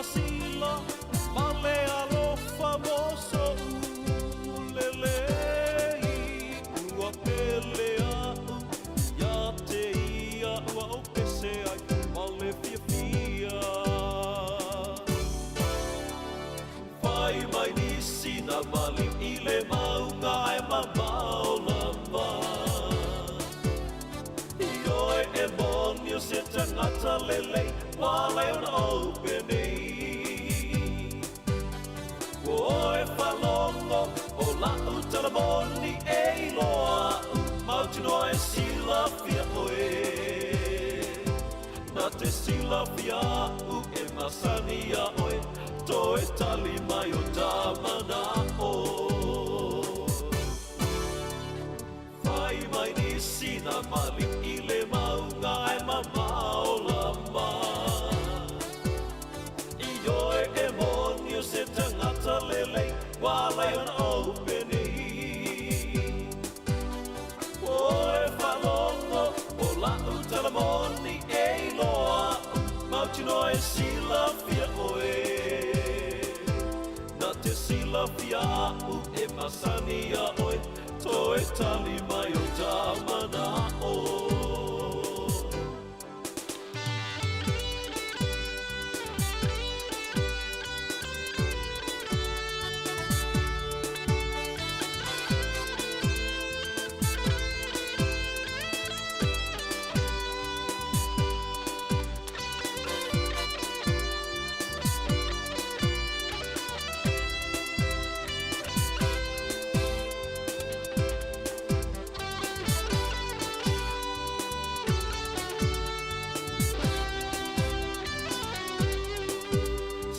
sila ma le alofa mo soʻu lelei. Ua pele aʻu iā te ia ua ou pese ai ma le fiafia. Fai mai nisi na maliu i le mauga ae mamao lava. Ioe e moni o se tagata lelei ua ala ai ona ou penei. Ua oe faalogo o la'u tala moni e iloa a'u mautinoa e silafia ʻoe. Na te silafia aʻu e masani iā ʻoe toe tali mai o ta manaʻo. Fai mai nisi na maliu i le mauga ae mamao lava. Ioe e moni o se tagata lelei ua ala ai ona ou penei. Ua oe faalogo o la'u tala moni e iloa a'u mautinoa e silafia ʻoe. Na te silafia aʻu e masani iā ʻoe toe tali mai o ta manaʻo.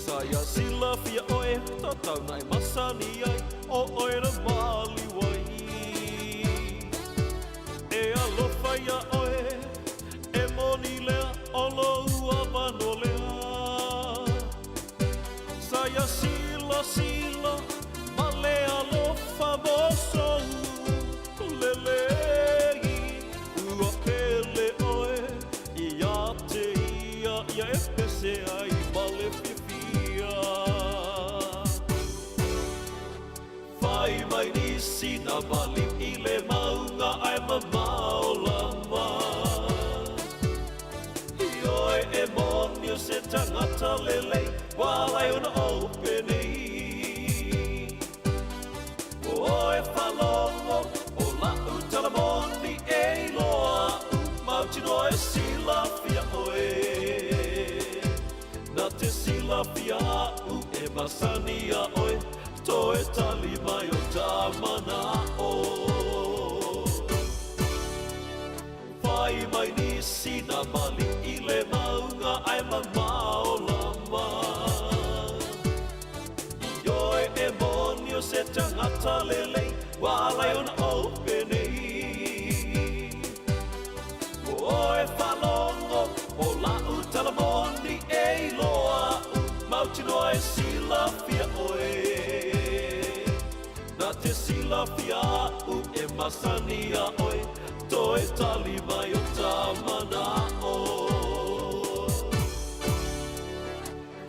Sa ia silafia ʻoe tatau na e masani ai ʻo ʻoe na maliu ai. E alofa iā ʻoe, e moni lea ʻo lou ʻawa nō lea. Sa ia silasila ma le alofa mo sou lelei. Ua pele ʻoe iā te ia ia e pese ai ma le fiafia. Fai mai nisi na maliu i le mauga ae mamao lava. Ioe e moni o se tagata lelei ua ala ai ona ou penei. Ua oe faalogo o la'u tala moni e iloa a'u mautinoa e silafia ʻoe. Na te silafia aʻu e masani iā ʻoe toe tali mai o ta manaʻo. Fai mai nisi na maliu i le mauga ae mamao lava. Ioe e moni o se tagata lelei ua ala ai ona ou penei. Ua oe faalogo o la'u tala moni e iloa a'u mautinoa e silafia ʻoe. Na te silafia aʻu e masani iā ʻoe toe tali mai o ta manaʻo.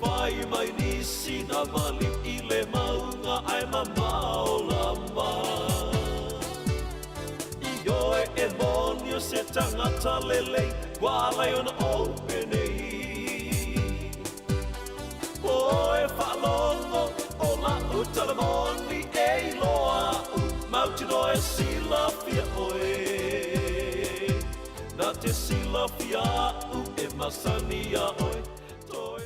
Fai mai nisi na maliu i le mauga ae mamao lava. Ioe e moni o se tagata lelei ua ala ai ona ou penei. Ua oe faalogo o la'u tala moni e iloa a'u mautinoa e silafia ʻoe. Na te silafia aʻu e masani iā ʻoe toe.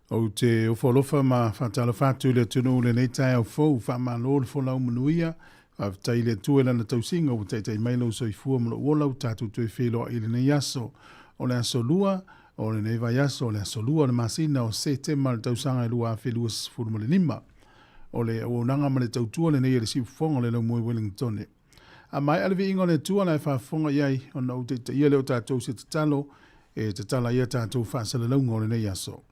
Ou te ofo alofa ma faatalofa atu i le atunuu i lenei taeao fou. Faamalo le folau manuia. Faafetai i le Atua i Lana tausiga ua taitai mai lou soifua ma lou ola ua tatou toe feiloai i lenei aso. O le aso Lua o lenei vaiaso, o le aso Lua o le masina o Setema le tausaga e 2025. O le auaunaga ma le tautua lenei a le Siufofoga o le Laumua i Wellingtone. A maea le viiga o le Atua la e faafofoga i ai, ona ou taitaia lea o tatou se tatalo e tatala ai a tatou faasalalauga o lenei aso.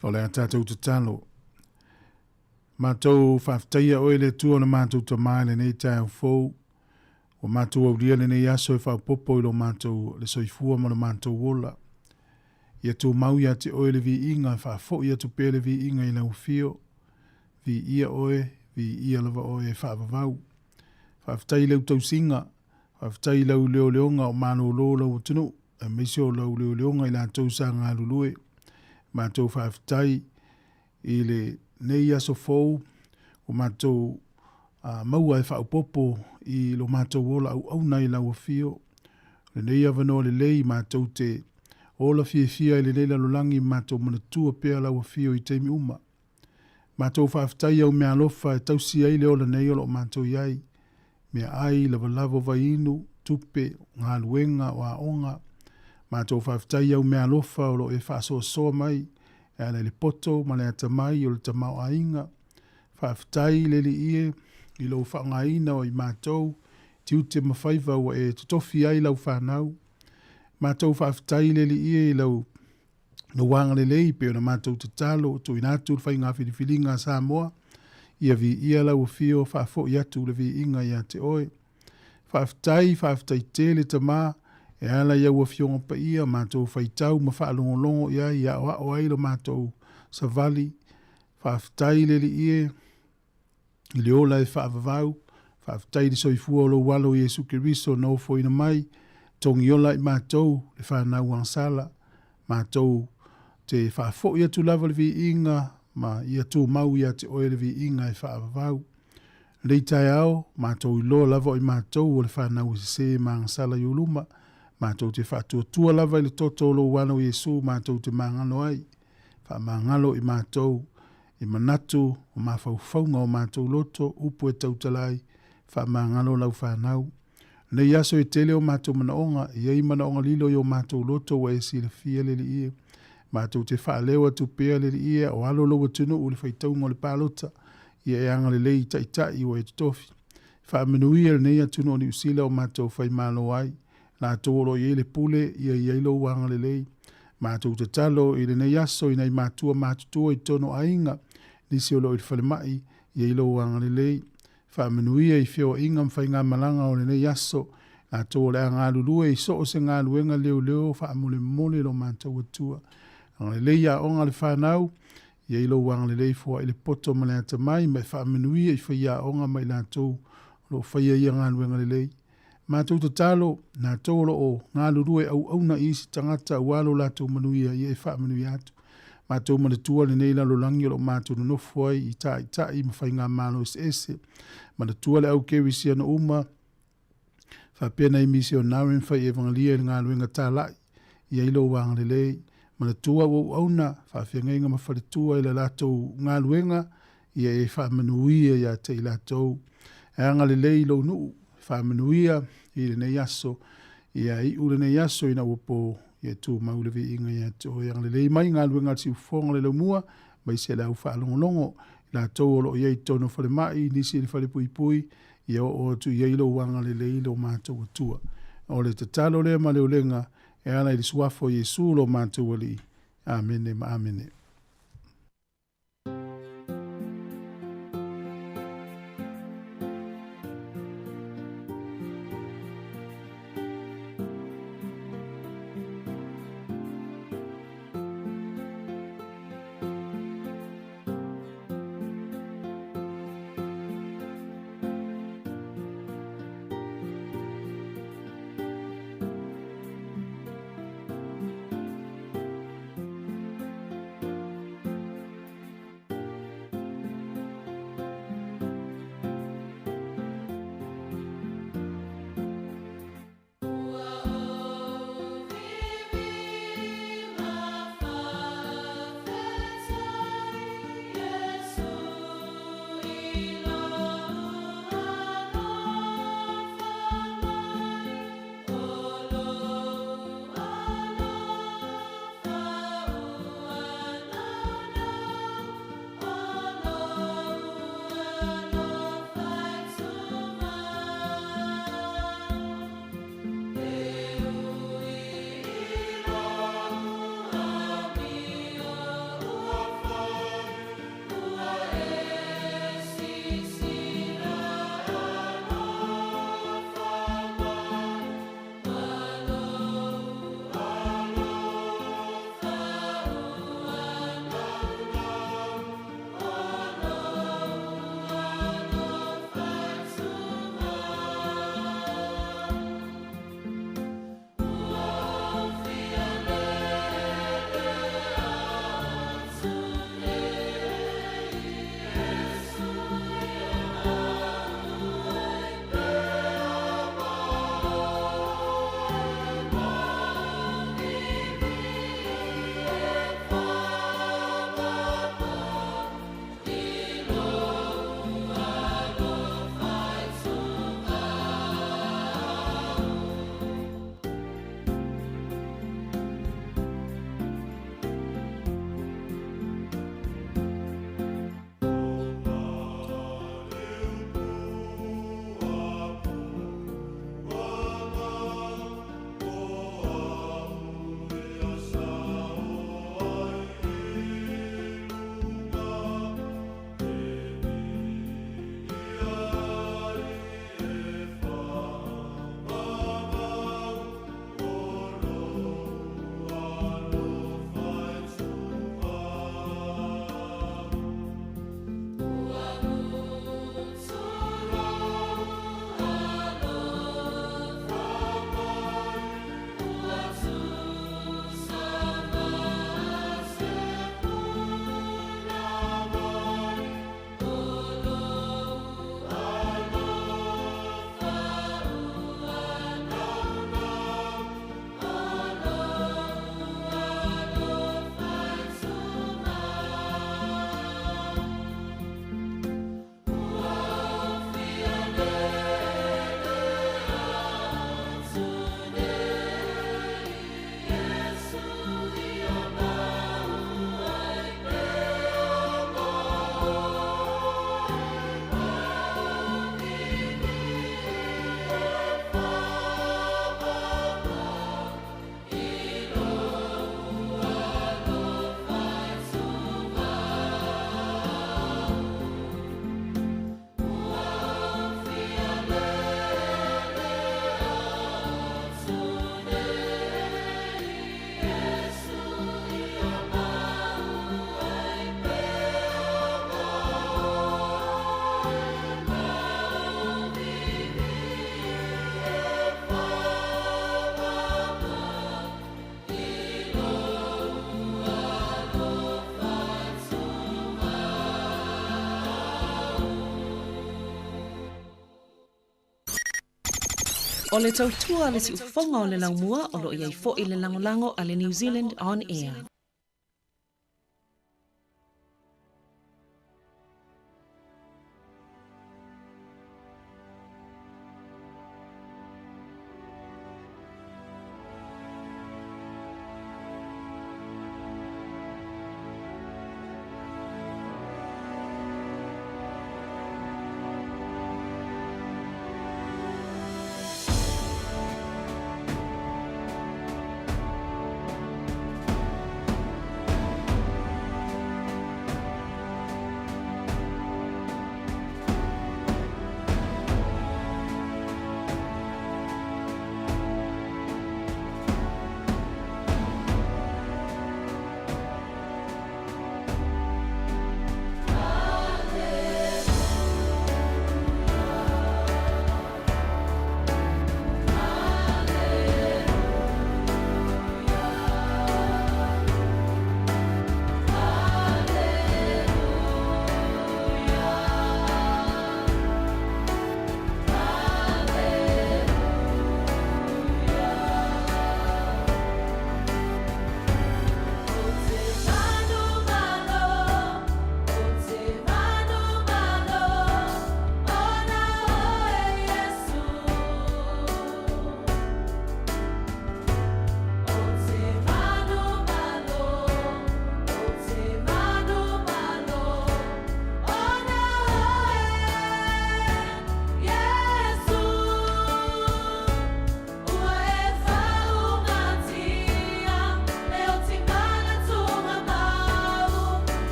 O le a tatou tatalo. Matou faafetaia oe le Atua o le matou Tama i lenei taeao fou. Ua matou aulia lenei aso e faaopoopo i lo matou le soifua ma lo matou ola. Ia tumau ia te oe le viiga, faafoi atu pea le viiga i lau afio. Viia oe, viia lava oe e faavavau. Faafetai i lau tausiga, faafetai i lau leoleoga o malolo lau atunuu, aemaise o lau leoleoga i latou sa galulue. Matou faafetai i lenei aso fou ua matou maua e faaopoopo i lo matou ola auauna i lau afio. O lenei avanoa lelei matou te ola fiafia i lenei lalolagi matou manatua pea lau afio i taimi uma. Matou faafetai au meaalofa e tausi ai le ola nei o lo o matou i ai. Meaai, lavalava o vaiinu, tupe, galuega, o aoga. Matou faafetai i au meaalofa o lo o e faasoasoa mai e ala i le poto ma le atamai o le tamaoaiga. Faafetai le Alii e i lou faaaogaina o i matou tiute ma faiva ua e totofi ai lau fanau. Matou faafetai le Alii e i lau lou agalelei pei ona matou tatalo, tuuina atu le faiga filifiliga a Samoa, ia viia lau afio, faafoi atu le viiga ia te oe. Faafetai, faafetai tele Tama, e ala i au Afioga Paia, matou faitau ma faalogologo i ai e aoao ai lo matou savali. Faafetai le Alii e i le ola e faavavau. Faafetai i le soifua o lou Alo Iesu Keriso na ofoina mai, togiola i matou le fanau agasala. Matou te faafoi atu lava le viiga ma ia tumau ia te oe le viiga e faavavau. Lenei taeao, matou iloa lava o i matou o le fanau e sese ma agasala i ou luma. Matou te faatuatua lava i le toto o lou Alo Iesu matou te magalo ai. Faamagalo i matou i manatu o mafaufauga o matou loto, upu e tautala ai, faamagalo lau fanau. Lenei aso e tele o matou manaoga, e i ai manaoga lilo i o matou loto ua e silafia le Alii e. Matou te faaleo atu pea le Alii e o alo lou atunuu i le faitauga o le palota, ia e agalelei i taitai ua e totofi. Faamanuia lenei atunuu o Niu Sila o matou faimalo ai, latou o lo o i ai le pule, ia i ai lou agalelei. Matou tatalo i lenei aso i nai matua matutua i totonu o aiga, nisi o lo o i le falemai, ia i ai lou agalelei. Faamanuia i feoaiga ma faigamalaga o lenei aso, latou o le a galulue i so o se galuega leoleo faamolemole lo matou Atua. Agalelei i aoga a le fanau, ia i lou agalelei foai le poto ma le atamai ma e faamanuia i faiaoga ma i latou o lo o faia ia galuega lelei. Matou tatalo, latou o lo o galulue auauna i isi tagata aua lo latou manuia, ia e faamanuia atu. Matou manatua lenei lalolagi o lo o matou nonofo ai i taitai ma faigamalo eseese. Manatua le au kerisiano uma, faapea nai misionare ma fai evagelia i le galuega talai, ia i lou agalelei. Manatua au auauna, faafeagaiga ma faletua i le latou galuega, ia e faamanuia ia te i latou. E agalelei i lou nuu, faamanuia i lenei aso, ia iu lenei aso ina ua po, ia tumau le viiga ia te oe. Agalelei mai galuega a le siufofoga o le laumua, aemaise le au faalogologo, i latou o lo o i ai i totonu o falemai, nisi i le falepuipui, ia oo atu i ai lou agalelei lo matou Atua. O le tatalo lea ma le ulega e ala i le suafa o Iesu lo matou Alii. Amene ma amene. O le tautua a le siufofoga o le laumua o lo o i ai foi le lagolago a le New Zealand On Air.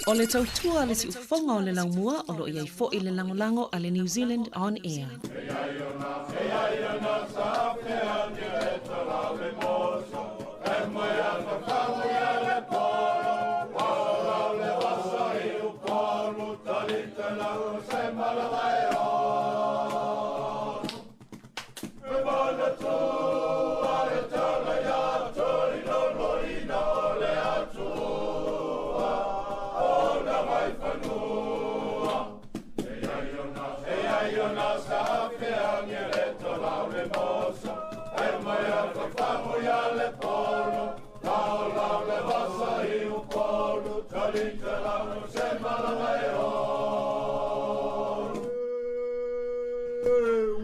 O le tautua a le siufofoga o le laumua o lo o i ai foi le lagolago a le New Zealand On Air.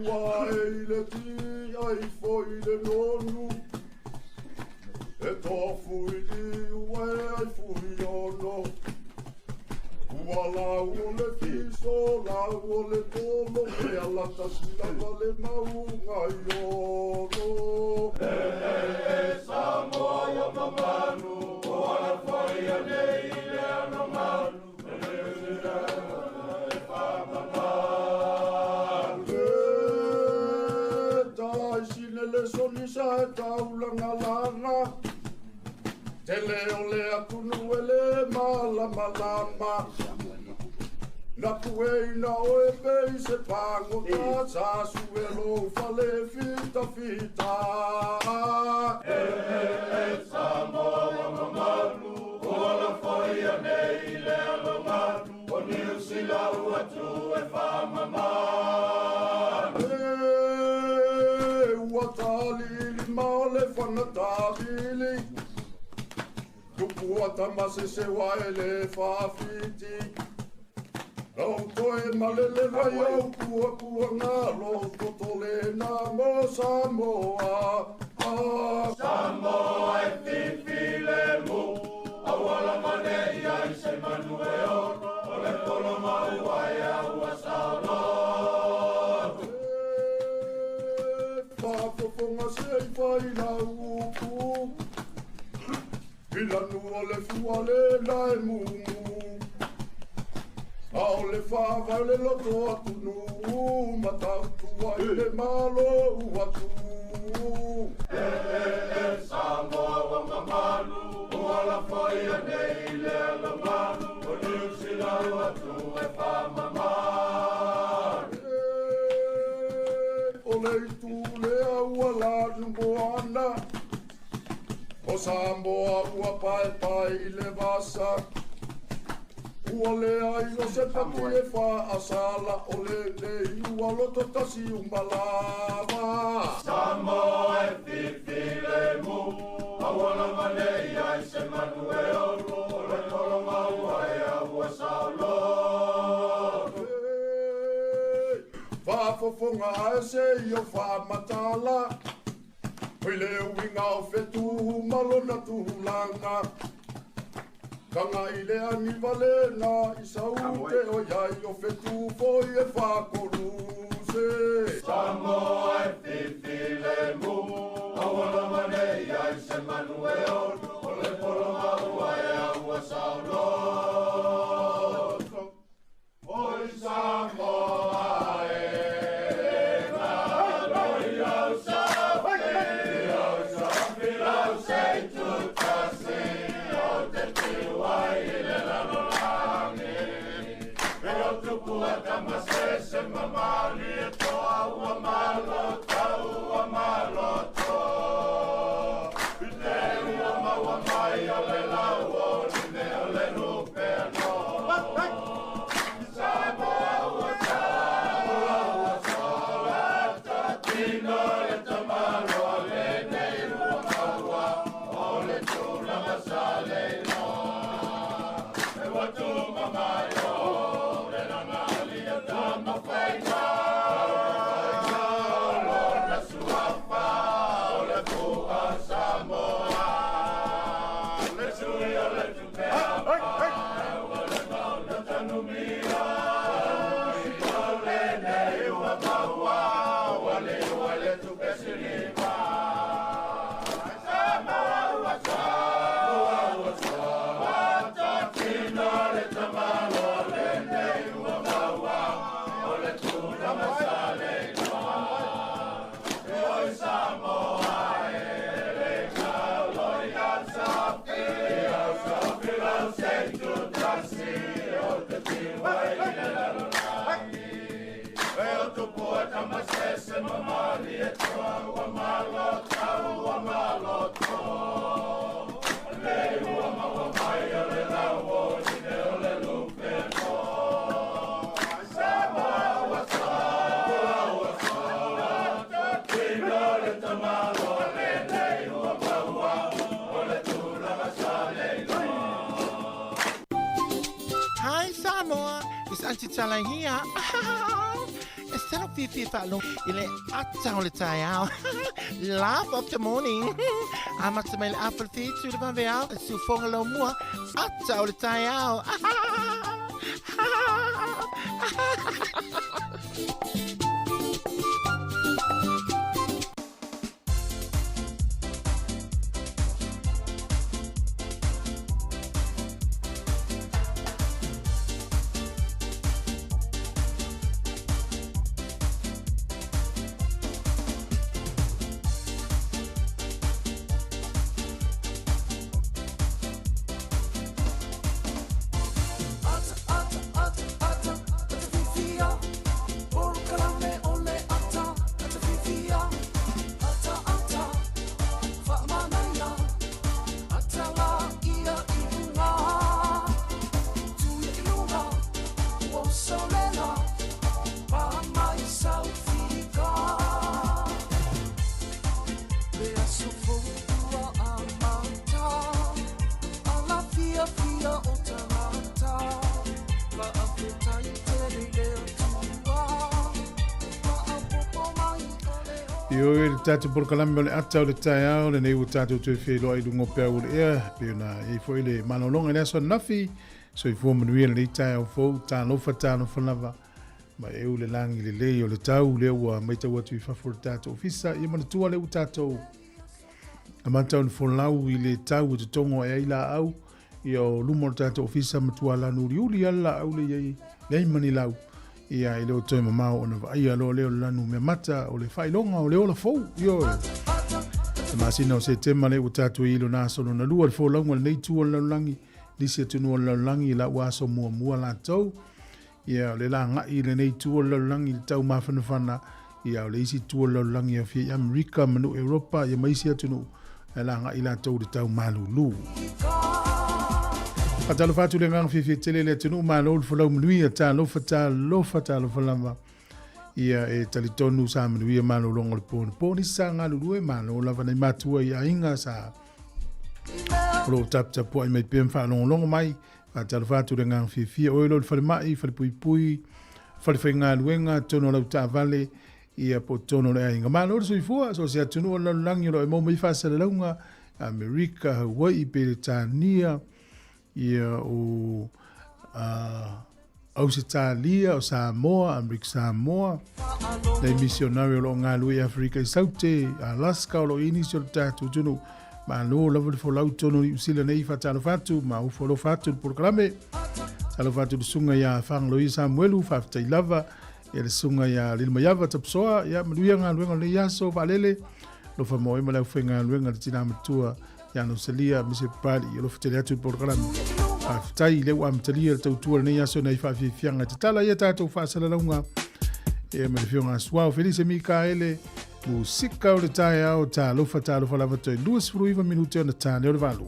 Ua e i le ti ai foi le nonu E tofu i liu e ai fui ono Ua lau o le fiso, lau o le tolo E ala tasi lava le mauga i ono E e e Samoa ia mamanu O ala foi nei le ano malu Le soni sa e taulaga lana Tele o le atunu e le malamalama Na pueina o e pei se pagota Sa sue lou fale fita fita E e e Samoa ua mamalu O ala foi nei le alomalu O Niu Sila ua tu e faamamalu E ua talili ma o le fagatalili Tupu ata se wa e le faafiti Lau toe malele vai au pua pua ngā lo totole nā mo Samoa. Ah. Samoa e fifi le mu Auala mane ia i se manu e ono O le polo maua e aua saoloto Faafofoga se i fai lau upu I lanu o le fua le na e mumu A o le faavae le loto atunuu Matautua i le malo atu E e e Samoa ua mamalu Ua lafo ia nei le alomalu O Niu Sila ua tu e faamamalu O le itu lea ua lanu moana O Samoa ua paepae i le vasa Ua leai o se pati e faasala O lenei ua loto tasi umalava Samoa e fifi le mu Auala mane ia i se manu e ono O le polo maua e aua saoloto Faafofoga ae se i o faamatala I le uiga o fetu ma lona tulaga Kaga i le agivale na i saute o iai o fetu foi e faakoluse Samoa e fifi le mu Auala mane ia i se manu e ono O le polo maua e aua saoloto Oi Samoa e malo i lau safi Lau safi lau sei tutasi O te tiu ai i le lalolagi E o tupu e tamasese mamali e toa ua malo tau ua malo to I te ua maua mai o le lau o le mea o le lupe no Samoa ua tau ua sola Tino le tamaloa lenei ua maua O le tulaga sa le iloa E ua tumamaio le lagalia tama faiga It's Auntie Tala here. E sa fifi whaalo i le ata o le taeao. Love of the morning. Amata mai le afa le whitu le vave ao. Le siufoga lau mua. Ata o le taeao. Ioe le tātou polokalame o le ata o le taeao, lenei ua tātou toe feiloai i luga o peau o le ea, pei ona i ai foi le malologa i le aso ananafi, soifua manuia lenei taeao fou, talofa talofa lava, ma eu le lagi lelei o le tau lea ua matau atu i fafo o le tātou ofisa, ia manatua lea ua tātou amata ona folau i le tau e totogo ae ai laau, ia o luma o le tatou ofisa matua lanu uliuli lava le laau le i ai leai ma ni lau, ia e le o toe mamao ona vaaia loa lea o le lanu meamata o le faailoga o le ola fou. Ioe. Le masina o Setema lea ua tatou i ai lona aso lona lua, le folauga o lenei itu o le lalolagi, nisi atunuu o le lalolagi i lau aso muamua latou. Ia o le lagai i lenei itu o le lalolagi i le tau mafanafana, ia o le isi itu o le lalolagi e aofia i Amerika ma nuu Europa ia ma isi atunuu e lagai latou i le tau malulu. Faatalofa atu le agaga fiafia tele i le atunuu, malo le folau manuia, talofa, talofa, talofa lava. Ia e talitonu sa manuia malologa o le po na po nisi sa galulue, malo lava nai matua i aiga sa o lo o taputapuai mai pea ma faalogologo mai. Faatalofa atu le agaga fiafia, oe lo le falemai, falepuipui, falefaigaluega, totonu o lau taavale, ia po o totonu o le aiga. Malo le soifua, so o se atunuu o le lalolagi o lo o e maua mai faasalalauga, Amerika, Hawaii, Peretania, ia o Ausetalia, o Samoa, Amerika Samoa, nei misionari o lo o galue i Aferika i Saute, Alaska o lo o i ai nisi o le tatou atunuu. Malo lava le folau tonu i Niu Sila nei, faatalofa atu ma ufo alofa atu le polokalame. Talofa atu le susuga ia Fagaloia Samuelu, faafetai lava ia le susuga ia Lilomaiava Tapusoa, ia manuia galuega o lenei aso, vaalele, alofa mo oe ma le aufaigaluega le tina matua ia Nosalia Mise Papali'i, alofa tele atu le polokalame. Faafetai i lea ua amatalia le tautua lenei aso nai faafiafiaga e tatala ia tatou faasalalauga ia ma le afioga a Suao Felise Mikaele, musika o le taeao, talofa talofa lava toe 29 minute ona tane o le valu.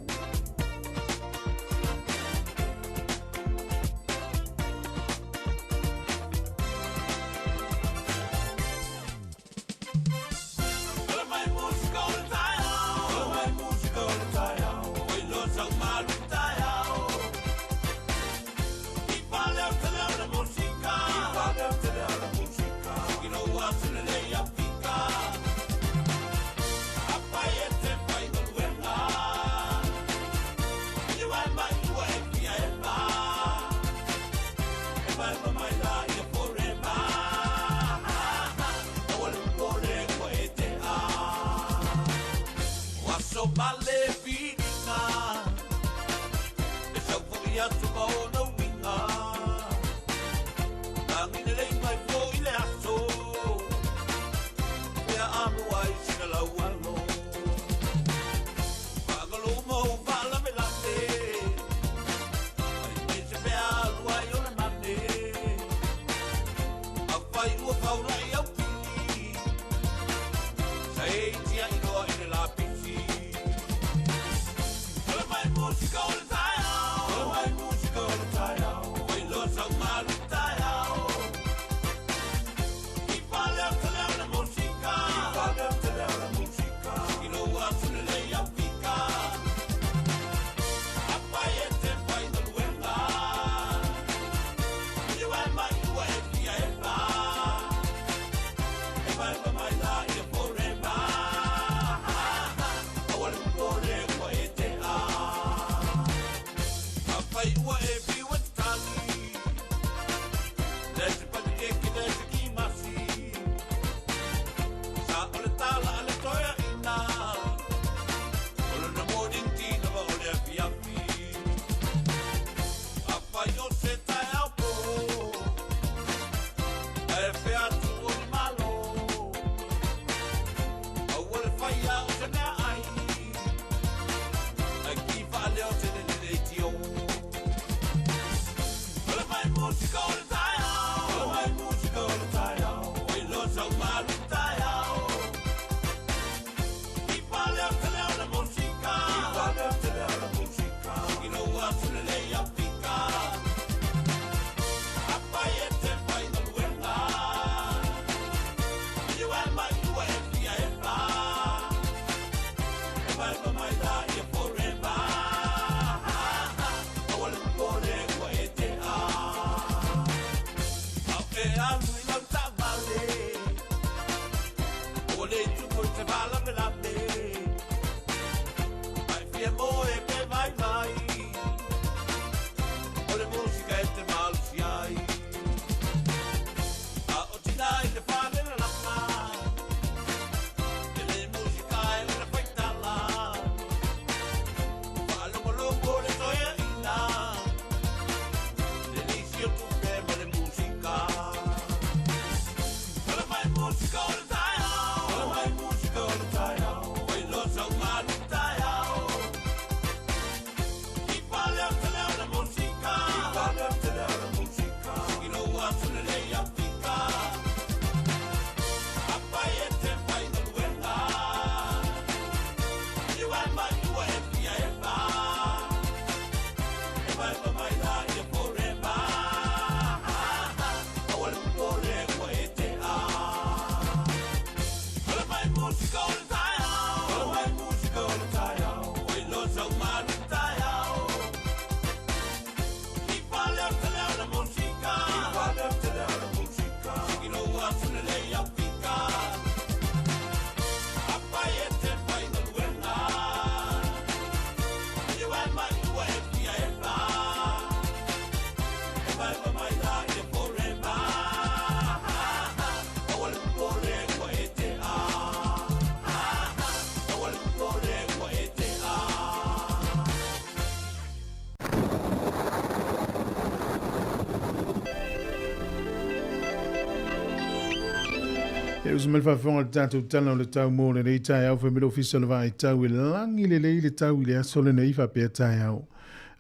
E uso mai le faafofoga i le tatou Tala o le Tau mo lenei taeao, fai mai le Ofisa o le Vaai Tau e lagi lelei le tau i le aso lenei faapea taeao.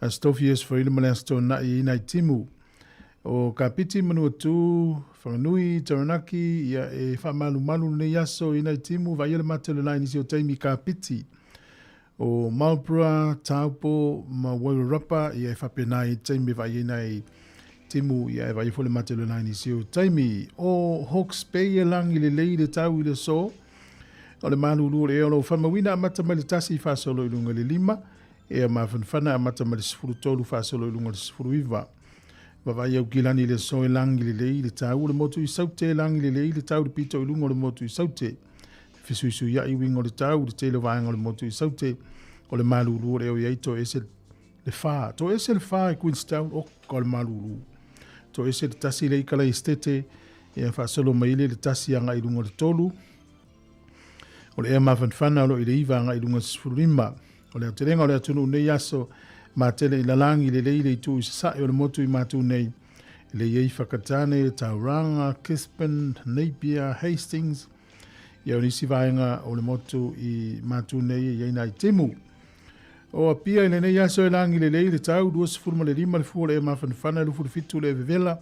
Aso Tofi, Aso Faraile ma le Aso Toonai i nai timu o Kapiti, Manuatu, Whanganui, Taranaki, ia e faamalumalu lenei aso i nai timu, vaaia le mata o le la i nisi o taimi i Kapiti. O Marlborough, Taupo ma Wairarapa, ia e faapena i taimi e vaai ai nai timu, ia e vaai foi le mata o le la i nisi o taimi. O Hawke's Bay e lagi lelei le tau i le aso, o le malulu o le ea o lo o faamauina amata mai le 1 faasolo i luga i le 5, ea mafanafana amata mai le 13 faasolo i luga i le 19. Vavaai Aukilani i le aso e lagi lelei le tau o le motu i Saute, e lagi lelei le tau i le pito i luga o le motu i Saute. Fesuisuiai uiga o le tau i le tele o vaega o le motu i Saute, o le malulu o le ea o i ai toese le 4. Toese le 4 i Queenstown, oka o le malulu. Toese le 1 le ikala i Estete, ea faasolo mai le 1 agai i luga o le 3. O le ea mafanafana o lo o i le 9 agai i luga o le 15. O le aotelega o le atunuu nei aso, matele i lalagi lelei le itu i sasae o le motu i matou nei, e le i ai Whakatane, Tauranga, Gisborne, Napier, Hastings, ia o nisi vaega o le motu i matou nei e i ai nai timu. O Apia i lenei aso e lagi lelei le tau, 25 le fua o le ea mafanafana, 27 le vevela,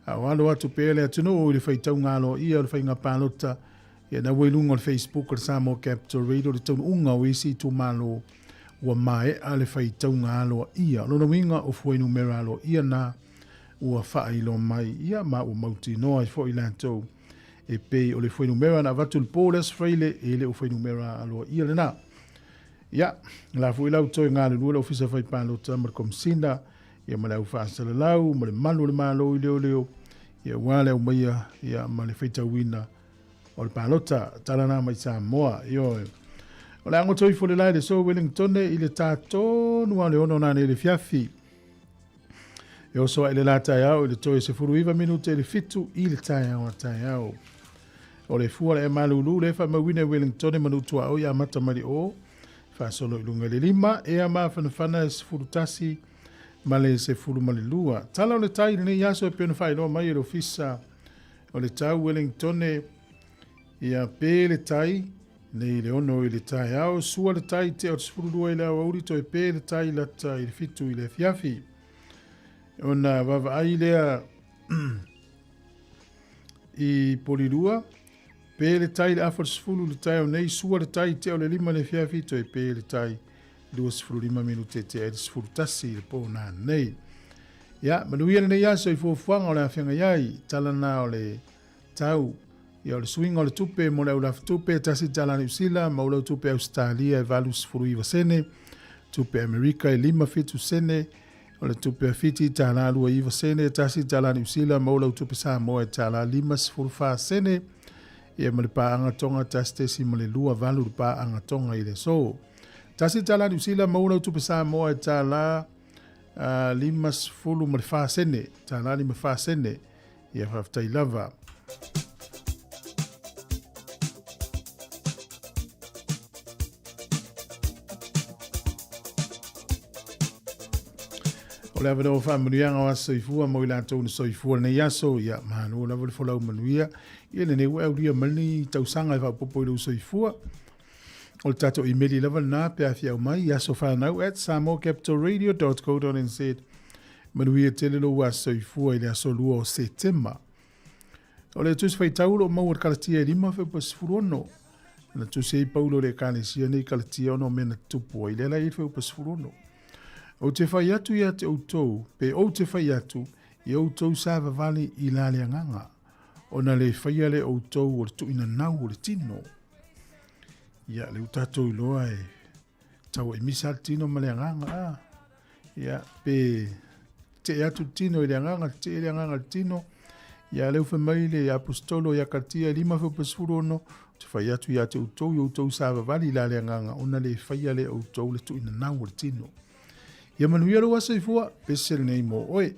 a o alo atu pea le atunuu i le faitauga aloaia o le faiga palota. Ia na ua i luga o le Facebook o le Samoa Capital Radio le taunuuga o isi itumalo ua maea le faitauga aloaia. O lona uiga o fuainumera aloaia na ua faailoa mai, ia ma ua mautinoa ai foi latou e pei o le fuainumera na avatu i le po le Aso Faraile e le o fuainumera aloaia lena. Ia, la foi la ua toe galulue le Ofisa Fai Palota ma le Komesina, ia ma le au faasalalau ma le malu o le Malo i leoleo, ia aua le aumaia ia ma le faitauina o le palota tala na mai Samoa. Ioe. O le agoto ifo le lae le so Wellingtone i le tā tonu a le ono nane le fiafi. E oso ai le la taeao i le toe 19 minute i le 7 i le taeao a taeao. O le fua le e malulu le faamauina i Wellington e Manutuaoi amata mai le o faasolo i luga i le 5 ea mafanafana e 11 ma le 12. Tala o le tai i lenei aso e pei ona faailoa mai e le Ofisa o le Tau Wellington ia pe le tai nei le 6 i le taeao, sua le tai tea o le 12 i le aoauli, toe pe le tai lata i le 7 i le afiafi. Ona vaavaai lea i Polilua, pe le tai le afa o le 10 i le taeao nei, sua le tai tea o le 5 i le afiafi, toe pe le tai 25 minute tea i le 11 i le po nanei. Ia, manuia lenei aso i fuafuaga o le afeagai ai, tala na o le tau. Ia, o le suiga o le tupe mo le aulafatupe, $1 Niu Sila ma ulau tupe Ausetalia e 89 sene, tupe Amerika e 57 sene, o le tupe a Fiti tala 29 sene, $1 Niu Sila ma ulau tupe Samoa e tala 54 sene, ia ma le paaga Tonga 1.28 le paaga Tonga i le aso. $1 Niu Sila ma ulau tupe Samoa e tala 54 sene, tala 54 sene, ia faafetai lava. O le avanoa o faamanuiaga o aso soifua mo i latou na soifua lenei aso, ia malo lava le folau manuia. Ia lenei ua e aulia mai lenei tausaga e faaopoopo i lou soifua. O le tatou imeli lava lena pe a fia aumai i asofanau@samoacapitalradio.co.nz. Manuia tele lou aso soifua i le aso 2 o Setema. O le Tusi Faitau o lo o maua i le Kalatia e 5 Fepa 16. Na tusi ai Paulo i le Ekalesia nei Kalatia ona o mea na tutupu ai. Lea la e i ai le Fuaiupu 16. Ou te fai atu ia te outou, pe ou te fai atu, ia outou savavali i la le agaga, ona le faia lea o outou o le tuuina nau o le tino. Ia, lea ua tatou iloa e tauaimisa le tino ma le agaga. A, ia, pe tetee atu le tino i le agaga, tetee le agaga i le tino. Ia, lea ua fai mai le Aposetolo ia Kalatia e 5 fuaiupu 16, ou te fai atu ia te outou, ia outou savavali i la le agaga, ona le faia lea o outou le tuuina nau o le tino. Ia manuia lou aso soifua, pese lenei mo oe.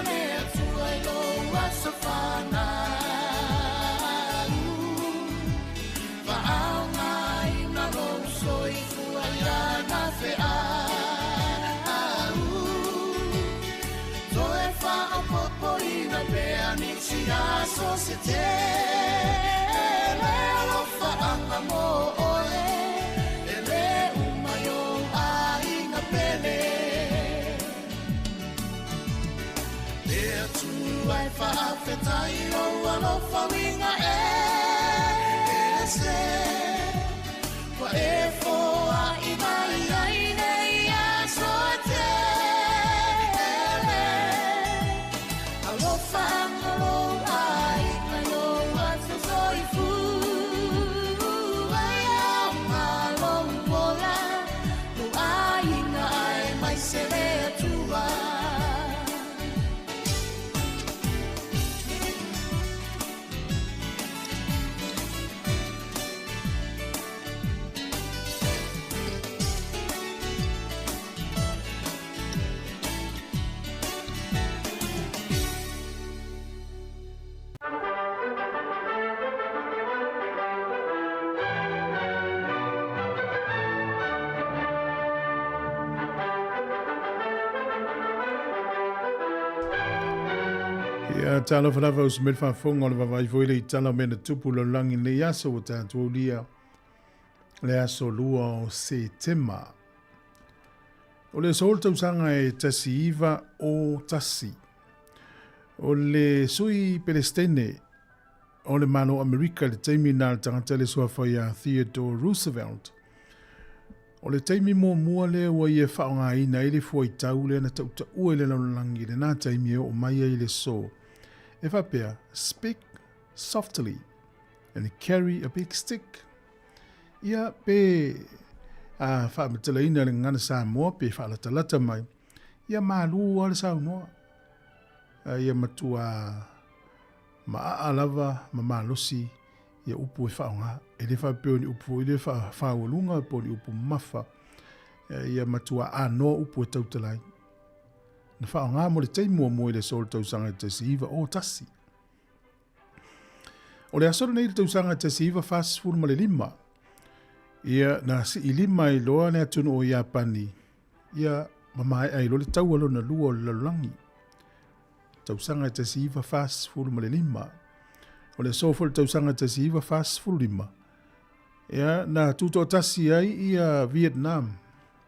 le Atua i lou aso fanau. Faaaogaina lou soifua i ana feau. Toe faaopoopoina pea nisi aso se tele. Alofaaga mo oe, e lē uma i ou aiga pele. Le Atua e faafetai i lou alofa uiga ese, ua e foai mai ai nei aso e tele. Alofaga lou aiga i lou aso soifua, e aoga lou ola, lou aiga aemaise le Atua. Ia, talofa lava uso mai le faafofoga o le vaavaai foi le i tala o mea na tupu lalolagi i lenei aso ua tatou aulia le aso 2 o Setema. O le aso o le tausaga e 1901, o le sui Pelestene o le Malo o Amerika i le taimi na le tagata le suafa ia Theodore Roosevelt. O le taimi muamua lea ua ia faaaogaina ai le fuaitau lea na tautaua i le lalolagi i lena taimi e oo mai ai i le so, e faapea, Speak softly and carry a big stick. Ia, pe a faamatalaina le gagana Samoa pe faalatalata mai, ia malū lava le saunoa. Ia matua maaa lava ma malosi ia upu e faaaoga. E le faapea o ni upu foi lea faafaualuga po o ni upu mamafa. Ia matua anoa upu e tautala ai. Na faaaoga mo le taimi muamua i le aso o le tausaga 1901. O le aso lenei i le tausaga 1945, ia na siilima ai loa le atunuu o Iapani, ia ma maea ai loa le taua lona lua o le lalolagi. Tausaga 1945. O le aso foi le tausaga 1945, ia na tutoatasi ai ia Vietnam,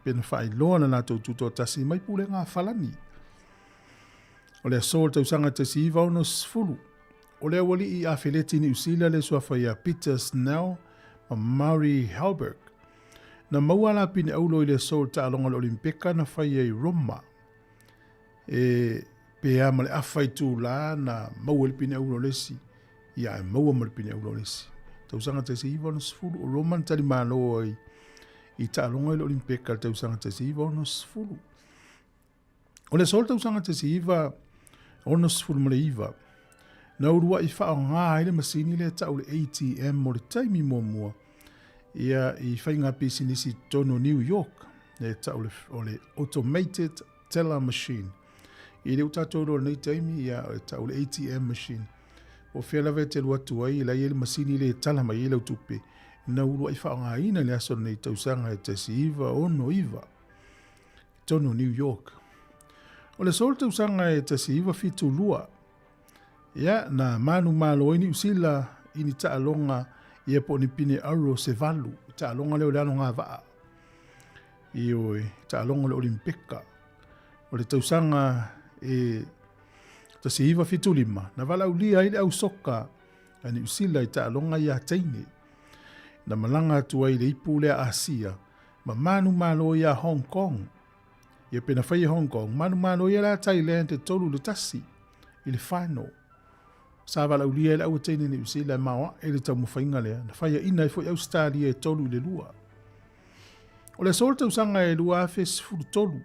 pe na faailoa na latou tutoatasi mai pulega a Falani. O le aso o le tausaga 1960, o le aualii afeleti Niu Sila le suafa ia Peter Snell ma Murray Halberg. Na maua la pine aulo i le aso o le taaloga o le Olimpeka na faia i Roma. E pe a ma le afa itulā na maua i le pine aulo o le isi, ia ae maua ma le pine aulo o le isi. Tausaga 1960, o Roma na talimalo ai i taaloga i le Olimpeka i le tausaga 1960. O le aso o le tausaga 1969, na uluai faaaoga ai le masini lea tau le ATM mo le taimi muamua ia i faiga pisinisi i totonu o New York, e tau o le Automated Teller Machine. I le tatou iloa lenei taimi, ia, e tau le ATM machine. O fea lava e te alu atu ai, la i ai le masini le tala mai ai lau tupe, na uluai faaaogaina i le aso lenei tausaga e 1969 i totonu o New York. O le aso o le tausaga e 1972, ia, na manumalo ai Niu Sila i ni taaloga ia po o ni pine auro se valu, taaloga lea o le alogavaa. Ioe, taaloga o le Olimpeka. O le tausaga e 1975, na valaaulia ai le au soka a Niu Sila i taaloga ia teine. Na malaga atu ai i le ipu lea Asia ma manumalo ia Hong Kong. Ia pe na fai e Hong Kong, manumalo ia la Thailand e 3-1 i le final. Sa valaaulia ai le au teine Niu Sila e maoae i le taumafaiga lea, na faiaina ai foi Ausetalia e 3-2. O le aso o le tausaga e 2013,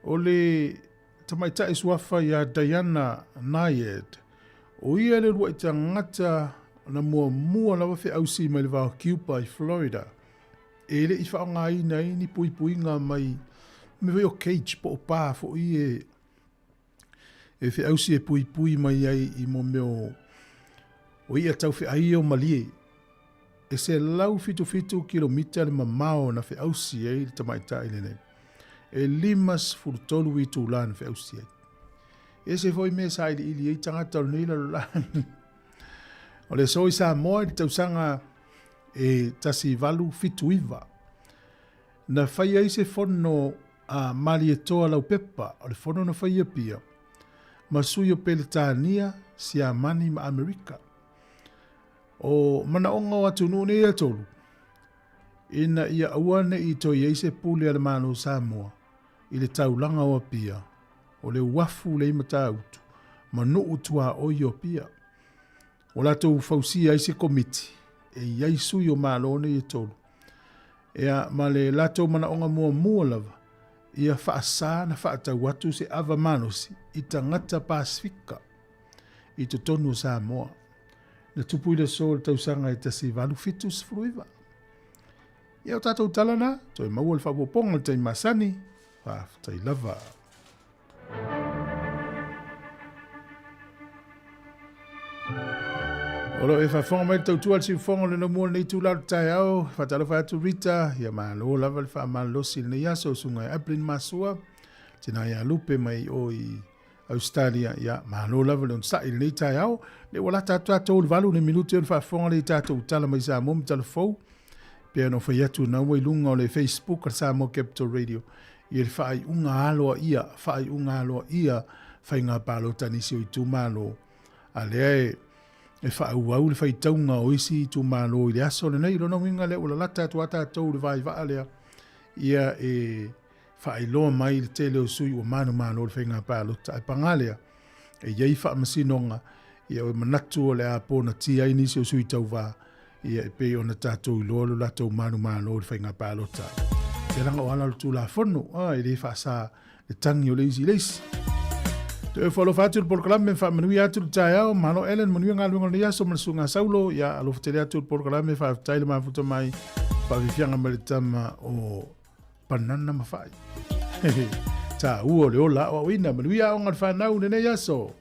o le tamaitai suafa ia Diana Nyad, o ia le uluai tagata na muamua lava feausi mai le va o Cuba i Florida, e le i faaaogaina ai ni puipuiga mai mea foi o cage po o pa foi e. e feausi e puipui mai ai i mo mea o i'a taufe'ai ia o Malie. E 177 kilomita le mamao na feausi ai le tamaitai lenei. E 53 itulā na feausi ai. E ese foi mea sa iliili ai tagata o lenei lalolagi. O le aso i Samoa i le tausaga e 1879, na fai ai se fono a Malietoa Laupepa, o le fono na fai i Apia, ma sui o Peretania, Siamani ma Amerika. O manaoga o atunuu nei e tolu, ina ia aua ne i toe i ai se pule a le Malo o Samoa i le taulaga o Apia, o le uafu lea i Matautu ma nuu tuaoi o Apia. Ua latou fausia ai se komiti e i ai sui o Malo nei e tolu. Ea, ma le latou manaoga muamua lava, ia faasa na faatau atu se ava malosi i tagata Pasefika i totonu o Samoa. Na tupu i le aso o le tausaga e 1879. Ia o tatou tala na, toe maua le faaopoopoga o le taimi masani, faafetai lava. O lo o e faafofoga mai le tautua le siufofoga o le laumua lenei itula o le taeao. Faatalofa atu Rita, ia malo lava le faamalolosi i lenei aso, susuga ia Evelyn Masua, tina ia Lupe mai o i Australia, ia malo lava le onosai i lenei taeao. Le ua lata atu tatou i le 8 le minute ona faafofoga lea i tatou tala mai Samoa ma tala fou. Pei ona fai atu na ua i luga o le Facebook a Samoa Capital Radio i le faaiuga aloaia, faaiuga aloaia faiga palota a nisi o itumalo. A lea e faaauau le faitauga o isi itumalo i le aso lenei. Lona uiga lea ua lalata atu a tatou i le vaivaa lea, ia e faailoa mai le tele o sui ua manumalo i le faiga palota. Ae paga lea, e i ai faamasinoga, ia e manatu o le a ponatia ai nisi o sui tauva, ia e pei ona tatou iloa lo latou manumalo i le faiga palota. Ia leaga o ala o le Tulafono, e le faasa le tagi o le isi i le isi. Toe faalofa atu le polokalame, faamanuia atu le taeao, malo Ellen, manuia galuega o lenei aso ma le susuga Saulo, ia alofa tele atu le polokalame, faafetai le mafuta mai, faafiafiaga mai le tama o Panana ma Fai. Tāua o le ola aoaoina, manuia aoga le whanau lenei aso.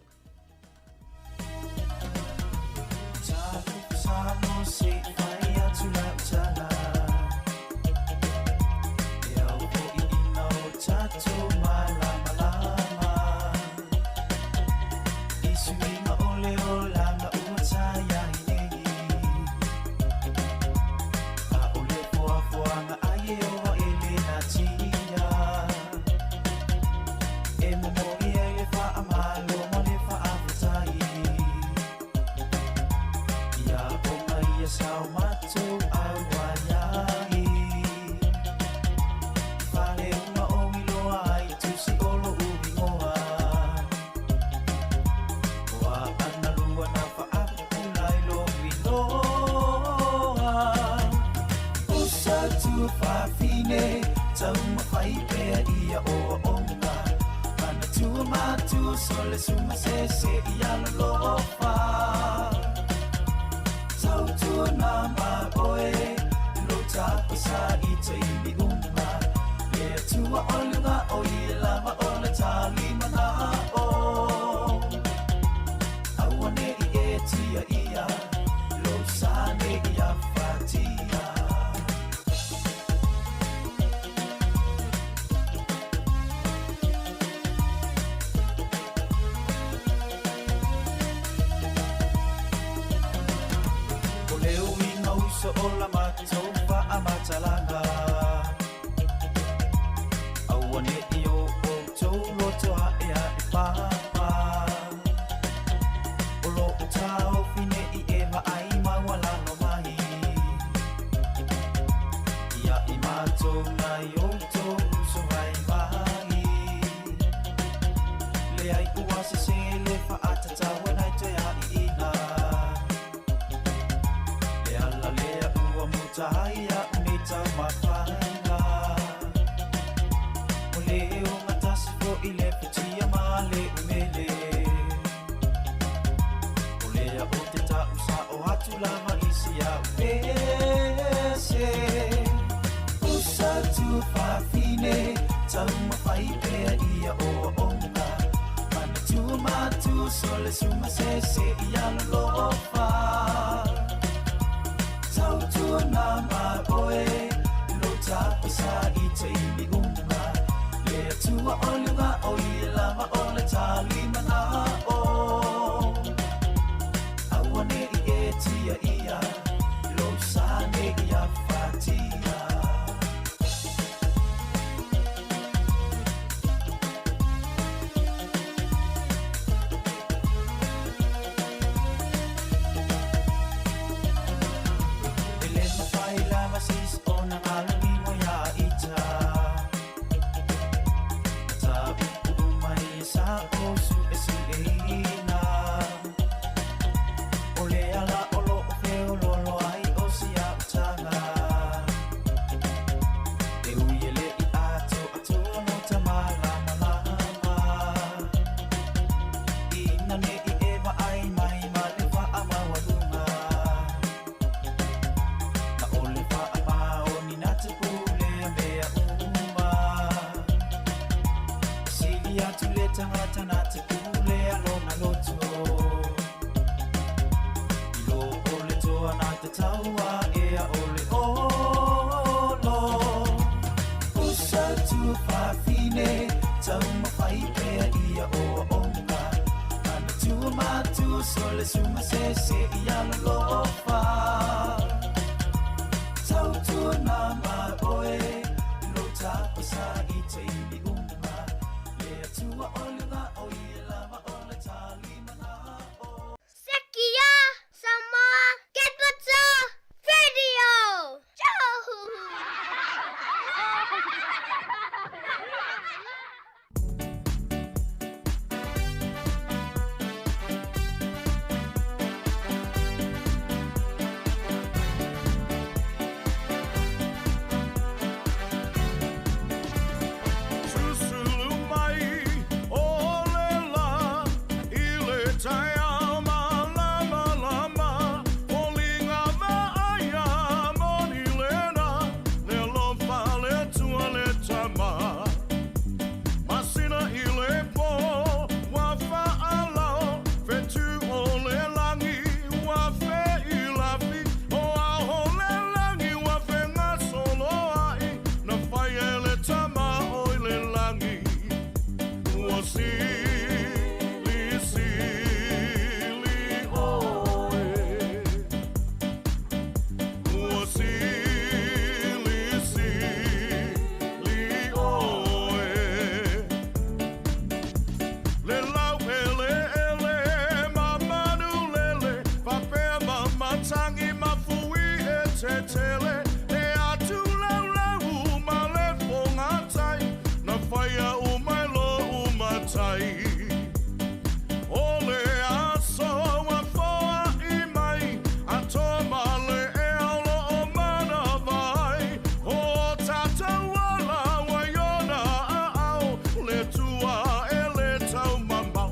so le suma se se ia lolofa. Tautua na mai oe, lo tapisa i taimi uma. Le atua o luga o ia lava o le talima na o. Aua ne i e tia ia, lo sa ne i a fatia. E le mawhai lava sis o na alagi mo ia ita. Ta upu mai e sa o su e si e ina. O le ala o lo o fe o lolo ai o si a utanga. E ui e le i ato ato no ta malama lama. Ina ne i ewa ai mai ma le wa a maualunga. Na o le wa a mao ni na te pule a mea uma. Sili atu le tangata na te pule a lona loto. I lo o le toa na te taua e a o le olo. Usa tu whawhine, tau mawhai pea ia o onga. Mana tua matua so le suma se se ia lolofa. Tautua na mai oe, lo tapisa i taimi uma. Le atua o luga o ia lava o le talima na o. Sekia Samoa Capital Radio. Joe. Susulu mai o le la i le taeao malamalama o liga vaaia moni lena le alofa le Atua le Tama. Masina i le pō ua faalao fetu o le lagi ua feilafi o ao o le lagi ua fegasoloai na fai e le Tama o i le lagi ua silisili oe ua silisili oe le lau ele ele ma manu lele faapea ma matagi ma fui e tetele le atu laulau ma le fogatai na faia uma e lou matai. O le aso ua foai mai atoa ma le ea o loo manava ai o tatou ola ua i ona aao le Atua e le taumamao.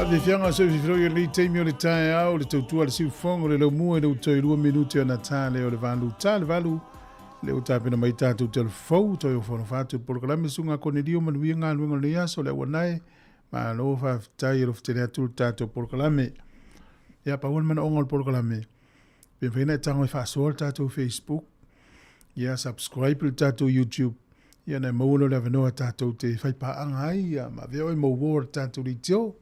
Faafiafiaga o soififiloi o lenei taimi o le taeao, le tautua a le siufofoga o le laumua i le utoi 2 minute ona ta lea o le 8 ta le 8 lea ua tapena mai tatou talavou toe ofaonofa atu le polokalame Susuga Konelio manuia galuega o lenei aso le auanae malo faafetai e alofa atu le tatou polokalame. Ia pau le manaoga o le polokalame pe mafai ona e tago e faasoa le tatou Facebook, ia subscribe le tatou YouTube, ia na e maua lea o le avanoa tatou te faipaaga ai, ia ma avea oe ma uo o le tatou leitio.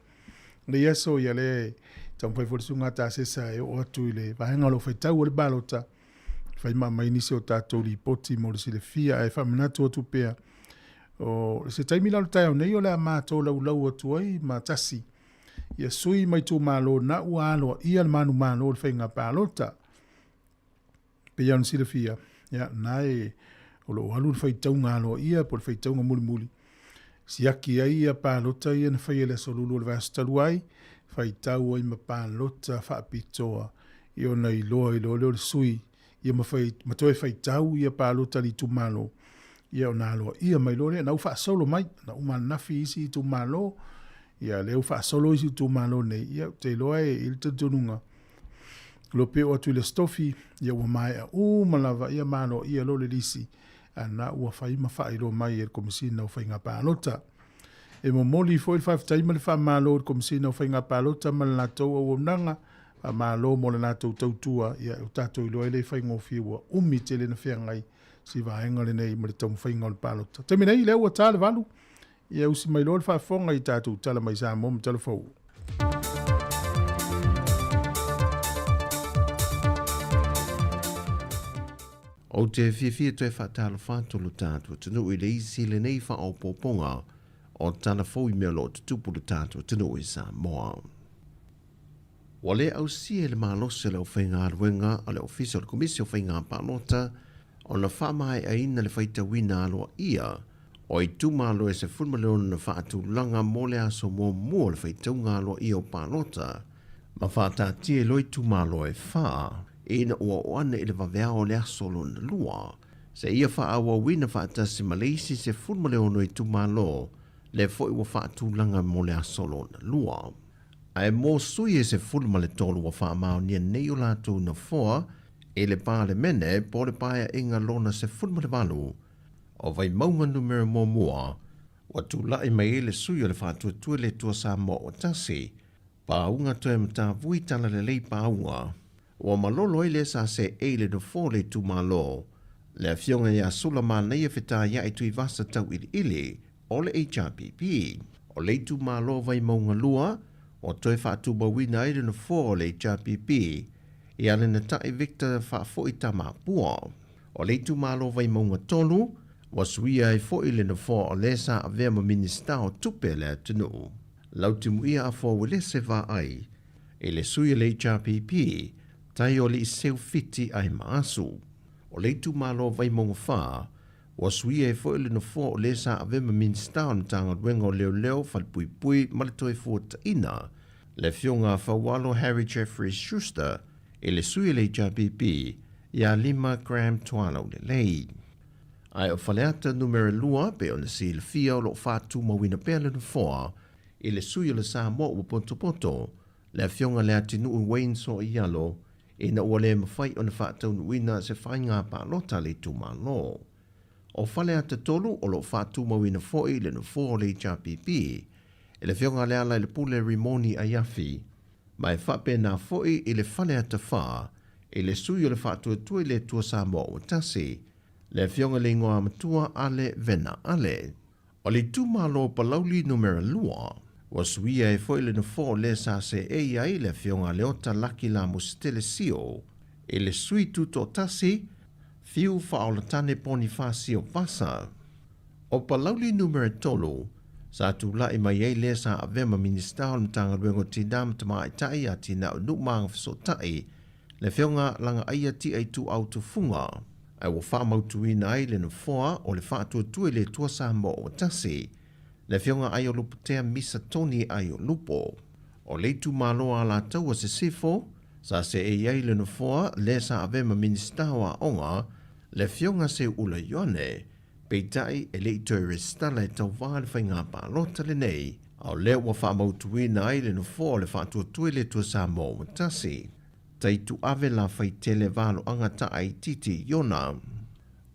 Lenei aso, ia lea e taumafai foi le susuga Tasesa e oo atu i le vaega o lo o faitau o le balota, fai ma aumai nisi o tatou lipoti mo le silafia, ae faamanatu atu pea, o se taimi la o le taeao nei o le a matou laulau atu ai ma tasi ia sui ma itumalo na ua aloaia le manumalo o le faiga palota. Pei ona silafia, ia, na e o lo o alu le faitauga aloaia po o le faitauga mulimuli, siaki ai ia palota ia na faia i le aso Lulu o le vaiaso talu ai, faitau ai ma palota faapitoa ia ona iloa ai loa lea o le sui ia ma, fai, ma toe faitau ia palota a le itumalo, ia ona aloaia mai loa lea, na ua faasolo mai, na uma ananafi isi itumalo, ia lea ua faasolo isi itumalo nei, ia ou te iloa e i le talitonuga, lo pe oo atu i le Aso Tofi, ia ua maea uma lava, ia ma aloaia loa le lisi, a na ua fai ma faailoa mai e le Komesina o Faiga Palota. E momoli foi le faafetai ma le faamalo i le Komesina o Faiga Palota ma le latou auaunaga, faamalo mo le latou tautua, ia ua tatou iloa e le faigofie ua umi tele na feagai si vaega lenei ma le taumafaiga o le palota. Taimi nei, lea ua ta le 8, ia usi mai loa le faafofoga i tatou tala mai Samoa ma tala fou. Ou te fiafia toe faatalofa atu lo tatou atunuu i le isi lenei faaopoopoga o tala fou i mea o lo o tutupu lo tatou atunuu i Samoa. Ua le ausia e le malosi o le aufaigaluega a le Ofisa o le Komisi o Faiga Palota ona faamaeaina le faitauina aloaia o itumalo e 16 na faatulaga mo le aso muamua o le faitauga aloaia o palota ma faataatia i loa itumalo e fa ina ua oo ane i le vaveao o le aso lona lua seia faaauauina faatasi ma le isi 16 itumalo lea foi ua faatulaga mo le aso lona lua. Ae mo sui e 13 ua faamaonia nei o latou nofoa i le Palemene po o le Paeaiga lona 18 o Vaimauga Numera Muamua, ua tulai mai ai le sui o le Faatuatua i le Atua Samoa ua tasi, Pauga toe matavui talalelei Pauga, ua malolo ai le SACA i le nofoa o le itumalo, le Afioga ia Sulamanaia Fetaiai Tuivasa Tauiliili o le HRPP. O le itumalo Vaimauga 2 ua toe faatumauina ai le nofoa o le HRPP ia Lenatai Victor Faafoi Tamapua. O le itumalo Vaimauga 3 ua suia ai foi le nofoa o le sa avea ma Minisita o Tupe a le atunuu, Lautimuia Afoa Uelese Vaai, i le sui o le HRPP, Taioli Seufiti Aimaasu. O le itumalo Vaimauga 4 Ua suia ai foi le nofoa o le sa ave ma Minisita o le Matagaluega o Leoleo, Falepuipui ma le Toefuataiga, le Afioga a Faualo Harry Jeffrey Schuster i le sui o le HRPP ia Lima Graham Tualaulelei. Ae o Faleata Numera 2 pei ona silafia o lo o faatumauina pea le nofoa i le sui o le Samoa ua potopoto, le Afioga Leatinuu Wayne Soialo, ina ua le mafai ona faataunuuina se faiga palota a le itumalo. O Faleata 3 o lo o faatumauina foi le nofoa o le HRPP i le Afioga Lealailepule Rimoni Aiafi, ma e faapena foi i le Faleata 4 i le sui o le Faatuatua i le Atua Samoa ua Tasi, le Afioga i le Igoamatua Ale Vena Ale. O le itumalo o Palauli Numera 2, ua suia ai foi le nofoa o le sa seei ai le Afioga Leota Laki Lamositele Sio i le sui tutoatasi Fiu Faaolatane Ponifasio Vasa. O Palauli Numera 3, sa tulai mai ai lea sa avea ma Minisita o le Matagaluega o Tinā ma Tamaitai, Atinae o Nuu ma Agafesootai, le Afioga Lagaaia Tiaituau Tufuga, ae ua faamautuina ai le nofoa o le Faatuatua i le Atua Samoa ua Tasi, le Afioga Aiolupotea Misa Tony Aiolupo. O le itumalo Alataua Sisifo, sa seei ai le nofoa lea sa avea ma Minisita o Aoga, le Afioga Seuula Ioane, peitai e le i toe resitala e tauva i le faiga palota lenei. A o lea ua faamautuina ai le nofoa o le Faatuatua i le Atua Samoa ua tasi. Taituave Lafaitele Valoaga Taaititi Iona.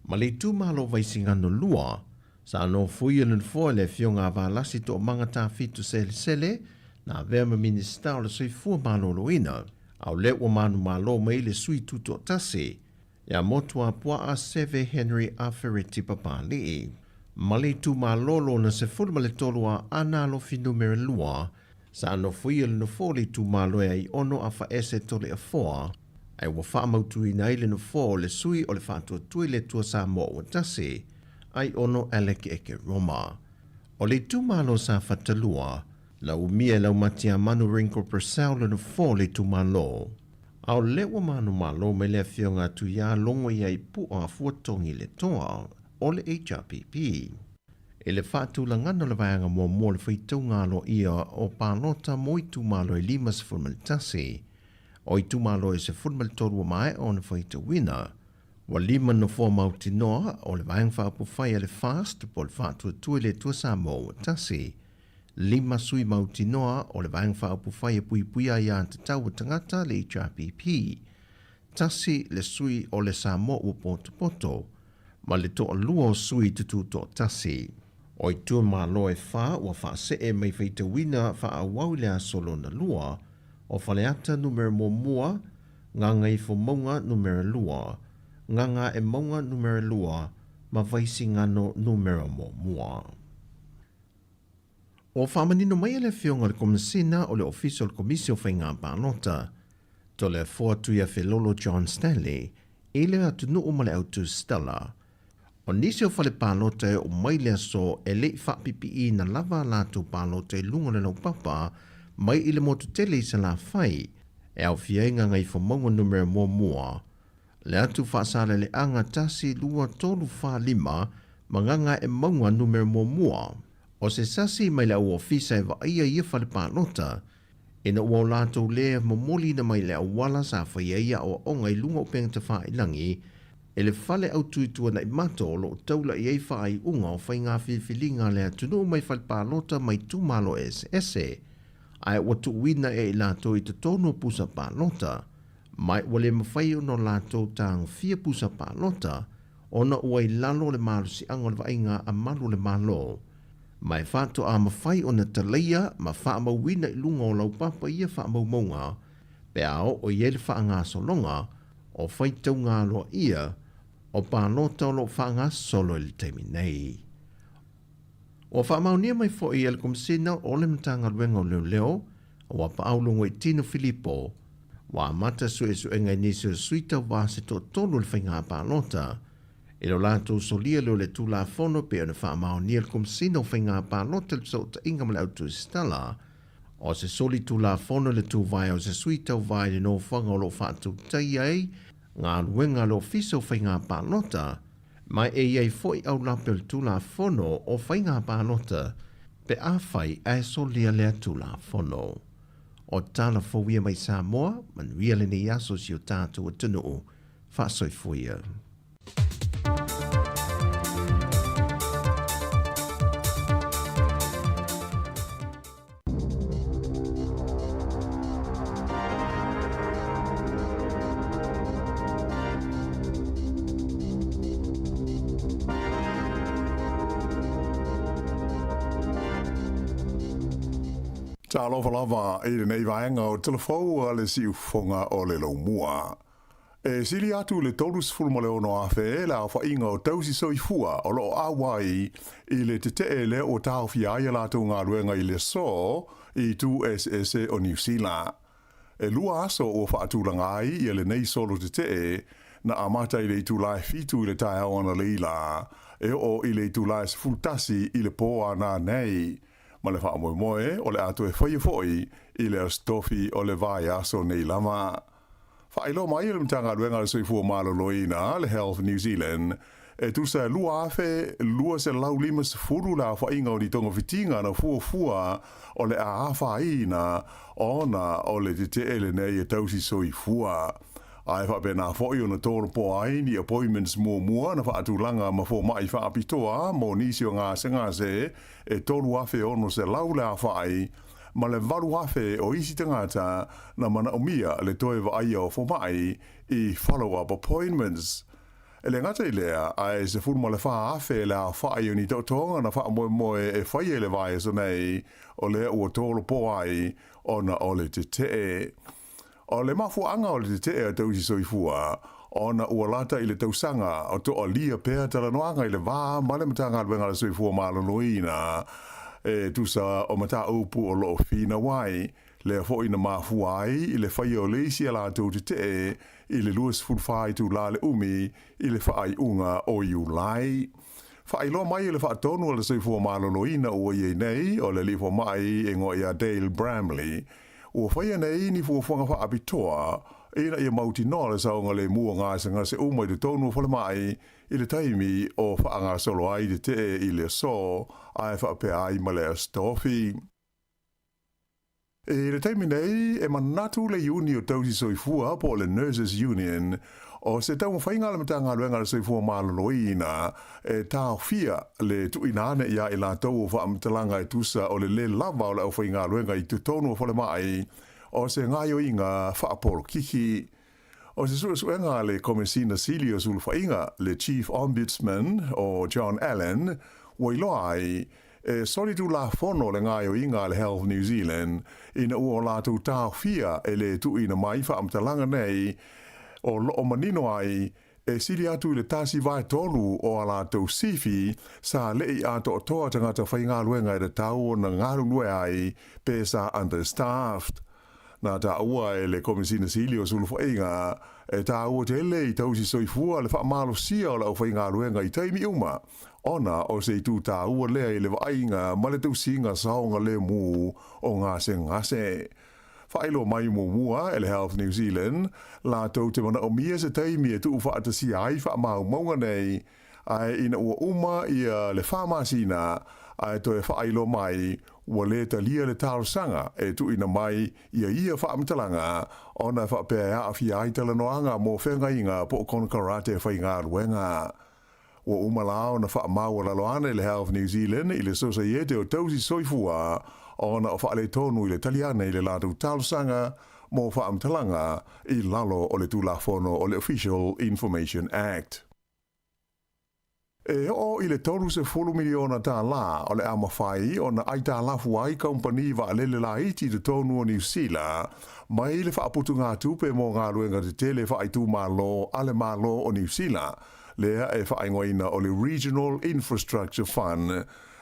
Ma le itumalo Vaisigano 2, sa nofoia le nofoa e le Afioga a Valasi Toomaga Tafitu Selesele, na avea ma Minisita o le Soifua Maloloina, a o lea ua manumalo mai le sui tutoatasi, ia Motuapuaa Seve Henry Afereti Papalii. Ma le itumalo lona 13 a Aana Alofi Numera 2, sa nofoia le nofoa o le itumalo e Aiono Afaese Toleafoa, ae ua faamautuina ai le nofoa o le sui o le Faatuatua i le Atua Samoa ua tasi, Aiono Alec Eke Roma. O le itumalo Safata 2, na umia e Laumatiamanu Ringo Purcell le nofoa o le itumalo. A o lea ua manumalo mai le Afioga a Tuiā Logo ia i Pu'a Fuatogi le Toa o le HRPP. I le faatulagana o le vaega muamua o le faitauga aloaia o palota mo itumalo e 51, o itumalo e 13 ua maea ona faitauina, ua lima nofoa mautinoa o le Vaega Faaupufai a le FAST po o le Faatuatua i le Atua Samoa ua tasi, lima sui mautinoa o le Vaega Faaupufai e Puipuia Aiatatau a Tagata, le HRPP, tasi le sui o le Samoa ua potopoto, ma le toalua o sui tututoatasi. O itumalo e fa ua faasee mai faitauina faaauau i le aso lona lua, o Faleata Numera muamua, Gagaifomauga Numera lua, Gagaemauga Numera lua ma Vaisigano Numera muamua. Ua faamanino mai e le Afioga i le Komesina o le Ofisa o le Komisi o Faiga Palota, Toleafoa Tuiafelolo John Stanley, i le atunuu ma le autusitala. O nisi o fale palota e oo mai le aso e le i faapipiiina lava a latou palota i luga o le laupapa mai i le motu tele i Salafai, e aofia ai Gagaifomauga Numera Muamua, le atu Faasaleleaga 1, 2, 3, 4, 5 ma Gagaemauga Numera Muamua. O se sasi mai le au ofisa e vaaia ia fale palota, Ina ua o latou lē momoliina mai le auala sa faia ai aoaoga i luga o upega tafailagi e le fale autuituanaʻi-mato o lo o taula i ai faaiuga o faiga filifiliga a le atunuu mai fale palota mai itumalo eseese, ae ua tuuina e i latou i totonu o pusa palota, ma ua le mafai ona o latou tagofia pusa palota ona ua i lalo o le malosiaga o le vaaiga a malu o le Malo. Ma e faatoa mafai ona talaia ma faamauina i luga o laupapa ia faamaumauga pe a oo i ai le faagasologa o faitauga aloaia o palota o lo o faagasolo i le taimi nei. Ua faamaonia mai foi e le Komesina o le Matagaluega o Leoleo ua Paau Logoitino Filipo, ua amata suesuega i nisi o sui tauva se toatolu o le faiga palota i lo latou solia lea o le Tulafono pei ona faamaonia e le Komesina o Faiga Palota i le Fesootaiga ma le Autusitala o se soli Tulafono i le tuvae o se sui tauva i le nofoaga o lo o faatautaia ai galuega a le Ofisa o Faiga Palota ma e i ai foi aulape o le Tulafono o Faiga Palota pe afai ae solia lea Tulafono. O tala fou ia mai Samoa, manuia lenei aso si o tatou atunuu. Faasoifua ia. Talofa lava i lenei vaega o Telefou a le Siufofoga o le Laumua. E sili atu le 36,000 le aofaiga o tausi soifua o lo o auai i le tetee lea ua taofia ai a latou galuega i le aso i itu eseese o Niu Sila. E lua aso ua faatulaga ai ia lenei solo tetee na amata i le itula e fitu i le taeao analeila e oo i le itula e 11 i le pō a nanei, ma le faamoemoe o le a toe faia foi i le Aso Tofi o le vaiaso nei lava. Faailoa mai e le Matagaluega a le Soifua Maloloina, le Health New Zealand, e tusa e 2,250 le aofaiga o ni togafitiga na fuafua o le a afaina ona o le tetee lenei e tausi soifua. Ae faapena foi ona tolopo ai ni appointments muamua na faatulaga ma fomai faapitoa mo nisi o gasegase e 3,600 le aofai ma le 8,000 o isi tagata na manaomia le toe vaaia o fomai i follow-up appointments. E le gata i lea, ae 14,000 le aofai o ni taotoga na faamoemoe e faia i le vaiaso nei, o lea ua tolopo ai ona o le tetee. O le mafuaaga o le tetee a Tausi Soifua, ona ua lata i le tausaga o toalia pea talanoaga i le va ma le Matagaluega a le Soifua Maloloina e tusa o mataupu o lo o finau ai, lea foi na mafua ai i le faia o le isi a latou tetee i le 24 itula le umi i le faaiuga o Iulai. Faailoa mai e le Faatonu a le Soifua Maloloina ua i ai nei o le Alii Fomai e igoa ia Dale Bramley, ua faia nei ni fuafuaga faapitoa ina ia mautinoa le saogalemu o gasegase uma i totonu o falemai i le taimi o faagasolo ai tetee i le aso ae faapea ai ma le Aso Tofi. I le taimi nei, e manatu le Iuni o Tausi Soifua po o le Nurses Union, o se taumafaiga a le Matagaluega a le Soifua Maloloina e taofia le tuuina ane iā i latou o faamatalaga e tusa o le lē lava o le aufaigaluega i totonu o falemai o se gaoioiga faapolokiki. O se suesuega a le Komesina Sili o Sulufaiga, le Chief Ombudsman o John Allen, ua iloa ai, e solitulafono le gaoioiga a le Health New Zealand ina ua o latou taofia e le tuuina mai faamatalaga nei o loo manino ai e sili atu i le tasi vaetolu o a latou sifi sa leʻi atoatoa tagata faigaluega e tatau ona galulue ai pe sa understaffed. Na taua e le Komesina Sili o Sulufaiga, e tāua tele i tausi soifua le faamalosia o le aufaigaluega i taimi uma, ona o se itu tāua lea i le vaaiga ma le tausiga saogalemu o gasegase. Faailoa mai muamua e le Health New Zealand latou te manaomia se taimi e tuufaatasia ai faamaumauga nei, ae ina ua uma ia le fa masina ae toe faailoa mai ua lē talia le talosaga e tuuina mai ia ia faamatalaga ona e faapea e aafia ai talanoaga mo feagaiga po o konekarate faigaluega. Ua uma la ona faamaualalo ane le Health New Zealand i le Sosaiete o Tausi Soifua ona o faaletonu i le tali ane i le latou talosaga mo faamatalaga i lalo o le Tulafono o le Official Information Act. E oo i le $30 miliona o le a mafai ona aitalafu ai kamupani vaalele laiti i totonu o Niu Sila mai le faaputugatupe mo galuega tetele faaitumalo a le Malo o Niu Sila, lea e faaigoaina o le Regional Infrastructure Fund,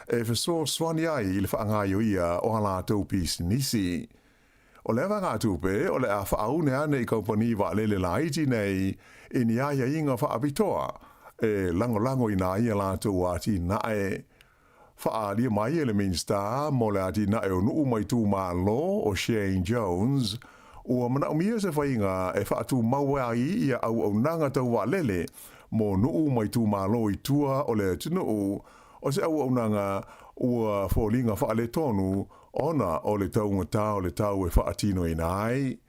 e fesoasoani ai i le faagaoioia o a latou pisinisi. O lea vaegatupe o le a faaune ane i kamupani vaalele laiti nei i ni aiaiga faapitoa e lagolagoina ai a latou atinae. Faaalia mai e le Minisita mo le Atinae o Nuu ma Itumalo o Shane Jones, ua manaomia se faiga e faatumau ai ia auaunaga tau vaalele mo nuu ma itumalo i tua o le atunuu, o se auaunaga ua foliga faaletonu ona o le taugata o le tau e faatinoina ai.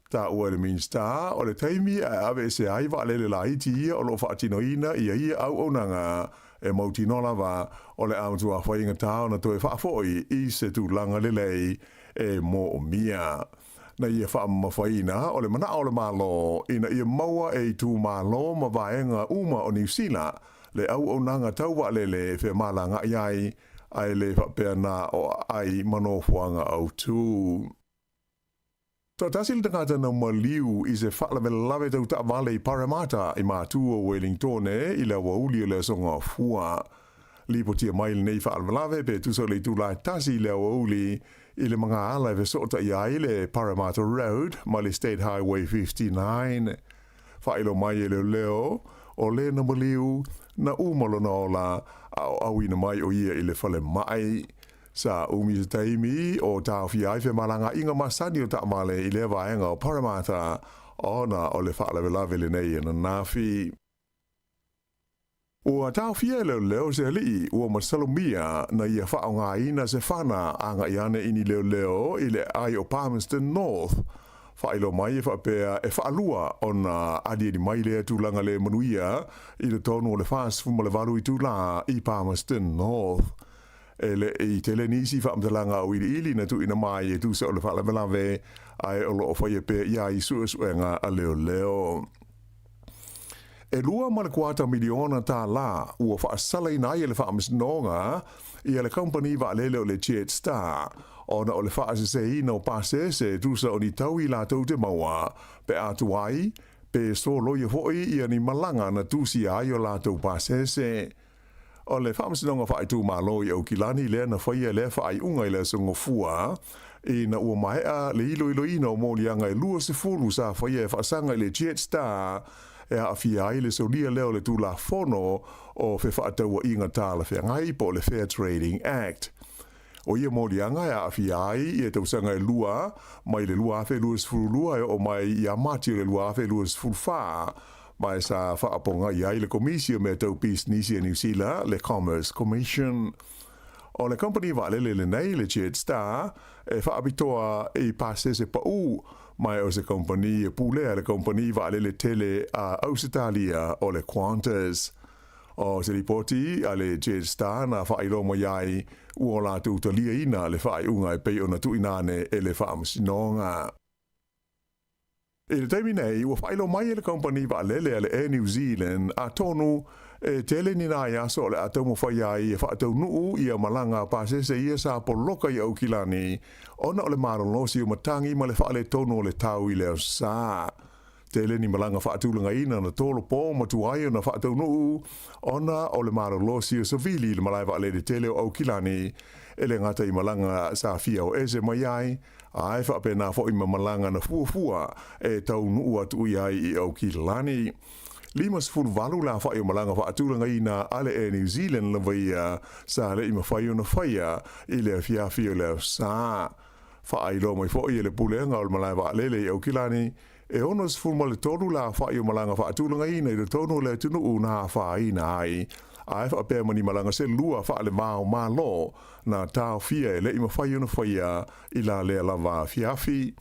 Taua e le Minisita, o le taimi e aveese ai vaalele laiti ia o lo o faatinoina ia ia auaunaga, e mautinoa lava o le a matua faigata ona toe faafoi i se tulaga lelei e moomia. Na ia faamamafaina o le manao o le Malo ina ia maua e itumalo ma vaega uma o Niu Sila le auaunaga tau vaalele e femalagaai ai ae le faapea na o aai ma nofoaga autū. Toatasi le tagata na maliu i se faalavelave tau taavale i Paremata i Matu o Welingtone i le aoauli o le Aso Gafua. Lipotia mai lenei faalavelave pe tusa o le itula e tasi i le aoauli i le magaala e fesootai ai le Paremata Road ma le State Highway 59. Faailoa mai e leoleo, o le na maliu, na uma lona ola, a o auina mai o ia i le falemai. Sa umi se taimi o taofia ai femalagaaiga masani o taavale i lea vaega o Parramatta ona o le faalavelave lenei ananafi. Ua taofia e leoleo se alii ua masalomia na ia faaaogaina se fana agai ane i ni leoleo i le aai o Palmerston North. Faailoa mai e faapea e faalua ona aliali mai lea tulaga le manuia i totonu o le 48 itulā i Palmerston North. E le i tele nisi faamatalaga auiliili na tuuina mai e tusa o le faalavelave, ae o lo o faia pea i ai suesuega a leoleo. E $2.25 miliona ua faasalaina ai e le Faamasinoga ia le kamupani vaalele o le Jetstar ona o le faaseseina o pasese e tusa o ni taui latou te maua pe a tuai pe soloia foi ia ni malaga na tusia ai o latou pasese. O le Faamasinoga Faaitumalo i Aukilani lea na faia lea faaiuga i le Aso Gafua, ina ua maea le iloiloina o moliaga e 20 sa faia e faasaga i le Jetstar e aafia ai le solia lea o le Tulafono o Fefaatauaiga Talafeagai po o le Fair Trading Act. O ia moliaga e aafia ai ia tausaga e lua mai le 2022 e oo mai ia Mati o le 2024, ma e sa faapogai ai le Komisi o Mea Tau Pisinisi a Niu Sila, le Commerce Commission. O le kamupani vaalele lenei, le Jetstar, e faapitoa i pasese pau, ma e o se kamupani e pulea e le kamupani vaalele tele a Ausetalia o le Qantas. O se lipoti a le Jetstar na faailoa mai ai ua latou taliaina le faaiuga e pei ona tuuina ane e le Faamasinoga. I le taimi nei, ua faailoa mai e le kamupani vaalele a le Air New Zealand atonu e tele ni nai aso o le a taumafai ai e faataunuu ia malaga pasese ia sa poloka i Aukilani ona o le malolosi o matagi ma le faaletonu o le tau i le aso Sa. Tele ni malaga faatulagaina na tolopo ma tuai ona faataunuu ona o le malolosi o savili i le malae vaalele tele o Aukilani, e le gata i malaga sa fia o ese mai ai, ae faapena foi ma malaga na fuafua e taunuu atu i ai i Aukilani. 58 le aofai o malaga faatulagaina a le Air New Zealand lava ia sa le i mafai ona faia i le afiafi o le Aso Sa. Faailoa mai foi e le Pulega o le Malae Vaalele i Aukilani, e 63 le aofai o malaga faatulagaina i totonu o le atunuu na afaina ai, ae faapea ma ni malaga se lua faale-va o Malo na taofia e le i mafai ona faia i la lea lava afiafi.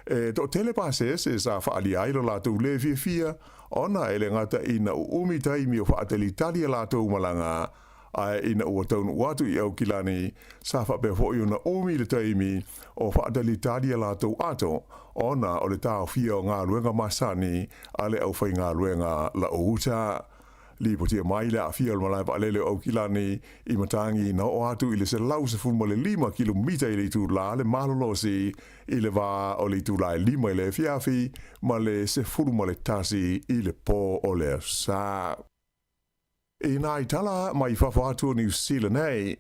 E toatele pasese sa faaalia ai lo latou le fiafia ona e le gata ina uumi taimi o faatalitali a latou malaga, ae ina ua taunuu atu i Aukilani, sa faapea foi ona umi le taimi o faatalitali a latou ato ona o le taofia o galuega masani a le aufaigaluega lauuta. Lipotia mai le aafia o le malae vaalele o Aukilani i matagi na oo atu i le 115 kilomita i le itulā le malolosi i le va o le itulā e 5 i le afiafi ma le 11 i le pō o le Aso Sa. I nā tala mai fafo atu o Niu Sila nei,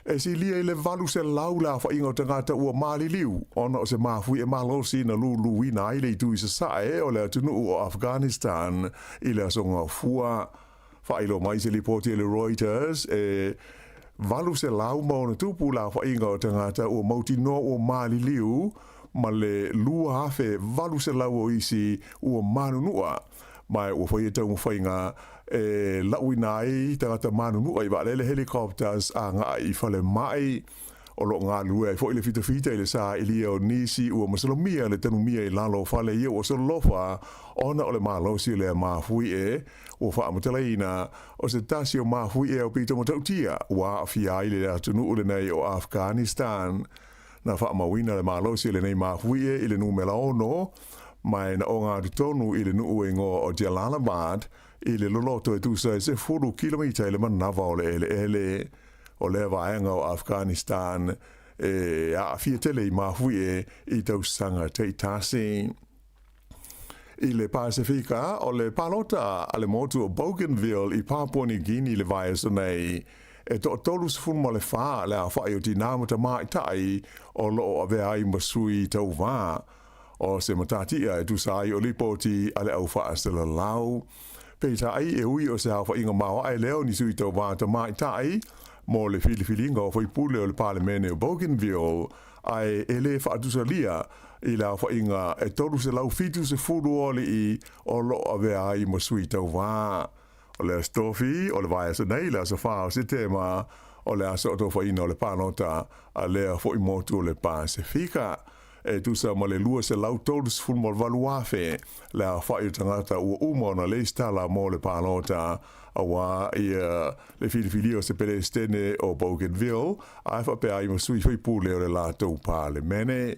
e silia i le 800 le aofaiga o tagata ua maliliu ona o se mafuie malosi na luluina ai le itu i sasae o le atunuu o Afghanistan i le Aso Gafua. Faailoa mai se lipoti a le Reuters e 800+ le aofaiga o tagata ua mautinoa ua maliliu ma le 2,800 o isi ua manunua Ma ua faia taumafaiga e lauina ai tagata manunua i vaalele helicopters agai i falemai. O lo o galulue ai foi le fitafita i le sailia o nisi ua masalomia le tanumia i lalo o fale ia ua solofa ona o le malosi o lea mafuie ua faamatalaina o se tasi o mafuie aupito matautia ua aafia ai le atunuu lenei o Afghanistan. Na faamauina le malosi o lenei mafuie i le numera 6, ma e na oga atu tonu i le nuu e igoa o Jalalabad i le loloto e tusa e 10 kilomita i le manava o le eleele. O lea vaega o Afghanistan e aafia tele i mafuie i tausaga taitasi. I le Pasefika, o le palota a le motu o Bougainville i Papua New Guinea i le vaiaso nei, e toa-34 le aofai o tinā ma tamaitai o lo o avea ai ma sui tauva. O se matatia e tusa ai o lipoti a le au faasalalau. Peitai, e ui o se aofaiga maoae lea o ni sui tauva tamaitai mo le filifiliga o faipule o le Palemene o Bougainville, ae e le faatusalia i le aofaiga e 370 o alii o lo o avea ai ma sui tauva. O le Aso Tofi o le vaiaso nei, le aso 4 o Setema, o le aso o tofaina o le palota a lea foi motu o le Pasefika. E tusa ma le 238,000 le aofa'i o tagata ua uma ona lesitala mo le palota auā ia le filifilia o se Peresetene o Bougainville ae faapea ai ma sui faipule o le latou Palemene.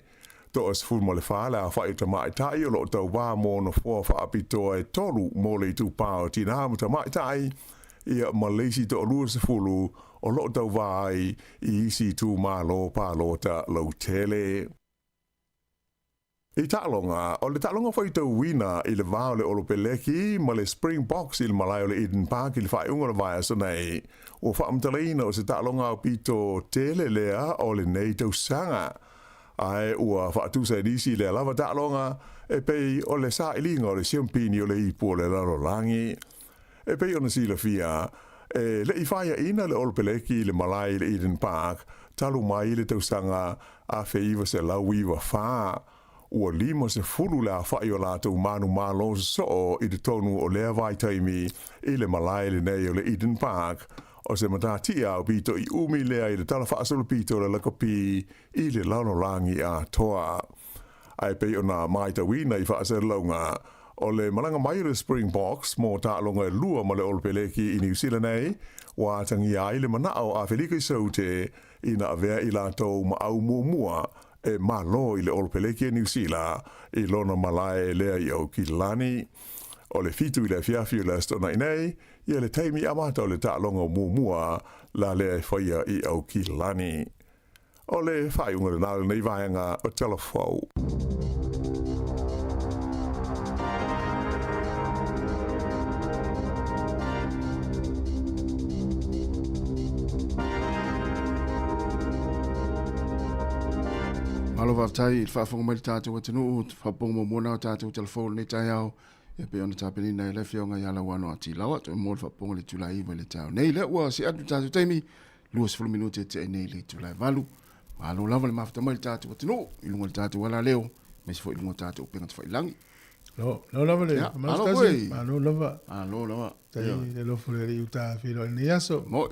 Toa 14 le aofa'i o tama'ita'i o lo'o tauvā mo nofoa fa'apitoa e tolu mo le itupā o tinā ma tama'ita'i, ia ma le isi toa 20 o lo'o tauvā ai i isi itumalo palota lautele. I taaloga, o le taaloga faitauina i le va o le Olopeleki ma le Springboks i le malae o le Eden Park i le faaiuga o le vaiaso nei, ua faamatalaina o se taaloga aupito tele lea o lenei tausaga. Ae ua faatusa e nisi lea lava taaloga e pei o le sailiga o le siampini o le ipu o le lalolagi. E pei ona silafia, e le i faiaina le Olopeleki i le malae i le Eden Park talu mai le tausaga 1994. Ua 50 le afa'i o latou manumalo sosoo i totonu o lea vaitaimi i le malae lenei o le Eden Park. O se matatia aupito i umi lea i le tala faasolopito o le lakapi i le lalolagi atoa. Ae pei ona matauina i faasalalauga, o le malaga mai o le Springboks mo taaloga e lua ma le Olopeleki i Niu Sila nei, ua atagia ai le manao o Afelika i Saute ina avea i latou maau muamua e malo i le Olopeleki a Niu Sila i lona malae lea i Aukilani. O le 7 i le afiafi o le Aso Toonai nei, ia le taimi amata o le taaloga muamua la lea e faia i Aukilani. O le faaiuga lena o lenei vaega o Tala Fou. Malo faafetai i le faafofoga mai le tatou atunuu, faafofoga muamua na o tatou telefoni lenei taeao. Ia pei ona tapenaina e le afioga ia Lauano Atilawa, toe mo le faafofoga le itula 9 i le taeao nei. Lea ua see atu le tatou taimi, 20 minute e tea nei le itula e 8. Malo lava le mafuta mai le tatou atunuu i luga o le tatou alaleo, aemaise foi i luga o tatou upega tafailagi. Lo, lo lava le, Ia, malo alo tasi, koe. malo lava. Malo lava. Tai Ia. le lofo le alii uta feiloai lenei aso. Moi.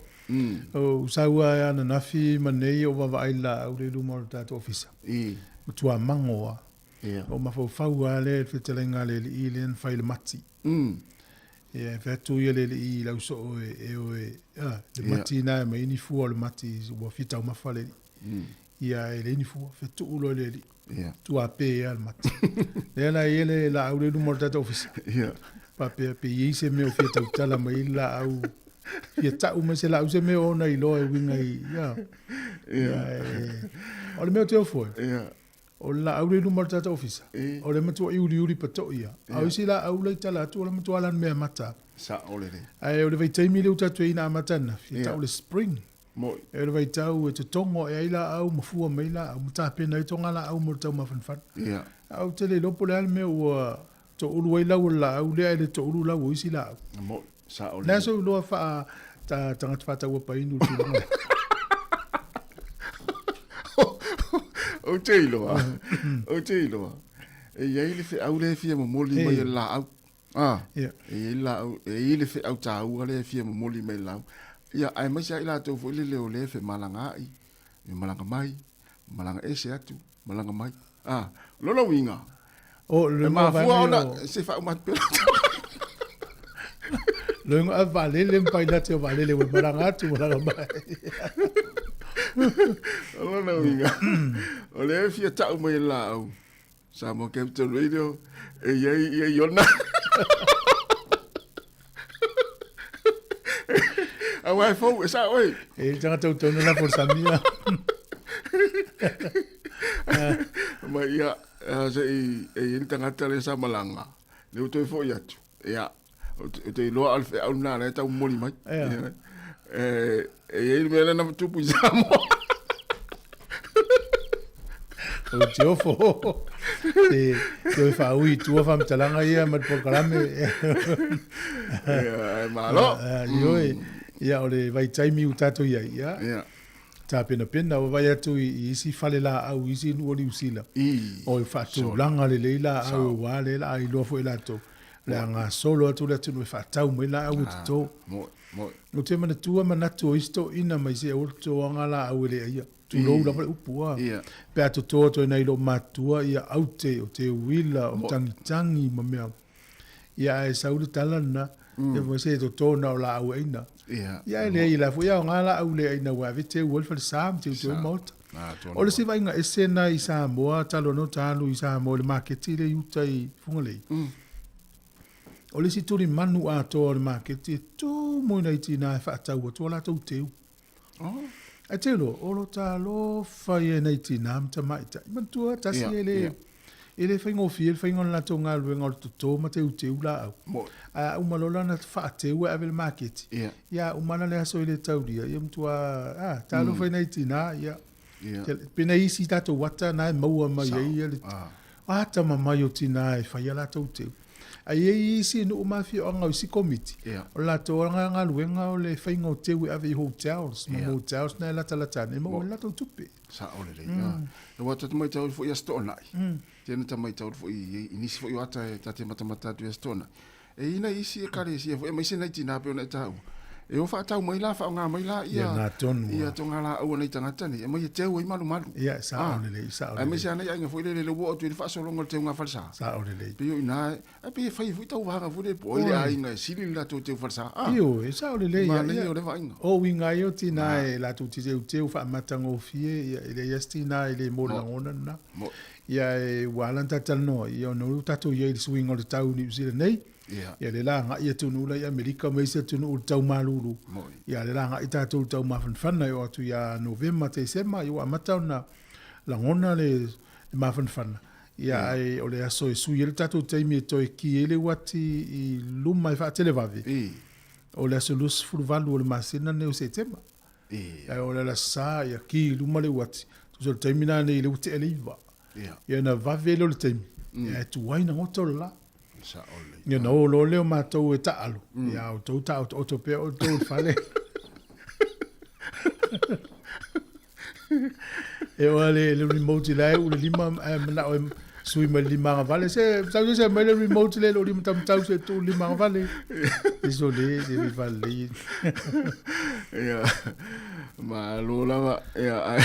O sau a ananafi ma nei o vaavaai laau le luma o le tatou ofisa. I. Matua mango a. Ia. O mafaufau a le fetalaiga a le alii lea na fai le mati. Ia, e fai atu ia le alii i lau soo e, e o e, a, le mati na e mai ni fua o le mati ua fia taumafa le alii. Ia, e leai ni fua, fetuu loa le alii. Ia. Tua pē a le mati. Lea la e i ai le laau le luma o le tatou ofisa. Ia. Faapea pe i ai se mea o fia tautala mai ai le laau, fia tau mai se laau se mea ona iloa e uiga i, ia. Ia. Ia, e, o le mea o te ofo e. Ia. O le laau le i luma o le tatou ofisa, E. o le matua'i uliuli pato'i a. A o isi laau la i tala atu, o le matua lanu mea mata. Sa'o lelei. Ae o le vaitaimi lea ua tatou i ai ina amata ananafi, e Ia. tau le spring. Moi. E o le vaitau e totogo ae ai laau ma fua mai laau ma tapena ai toga laau mo le taumafanafana. Ia. Ae ou te le iloa po o le a le mea ua toulu ai lau o le laau lea ae le toulu lau o isi laau. Moi. Sa'o O le a lelei. sou iloa faa ta tagata faatauapainu i le tulaga lea? Ou te iloa, ou te iloa, e i ai le feau lea e fia momoli mai e le laau. Ah, Ia. e i ai le laau, e i ai le feau taua lea e fia momoli mai e le laau. Ia, aemaise lava i latou foi lele o lea e femalagaai, e malaga mai, malaga ese atu, malaga mai. Ah, o lona uiga, O, le e igoa mafua vaega ona ia o- se faauma atu pea. Lo igoa a vaalele ma pailate o vaalele ua malaga atu malaga mai. O lona uiga, o lea e fia tau mai e le laau, Samoa Capital Radio, e i ai ia Iona. Aua e fou, e sao e. E le tagata utauna la fo le samia. Ma ia, se i, e i ai le tagata lea sa malaga, lea ua toe foi atu. Ia, ou te iloa o le feau lena lea e tau momoli mai. Ia. E, e i ai le mea lea na tupu i Samoa. O te ofo. Te, te oi whaui i tua whamtalanga ia ma le polokalame. Ia, e malo. Ioe, ia o le vaitaimi ua tatou i ai, ia. Ia. Tapenapena, ua vaai atu i, i isi fale laau, i isi nuu o Niu Sila. I. O e faatulaga lelei laau, aua lea la a iloa foi e latou. Le a gasolo atu le atunuu e faatau mai laau e toto. Ou te manatua manatu o isi toeaiina mai se aua le totoaga laau e le aia. Tulou lava le upu a. Pe a toto atu ai nai lou matua ia aute o te uila o tagitagi ma mea. Ia ae sau le tala lena, ia fai mai se toto na o laau e aina. Ia ae leai la foi e aoga laau le aina aua e ave teu ai le falesa ma teuteu ai le maota. O le isi vaaiga ese lena i Samoa talu ai ona ta alu i Samoa i le maketi lea i uta i Fugalei. O le isi tulimanu atoa o le maketi e tumu i nai tina e faatau atu a latou teu. Oh. Ae te iloa, o lo talofa ia i nai tina ma tamaitai. Manatua, tasi e le, e le faigofie le faiga o le latou galuega o le toto ma teuteu laau. Ae a uma loa la ona faateu e ave i le maketi, ia a uma la le aso e le taulia, ia matua, a, talofa i nai tina, ia. Pe nai isi tatou ata na e maua mai ai ia le, a atamamai o tina e fai a latou teu. Ae i ai isi nuu ma afioaga o isi komiti, o le latou lava galuega o le faiga o teu e ave i hotels ma motels na e latalata ane e maua ai le latou tupe. Sao lelei. Aua ta te matau foi i Aso Toonai, tena ta matau foi i nisi foi o ata e ta te matamata atu i Aso Toonai, e i ai nai isi ekalesia foi aemaise nai tina pei ona e taua, e o faatau mai la, faaaoga mai la ia ia togalaau a nai tagata nei, aumai e teu ai malumalu. Ia, e sao lelei, sao lelei. Aemaise lava nai aiga foi lele, lea ua oo atu i ai le faasologa o le teuga falesa. Sao lelei. Pei o i ina, ae pei e fai foi tauvaga foi lele po o ai le aiga e sili le latou teu falesa. Ioe, e sao lelei. Manaia o lea vaaiga. O uiga ai o tina e latou te teuteu faamatagofie, ia, e leai lava se tina e le mo le lagona lena. Ia, e, ua ala ona talatalanoa, ia ona ua tatou i ai i le suiga o le tau i Niu Sila nei, Ia lea la agai atunuu la i Amerika ma isi atunuu i le tau malulu. Ia lea la agai tatou i le tau mafanafana e oo atu ia Novema, Tesema, ia ua amata ona lagona le mafanafana. Ia ae o le aso e sui ai le tatou taimi e toe ki ai le uati i luma e faatelevave, o le aso 28 o le masina lenei o Setema. Ae o le Alasa ia ki i luma le uati, tusa o le taimi lena nei lea ua tea le 9. Ia ona vave lea o le taimi, ae tuai na goto le la. Ia ona o loa lea o matou e taaalo, ia a outou taotooto pea outou i le fale. E oo lava le remote la e uu i le lima ae manao e sui mai le lima agavale. Se sau se aumai le remote lea i lou lima taumatau se tuu le lima agavale. Désolé, se le faalelei. Ia, malo lava. Ia, ai.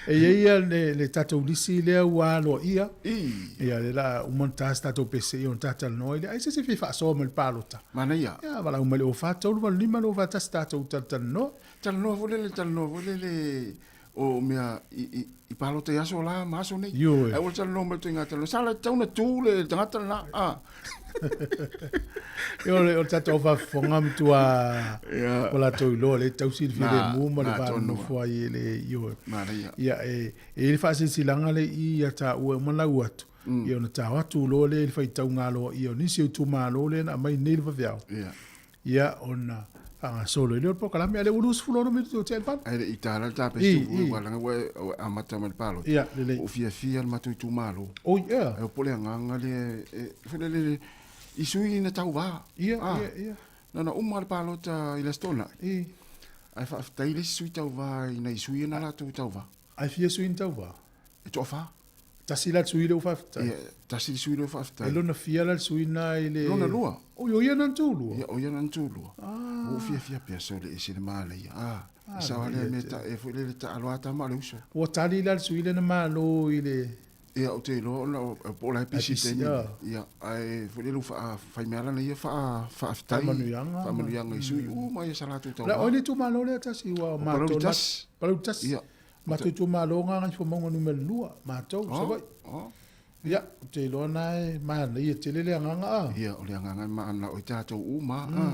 E i ai ia le tatou lisi lea ua aloaia. Ia, lea o le a uma ona ta se tatou pese ona ta talanoa ai lea. Ai se isi e fia faasoa mai i le palota. Manaia. Ia, valaau mai i le 04 3 8 5 2 4 1 tatou talatalanoa. Talanoa foi lele, talanoa foi lele o mea i, i, i palota i aso la ma aso nei. Ioe. Ai ua talanoa mai le ituaiga talanoa. Sa la tatau ona tu le tagata lena. Ah. Ia, o le, o le tatou faafofoga matua Ia. ua latou iloa lea e tausi le filemu ma le na va tonu nonofo ai e le ioe. Manaia. Ia, e, e i ai le faasilasilaga lea i i ia taua e uma lau atu. Ia ona tao atu loa lea i le faitauga aloaia o nisi o itumalo lea na aumai nei le vaveao. Ia. Ia ona faagasolo ai lea o le polokalame, a o lea ua 26 minute ua tea i le 8. Ae le i ta la le ta pesi tu ua langa ua e amata mai le palota. Ia, lelei. Ua fiafia le matou itumalo. Oi, ea. Ae po o le agaga lea e foi lele i sui na tauva. Ia, ia, ia. Na ona uma le palota i le Aso Toonai. Ae faafetai le isi sui tauva i nai sui na latou tauva. Ae fia sui na tauva? E toafa. Tasi la le sui lea ua faafetai. Ia, tasi le sui lea ua faafetai. E lona fia la le sui na i le... Lona lua. Oi, o ia na tu lua? Ia, o ia na tu lua. Ah. Ua fiafia pea sole ese le manaia. Ah, ah, sao lea mea ta, e foi lele taalo a tama o le uso. Ua tali la le sui lea na malo i le... Ia, ou te iloa ona po o la e pisi i taimi. Ia, ae foi lele ua fai mea lana ia faafetai. Faamanuiaga. Faamanuiaga i sui uma ia sa latou tauva. La, o le itumalo lea tasi ua matou... Palauli tasi. Palauli tasi. Ia. Matou itumalo Gagaifomauga Nu.2, matou, Savaii. Ia, ou te iloa na e manaia tele le agaga a. Ia, o le agaga e manao ai tatou uma a.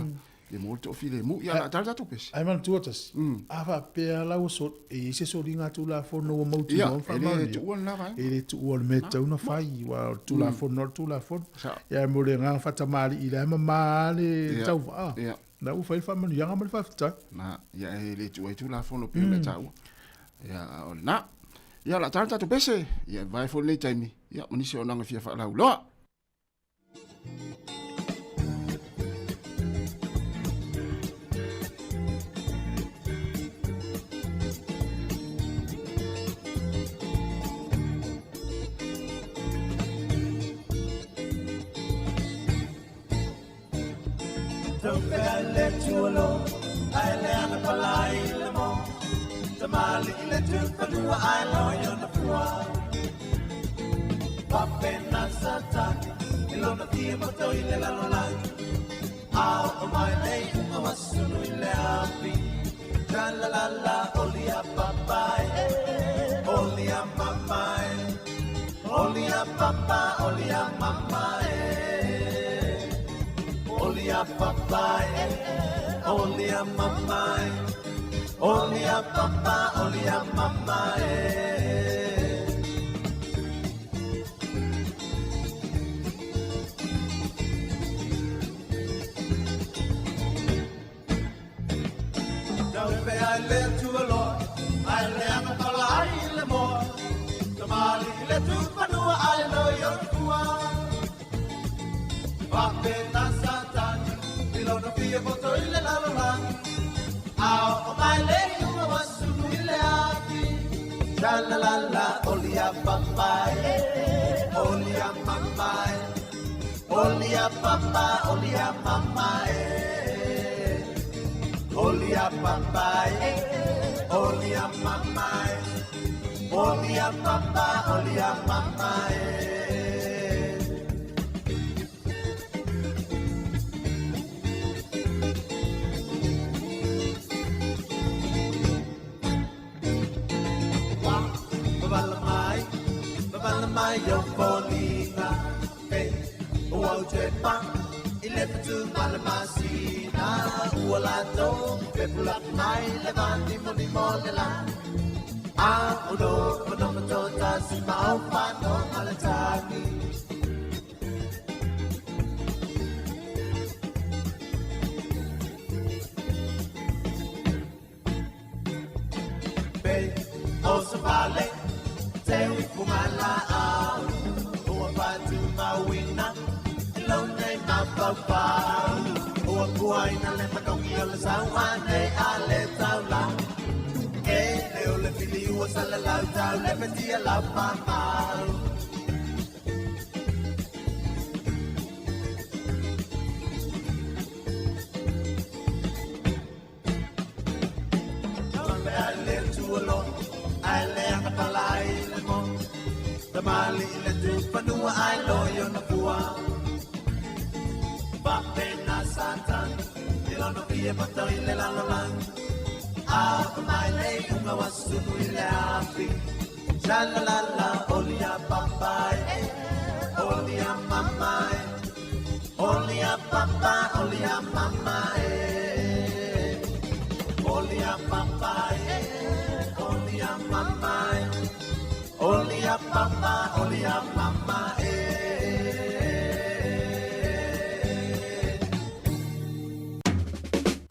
Ia maua le toafilemu. Ia, o le a tala tatou pese. Ae manatua tasi, a faapea la ua e i ai se soliga Tulafono ua mautinoa ma faamaonia. Ia, e le tuua lena vaega. E le tuua, o le mea e tatau ona fai, aua o le Tulafono lava o le Tulafono. Ia, ae mo le agaga faatamalii, la e mama lava le tauvaa. Ia. La ua fai le faamanuiaga ma le faafetai. Na, ia e le tuua ai Tulafono pei ona e taua. Ia, a o lena. Ia, o le a tala tatou pese. Ia, e vae foi lenei taimi. Ia, ma nisi o auaunaga e fia faalauiloa.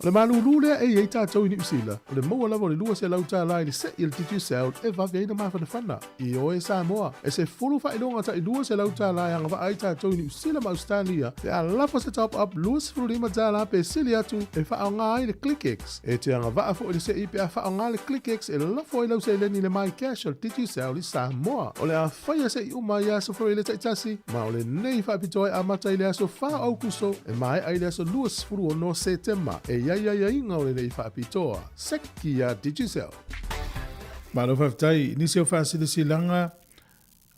O le malūlū lea e i ai tatou i Niu Sila, o le maua lava o le $200 i le se'i a le Digicel e vave ai ona mafanafana. Ioe Samoa, e 10 faailoga tai $200 e agavaa ai tatou i Niu Sila ma Ausetalia pe a lafo se top up $25 pe sili atu e faaaoga ai le ClickX. E te agavaa foi i le se'i pe a faaaoga le ClickX e lafo ai lau seleni i le MyCash o le Digicel i Samoa. O le a faia se'i uma i aso Faraile taitasi, ma o lenei faapitoa e amata i le aso 4 o Aukuso e maea i le aso 26 Setema. E i ai aiaiga o lenei faapitoa. Seki a Digicel. Malo faafetai i nisi o faasilasilaga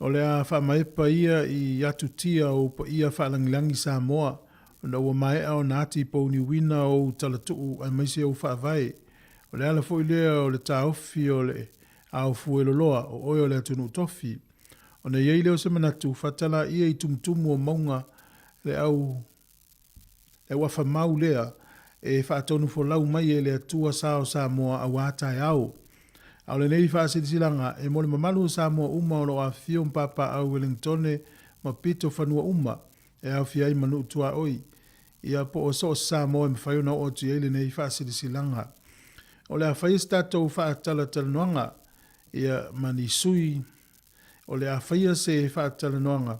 o le a faamaepa ia i atutia o ou paia faalagilagi Samoa ona ua maea ona ati pouniuina ou talatuu aemaise ou faavae. O le ala foi lea o le taofi o le ao fueloloa o oe o le atunuu tofi. Ona i ai lea o se manatu, faatalaia i tumutumu o mauga le au le auafa mau lea e faatonufolau mai e le Atua sa o Samoa auā taeao. A o lenei faasilasilaga e mo le mamalu o Samoa uma o lo o afifio ma papaaao i Welingtone ma pito fanua uma e aofia ai ma nuu tuaoi, ia po o so o se Samoa e mafai ona oo atu i ai lenei faasilasilaga. O le a faia se tatou faatalatalanoaga ia ma ni sui O le a faia se faatalanoaga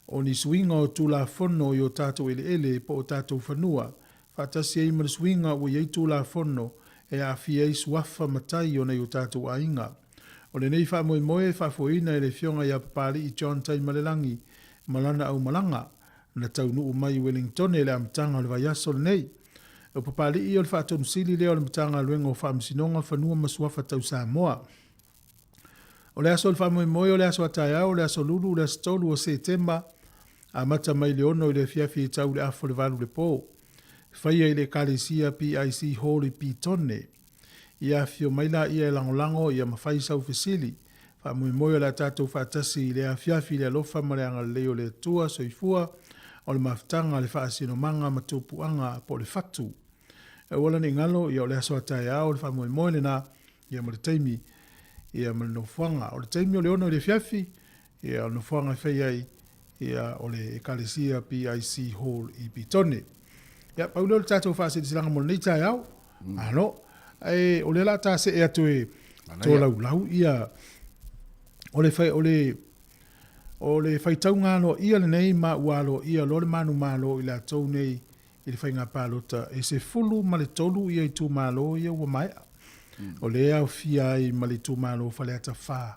o ni suiga o Tulafono i o tatou eleele po o tatou fanua, faatasi ai ma le suiga ua i ai Tulafono e aafia ai suafa matai o nai o tatou aiga. O lenei faamoemoe e faafoeina e le Afioga ia Papalii John Taimalelagi ma lana aumalaga, na taunuu mai i Welingtone i le amataga o le vaiaso lenei. O Papali'i o le Faatonu Sili lea o le Matagaluega o Faamasinoga, Fanua ma Suafa Tau Samoa. O le aso o le faamoemoe o le aso a taeao, o le aso Lulu, le aso 3 o Setema, amata mai le 6 i le afiafi e tau i le afa o le 8 i le po. Faia i le Ekalesia PIC Hall i Petone. Ia afifio mai laia e lagolago ia ma fai sau fesili. Faamoemoe o le a tatou faatasi i le afiafi i le alofa ma le agalelei o le Atua Soifua o le mafutaga, le faasinomaga ma tupuaga po o le fatu. Aua la ne i galo, ia o le aso a taeao o le faamoemoe lena, ia ma le taimi, ia ma le nofoaga. O le taimi o le 6 i le afiafi, ia o le nofoaga e fai ai, ia o le Ekalesia PIC Hall i Petone. Ia, pau lea o le tatou faasilasilaga mo lenei taeao. Malo. Ae o lea o le a ta see atu e tolaulau ia o le fai, o le o le faitauga aloaia lenei ma ua aloaia loa le manumalo i latou nei i le faiga palota e 13 ia itumalo ia ua maea. O lea e aofia ai ma le itumalo o Faleata 4.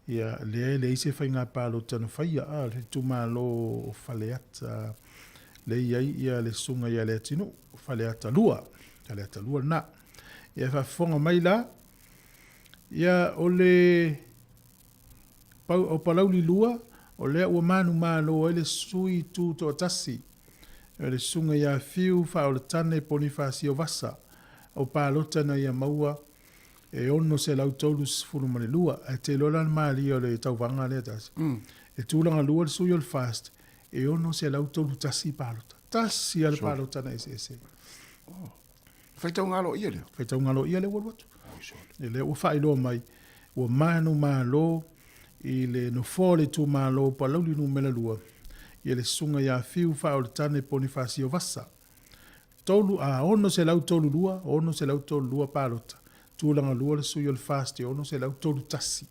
Ia, lea e leai se faiga palota na faia, a, le itumalo o Faleata, lea e i ai ia le susuga ia Leatinuu, Faleata 2, Faleata 2 lena. Ia, e faafofoga mai la, ia, o le pau, o Palauli 2, o lea ua manumalo ai le sui tutoatasi, le susuga ia Fiu Faaolatane Ponifasio Vasa, o palota na ia maua e 632, ae te iloa la le malie o le tauvaga lea tasi. E tulaga lua le sui o le FAST, e 631 palota. Tasi lava le palota na eseese. Oh. Faitauga aloaia lea. Faitauga aloaia lea ua alu atu. Oh, lea ua faailoa mai, ua manumalo i le nofoa o le itumalo Palauli numera 2, ia le susuga ia Fiu Faaoletane Ponifasio Vasa. 3, a, 632, 632 palota. Tulaga lua le sui o le FAST e 631.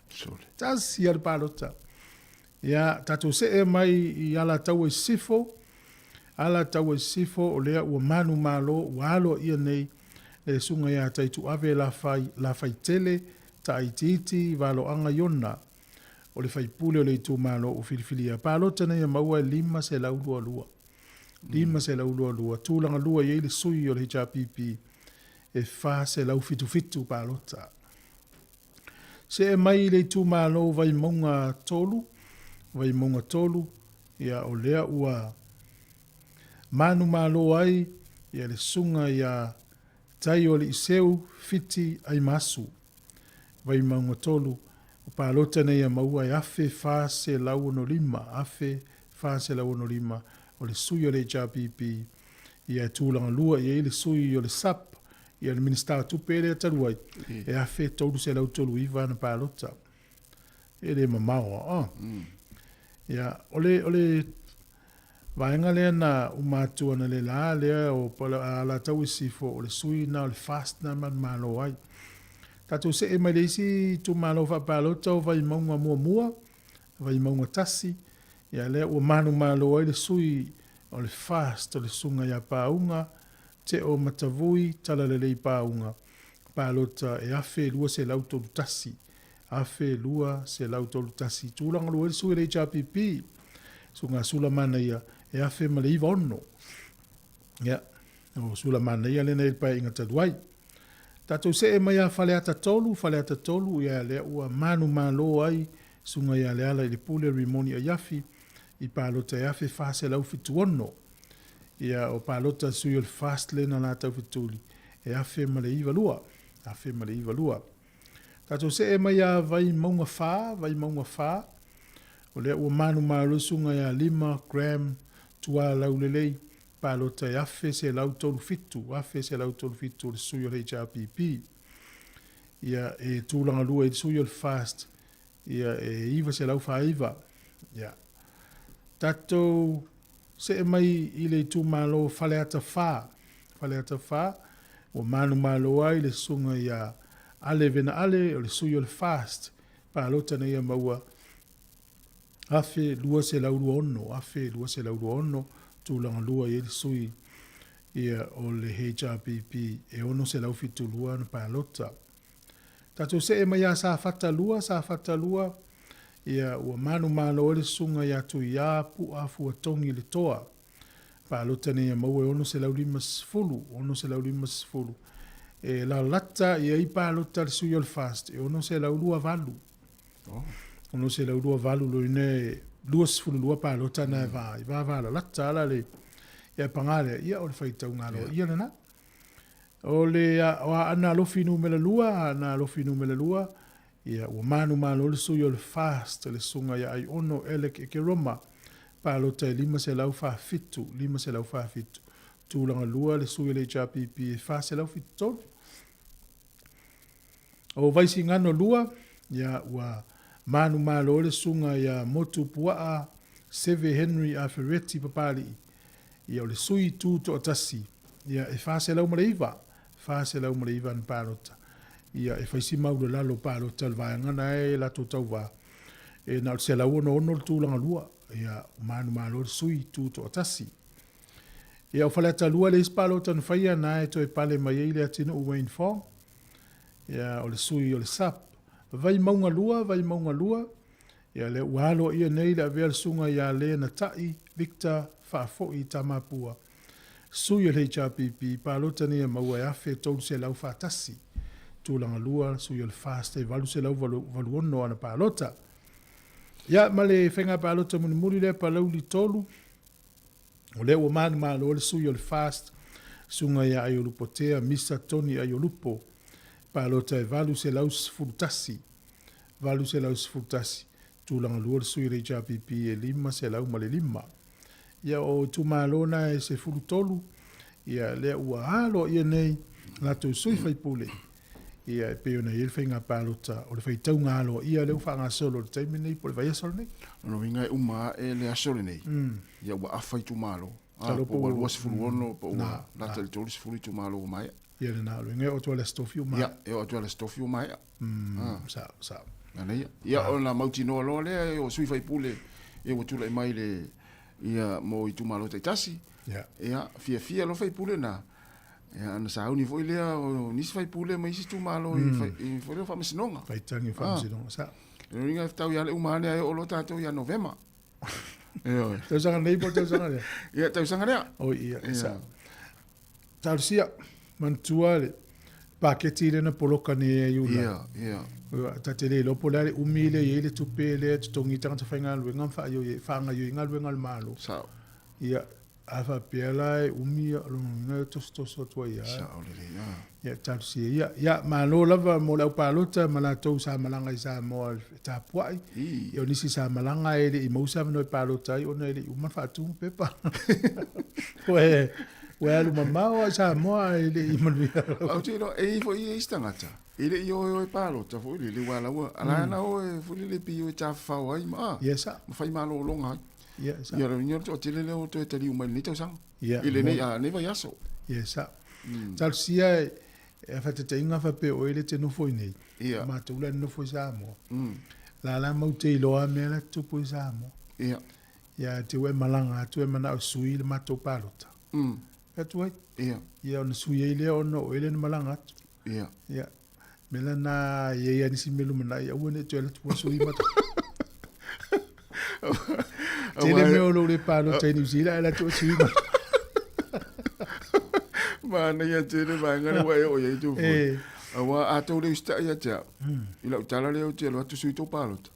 Sole. Tasi lava le palota. Ia, tatou see mai i Alataua i Sisifo. Alataua i Sisifo, o lea ua manumalo, ua aloaia nei le susuga ia Taituave Lafai, Lafaitele Taaitiiti Valoaga Iona, o le faipule o le itumalo ua filifilia. Palota nei e maua e 522. 522, tulaga lua e i ai le sui o le HRPP e 477 palota. See mai i le itumalo Vaimauga 3, Vaimauga 3, ia o lea ua manumalo ai ia le susuga ia Taioaliiseu Fiti Aimasu. Vaimauga 3, o palota nei a maua e 1,465, 1,465 o le sui o le HRPP, ia e tulaga lua i ai le sui o le SUP, ia le Minisita o Tupe lea talu ai, e 1,339 ana palota. E le mamao a. Ia, o le, o le vaega lea na uma atu analeila lea o Alataua i Sisifo, o le sui lena o le FAST na manumalo ai. Tatou see mai le isi itumalo faapalota o Vaimauga muamua, Vaimauga 1, ia lea ua manumalo ai le sui o le FAST o le Susuga ia Pauga Teo Matavui Talalelei Pauga, palota e 1,231, 1,231. Tulaga lua ai le sui o le HRPP, Susuga Sulamanaia e 1,096. Ia, o Sulamanaia lena i le paeaiga talu ai. Tatou see mai ia Faleata 3, Faleata 3, ia lea ua manumalo ai Susuga ia Lealailepule Rimoni Aiafi i palota e 1,476. Ia, o palota sui o le FAST lena la taufetuli e 1,092, 1,092. Tatou see mai ia Vaimauga 4, Vaimauga 4, o lea ua manumalo le susuga ia Lima Graham Tualaulelei, palota e 1,137, 1,137 o le sui o le HRPP. Ia, e tulaga lua i le sui o le FAST, ia, e 949. Ia, tatou see mai i le itumalo Faleata 4, Faleata 4, ua manumalo ai le susuga ia Ale Vena Ale, o le sui o le FAST, palota na ia maua 1,226, 1,226, tulaga lua i ai le sui ia o le HRPP e 672 ana palota. Tatou see mai ia Safata 2, Safata 2, ia ua manumalo ai le susuga ia Tuiā Pu'a Fuatogi le Toa. Palota nei e maua e 650, 650. E lalata i ai palota a le sui o le FAST e 628. Oh. 628 loina e 22 palota na e va, i va va lalata ala le ia pagā lea, ia o le faitauga aloaia lena. O le o Aana Alofi numera 2, Aana Alofi numera 2, ia ua manumalo le sui o le FAST le susuga ia Aiono Alec Ekeroma, palota e 547, 547. Tulaga 2 le sui o le HRPP e 473. O Vaisigano 2, ia ua manumalo le susuga ia Motu Puaa Seve Henry Afereti Papali'i, ia o le sui tutoatasi, ia e 409, 409 ana palota. Ia e fai si maulalalo palota o le vaega na e latou tauvā, e na o le 166 le tulaga lua, ia manumalo le sui tutoatasi. Ia o Faleata 2 le isi palota na faia na e toe pale mai ai Leatinuu Wayne Fong, ia o le sui o le SUPP. Vaimauga 2, Vaimauga 2, Ia lea ua aloaia nei le avea le susuga ia Lenatai Victor Faafoi Tamapua, sui o le HRPP, palota nei e maua e 1,341. Tulaga lua, sui o le FAST e 886 ana palota. Ia ma le faiga palota mulimuli lea Palauli 3, o lea ua manumalo le sui o le FAST, susuga ia Aiolupotea Misa Tony Aiolupo, palota e 811. 811, tulaga lua le sui o le HRPP e 505. Ia o itumalo na e 13, ia lea ua aloaia nei latou sui faipule, ia e pei ona i ai le faiga palota o le faitauga aloaia lea ua faagasolo i le taimi lenei po o le vaiaso lenei. O lona uiga e uma ae le aso lenei, ia ua afa itumalo, po ua 26 po ua lata i le 30 itumalo ua maea. Ia lena, o le uiga e oo atu lava i le Aso Tofi ua maea. Ia, e oo atu lava i le Aso Tofi ua maea. Sao, sao. Manaia. Ia, ona mautinoa loa lea o sui faipule ia ua tulai mai le ia mo itumalo taitasi. Ia. Ia, fiafia loa faipule na. Ia, ona sauni foi lea o nisi faipule ma isi itumalo i i foi lea o faamasinoga. Faitagi o faamasinoga, sao. O lona uiga e fetau ia le uma ane ae oo loa tatou ia Novema. Ioe. Tausaga nei po o le tausaga lea? Ia, tausaga lea. Oi, ia, sao. Talosia, manatua le paketi lea na poloka nei e Iula. Ia, ia. Ta te le iloa po o le a le umi lea e i ai le tupe lea e totogi i tagata faigaluega ma faagaoioi ai galuega a le Malo. Sao. Ia, a faapea la e umi, o lona uiga e tosotoso atu ai lava. Sao lelei, a. Ia, talosia ia. Ia, malo lava mo le aupalota ma latou sa malaga i Samoa e tapuai. Ia, o nisi sa malaga e le i maua se avanoa e palota ai ona e le i uma ona faatu pepa. Ua ua alu mamao lava i Samoa ae le i manuia. Ou te iloa, e i ai foi isi tagata, e le i o e o e palota foi lele, aua la ua, la na o e foi lele pei o e tafafao ai ma, ma fai malologa ai. Ia, o le toatele lea ua toe taliu mai i lenei tausaga. Ia, I lenei, a, lenei vaiaso. Ia, sao. Talosia e faataitaiga faapea o oe lea e te nofo i inei, Ia. matou la e nonofo i Samoa. La la mau te iloa mea la e tutupu i Samoa. Ia. Ia, te ua e malaga atu e manao e sui le matou palota. Fai atu ai. Ia. Ia, ona sui ai lea ona o oe lea na malaga atu. Ia. Ia. Mea la na e i ai lava nisi mea lumanai, aua ne i toe alu atu ua sui matou. Tele mea o lou le palota i Niu Sila ae alu atu ua sui matou. Manaia tele vaega lea ua e oo i ai tou foi. Aua a tou le usitai ia te au, i lau tala lea ou te alu atu sui tou palota,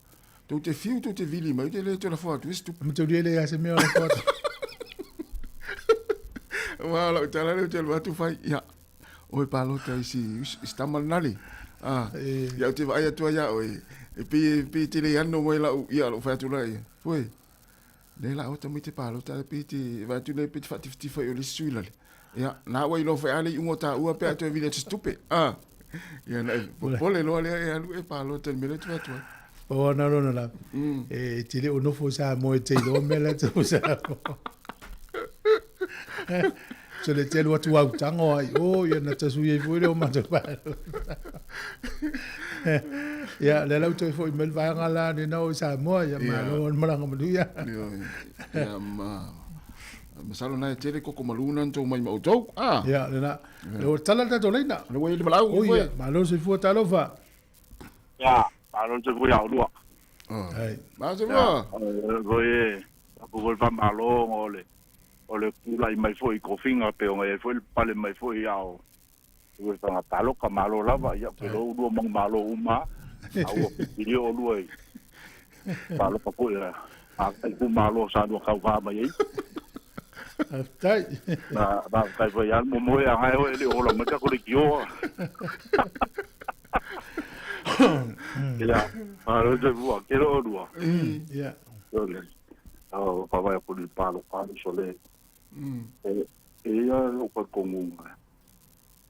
tou te fiu tou te vili mai, ou te le toe lafo atu isi tupe. Ma taulia le ia se mea o lafo atu. Aua o lau tala lea ou te alu atu fai, ia, Oe palota i si, i si tama lena le. Ah, ia ou te vaai atu ai ia oe, e pei, e pei e te le ano mai lau, ia lou fai atu la ia. Foe, le la oe tamaiti palota e pei te, vaai atu lea pei te faatifatifa i o le isi sui lale. Ia, na ua iloa foi a le iuga o taua pe a toe vili atu se tupe. Ah, ia na e popole loa lea e alu e palota i le mea lea e tu atu ai. Pau ana lona la, e te le o nofo i Samoa e te iloa mea la e tupu i Samoa. So le te alu atu au tango ai o, ia na tasui ai foi le o matou palota. Ia, lea la ua toe foi mai le vaega la nena o i Samoa, ia malo le malaga manuia. Ia, ma, masalo na e tele koko malu na tou mai ma outou. Ah. Ia, lena. Le ua tala le tatou laina. Le ua i le valaau. Oi, ia, malo le soifua talofa. Ia, malo le soifua ia oulua. Ai. Malo soifua. Ia, foi e, apu foi le faamalo ona o le. O le tula'i mai fo'i i tofiga pe ona i ai foi le pale mai fo'i a o ua faga paloka malo lava ia pe lou lua manumalo uma a ua filifili oulua i paloka fo'i a itumalo sa lua tauvā mai ai. Faafetai. Na faafetai foi ia le momoe agae oe e le o ola mai tatou leitioa. Ia, malo le soifua, tele oulua. Ia. Ole. Ao faavae aku i le paloka le sole. E e ia lou talitonuga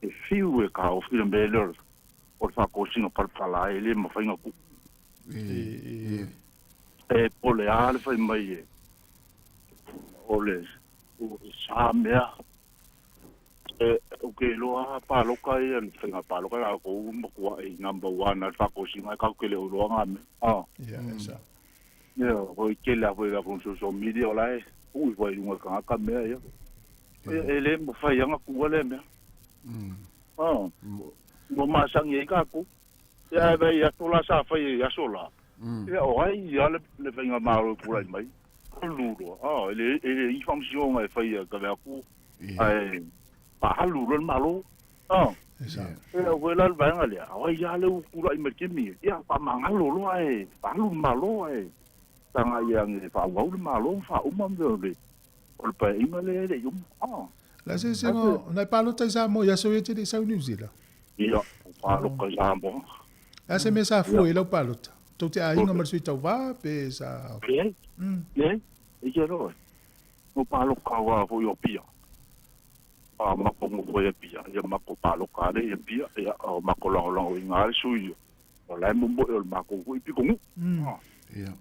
e fiu e taofi le mea lea o le faatosina palapala ai e le mafai ona tuu. E po o le a le fai mai e o le sa mea e ou te iloa lava palota ia le faiga palota la outou matuai number one lava le faatosina ae tatou te le o iloa na mea. Ia oi tele lava foi i latou social media o la e tuu ifo ai i luga o le tagata mea ia. E le mafai lava ona tuua lea mea. Ua masani ai tatou. Ia ae vaai i aso la sa fai ai aso la, ia o ai lava le faigamalo e tulai mai, alu loa, e le i ai faamasinoga e faia e tave atu ae faaalu loa le Malo. Ia foi la le vaega lea, o ai lava lea ua tulai mai i le taimi lenei, ia faamagalo loa ae faaalu le Malo ae tagai ane e faaauau le Malo ma faauma mea o le o le paeaiga lea e le i uma. Le a asiasiga o nai palota i Samoa i aso ia e te le i sau i Niu Sila? Ia, o palota i Samoa. Le a se mea sa fua i ai lau palota? Tou te aiga ma le sui tauva pe sa... Leai, leai, e te iloa, no palota aua foi o Apia. A matou nofo i Apia, ia matou palota lea i Apia, ia o matou lagolagoina lava le sui o la e momoe o le matou foi pitonuu. Ia.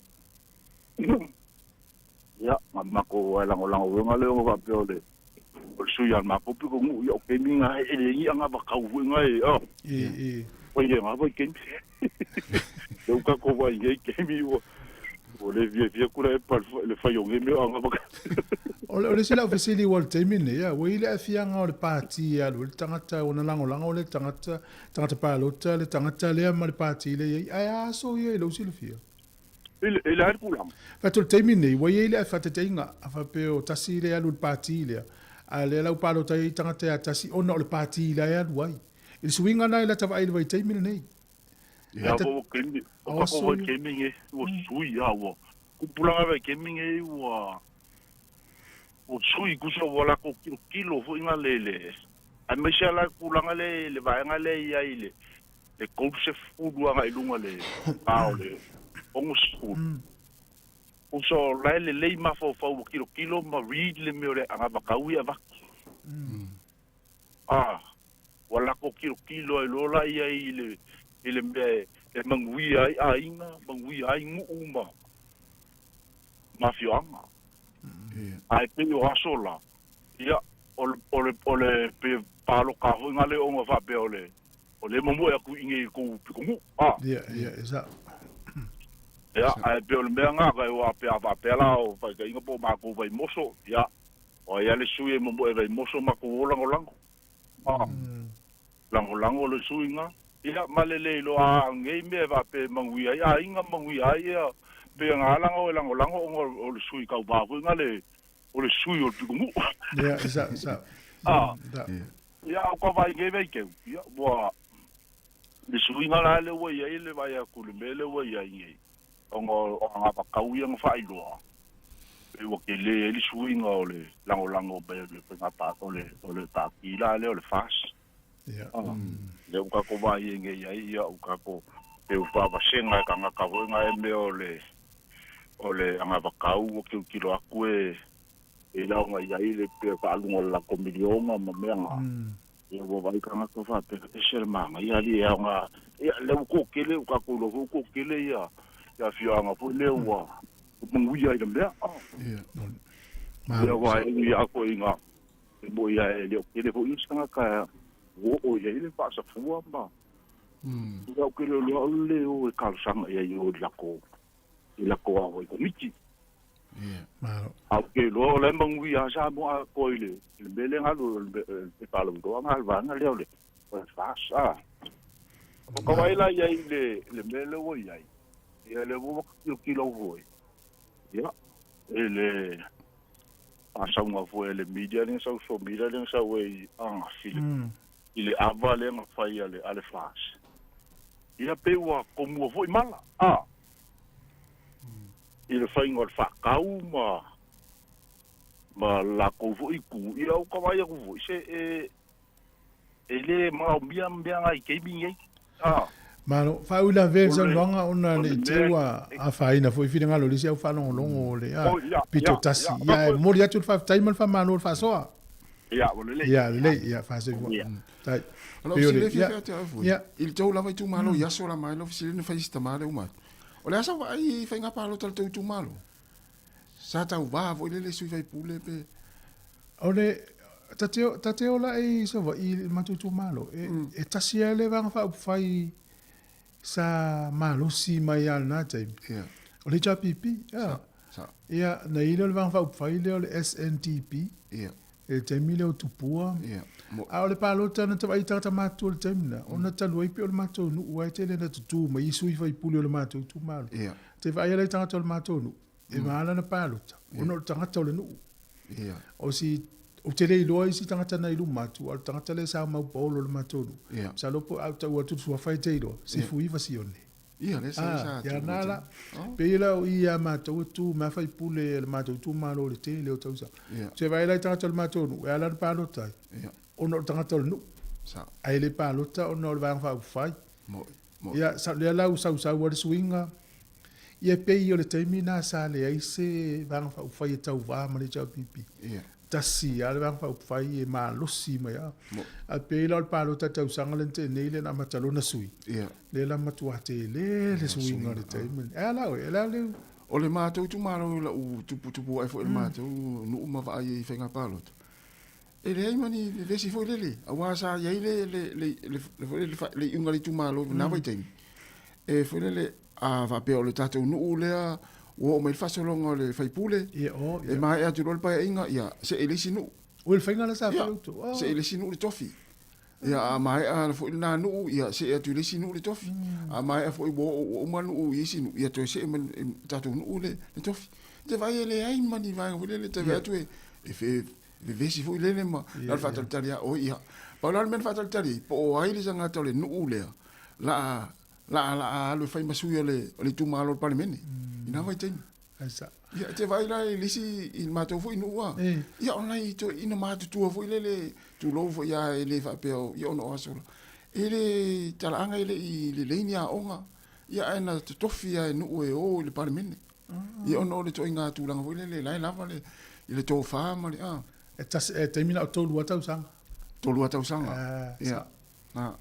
Ia, ma matou lagolagoina lea ona faapea o le o le sui a le matou pitonuu, ia o taimi na e le i anavatau foi na e, a. Oi e na vaitaimi. Lea ua tatou vaai i nei taimi ua ua le fiafia Tuilaepa i le fai o nei mea o anavatau. O le isi lau fesili ua o le taimi lenei, a ua i ai le aafiaga o le pati e alu ai le tagata ua na lagolago le tagata, tagata palota le tagata lea ma le pati lea e i ai, ae a aso ia i lou silafia? I le, i le a le tulaga? Fai atu o le taimi lenei, ua i ai le faataitaiga, a faapea o tasi lea e alu i le pati lea, a o lea la ua palota ai tagata ia tasi ona o le pati la e alu ai. I le suiga lena i lata vaai i le vaitaimi lenei. Ia po ua taimi, o tatou vaitaimi nei, ua sui lava, ua tupulaga vaitaimi nei ua ua sui tusa ua latou tilotilo foi na le le aemaise lava la le tulaga lea i le vaega lea e i ai le le 30 agai i luga le a o le 60. Tusa o la e lelei mafaufau ua tilotilo ma read le mea o le anavatau ia e avatu. A, ua latou tilotilo ai loa la i ai i le, i le mea e manuia ai aiga, manuia ai nuu ma, ma afioaga. Ae pei o aso la, ia, o le, o le, o le, pe palota foi na le ona faapea o le, o lea e momoe atu i inei i le tou pitonuu, a. Ia, ia, e sao. Ia, ae pei o le mea na, aua pe a faapea la o faitaina po o matou Vaimoso, ia, O ai a le sui e momoe Vaimoso matou o lagolago. A lagolago le sui nga. Ia ma le le iloa a nei mea e faapea e manuia ai aiga manuia ai ia pei ona ala ona o e lagolago ona o le sui tauva foi nga le o le sui o le pitonuu. Ia e sao sao. A ia a o ka vaai nei vaitau ia ua le suiga la lea ua i ai le vaai atu i le mea lea ua i ai nei ona o agavakau ia na faailoa, pei ua tele ai le suiga o le lagolago mai o le faiga o le o le pati la lea o le FAS. Ia. Lea ua tatou vaai ai nei ai, ia ua tatou pei ua faavasega e tagata foi na e mea o le o le agavakau ua tilotilo atu e e laoga i ai le pei o faaaluga o le latou miliona ma mea na. Ia ua vaai tagata faapea, ese le manaia alii e aoga. Ia lea ua toatele, ua tatou iloa foi ua toatele ia afioaga foi lea ua manuia i le mea. Ia aua e ui lava foi ina e moni lava e le o tele foi isi tagata ua oo i ai le faasafua ma ia ou te le iloa o le o e talosaga i ai i o i latou i latou aoga i Komiti. Malo. A ou te iloa o la e manuia lava Samoa atoa i le i le mea lea na alu e faalauiloa na le vaega lea o le o le FAS a. O ka vaai la i ai i le le mea lea ua i ai, ia lea ua tilotilo foi, ia, i le. Fasauga foi a le media lea na sau social media lea na sau ai ananafi i le ava lea na fai a le a le FAS. Ia pei ua tomua foi mala a i le faiga o le faatau ma ma lakou foi itu, ia ua ta vaai atu foi se e e le manaomia mea na i taimi nei. A. Malo, faauilavea i le saunoaga ona ne i te i ua afaina foi finagalo o le isi au faalogologo o le pito tasi. Ia, ae momoli atu le faafetai ma le faamalo i le faasoa. Ia, ua lelei. Ia, lelei. Ia, faasoifua. Faafetai. O lau fesili e fiafia ia te au foi. I le tou lava itumalo i aso la mai lau fesili na fai e si tama lea uma atu. O le a sau vaai i faiga palota a le tou itumalo? Sa tauva foi lele sui faipule pe. O le ta te ola i Savaii i le matou itumalo, e tasi lava le Vaega Faaupufai sa malosi mai lava i lena taimi, o le HRPP. Ia, na i ai lea o le Vaega Faaupufai lea o le SNDP, i le taimi lea o Tupua. A o le palota na vaai i tagata matutua i le taimi lena, ona talu ai pei o le matou nuu lava e tele ina tutu mai ai sui faipule o le matou itumalo. Te vaai la i tagata o le matou nuu, e ma lana palota, ona o le tagata o le nuu. O si, ou te le iloa isi tagata na i luma atu, a o le tagata lea sa mau paolo o le matou nuu. Masalo po a ou tau atu le suafa e te iloa, Sefuiva Sione. Ia, lea sa, sa ia na la. Pei la o i ia matou e tu mai a faipule a le matou itumalo i le tele o tausaga. Se vaai la i tagata o le matou nuu, e ala ona palota ai, ona o le tagata o le nuu. Ae le palota ona o le Vaega Faaupufai. Ia, sa, lea la ua sausau ai le suiga. Ia e pei o le taimi lena sa leai se Vaega Faaupufai e tauva ma le HRPP. Tasi lava le Vaega Faaupufai e malosi mai lava. Ae pei la o le palota i le tausaga lea na tea nei lea na amata loa ona sui, lea la matua tele le suiga o le taimi lenei. Ae a la oe? O le a le... O le matou itumalo i lau tuputupu ae foi i le matou nuu ma vaai ai i faiga palota, E leai ma ni vevesi foi lele, aua sa i ai le, le, le, le, le, foi lele, le iuga a le itumalo i lena vaitaimi, e foi lele, a faapea o le tatou nuu lea ua oo mai le faasologa o le faipule, Ia, oh, e ia. maea atu loa le paeaiga, ia, see i le isi nuu. Oi, le faiga lea sa Ia, fai outou. Oh. see i le isi nuu le tofi. Ia, a maea foi lena nuu, ia, see atu i le isi nuu le tofi. A maea foi ua oo ua uma nuu i isi nuu, ia toe see mai i le tatou nuu le, le tofi. Te vaai e leai ma ni vaega foi lele, te vaai atu e, e, e vevesi foi lele ma na o le faatalitali lava oi ia. Pau la le mea na faatalitali ai, po o ai le tagata o le nuu lea la la la alu e fai ma sui o le o le itumalo o le Palemene i na vaitaimi. Ia, e te vaai la i le isi i le matou foi nuu a. Ia o nai toeaiina matutua foi lele, tulou foi a e le faapea o ia ona o aso la. E le talaaga e le i lelei ni aoga, ia ae na totofi lava e nuu e o i le Palemene. Ia ona o le ituaiga tulaga foi lele la e lava le i le tofa ma le a. E tasi e taimi na o 3 lava tausaga. 3 lava tausaga. Ia. Na.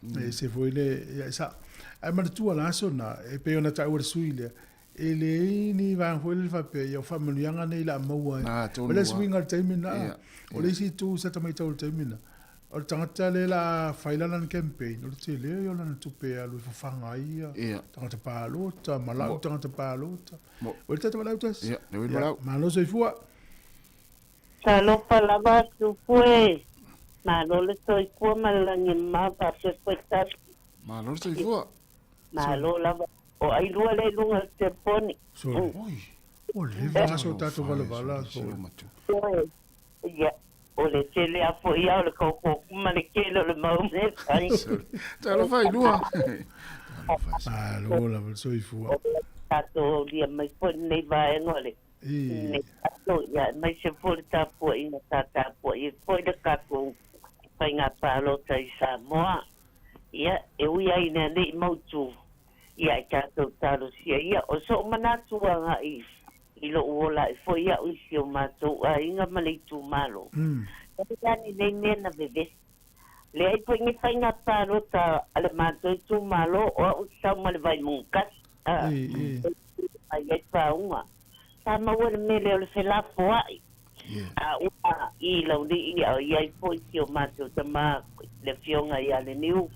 E ese foi le ia e sao. Ae manatua la aso na e pei ona taua e le sui lea, e leai ni vaega foi lele faapea ia o faamanuiaga nei o le a maua ai. O le suiga o le taimi lena. O le isi itu sa ta matau i le taimi lena, O le tagata lea la a fai la lana campaign, o le tele ia o lana tupe e alu e fafaga ai ia tagata palota ma lau tagata palota. O le tata valaau tasi. Ia, le valaau. Malo soifua. Talofa lava Tupu e. Malo le soifua ma le lagi mama faapea foi Tasi. Malo le soifua. Malo lava. O ai lua lea i luga o le telefoni. Sorry. Ua leva aso o tatou valavala. Ia, o le tele a foi a o le koko ma le tele o le mau mea fai. Talofa i lua. Malo lava le soifua. O tatou aulia mai foi lenei vaega o le lenei aso, ia, aemaise foi le tapuaiga sa tapuai ai foi le tatou faiga palota i Samoa. Ia, e ui lava ina ne i mautu, ia, e tatou talosia ia. O so'u manatu agai i lo'u ola ae foi a'u i si o matou aiga ma le itumalo. Leai la lenei mea na vevesi. Leai foi ni faiga palota a le matou itumalo o a'u i sau ma le Vaimauga tasi a e mai ai pauga. Sa maua le mea lea o le felafoa'i a ua i laulii a o i ai foi si o matou tama le afioga ia Leniu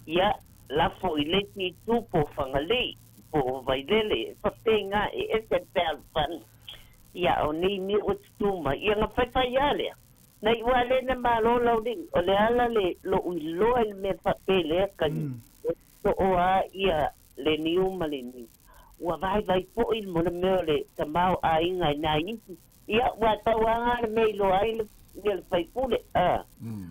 ia lafo i le isi itu po o Fagalii. po o Vailele, e faapena, e ese le fealofani. Ia, o nei mea ua tutū mai, ia na faifai lava lea. Na iu lava lea ina malo laulii, o le ala le lo'u iloa i le mea faapea lea taimi, ua sosoo lava ia le niu ma le niu. Ua vaivai foi mo le mea o le tama o aiga i nai isi. Ia, ua tauaga le mea i iloa ai le ia le faipule, a,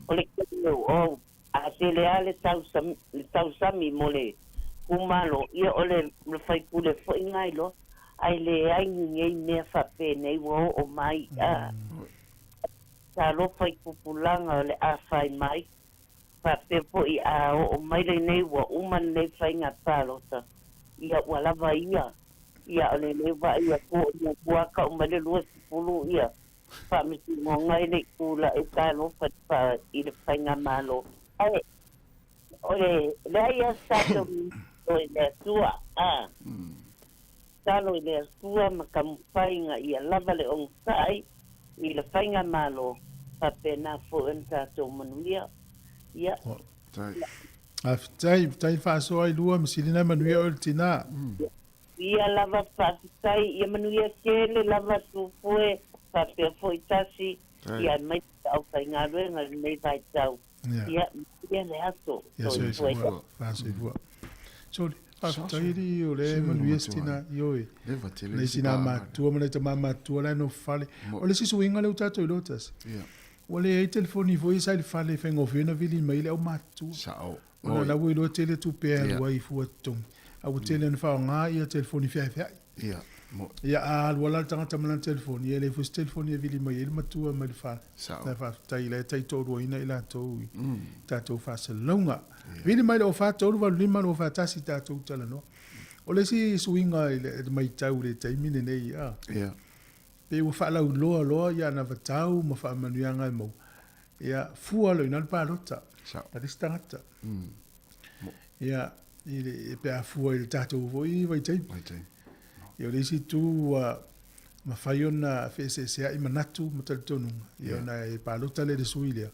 o le kele o a tele lava le tausami, le tausami mo le itumalo, ia o le le faipule foi lena iloa, ae leai ni nei mea faapenei ua oo mai, a. Talofa i tupulaga o le a fai mai, faapea foi a oo mai lenei ua uma lenei faiga palota, ia ua lava ia, ia o lenei vaai atu o muamua tau mai le 20 ia faamasinoga e le i tulai talofa i le faigamalo. Ae o le leai lava se tatou mimilo i le Atua, a tatalo i le Atua ma taumafaiga ia lava le onosai i le faigamalo, faapena foi ona tatou manuia. Ia. Faafetai, faafetai faasoa i lua ma silina manuia oe le tina. Ia lava faafetai, ia manuia tele lava Tupue faapea foi Tasi, ia aemaise le aufaigaluega i lenei vaitau. Ia manuia le aso. Soifua. Soifua. Soli, faafetai alii o lea e manuia si tina, ioe. Nai sina matua ma nai tama matua la e nofo fale. O le isi suiga lea ua tatou iloa Tasi, ua leai telefoni foi sa i le fale e faigofie ona vili mai le aumatutua. Sao. Ona o la ua iloa tele tupe e alu ai fua totogi, a ua tele ona faaaoga ia telefoni feaveai. Ia, mo. Ia, a alu lava la le tagata ma lana telefoni, ia e leai foi se telefoni e vili mai ai le matua mai le fale. Sao. Ae faafetai o la e taitoaluaina i latou i tatou faasalalauga. Vili mai le 04 385 241 tatou talanoa. O le isi suiga i le matau i le taimi lenei, a. Ia. Pei ua faalauiloa loa ia anavatau ma faamanuiaga e maua. Ia, fua loa i ina le palota a le isi tagata. Ia, i le, pe a fua i le tatou foi vaitaimi. Vaitaimi. Ia, o le isi itu ua mafai ona feeseeseai manatu ma talitonuga, ia, ona e palota lea i le sui lea.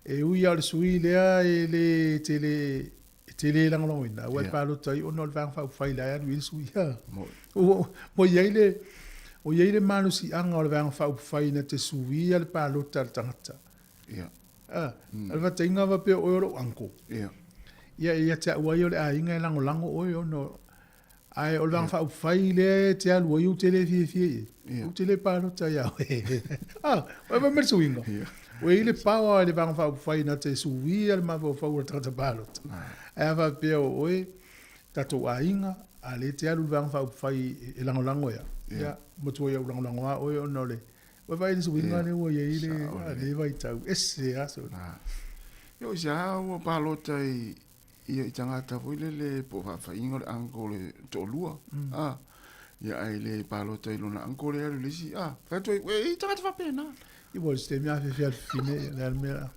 E ui lava o le sui lea e le tele, e te le lagolagoina, aua e palota ai ona o le Vaega Faaupufai la e alu i ai le sui. Ua i ai le, ua i ai le malosiaga o le Vaega Faaupufai na te suia le palota a le tagata. Ia. A, o le faataiga faapea o oe o lou uncle. Ia. Ia, ia te au lava ia o le aiga e lagolago oe ona Ae o le Vaega Faaupufai lea e te alu ai ou te le fiafia i ai. Ou te le palota ia oe. Ah, ua fai mai le suiga. Ua i ai le power i le Vaega Faaupufai na te suia le mafaufau o le tagata palota. Ae a faapea o oe, tatou aiga, a lea e te alu i le Vaega Faaupufai e lagolago ia, ia, matua ia ou lagolago lava oe ona o le, ua vaai i le suiga lea ua i ai le vaitau. Ese aso. Ia o se a ua palota i Ia i tagata foi lele po o faafaiga o le uncle le toalua a ia ae le palota i lona uncle le alu i le isi a fai atu ai e i tagata faapena. Ia ua se taimi afefe a le fafine ia le a le mea.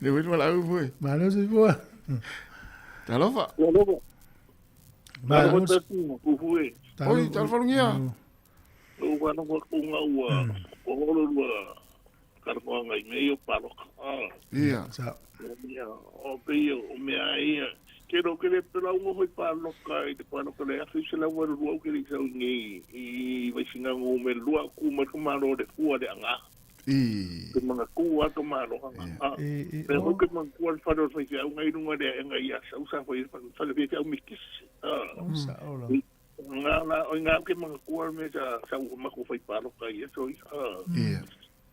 Le uelu wala au foi. Malo soifua. Talofa. Malo. Oi, talofa lungia. Ua na ua ua ua Karakoanga i mea ia o paloka. Ia. Sa. Ia, o pe ia, o mea ia. Ke ro ke le pela unga hoi paloka i te paloka le afi se lau waru rua ke le sau i i vaisinga ngu me lua ku mai ka malo le fua le anga. I. Ke manga ku a ka malo anga. I, i, Me ho ke manga ku al whare o whai au ngai runga le anga i a sau sa whai whare whai au mikis. Sa ola. Ngā la, o ngā ke manga ku al me sa sa u mako whai paloka i eso i. Ia.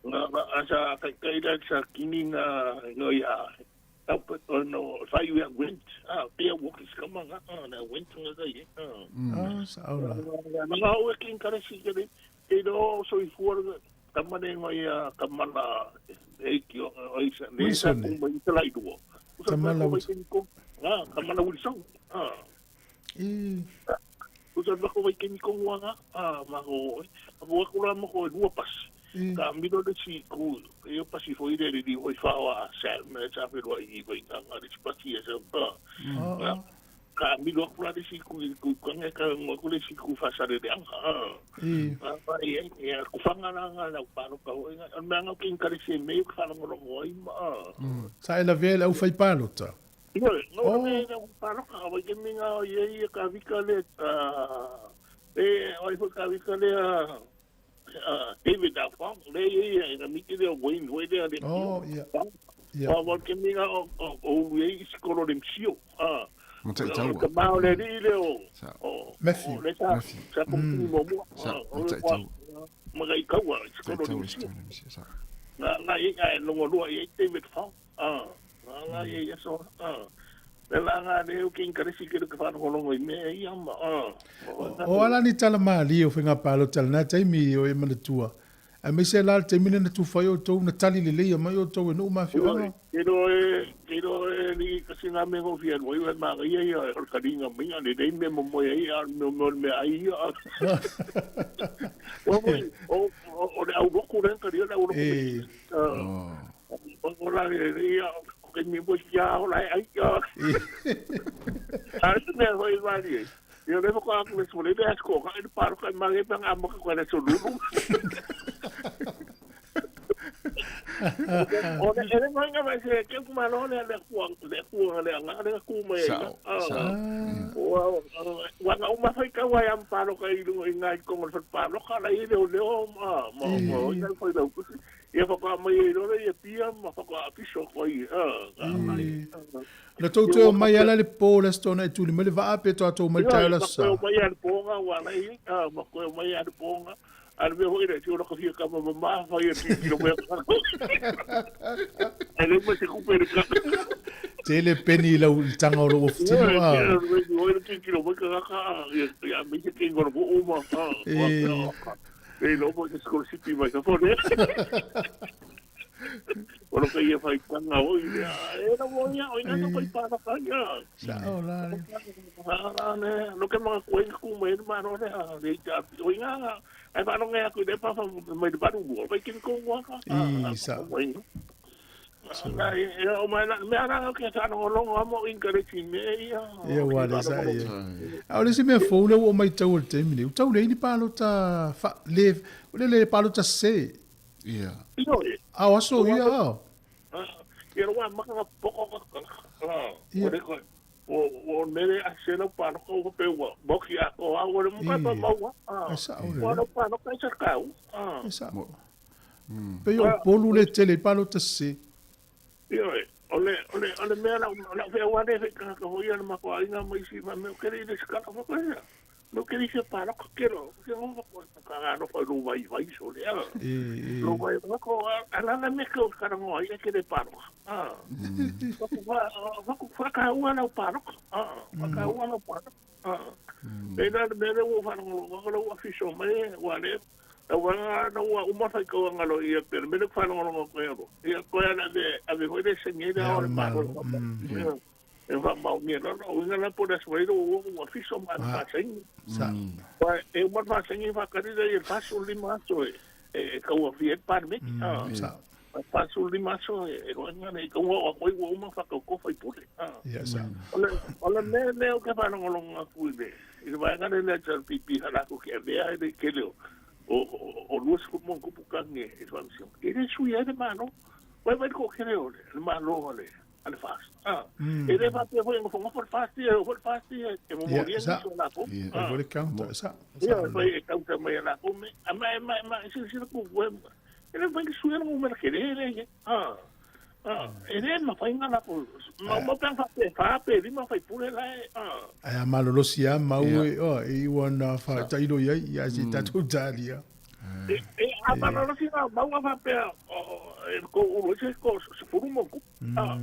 Nga a sa kai kai la sa kini nga no ia tau pe no fai ia went a pe wo ki skama nga a na went nga ka ye a sa ora nga o ki kare si ke ke no so i fuar kama ne ngo ia kama na e ki o i sa ne sa ku mai te lai duo Tamala Wilson nga kama na Wilson a i Usa ma ko vai kemi ko nga a ma ko a bo ko la ma ko lua pas ka miro le si ku e o pasi foi le li oi fa wa sa me sa fe ro i vai nga nga le pasi e sa pa ka miro ko la le si ku ku ka nga ka ngo ko le si ku fa sa le anga i pa i e ku fa nga nga la pa ro ka nga me nga kin ka le si me ka ngo ro ngoi ma sa e la vela au fai palota. Ioe, no me na paloka wa ke minga o ye ia ka vika le e oi fo ka vika le David Afong le ye ia na miki le Wayne we le le. Oh ia. Ia. Wa wa ke minga o o ye iskolo le msio. Ah. Mo tai taua. Ka mau le ri le o. Matthew. Le sa sa ko mo mo. Sa mo tai taua. Ma i kaua i totonu o Niu Sila. Nga nga i ai longo lua i ai David Fong. Ah, nga nga i ai aso. Ah. Le la nga le o ke inkaresi ke ke whanongolongo i mea ia ma. Ah. O ala ni tala malie o faiga palota i lena taimi o e manatua, aemaise la le taimi lea na tufa ai outou, na tali lelei mai outou e nuu ma afioaga. Ke iloa e, ke iloa e li kasi ngā mea ngofia rua iwa e māngaia ia o le karinga mai le rei mea momoe ai a mea mea o le mea ai ia. Ua foi, o, o, o le au loku le kari o le au loku. E. O la le ia, o ke mi mo ia o la ai ia. A se mea foi mali ai. Ia le whaka aku le sole le asko ka i paro ka mange pa ngā maka koe le solulu. O le ere mai ngā mai se ke ku malo le le ku le ku le anga le ku mai. Sao, sao. Wa wa nga uma fai ka wai am paro ka i runga i ngā i kongo le paro ka la i leo leo ma ma ma o i fai lau kusi. Ia whaka mai i rora ia pia ma whaka apiso koe i. Na tou toe omai ala le po le aso tona e tuli mai le vaa pe tatou mai le taeao le aso sa. Ia, ma koe omai a le ponga ua ala i, ma koe omai a le ponga. A le mea foi lea, tio laka fia kama mama, fai a titilo mai a Ai le mai se kupe le kaka. Tele peni i lau i tanga o lou ofutino a. Ia, le titilo mai kaka, ia, ia, me se kingo lo uma, a. E. E lo mo se scholarship mai ka fone. O lo ka ia fai tanga o i a e na mo ia o ina no kai pa ka ia. Sa o la le. La ne no ke mga koe ku mai ma no le a le ta o ina ai fa no ngai ku le pa fa mai de baru o kai kin ko wa ka. I sa. Na e o mai na me ara ke ta no longo amo encourage me ia. Ia ua le sa ia. A o le se mea fou le ua mai tau o le taimi nei. U tau le ini palota fa le le le palota se. Ia. A o aso ia a. Ia ua maka ka poko ka. Ia. O le ko o o mere a se lau paloka ua pe ua moki a ko a ua le muka pa maua. E sa o le. Ua lau paloka i sa kau. E sa. Pe o polu le tele palota se. Ia o le o le o le mea la la fe ua le fe ka ka hoi ana mako ainga mai si ma me kere i le skala fa ko ia. No kere se paloka kero. Ke ngo ko ka ga no fa lu vai vai so le. E. Lu vai ko ala na me ko ka ngo ai ke le paloka. Ah. Fa ku fa ka ua la paloka. Ah. Fa ka ua la paloka. Ah. E na me le wo fa ngo ngo lo afiso mai wa le Ua na ua uma fai kau ngalo ia pe me le fa ngo ngo ko ia. Ia ko ia na de a ve hoi de sengi de o ma ko. E va mau ni no no inga la po das wai ro ua fiso ma fa sengi. Sa. Wa e uma fa sengi fa kari de fa su lima so e e kau a fi e par me. Sa. Fa su lima so e ro inga ne kau o ko ua uma fa kau ko fai pule. Ia sa. Ole ole me me o ka fa ngo ngo ku le. I va nga le le pipi hala ko ke ve ai de ke leo. O lua se mo kupu kange e fa msi. E le sui ai le mano. Vai vai ko kere o le malo o le ale fast. Ah. E le fa pe foi ngo ngo for fast e for fast e mo mo Sa. so la ko. E vole counter sa. Ia foi e kauta mai la ko me. A ma ma ma si si ko ko. E le vai sui ngo me kere le. Ah. Ah, e le ma fai ngala ko. Ma mo pe fa pe fa pe li ma fai pule la e. Ah. Ai a malolosi a mau e o e ua na fa tailo ia ia si tatou talia. E a malolosi na mau fa pe e ko o se ko se furu mo ku. Ah.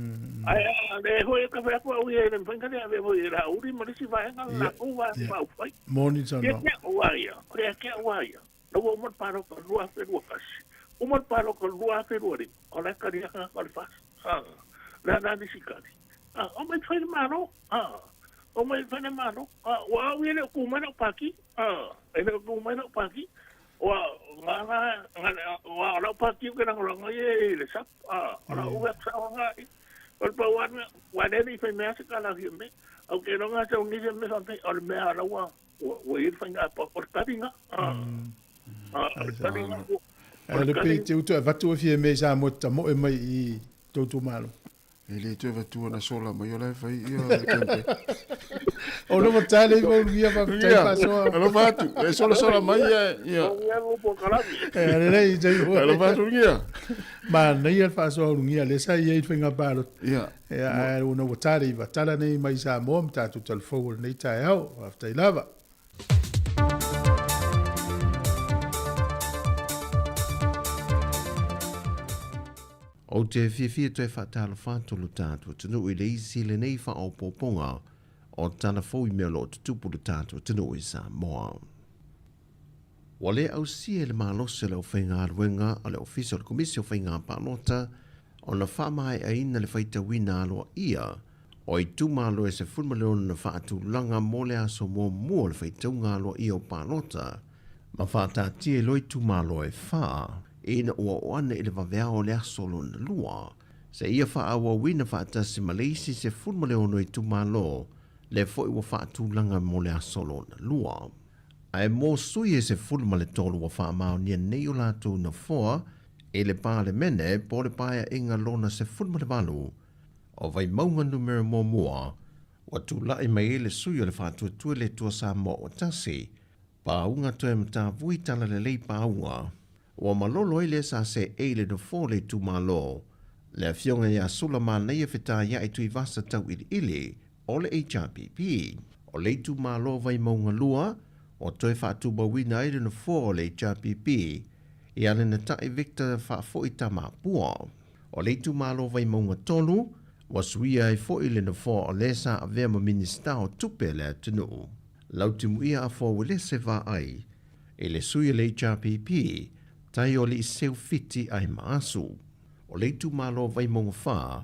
Ai le hoi ka fa ko o ia le fai ka le hoi la uri ma si vai nga la ko wa fa fai. Moni sa Ia no. ke ua ia. Ia ke ua ia. No o paro ka lua fe lua kasi. O mo paro ka lua fe lua ri. O la ka ria ka ka fa. Ah. La na ni sikari. Ah, o mai fai mano. Ah. O mai fai mano. Ah, wa o ile ku mai na paki. Ah, ele ku mai na paki. Wa nga nga nga wa la paki ke na nga ye le sap. Ah, la u sa nga. O pa wa wa le ni fai mea se ka la hi me. O ke no nga sa ni se me fa pe o le mea la wa wa i fai nga pa o taringa. Ah. Ah, taringa. A le pe te utu avatu e fia me sa mo ta mo e mai i tautu malo. E le toe vatua na sola mai o la e fai ia le kempe. O no tale mo ia fa tai Ia, fa so. alofa atu. E sola sola mai ia. Ia. E le le i o. Alofa atu ia. Ma nei al fa so ngia le sa ia i fenga palo. Ia. E a o no tale i tala nei mai sa mo ta tu tal fo nei tai au aftai lava. Ou te fiafia toe faatalofa atu lo tatou atunuu i le isi lenei faaopoopoga o tala fou i mea o lo o tutupu i lo tatou atunuu i Samoa. Ua le ausia e le malosi o le aufaigaluega a le Ofisa o le Komisi o Faiga Palota ona faamaeaina le faitauina aloaia o itumalo e 16 na faatulaga mo le aso muamua o le faitauga aloaia o palota ma faataatia i loa itumalo e fa ina ua oo ane i le vaveao o le aso lona lua seia faaauauina faatasi ma le isi 16 itumalo lea foi ua faatulaga mo le aso lona lua. Ae mo sui e 13 ua faamaonia nei o latou nofoa i le Palemene po o le Paeaiga lona 18 o Vaimauga Numera Muamua, ua tulai mai ai le sui o le Faatuatua i le Atua Samoa ua Tasi, Pauga toe matavui talalelei pauga, ua malolo ai le sa seei i le nofoa o le itumalo, le Afioga ia Sulamanaia Fetaia'i Tuivasa Tauiliili o le HRPP. O le itumalo Vaimauga 2, ua toe faatumauina ai le nofoa o le HRPP ia Lenatai Victor Faafoi Tamapua. O le itumalo Vaimauga 3, ua suia ai foi le nofoa o le sa avea ma Minisita o Tupe a le atunuu, Lautimuia Afoa Uelese Vaai, i le sui o le HRPP, Taioli Seufiti Aimaasu. O le itumalo Vaimauga 4,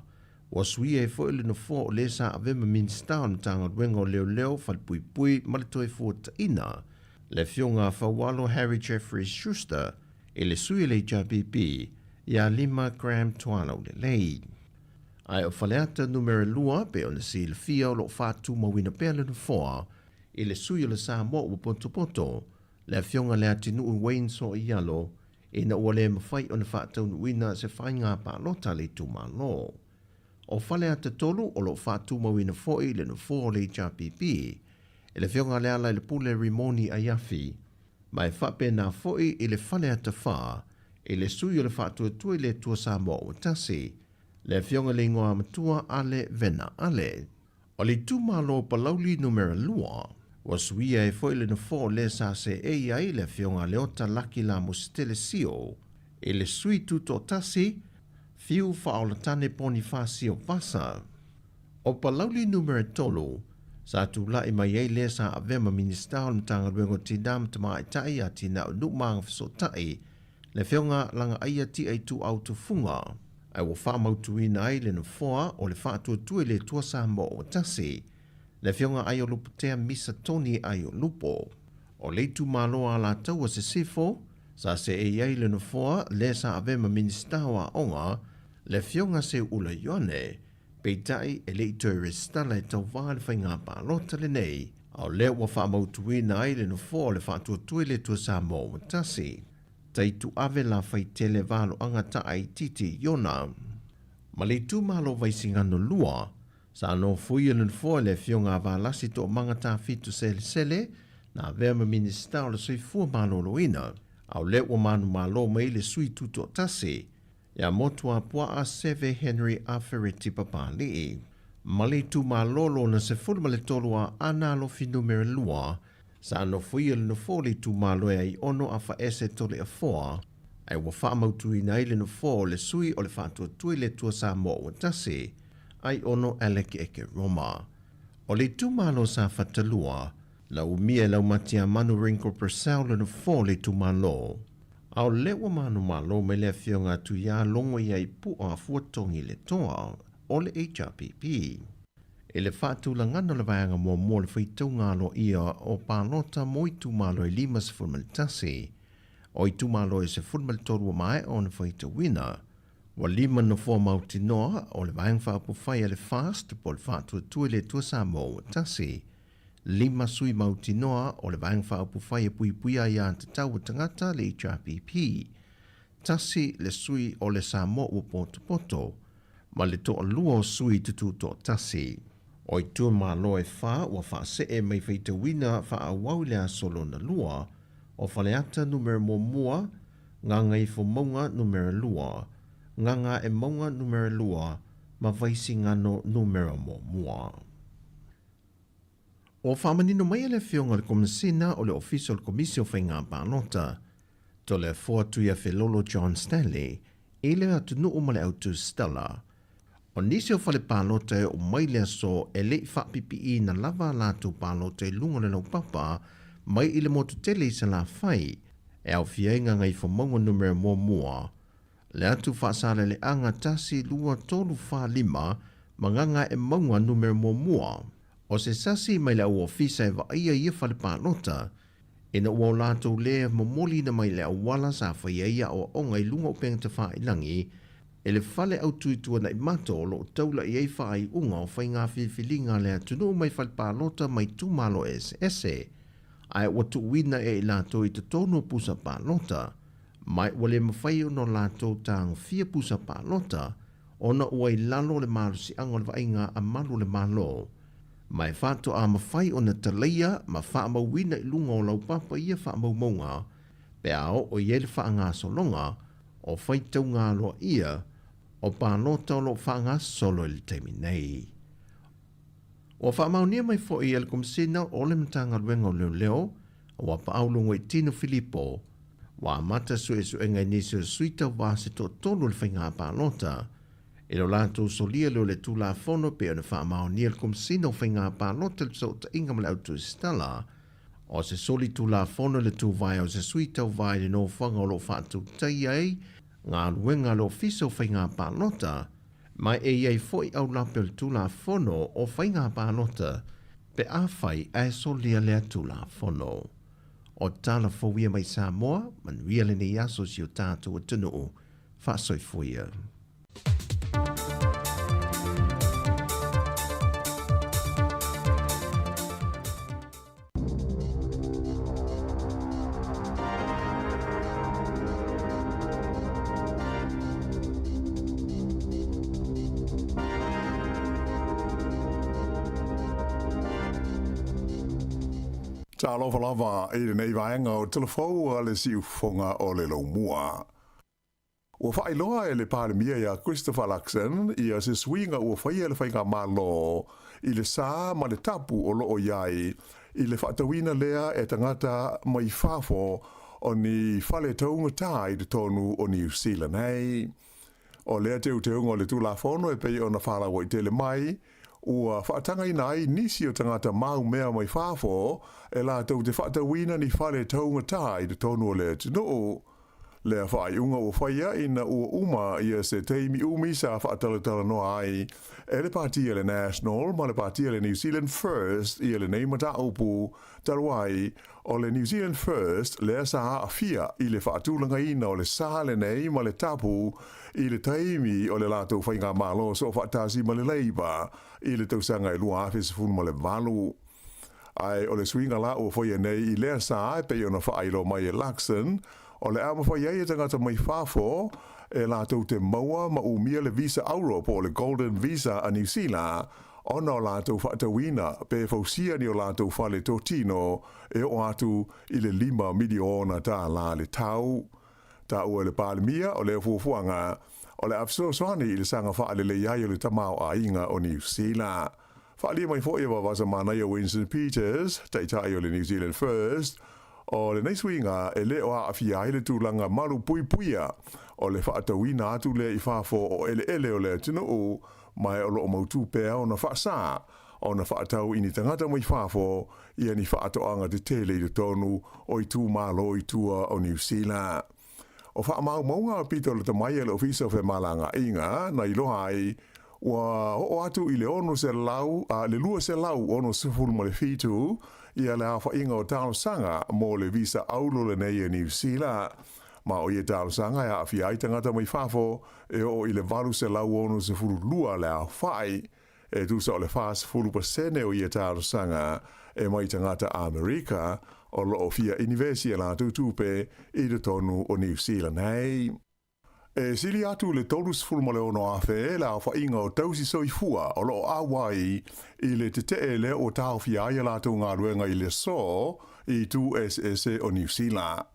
ua suia ai foi le nofoa o le sa avea ma Minisita o le Matagaluega o Leoleo, Falepuipui ma le Toefuataina, le Afioga a Faualo Harry Jeffreys Schuster, i le sui o le HRPP, ia Lima Graham Tualaulelei. Ae o Faleata Numera 2, pei ona silafia o lo o faatumauina pea le nofoa i le sui o le Samoa ua potopoto, le Afioga Leatinuu Wayne Soialo, ina ua le mafai ona faataunuuina se faiga palota a le itumalo. O Faleata 3 o lo o faatumauina foi le nofoa o le HRPP i le Afioga Lealailepule Rimoni Aiafi, ma e faapena foi i le Faleata 4 i le sui o le Faatuatua i le Atua Samoa ua Tasi, le Afioga i le Igoamatua Ale Vena Ale. O le itumalo o Palauli Numera 2, ua suia ai foi le nofoa o le sa seei ai le Afioga Leota Laki Lamositele Sio i le sui tutoatasi, Fiu Faaolatane Ponifasio Vasa. O Palauli Numera 3, sa tulai mai ai lea sa avea ma Minisita o le Matagaluega o Tinā ma Tamaitai, Atinae o Nuu ma Agafesootai, le Afioga Lagaaia Tiaituau Tufuga, ae ua faamautuina ai le nofoa o le Faatuatua i le Atua Samoa ua Tasi, le Afioga Aiolupotea Misa Tony Aiolupo. O le itumalo Alataua Sisifo, sa seei ai le nofoa lea sa avea ma Minisita o Aoga, le Afioga Seuula Ioane, Peitai, e le i toe resitala e tauva le faiga palota lenei, a o lea ua faamautuina ai le nofoa o le Faatuatua i le Atua Samoa ua Tasi. Taituave Lafaitele Valoaga Taaititi Iona. Ma le itumalo Vaisigano 2, sa nofoia le nofoa e le Afioga a Valasi Toomaga Tafitu Selesele, na avea ma Minisita o le Soifua Maloloina, a o lea ua manumalo mai le sui tutoatasi, Ia Motuapuaa Seve Henry Afereti Papali'i, ma le itumalo lona 13 a Aana Alofi Numera 2, sa nofoia le nofoa o le itumalo e Aiono Afaese Toleafoa, ae ua faamautuina ai le nofoa o le sui o le Faatuatua i le Atua Samoa ua Tasi, Aiono Alec Eke Roma. O le itumalo Safata 2, na umia e Laumatiamanu Ringo Purcell le nofoa o le itumalo. A o lea ua manumalo mai le Afioga a Tuiā Logo ia i Pu'a Fuatogi le toa o le HRPP. I le faatulagana o le vaega muamua o le faitauga aloaia o palota mo itumalo e 51, o itumalo e 13 ua maea ona faitauina, ua lima nofoa mautinoa o le Vaega Faaupufai a le FAST po o le Faatuatua i le Atua Samoa ua Tasi, Lima sui mautinoa o le Vaega Faaupufai e Puipuia Aiatatau a Tagata, le HRPP, tasi le sui o le Samoa ua potopoto, ma le toalua o sui tututoatasi. O itumalo e fa ua faasee mai faitauina faaauau i le aso lona lua, o Faleata Numera muamua, Gagaifomauga Numera lua, Gagaemauga Numera lua ma Vaisigano Numera muamua. Ua faamanino mai e le Afioga i le Komesina o le Ofisa o le Komisi o Faiga Palota, Toleafoa Tuiafelolo John Stanley, i le atunuu ma le autusitala. O nisi o fale palota e oo mai le aso e le i faapipiiina lava a latou palota i luga o le laupapa mai i le motu tele i Salafai, e aofia ai Gagaifomauga Numera Muamua, le atu Faasaleleaga 1, 2, 3, 4, 5 ma Gagaemauga Numera Muamua. O se sasi mai le au ofisa e vaaia ia fale palota, ina ua o latou lē momoliina mai le auala sa faia ai aoaoga i luga o upega tafailagi e le fale autuituanaʻi mato o loo taula i ai faaiuga o faiga filifiliga a le atunuu mai fale palota mai itumalo eseese ae ua tuuina e i latou i totonu o pusa palota ma ua le mafai ona o latou tagofia pusa palota ona ua i lalo o le malosiaga o le vaaiga a malu o le Malo, ma e faatoa mafai ona talaia ma faamauina i luga o laupapa ia faamaumauga pe a oo i ai le faagasologa o faitauga aloaia o palota o lo o faagasolo i le taimi nei. Ua faamaonia mai foi e le Komesina o le Matagaluega o Leoleo ua paau Logoitino Filipo ua amata suesuega i nisi o sui tauva se toatolu o le faiga palota i lo latou solia lea o le Tulafono pei ona faamaonia e le Komesina o Faiga Palota i le Fesootaiga ma le Autusitala o se soli Tulafono i le tuvae o se sui tauva i le nofoaga o lo o faatautai ai galuega a le Ofisa o Faiga Palota ma e i ai foi aulape o le Tulafono o Faiga Palota pe afai ae solia lea Tulafono. O tala fou ia mai Samoa, manuia lenei aso si o tatou atunuu. Faasoifua ia. Talofa lava i lenei vaega o Telefou a le Siufofoga o le Laumua. Ua faailoa e le Palemia ia Christopher Luxon ia se suiga ua faia e le Faigamalo i le sa ma le tapu o loo i ai i le faatauina lea e tagata mai fafo o ni fale taugata i totonu o Niu Sila nei. O lea teuteuga o le Tulafono e pei ona faalauaitele mai, ua faatagaina ai nisi o tagata maumea mai fafo e latou te faatauina ni fale taugata i totonu o le atunuu. Lea faaiuga ua faia ina ua uma ia se taimi umi sa faatalatalanoa ai e le Pati a le National ma le Pati a le New Zealand First ia lenei mataupu talu ai o le New Zealand First lea sa aafia i le faatulagaina o le sa lenei ma le tapu i le taimi o le latou faigamalo soofaatasi ma le Labour i le tausaga e 2018. Ae o le suiga la ua faia nei i lea sa e pei ona faailoa mai e Luxon, o le a mafai ai e tagata mai fafo e latou te maua ma umia le visa auro po o le Golden Visa a Niu Sila ona o latou faatauina pe fausia ni o latou fale totino e oo atu i le $5 miliona le tau. Taua e le Palemia o lea fuafuaga o le a fesoasoani i le saga faalelei ai o le tamaoaiga o Niu Sila. Faaalia mai foi e Vaavasamanaia Winston Peters, taitai o le New Zealand First, o lenei suiga e le o aafia ai le tulaga malu puipuia o le faatauina atu lea i fafo o eleele o le atunuu, ma e o loo mautū pea ona faasā ona faatau i ni tagata mai fafo ia ni faatoaga tetele i totonu o itumalo i tua o Niu Sila. O faamaumauga pito lata mai a le Ofisa o Femalagaaiga na iloa ai ua oo atu i le 600 a le 267 ia le aofaiga o talosaga mo le visa auro lenei e Niu Sila. Ma o ia talosaga e aafia ai tagata mai fafo e oo i le 862 le aofai e tusa o le 40% o ia talosaga e mai tagata Amerika o loo fia inivesi e latou tupe i totonu o Niu Sila nei. E sili atu le 36,000 le aofaiga o tausi soifua o loo auai i le tetee lea ua taofia ai a latou galuega i le aso i itu eseese o Niu Sila.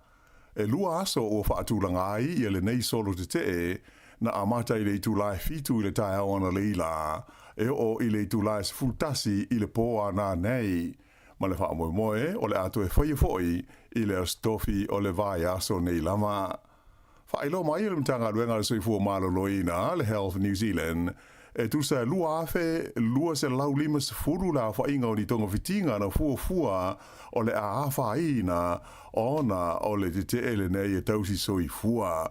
E 2 aso ua faatulaga ai ia lenei solo tetee na amata i le itula e 7 i le taeao analeila e oo i le itula e 11 i le pō ana nei. Ma le faamoemoe o le a toe faia foi i le Aso Tofi o le vaiaso nei lava. Faailoa mai e le Matagaluega a le Soifua Maloloina, le Health New Zealand, e tusa e 2,250 le aofaiga o ni togafitiga na fuafua o le a afaina ona o le tetee lenei e tausi soifua.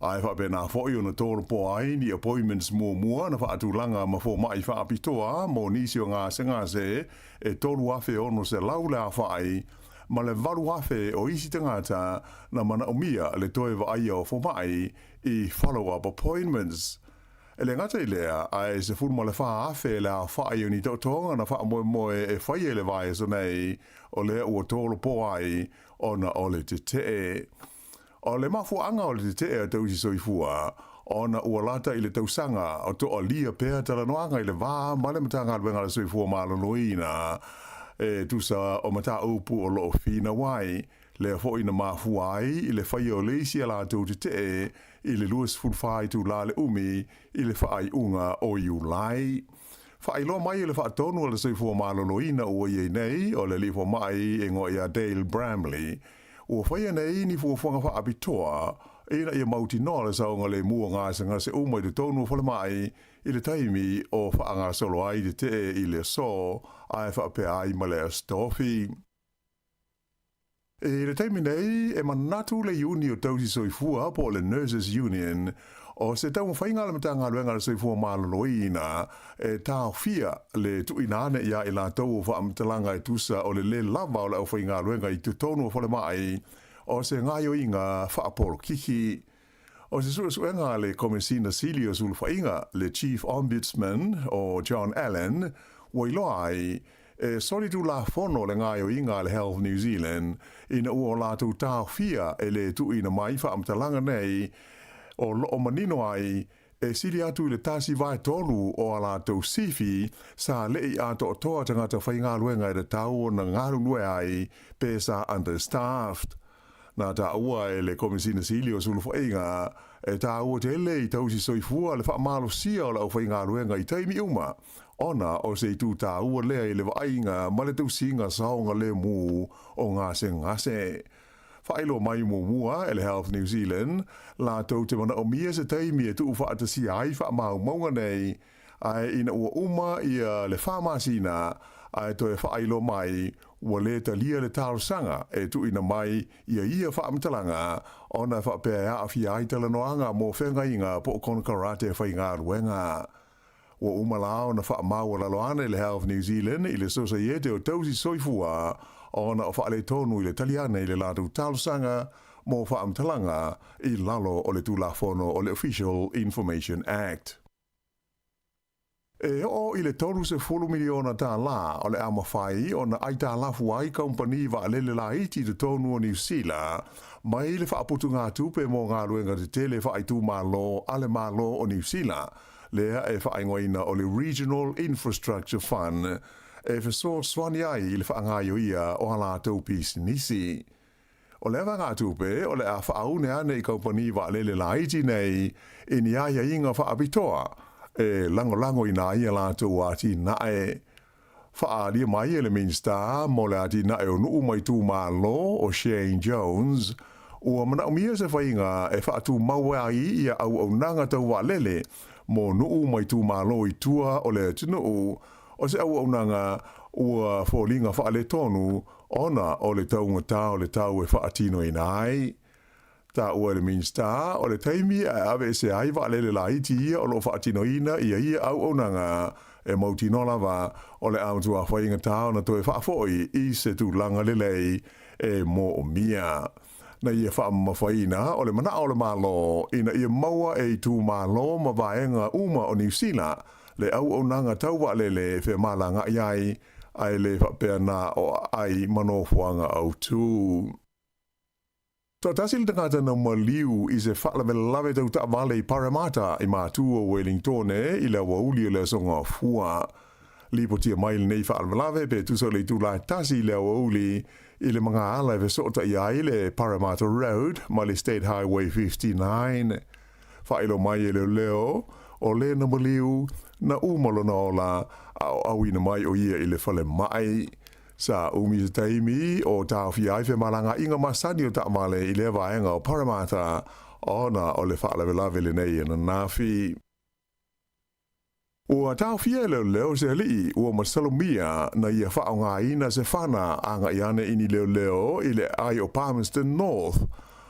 Ae faapena foi ona tolopoa ai ni appointments muamua na faatulaga ma fomai faapitoa mo nisi o gasegase e 3,600 le aofai ma le 8,000 o isi tagata na manaomia le toe vaaia o fomai i follow-up appointments. E le gata i lea, ae 14,000 le aofai o ni taotoga na faamoemoe e faia i le vaiaso nei, o lea ua tolopoa ai ona o le tetee. O le mafuaaga o le tetee a tausi soifua, ona ua lata i le tausaga o toalia pea talanoaga i le va ma le Matagaluega a le Soifua Maloloina e tusa o mataupu o lo o finau ai, lea foi na mafua ai i le faia o le isi a latou tetee i le 24 itula le umi i le faaiuga o Iulai. Faailoa mai e le Faatonu a le Soifua Maloloina ua i ai nei o le alii fomai e igoa ia Dale Bramley, Ua faia nei ni fuafuaga faapitoa ina ia mautinoa le saogalemu o gasegase uma i totonu o falemai i le taimi o faagasolo ai tetee i le aso ae faapea ai ma le Aso Tofi. I le taimi nei, e manatu le Iuni o Tausi Soifua po o le Nurses Union o se taumafaiga a le Matagaluega a le Soifua Maloloina e taofia le tuuina ane iā i latou o faamatalaga e tusa o le lē lava o le aufaigaluega i totonu o falemai o se gaoioiga faapolokiki. O se suesuega a le Komesina Sili o Sulufaiga, le Chief Ombudsman o John Allen, ua iloa ai, e soli tulafono le gaoioiga a le Health New Zealand ina ua o latou taofia e le tuuina mai faamatalaga nei o lo o manino ai E sili atu i le 1/3 o a latou sifi sa leʻi atoatoa tagata faigaluega e tatau ona galulue ai pe sa understaffed. Na taua e le Komesina Sili o Sulufaiga e taua tele i tausi soifua le faamalosia o le aufaigaluega i taimi uma ona o se itu taua lea i le vaaiga ma le tausiga saogalemu o gasegase. Faailoa mai muamua e le Health New Zealand latou te manaomia se taimi e tuufaatasia ai faamaumauga nei, ae ina ua uma ia le 4 masina ae toe faailoa mai ua lē talia le talosaga e tuuina mai ia ia faamatalaga ona e faapea e aafia ai talanoaga mo feagaiga po o konekarate faigaluega. Ua uma la ona faamaualalo ane le Health New Zealand i le Sosaiete o Tausi Soifua ona o faaletonu i le tali ane i le latou talosaga mo faamatalaga i lalo o le Tulafono o le Official Information Act. E oo i le $30 miliona o le a mafai ona aitalafu ai kamupani vaalele laiti i totonu o Niu Sila mai le faaputugatupe mo galuega tetele faaitumalo a le Malo o Niu Sila, lea e faaigoaina o le Regional Infrastructure Fund, e fesoasoani ai i le faagaoioia o a latou pisinisi. O lea vaegatupe o le a faaune ane i kamupani vaalele laiti nei i ni aiaiga faapitoa e lagolagoina ai a latou atinae. Faaalia mai e le Minisita mo le Atinae o Nuu ma Itumalo o Shane Jones, ua manaomia se faiga e faatumau ai ia auaunaga tau vaalele mo nuu ma itumalo i tua o le atunuu, o se auaunaga ua foliga faaletonu ona o le taugata o le tau e faatinoina ai. Taua e le Minisita, o le taimi e aveese ai vaalele laiti ia o lo o faatinoina ia ia auaunaga, e mautinoa lava o le a matua faigata ona toe faafoi i se tulaga lelei e moomia. Na ia faamamafaina o le manao o le Malo ina ia maua e itumalo ma vaega uma o Niu Sila le auaunaga tau vaalele e femalagaai ai, ae le faapea na o aai ma nofoaga autū. Toatasi le tagata na maliu i se faalavelave tau taavale i Paremata i Matu o Welingtone i le aoauli o le Aso Gafua. Lipotia mai lenei faalavelave pe tusa o le itula e 1 i le aoauli i le magaala e fesootai ai le Paremata Road ma le State Highway 59. Faailoa mai e leoleo, o le na maliu, na uma lona ola a o auina mai o ia i le falemai. Sa umi se taimi o taofia ai femalagaaiga masani o taavale i lea vaega o Paremata. ona o le faalavelave lenei ananafi. Ua taofia e leoleo se alii ua masalomia na ia faaaogaina se fana agai ane i ni leoleo i le aai o Palmerston North.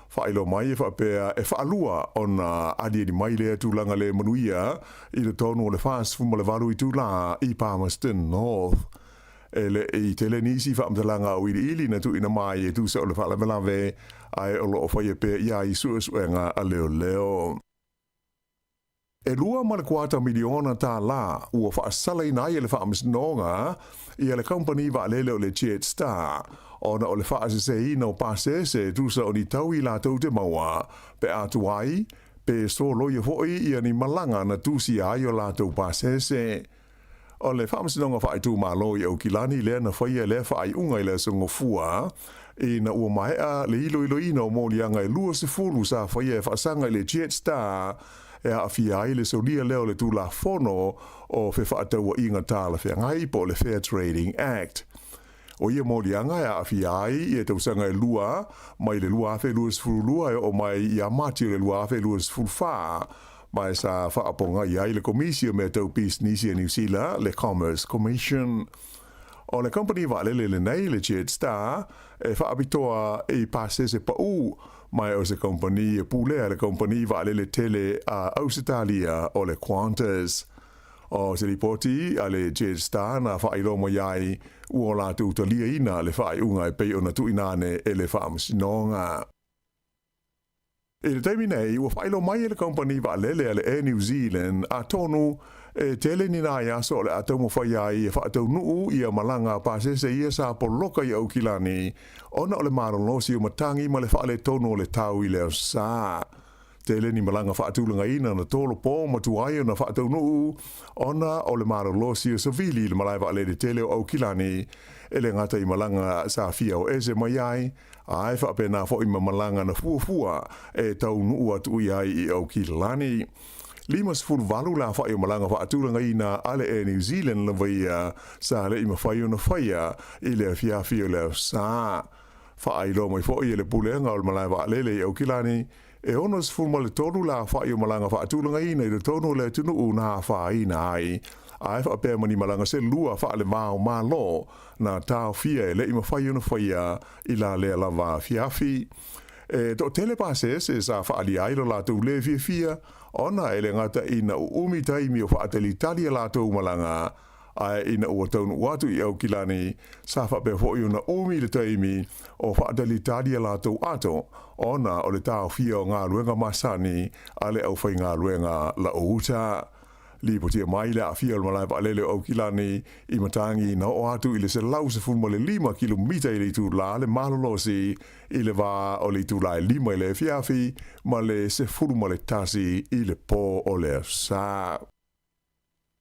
Faailoa mai e faapea e faalua ona aliali mai lea tulaga le manuia i totonu o le 48 itulā i Palmerston North. E le i tele nisi faamatalaga auiliili na tuuina mai e tusa o le faalavelave, ae o lo o faia pea i ai suesuega a leoleo. E $2.25 miliona ua faasalaina ai e le Faamasinoga ia le kamupani vaalele o le Jetstar ona o le faaseseina o pasese e tusa o ni taui latou te maua pe a tuai pe soloia foi ia ni malaga na tusia ai o latou pasese. O le Faamasinoga Faaitumalo i Aukilani lea na faia lea faaiuga i le Aso Gafua, ina ua maea le iloiloina o moliaga e 20 sa faia e faasaga i le Jetstar e aafia ai le solia lea o le Tulafono o Fefaatauaiga Talafeagai po o le Fair Trading Act. O ia moliaga e aafia ai ia tausaga e lua mai le 2022 e oo mai ia Mati o le 2024, ma e sa faapogai ai le Komisi o Mea Tau Pisinisi a Niu Sila, le Commerce Commission. O le kamupani vaalele lenei, le Jetstar, e faapitoa i pasese pau, ma e o se kamupani e pulea e le kamupani vaalele tele a Ausetalia o le Qantas. O se lipoti a le Jetstar na faailoa mai ai ua latou taliaina le faaiuga e pei ona tuuina ane e le Faamasinoga. I le taimi nei, ua faailoa mai e le kamupani vaalele a le Air New Zealand atonu e tele ni nai aso o le a taumafai ai e faataunuu ia malaga pasese ia sa poloka i Aukilani ona o le malolosi o matagi ma le faaletonu o le tau i le aso Sa. Tele ni malaga faatulagaina na tolopo ma tuai ona faataunuu ona o le malolosi o savili i le malae vaalele tele o Aukilani, e le gata i malaga sa fia o ese mai ai, ae faapena foi ma malaga na fuafua e taunuu atu i ai i Aukilani. 58 le aofai o malaga faatulagaina a le Air New Zealand lava ia sa le i mafai ona faia i le afiafi o le Aso Sa. Faailoa mai foi e le Pulega o le Malae Vaalele i Aukilani, e 63 le aofai o malaga faatulagaina i totonu o le atunuu na afaina ai, ae faapea ma ni malaga se lua faale-va o Malo na taofia e le i mafai ona faia i la lea lava afiafi. E toatele pasese sa faaalia ai lo latou le fiafia ona e le gata ina uumi taimi o faatalitali a latou malaga, ae ina ua taunuu atu i Aukilani, sa faapea foi ona umi le taimi o faatalitali a latou ato ona o le taofia o galuega masani a le aufaigaluega lau-uta. Lipotia mai le aafia o le malae vaalele o Aukilani i matagi na oo atu i le 115 kilomita i le itulā le malolosi i le va o le itulā e 5 i le afiafi ma le 11 i le pō o le Aso Sa.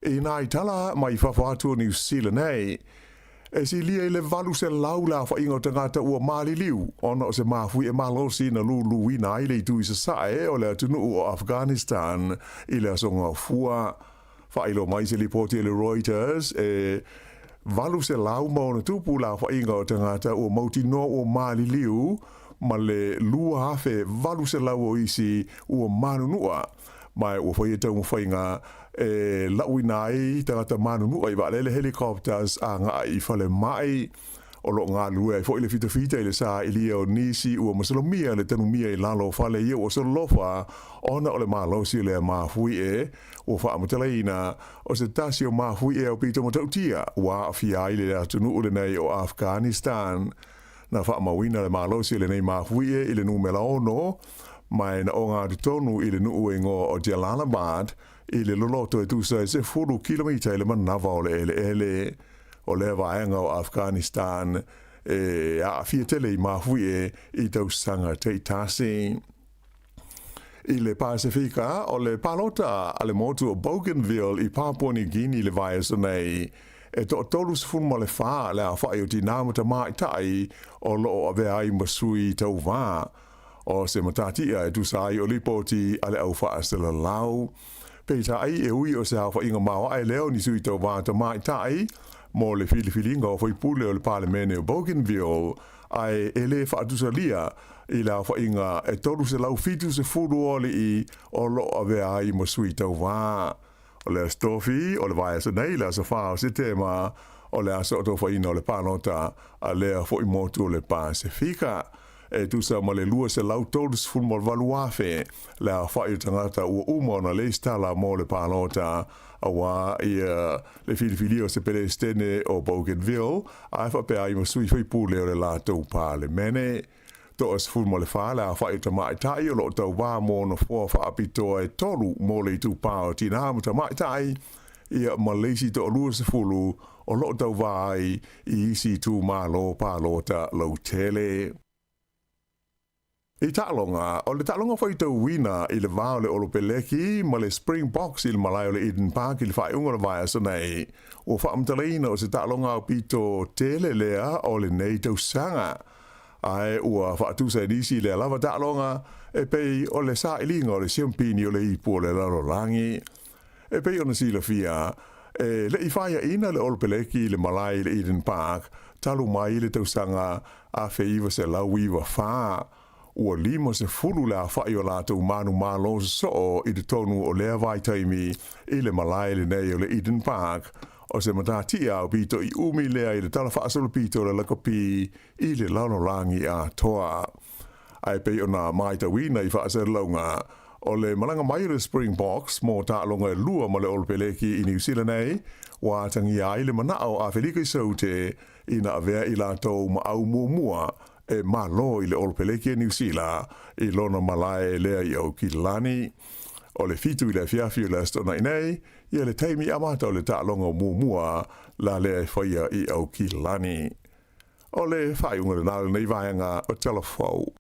I nā tala mai fafo atu o Niu Sila nei, e silia i le 800 le aofaiga o tagata ua maliliu ona o se mafuie malosi na luluina ai le itu i sasae o le atunuu o Afghanistan i le Aso Gafua. Faailoa mai se lipoti a le Reuters, e 800+ le aofaiga o tagata ua mautinoa ua maliliu ma le 2,800 o isi ua manunua. Ma ua faia taumafaiga e lauina ai tagata manunua i vaalele helicopters agai i falemai. O lo o galulue ai foi le fitafita i le sailia o nisi ua masalomia le tanumia i lalo o fale ia ua solofa ona o le malosi o lea mafuie ua faamatalaina o se tasi o mafuie aupito matautia ua aafia ai le atunuu lenei o Afghanistan. Na faamauina le malosi o lenei mafuie i le numera 6, ma e na oga atu tonu i le nuu e igoa o Jalalabad i le loloto e tusa e 10 kilomita i le manava o le eleele. O lea vaega o Afghanistan e aafia tele i mafuie i tausaga taitasi. I le Pasefika, o le palota a le motu o Bougainville i Papua New Guinea i le vaiaso nei, e toa-34 le aofai o tinā ma tamaitai o lo o avea ai ma sui tauva. O se matatia e tusa ai o lipoti a le au faasalalau. Peitai, e ui o se aofaiga maoae lea o ni sui tauva tamaitai mo le filifiliga o faipule o le Palemene o Bougainville, Ae e lē faatusalia i le aofaiga e 370 o alii o loo avea ai ma sui tauvā. O le Aso Tofi o le vaiaso nei, le aso 4 o Setema, o le aso otofaina o le palota a lea fo'i motu o le Pasefika. E tusa ma le 238,000 le aofa'i o tagata ua uma ona lesitala mo le palota auā ia le filifilia o se Pelesitene o Bougainville ae faapea ai ma sui faipule o le latou Palemene. Toa 14 le aofa'i o tama'ita'i o lo'o tauvā mo nofoa fa'apitoa e tolu mo le itupā o tinā ma tama'ita'i, ia ma le isi toa 20 o lo'o tauvā ai i isi itumālō palota lautele. I taaloga, o le taaloga faitauina i le va o le Olopeleki ma le Springboks i le malae o le Eden Park i le faaiuga o le vaiaso nei, ua faamatalaina o se taaloga aupito tele lea o lenei tausaga. Ae ua faatusa e nisi lea lava taaloga e pei o le sailiga o le siampini o le ipu o le lalolagi. E pei ona silafia, e le i faiaina le Olopeleki i le malae i le Eden Park talu mai le tausaga 1994. Ua 50 le aofa'i o latou manumalo sosoo i totonu o lea vaitaimi i le malae lenei o le Eden Park. O se matatia aupito i umi lea i le tala faasolopito o le lakapi i le lalolagi atoa. Ae pei ona matauina i faasalalauga, o le malaga mai o le Springboks mo taaloga e lua ma le Olopeleki i Niu Sila nei, ua atagia ai le manao o Afelika i Saute ina avea i latou ma au muamua e malo i le Olopeleki a Niu Sila i lona malae lea i Aukilani. O le 7 i le afiafi o le Aso Toonai nei, ia le taimi amata o le taaloga muamua la lea e faia i Aukilani. O le faaiuga lena o lenei vaega o Tala Fou.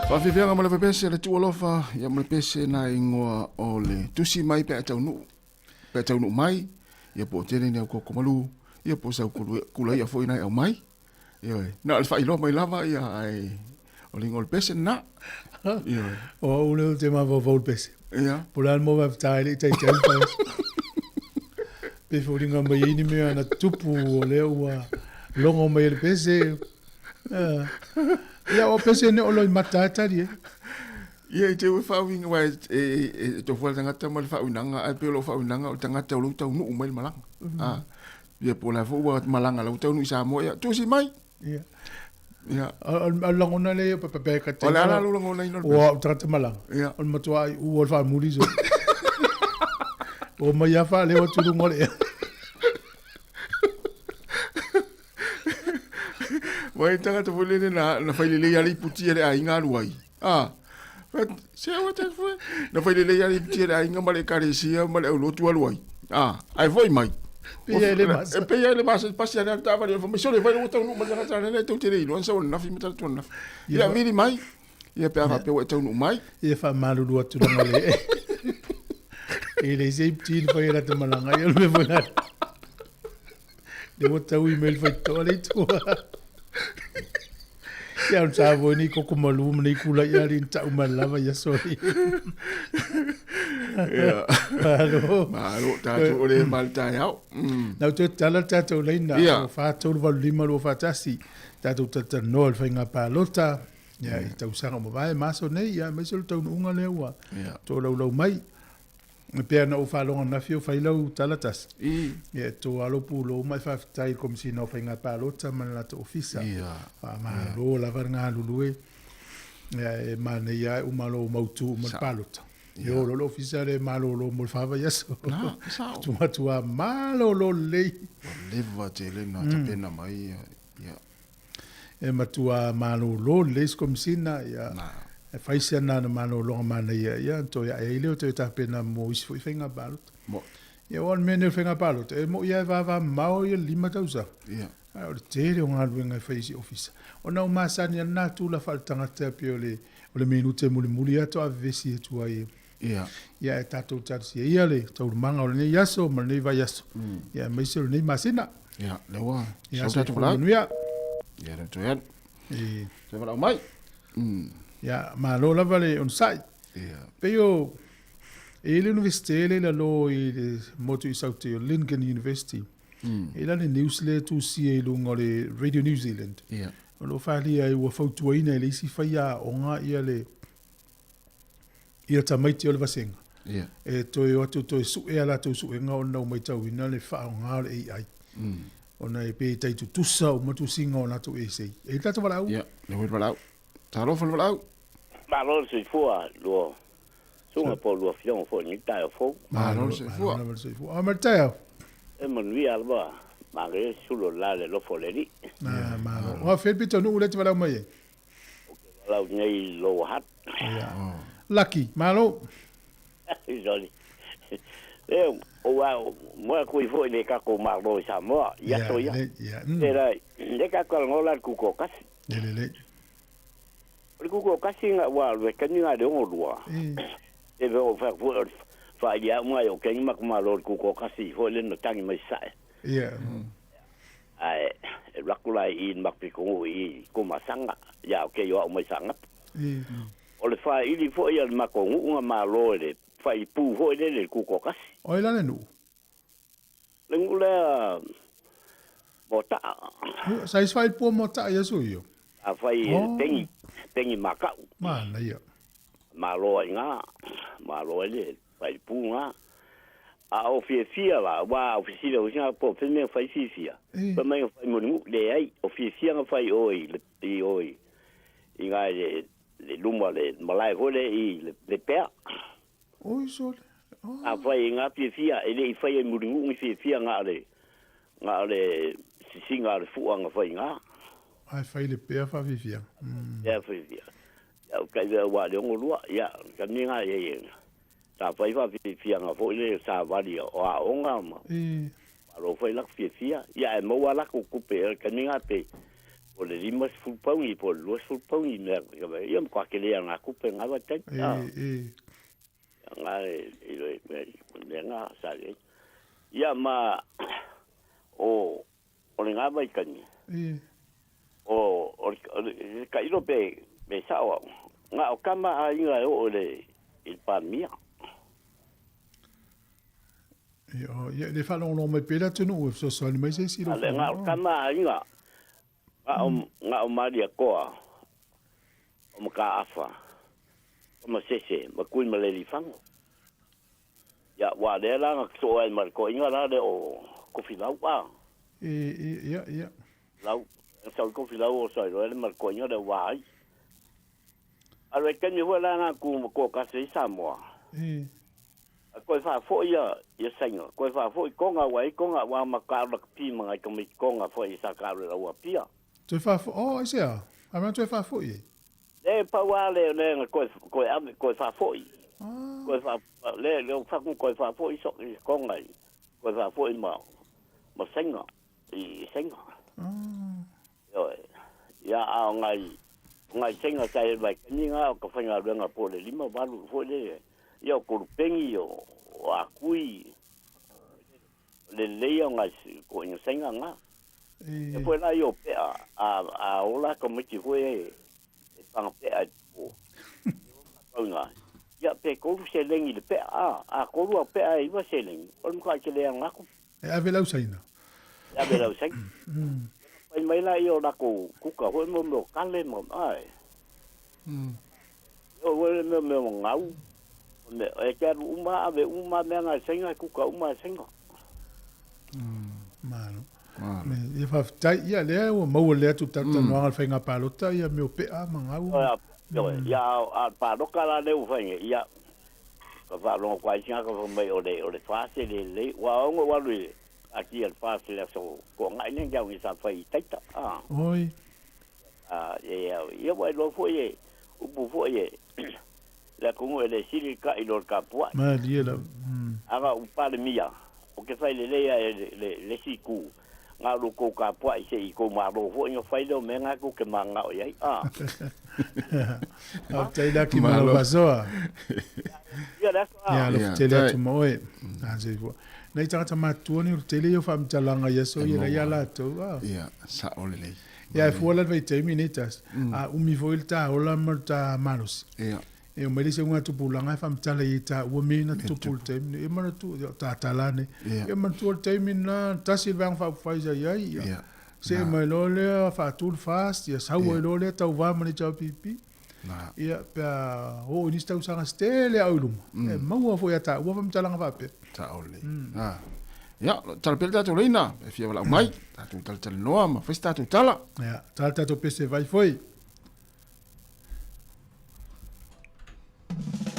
Faafiafiaga ma le pepese le tuualofa ia ma le pese na ingoa o le tusi mai pe a taunuu pe a taunuu mai ia po o tele ni au koko malu ia po o sau kulaia foi na e aumai. Ioe. Na o le faailoa mai lava ia ae o le ingoa o le pese lena. Ioe. O au lea ou te mafaufau i le pese. Ia. Po o le a le mea o faafetai ai le i taitai le paeaso. Pe foliga mai ai ni mea na tutupu o lea ua logo mai e le pese. Ia o pese nei o loimata lava e tali ai. Ia i te ua faauiga aua e tofu lava le tagata ma le faauigaga ae pei o lou faauigaga o le tagata o lea ua taunuu mai le malaga. Ia po o le a foi ua malaga lau taunuu i Samoa, ia tusi mai. Ia. Ia. O le lagona lea ia pe ka te. O le a la lou lagonaina o le pese? Ua o tagata malaga. Ia. O le matua ai u o le faamuli so. O mai a faaleo atu i luga o le ea. Vai tagata foi lele na fai lelei lava le iputi a le aiga alu ai. Ah. Se ua te foi. Na fai lelei lava le iputi a le aiga ma le ekalesia ma le aulotu alu ai. Ah, ae foi mai. Pei ai le masa. E pei ai le masa, pasi ane le taavale, fai mai sole fai ua taunuu mai le tagata lea tou te le iloa na sau ananafi ma talaatu ananafi. Ia vili mai. Ia pe a faapea ua e taunuu mai. Ia faamalulu atu leaga o le e leai se iputi na fai e lata malaga ia o le mea foi lea. Lea ua taui mai le faitotoa le itu. Ia ona sa foi nei koko malu ma nei kula ia ali tau mai lava ia sori. Ia. Malo. Malo, tatou o le mal taeao. Nau toe tala le tatou laina o 4, 3, 8, 5, 2, 4, 1. Tatou talatalanoa i le faiga palota ia i tausaga ua mavae ma aso nei ia aemaise o le taunuuga lea ua tolaulau mai. E pei ona ou faalogo ananafi o fai lau tala tasi. Ia e to lava lou pulou ma e faafetai i le Komesina o Faiga Palota ma le latou Ofisa. Faamalo lava le galulue. Ia e manaia lava e uma lou mautu uma le palota. E o loa le Ofisa lea e malolo mo le fa vaiaso. Matua malolo lelei. Ua leva tele ona tapena mai ia. E matua malolo lelei se Komesina, ia, e fai si ana ana malologa manaia, ia, ona toe ae ai lea o toe tapena mo isi foi faiga palota. Ia, aua o le mea lenei o le faiga palota, e moni lava e vavamamao ia le 5 tausaga, ae o le tele o galuega e fai i isi ofisa. Ona ua masani lava lena tula faaletagata pei o le, o le minute mulimuli lava faatoa vevesi atu ai. Ia. Ia, ae tatou talosia ia le taualumaga o lenei aso ma lenei vaiaso, ia aemaise o lenei masina. Ia, lea ua Ia, sau tatou soifua valaau. manuia. Ia, lea ua toe alu. E. Toe valaau mai. Ia, malo lava le onosai. Ia. Pei o, e i ai le Universite lea i lalo i le motu i Saute o Lincoln University. E i ai la le news lea e tusia i luga o le Radio New Zealand. Ia. O lo o faaalia ai ua fautuaina e le isi faiaoga ia le ia tamaiti o le vasega yeah. e toe o atu toe sue a latou suega ona ua matauina le faaaoga o le AI. Ona e pei e tai tutusa uma tusiga o latou essay. E i ai le tatou valaau. Ia, lea foi le valaau. Talofa le valaau. Malo le soifua lua susuga po o lua afioga foi i lenei taeao fou. Malo le soifua. Malo lava le soifua. A ma le taeao. E manuia lava manaia se sulu o le la i le alofa o le Alii. Ah, malo. O afea le pitonuu lea e te valaau mai ai? Ou te valaau nei i Lower Hutt. Ia. Lucky, malo. Sorry. E, ua moe atu ai foi le tatou Malo i Samoa i aso ia. Ia, E la, le tatou talanoa la i le tutoatasi. E lelei. O le tutoatasi na ua alu e taimi na i le 62. E ve o fai atu foi o le faailia uma ai o keni ma malo i le tutoatasi foi le na tagi mai sae. Ia. Ae e alu atu la i i le matou pitonuu i i Tuamasaga, ia o kei o au mai Saanapu. O le faili foi a le matou nuu na malo e le faaipu foi lele i le tutoatasi. O ai la le nuu? Le nuu lea Moataa. Sa i se failipua Moataa i aso ia? Sa fai e le Pengi, Pengi Makau. Manaia. Malo ai ina, malo ai le failipu lena. A o fiafia la, aua o fesili au sina po o fea le mea na fai fiafia. Fai mai na fai mo le nuu, leai, o fiafia na fai o i le i o i ina i le luma o le malae foi lea i le pea. Oi sole. Oh. A fai e ngā fiafia, e le i fai e Mulinuu ni fiafia ngā o le, ngā o le sisiga o le fua na fai ngā. Ai fai le pea whawhiwhia. Pea whawhiwhia. Ia, o kai wea wā le ongo lua, ia, ka ni ngā e, e, sa fai whawhiwhia ngā foi le sa wali o a onga ma. E. Malo fai laku fiafia, ia e maua laku kupe, ka ni ngā pe, Po le 50 pauni po le 20 pauni mea ia ma kwa kele ia ngā kupe ngā wa tai. E, e. Ngā e, i lo e, mea, mea ngā sa le. Ia ma o o le ngā vai kani. E. O o le ka ilo pe pe sao ngā o kama a inga e o le i le pāmia. E, o, ia, le whalongo mai pera tunu e fesoasoani mai se isi lo Le ngā o kama a inga ngā o Maria Koa o maka afa o ma sese ma kui ma le lifango. Ia wā le la ngā so ai ma ko inga la le o kofi lau a. E, e, ia, ia. Lau, sa kofi lau o sa le ma ko inga le wā ai. Alo e kemi hua la ngā ku ko kase i Samoa. E. A koe wha fo ia ia sainga. Koe wha fo i konga wa i konga wa ma ka ora pi mga i kama i konga fo i sa ka ora ua pia. Toe wha fo, oh, ai sea. A mea toe wha fo i. Le pa wa le le nga koe koe ame koe wha fo i. Koe wha le le wha ku koe wha fo i so i konga i. Koe wha fo i ma ma sainga i sainga. Yo ia a ngai ngai sainga sa e vai ni nga o ka whainga renga po le lima walu fo le ia o korupengi o o akui le leia o ngai ko inga sainga nga. E foi la i o pea a ola ka miti foi e panga pea i po. Kaunga. Ia pe koru se lengi le pea a koru a pea e iwa se lengi. O le muka ke lea ngaku. E ave lau saina. E ave lau saina. Pai mai la i o lako kuka hoi mo meo kale mo ai. O wele meo meo ngau. Me e ke aru uma ave uma mea ngai sainga kuka uma sainga. Malo. Me ia whawhitai ia lea ua maua lea tu tata noanga le whainga pālota ia meo pea ma ngau. Ia a pāloka la leu whainga ia ka whalongo kwa isinga ka whamai o le whase le le wa ongo walu i a ki le whase le so ko ngai neng jau i sa whai taita. Oi. Ia ia wai lo fo ye upu fo ye la kungu e le sili ka i lo ka pua. Ma lie la. Aga upale mia o ke whai le lea e le siku. Ngā ro kō ka pua i se i kō mā rō fo inga whai leo me ngā kō ke mā ngā o iai. Au tei la ki malo vasoa. Ia le aso a. Ia lo tele atu ma oe. A se fua. Nei tangata mātua ni o tele ia whaamtalanga ia so ia la ia la tau. Ia, sa ole lei. Ia e fua la vai teimi nei tas. A umi fo il tā ola ma tā malosi. Ia. E o maile se unga tupulanga e whamtala i tā ua mena tupul teimi. E mana tu, tā talane. E mana tu o teimi nā, tasi le vang whaupwhaisa iai. Ia. Se mai lo lea, whaatul fast, ia saua i lo lea, tau vā mani chau pipi. Ia, pea, o inisi tau sanga stele au luma. E maua fo ia tā ua whamtalanga whapea. Tā ole. Ia, tala pele tātou leina, e fia wala umai, tātou tala tala noa, ma whaisi tātou tala. Ia, tala tātou pese vai foi. Sa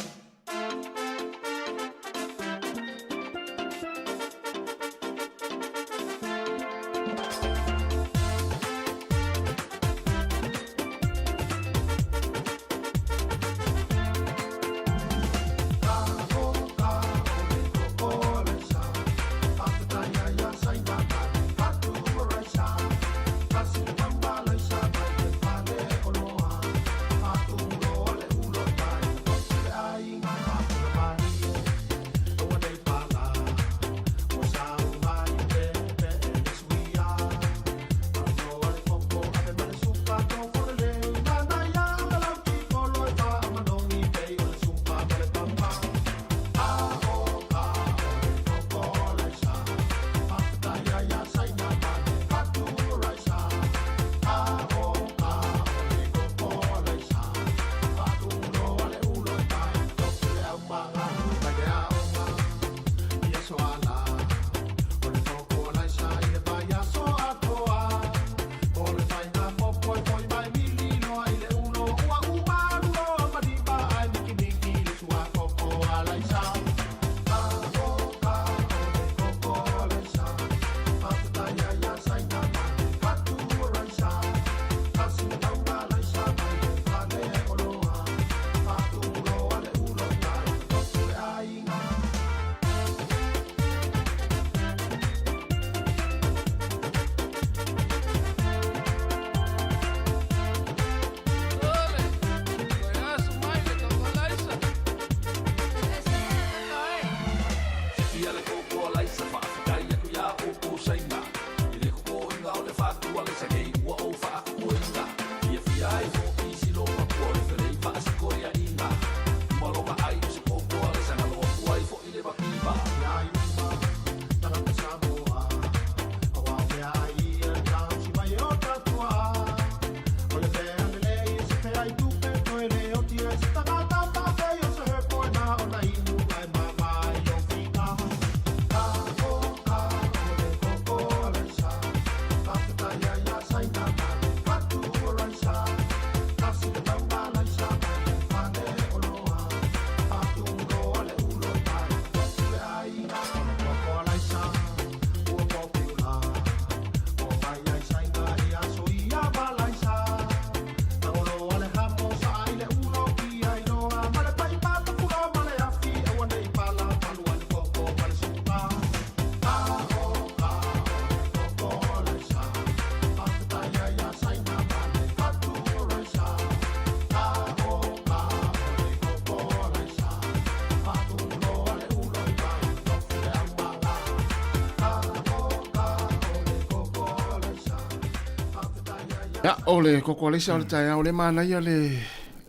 Ia, o le koko aleisa o le taeao le manaia le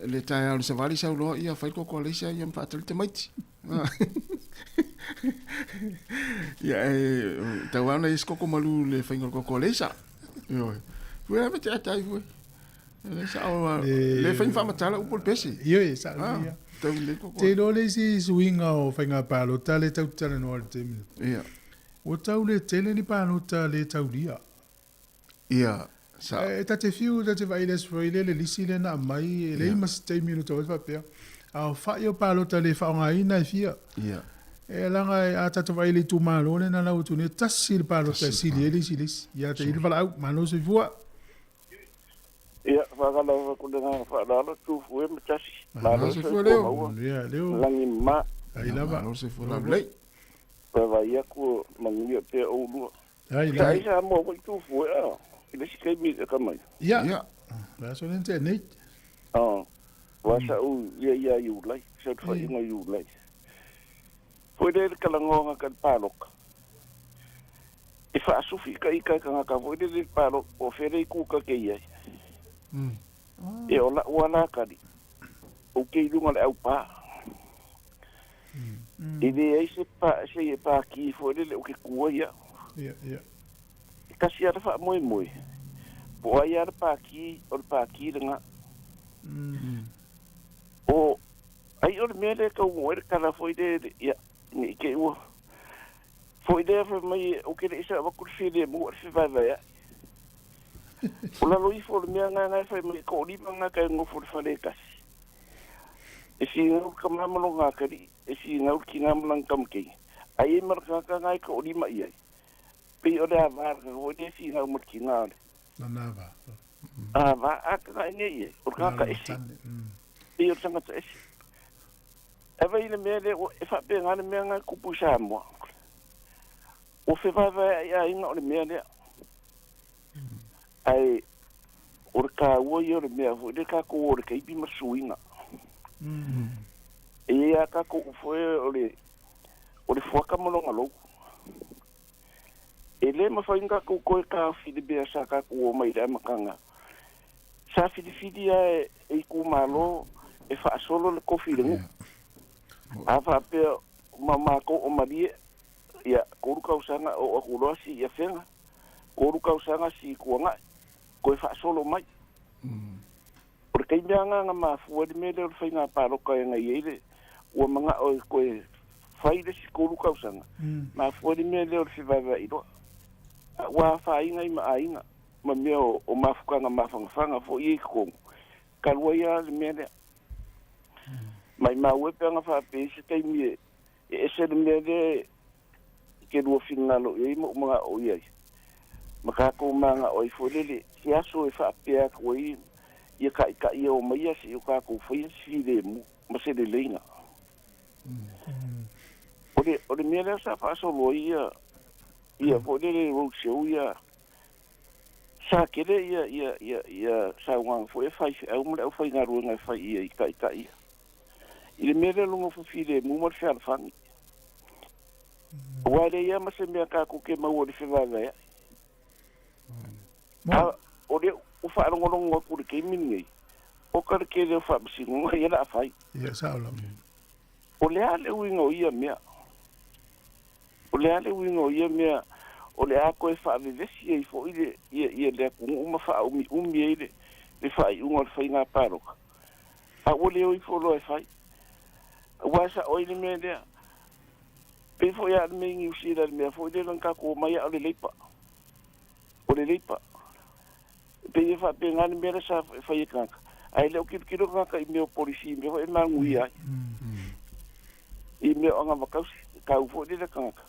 le taeao le savali sau loa ia fai koko aleisa ia ma faatali tamaiti. Ia e tau ana is koko malu le fainga o le koko aleisa. Ioe. Fue ave te atai fue. Le sa o le fainga faamatala upu o le pese. Ioe, sa ah, ia. Tau le koko. Te iloa le isi suiga o faiga palota le tau talanoa i le taimi. Ia. Ua tau le tele ni palota le taulia. Ia, sa. E ta te fiu, ta te vaai i le aso foi lea le lisi lea na aumai, e leai ma se taimi na tau ai faapea, a o fai o palota le faaaogaina e fia. Ia. E leaga a tatou vaai i le itumalo lea na lau atu nei, tasi le palota e sili ai le isi i le isi. Ia te i le valaau, malo soifua. Ia, faatalofa atu i le agaga faaaloalo, Tufu e ma Tasi. Malo soifua maua. Ia, leo. Lagi mama. Ai lava. Malo soifua laulelei. Vaavaai atu o manuia pea oulua. Ai Sa ai Samoa foi Tufu e a, i le isi taimi e ka mai. Ia. Ia. Le aso lea na tea nei. Ah, wa sa u ia ia Iulai, sa u faiga Iulai. Foi lea le talanoaga ka le paloka. E faasufi ka ika e tagata foi lele le paloka po o fea le itu ta te i ai. E o la'u lava la tali, ou te i luga o le aupā. E leai se pa, se pākī foi lele ou te tu ai au. Ia, ia. E tasi lava le faamoemoe, po o ai lava le pākī, o le pākī lena. O ai o le mea lea e tau ai le tala foi lele, ia, ne i te i ua foi lea fai mai ou te le i sao atu le filemu a le fevaevaea'i. O lalo ifo o le mea lena e fai mai e toalima tagata e nofo i le fale e tasi. E finau le tama ma lona atalii, e finau le tinā ma lana tamateine. Ae i ai ma le tagata lena e toalima i ai. Pei o le ava le tagata foi lea e finau ma le tinā o le. Lana ava. Ava a tagata nei i ai, o le tagata ese. Pei o le tagata ese. Ae vaai i le mea lea, e faapena le mea lena e tupu i Samoa. Ua fevaevaea'i aiga o le mea lea. Ae o le taua ia o le mea foi lea tatou o le taimi ma le suiga. E i ai lava tatou foi o le o le fuata ma lona lou. E le mafai ona tatou toe taofi i le mea sa tatou omai i le amataga. Sa filifili lava e itumalo e faasolo le tofi i le nuu. A faapea ma matou o Malie, ia, 3 tausaga oo atu loa sii Afega, 3 tausaga sii Tuanai, toe faasolo mai. O le taimi lava lena na mafua ai le mea lea o le faiga palota e agai ai le ua manao e toe fai le isi 3 tausaga, mafua ai le mea lea o le fevaevaeai loa. A ua afaina ai ma aiga ma mea o mafutaga mafanafana foi ia i totonu, talu ai lava le mea lea. Maimau e pe ana faapea i se taimi e ese le mea lea e te lua finagalo i ai ma ou manao i ai, ma tatou manao ai foi lele, se aso e faapea atu ai ia taitai e omai seia o tatou faia se filemu ma se leleiga. O le, o le mea lea sa faasolo ai ia, ia foi lele road show ia, sa tele ia, ia, ia, ia saunoaga foi a faifeau ma le aufaigaluega e fai i ai i taitai ia. I le mea lea o le nofo filemu ma le fealofani. Aua e leai lava ma se mea tatou te maua i le fevaevaea'i. A o lea ua faalogologo atu i le taimi lenei, oka le tele o faamasinoga ia o le a fai. Ia, sao lava. O le a le uiga o ia mea? O le a le uiga o ia mea o le a toe faavevesi ai foi le, ia, ia le atunuu ma faaumiumi ai le, le faaiuga o le faiga palota? A ua le o ifo loa e fai. Aua e sao ai le mea lea. Pei foi lava o le mea i Niu Sila i le mea foi lea na tatou omai a o le Leipa. O le Leipa. E pei e faapena le mea lea sa fai e tagata. Ae le o tilotilo tagata i mea o polisi i mea foi e manuia ai. I mea o anava tausi, tau foi lele tagata.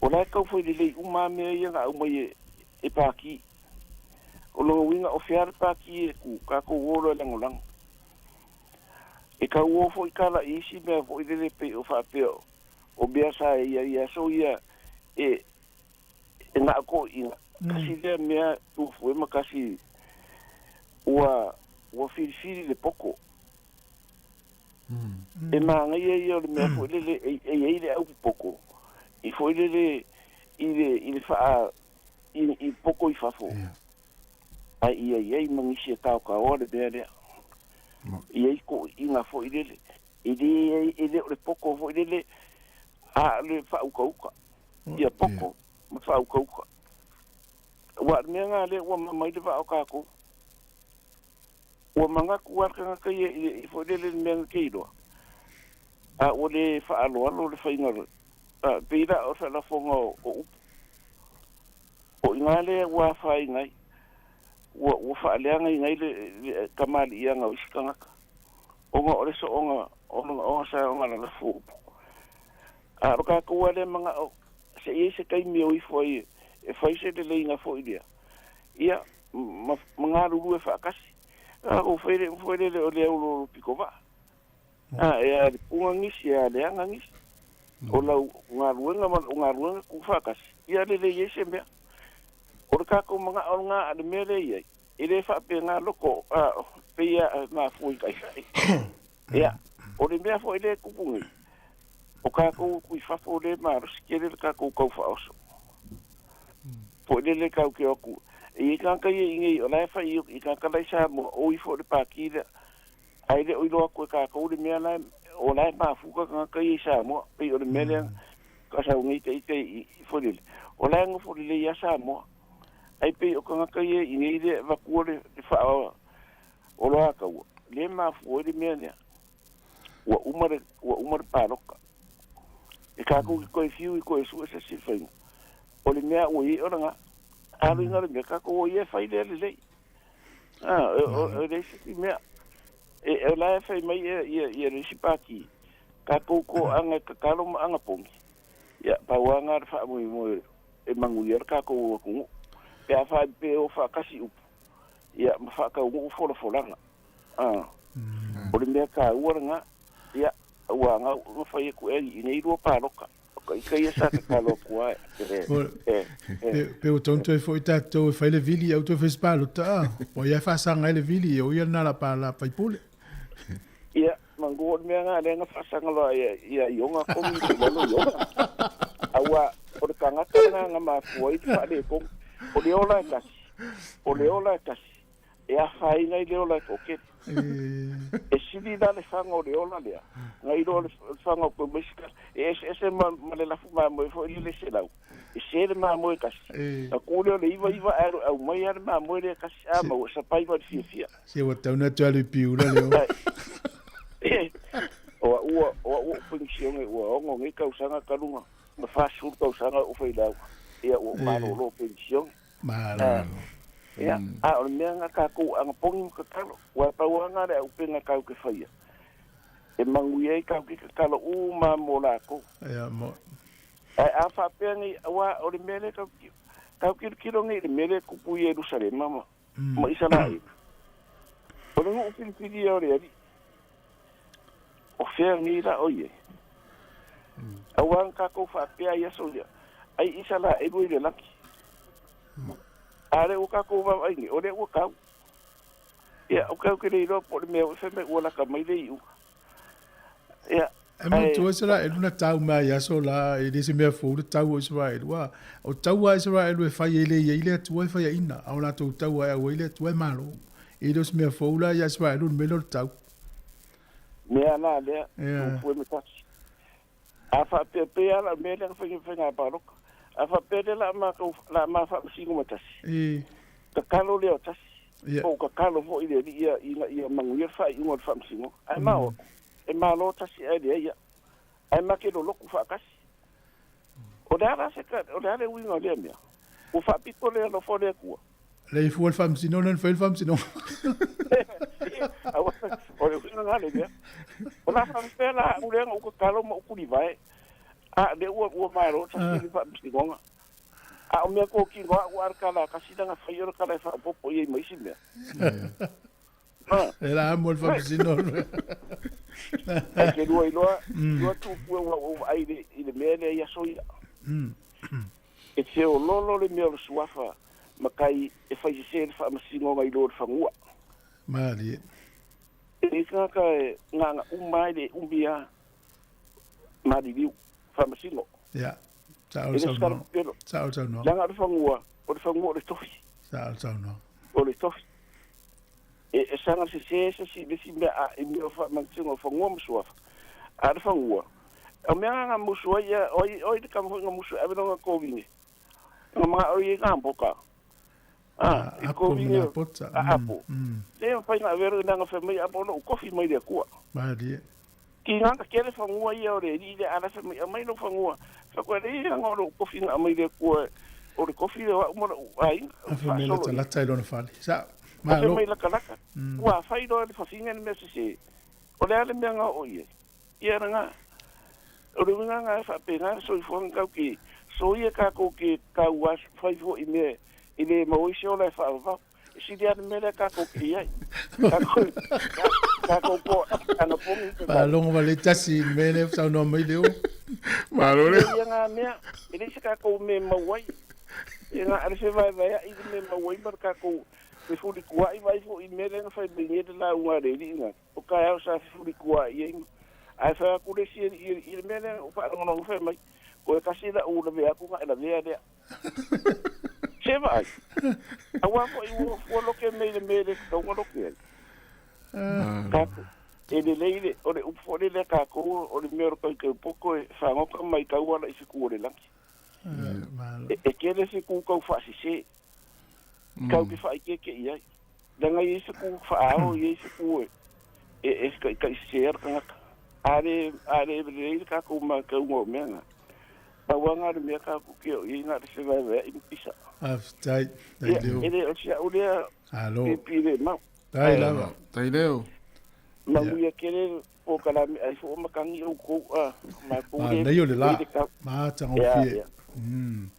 O la e tau fai lelei uma lava mea ia na aumai e, e Pākī. O lona uiga o fea le Pākī e tu, tatou o loa e lagolago. E tau o foi tala i isi mea foi lele pei o faapea o mea sa e i ai aso ia e e na o toeaiina. Tasi lea mea tufu e ma tasi ua ua filifili le poto. E manaia ia o le mea foi lele e e i ai le au popoto i foi lele i le i le faa i i poto i fafo. Ai ia iai ma nisi e taotaoa le mea lea. Ia i toʻiʻiga foi lele. E lē e lē o le poto foi lele a le faautauta. Ia poto ma faautauta. Ua le mea lena lea ua mama ai le vaa o tatou. Ua manatu lava le tagata ia i foi lele le mea na te iloa. A ua le faaaloalo le faiga o a pei la o le faalafoga o upu. O i ina lea ua afaina ai, ua ua faaleagaina ai le le tamaliiaga o isi tagata, ona o le soona ona sa ona lalafo upu. A o lo tatou lava lea manao, se i ai se taimi e o ifo ai e fai se leleiga foi lea, ia, ma ma galulue faatasi. A ua fai le foi lele o le auloolo pitovaa. A e a le puga nisi, e a leaga nisi. O lau galuega ma lau galuega tuufaatasi, ia lelei ai se mea. O le tatou manao lena a le mea lea e i ai, e le faapena loko, a, pei a mafua i taitai. Ia, o le mea foi lea e tupu nei, o tatou atu i fafo lea e malosi tele le tatou tau faaoso. Foi lele tatou te o atu, e i ai tagata ia i inei o la e fai i tagata la i Samoa, o ifo i le pati lea, ae le o iloa atu e tatou le mea la o la e mafuta tagata ia i Samoa. Pei o le mea lea ka sau nei ta ita i foi lele, o la e nofo lelei lava Samoa. Ae pei o tagata ia i inei lea e avatua le faa oloa taua, lea e mafua ai le mea lea. Ua uma le ua uma le paloka. E tatou te toe fiu i toe sue se isi faiga. O le mea ua i ai o lena. Alu i le mea, tatou o ia e fai lea lelei. O le isi mea, e o la e fai mai ia ia ia le isi pati, tatou toaga e tatalo ma anapogi, ia pau lava lena o le faamoemoe e manuia ai le tatou atunuu. Pe a faapea e o faatasi upu, ia ma faataunuu folafolaga. O le mea taua lena, ia ua na fai atu ea i nei lua paloka. O ita ia sa tatalo atu ai. Pe ua tau toe foi tatou e fai le vili au toe fai se palota a. Ua ia faasaga ai le vili o ia lena la pa la faipule. Ia, manu o le mea lena lea na faasaga loa ia ia Ioga kogi i lalo Ioga. Aua o le tagata lena na mafua ai le faaletonu. O le ola e tasi, o le ola e tasi, e afaina ai le ola e toatele. E sili la le faga o le ola lea, nai lo le faga o toe mai isi tala. E eseese ma, ma le lafu mamoe foi lele 100. E se le mamoe tasi. Na tu lea o le 99 ae alu e aumai lava le mamoe lea tasi, a maua, sapai ma le fiafia. Se ua tau na atu alu i piula leo. O a'u o a'u o'u penisione ua 6 nei tausaga talu na 40 tausaga o'u failauga. Ia ua ou malolo penisione. Malo. Ia, a o le mea lena tatou anapogi ma tatalo, aua e pau lava lena le auupega tatou te faia, e manuia ai tatou te tatalo uma lava mo latou. Ia, mo. Ae a faapea nei, aua o le mea lea tatou te, tatou tilotilo nei i le mea lea e tupu i Ierusalema ma, ma Isaraelu, o le nuu filifilia o le Alii, o fea nei la o i ai? Aua na tatou faapea ai aso ia, ai Isaraelu i le lagi. A lea ua tatou vaavaai nei, o lea ua tau. Ia, o ke le iloa po o le mea foi fai mai ua lata mai le iuga. Ia, E manatua Isaraelu na tau mai aso la e le se mea fou le tau o Isaraelu a o tau a Isaraelu e fai e le i ai le Atua e faiaina a o latou tau a e aua ai le Atua e malo. E le o se mea fou la ia Isaraelu le mea lea o le tau. Mea la lea, tupu e ma tasi. A faapea pei lava la o le mea lea na fai faiga palota. A faapea lea la matou la ma faamasino ma tasi. Tatalo lea o tasi. Po o tatalo foi i le Alii ia ina ia manuia le faaiuga o le faamasinoga. Ae ma o atu, e malo tasi ae leai ia. Ae ma te lolotu faatasi. O le a la se o le a le uiga o lea mea? Ua faapito le alofa o le Atua. Le fua le faamasinoga na fai le faamasinoga. Aua, o le uiga lena o le mea. O le a faapefea la a'u lea na ou tatalo ma ou tulivae, a o lea ua ua malo tasi le faamasinoga. A o mea totino a'u a o le tala tasi lea na fai o le tala e faaopoopo i ai ma isi mea. E la mo le faamasinoga. Ae te lua iloa, lua tupu e ua ou vaai i le, i le mea lea i aso ia. E feoloolo le mea o le suafa matai e fai sesē le faamasinoga i lo le fanua. Malie. E leai tagata e gagauma ai le umi a maliliu faamasino. Ia, sao le E le se saunoaga. pelo. Sao le saunoaga. Leaga o le fanua, o le fanua o le tofi. Sao le saunoaga. O le tofi. E, e saga sesē se si le isi mea a i mea o faamanutiga o fanua ma suafa. A o le fanua, o mea na na musu ai ia, o ai, o ai le tama foi na musu e ave lona kovine. Na mana'o ia i Gaboka. A, i Apo ma kovine Napota. a Apo. Le mafai ona avea le leaga fai mai Apo o lo'u kofi mai le Atua. Malie. Ki na kele fanua ia o le alii lea a la fai mai aumai lou fanua. Fai atu ai leai leaga o lou kofi na aumai le Atua o le kofi lea o a'u ma la'u aiga A fai mai faasolo i ai. latalata i lona fale. Sa'o. A fai Malo. mai latalata. Ua fai loa e le fafine le mea sesē. O le a le mea na oo i ai? Ia lena. O le uiga lena e faapena le soifuaga tatou te soia tatou te tau fai foi i mea e le maua ai se ola e faavavau. E sili lava le mea lea tatou te i ai. Tatou tatou po anapogi pe mai. Faalogo vale tasi i le mea lea saunoa mai Leo. Malo Ia ia na mea, e leai se tatou mea e maua ai. E na o le fevaevaea'i le mea e maua ai ma le tatou fefulitua'i vaai foi i le mea lea na fai mai nei le lauga a le alii na. O taeao sa fefulitua'i ai ma ae fai atu le isi alii i le mea lea na ou faalogologo fai mai, Toe tasi la'u lavea atu ona e lavea lea. Se vaai, auā foi ua ua loke mai i le mea e le tatau ona loke ai. Tatou, e lelei le, o le upu foi lele a tatou, o le mea o le kaukaupoto e fagota mai tau ala i fetu o le lagi. E, e tele fetu tau faasese, tau te faaikeeke i ai. Leaga e i ai fetu faaao, e i ai fetu e, e, e fetaitaisese ai le tagata. A le, a le lelei le tatou matauga o mea na, pau lava na o le mea tatou te oo i ai na o le fevaevaea'i ma pisa. Faafetai. Tai Ia, Leo. e le o si au lea Malo. pipi le mau. Tai Ae lava. Tai Leo. manuia tele polokalame ai foi o matagi outou a matou le Manaia o le lei la. le tau. Ia, Matagofie. ia.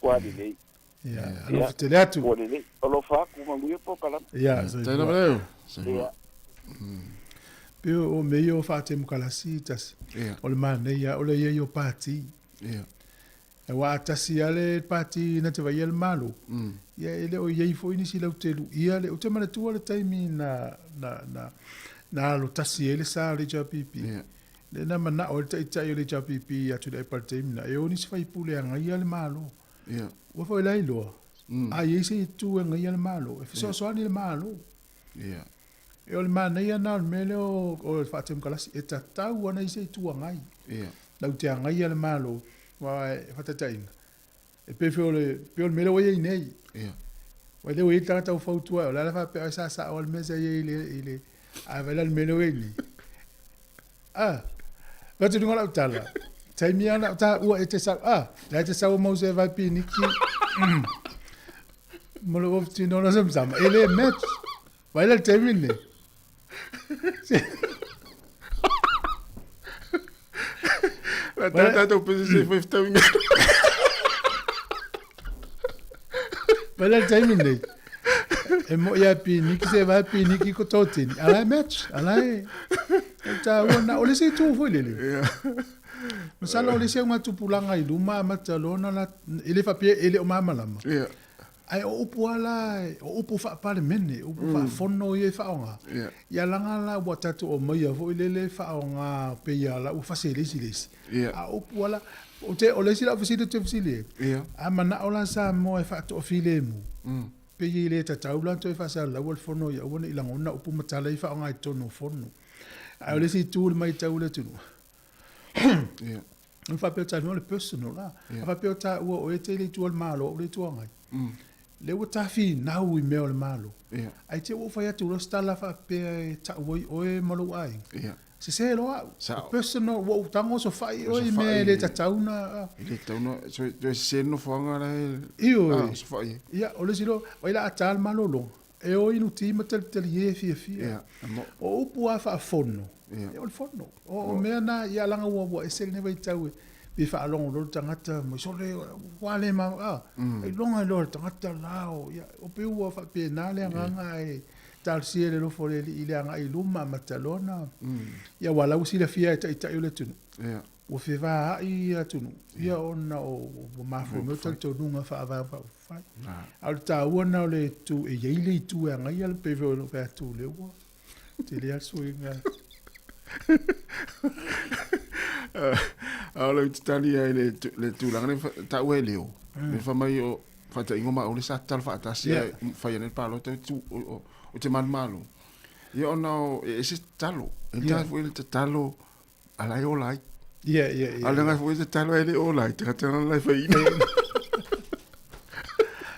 Ua lelei. Ia, Ia, alofa tele atu. ua lelei. Alofa atu, manuia polokalame. Ia, Tai soifua. lava Leo. Soifua. Ia. Pe o mea ia o faatemokalasi tasi. Ia. O le manaia, o le ia i o pati. Ia. E wā tasi a le pati na te vaia le malo. Ia e le o iai foi nisi lau te luia le, o te manatua le taimi na, na, na, na alo tasi ai le sa o le HRPP. Ia. Le na mana'o ai le ta'ita'i o le HRPP atu i le ai taimi na, e o nisi faipule e agaia le malo. Ia. Ua foi la iloa. A i ai se itu e agaia le malo, e fesoasoani le malo. Ia. E o le manaia na o le mea lea o, o le faatemokalasi, e tatau ana i se itu agai. Ia. Lau te agaia le malo, aua e faataitaiga. E pei foi o le, pei o le mea lea ua i ai nei. Ia. Ua le ua i ai le tagata ua fautua, o le ala faapea ai sa sao le mea sa i ai i le, i le, a vaai la le mea lea ua i ai nei. Ah, va te lunga lau tala. Taimi ana o tā ua e te sau, ah, la e te sau o mau se vai piniki. Mo le ofu tino na samsama. E le match. Vai la le taimi nei. La tā tātou pese se fai fetauina. Vai la le taimi nei. E mo ia piniki se vai piniki ko tō tini. Ala e match. Ala e. E tā ua na. O le se itu foi lele. Masalo o le isi au tupulaga i luma amata loa ona la e le faapea e le o malamalama. Ia. Ae o upu lava la, o upu faa-Palemene, upu faa-Fono ia e faaaoga. Ia. Ia laga la ua tatou aumaia foi lele faaaoga pei lava la ua fase e le isi i le isi. Ia. A o upu lava la, ou te, o le isi lau fesili ou te fesili ai, Ia. a manao la Samoa e faatoafilemu, pei e le tatau la ona toe faasalalau le Fono ia aua ne i lagona upu ma tala ia e faaaoga i totonu o Fono. Ae o le isi itu i le matau i le atunuu, Ia. Na faapea o taua le personal la. Ia. A faapea o taua o e te le itu o le Malo, o le Itu Agai. Lea ua tafinau i mea o le Malo. Ia. Ae te i ua ou fai atu loa se tala faapea e tau ai oe ma lou aiga. Ia. Sese loa au. Sao. O personal, ua ou tago osofai oe i mea Osofai e le i- tatau na... E le tatau na, so, toe sese le nofoaga la e... Ioe. Ah, osofai ai. Ia, o le isi loa, ai la a ta le malologa, e o i Luti ma talitalie e fiafia. Ia, e mo. O upu lava faafono, Ia. ia o le fono. O, o mea na, ia laga ua, ua ese lenei vaitau e pe faalogo loa le tagata mai sole, ua le ma, a, ailoga loa le tagata la o, ia, o pei ua faapena le agaga e talosia i le alofa o le Alii i le agai i luma amata loa na, ia ua la ua silafia e taitai o le atunuu. Ia. Ua fevaai atunuu, ia ona o ua mafua mai o talitonuga faavae faaupufai. A o le taua lena o le itu, e i ai le itu e agaia le pei foi ona ou fai atu lea ua tele lava le suiga. A o le tatali ai le tulaga le taua e leo. Le fai mai o Faataʻiga o maʻau lea sa tatalo faatasi ae fai ana le palota o te manumalo. Ia ona o e ese tatalo. E le foi le tatalo ala e ola ai. Ia ia ia. Ale ngai foi tatalo e le ola ai tagata la e fai.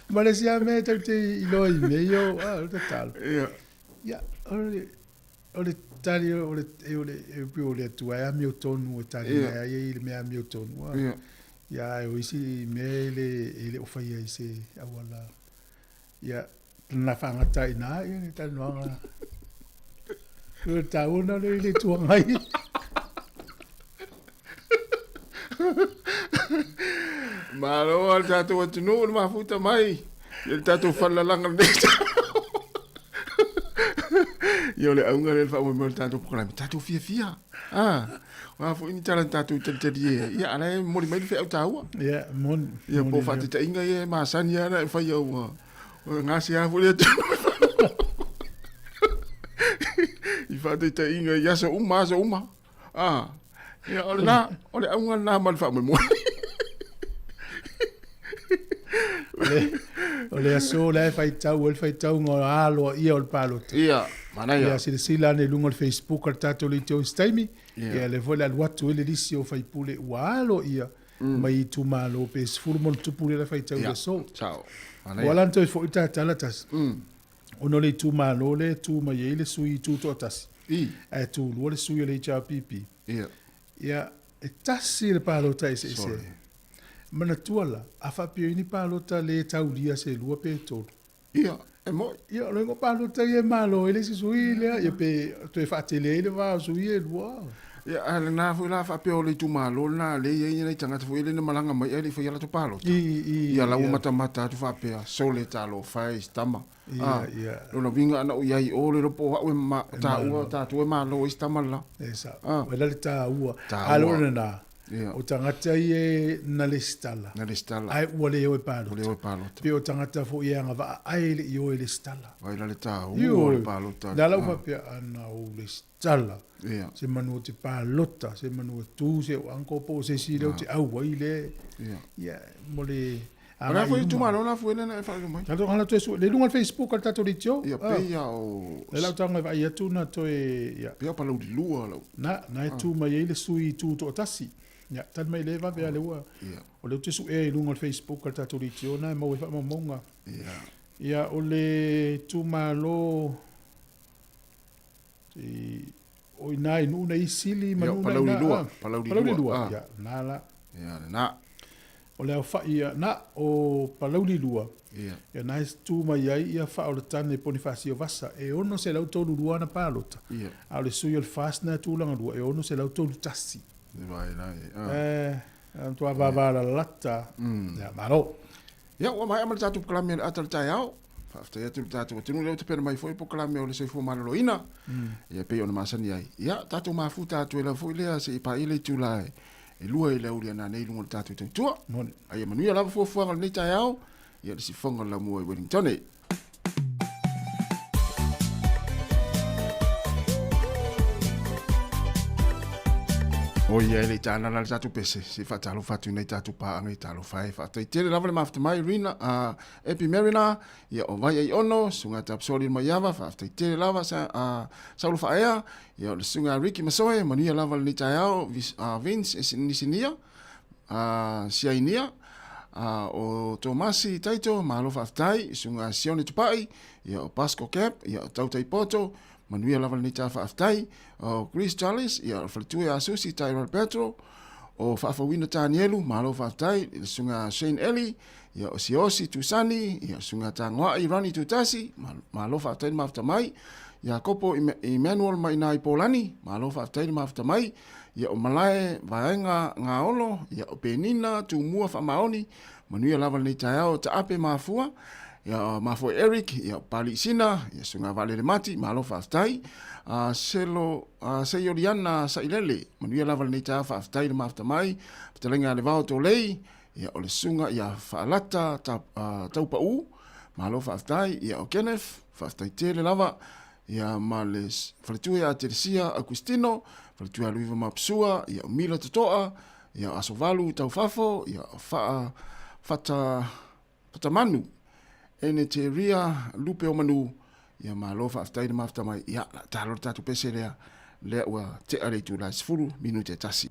Ma le sia mea tau te iloa i mea ia o a, o le tatalo. Ia. Ia, o le tali o le e o le e pei o le Atua e amiotonu e tali mai ai i le mea amiotonu a. Ia. Ia, ae o isi mea e le o faia i se auala. Ia, na faagata ai i ina ia le talanoaga. O le taua lena o le Itu Agai. Malo a le tatou atunuu le mafuta mai i le tatou falelalaga lenei taeao. Ia o le auga lea o le faamoemoe o le tatou polokalame, tatou fiafia. Ah, o a foi ni tala na tatou talitalie ai, ia a la e momoli mai le feau taua. Ia, moni. Ia po o faataitaiga ia e masani lava ona e faia ua gasea foi le atunuu. I faataitaiga i aso uma, aso uma. Ah, ia o lena, o le auga lena ma le faamoemoe. O le aso la e faitau ai le faitauga o aloaia o le palota. Ia, manaia. Ia, silasila ane i luga o le Facebook a le tatou leitio i se taimi. Ia, lea foi o le a alu atu ai le lisi o sui usufono ua aloaia mai itumalo pe 10 ma ona tupu lea la faitau i le aso. Sao. Ua ala ona toe foi ta tala tasi. Ona o le itumalo lea e tu mai ai le sui tutoatasi, ae tulua le sui o le HRPP. Ia. Ia, e tasi le palota eseese ai. Manatua la, a faapea i ni palota le taulia se lua pe tolu. Ia, e moi. Ia, o le igoa palota ia e malo ai le isi sui lea, ia pe toe faatele ai le va o sui ia e lua. Ia, a lena foi la faapea o le itumalo lena lea e i ai nai tagata foi lea na malaga mai ae le i faia latou palota. I, i, Ia, la ua matamata atu faapea, sole talofa e si tama. Ia, ia. Lona uiga ana ou i ai i o le iloa po o au e ma, taua, tatou e malo ai si tama le la. E sao. O la le taua. Taua. A lo lena, Ia. o tagata ia e na lesitala. Na lesitala. Ae ua le o e palota. Ua le o e palota. Pe o tagata foi e agavaa ae le i o e lesitala. Vai la le taua o le palota. Lea la ua faapea, ana ou lesitala. Ia. Se manu o te palota, se manu e tu, se o uncle po o se isi lea ou te auai le. Ia. Ia, mo le O le a foi itumalo la foi lena e faailoa mai. Tatou hala toe sue, le luga o le Facebook a le tatou leitio. Ia, pei a o... Le lau taga e vaai atu na toe, ia. Pei a o Palauli 2 lau. Na, na e tu mai ai le sui tutoatasi. Ia, tali mai le vave a le ua. Ia. O lea ou te suea i luga o le Facebook a le tatou leitio na e maua ai faamaumauga. Ia. Ia, o le itumalo, i, o i ina i Nuu nei Sili ma Ia, Nuu na Palauli ina, 2, ah. Palauli Palauli 2, 2, ah. ia, na la. Ia, lena. O le aofaʻi ia, na o Palauli 2, Ia. ia na e tu mai ai ia Faaolatane Ponifasio Vasa, e 632 ana palota. Ia. A o le sui o le FAST na e tulaga lua, e 631. Le vai la e, ah. Eh, a matua vavalalata. Ia, malo. Ia, ua maea ma le tatou polokalame o le ata o le taeao. Faafetai atu i le tatou atunuu lea ua tapena mai foi polokalame o le soifua maloloina. Ia, e pei ona masani ai. Ia, tatou mafuta atu ai lava foi lea se i paia le itula e lua i le aoauli a nanei i luga o le tatou tautua. Moni. A ia manuia lava fuafuaga o lenei taeao, ia le sifoga o le laumua i Wellington. O ia e le i tānana le tatou pese, se i faatalofa atu i nai tatou paaga i talofa e. Faafetai tele lava le mafuta mai Rina, Epi Marina, ia o Vai Aiono, Susuga Tapsoli Maiava, faafetai tele lava sa, Saulo Faaea, ia o le Susuga Ricky Masoe, manuia lava lenei taeao, Vince Nisinia, Siainia, o Tomasi Taito, malo faafetai, Susuga Sione Tupai, ia o Pasco Cap, ia o Tautai Poto, manuia lava lenei taeao faafetai, o Chris Charles, ia o le faletua ia Susi Tyrell Petro, o Faafouina Tanielu, malo faafetai, le Susuga Shane Eli, ia o Siosi Tusani, ia Susuga Tagoai Ronnie Tutasi, malo faafetai le mafuta mai, Iakopo Emmanuel mai ina i Polani, malo faafetai le mafuta mai, ia o Malae Vaega Gaolo, ia o Penina Tumua Faamaoni, manuia lava lenei taeao, Taape Mafua, ia o Mafoe Eric, ia o Pali Sina, ia Susuga Vaalele Mati, malo faafetai, Selo Seioliana Sailele, manuia lava lenei taeao, faafetai le mafuta mai, Fetalaiga Levao Tolei, ia o le susuga ia Faalata Taupau, malo faafetai, ia o Kenneth, faafetai tele lava, ia ma le faletua ia Teresia Augustino, faletua ia Luiva Mapusua, ia o Mila Totoa, ia o Asovalu Taufafo, ia o Faa Fata. Fatamanu Eneteria Lupe o Manu, ia malo faafetai le mafuta mai, ia la talo le tatou pese lea, lea ua tea le itula e 10 minute e tasi.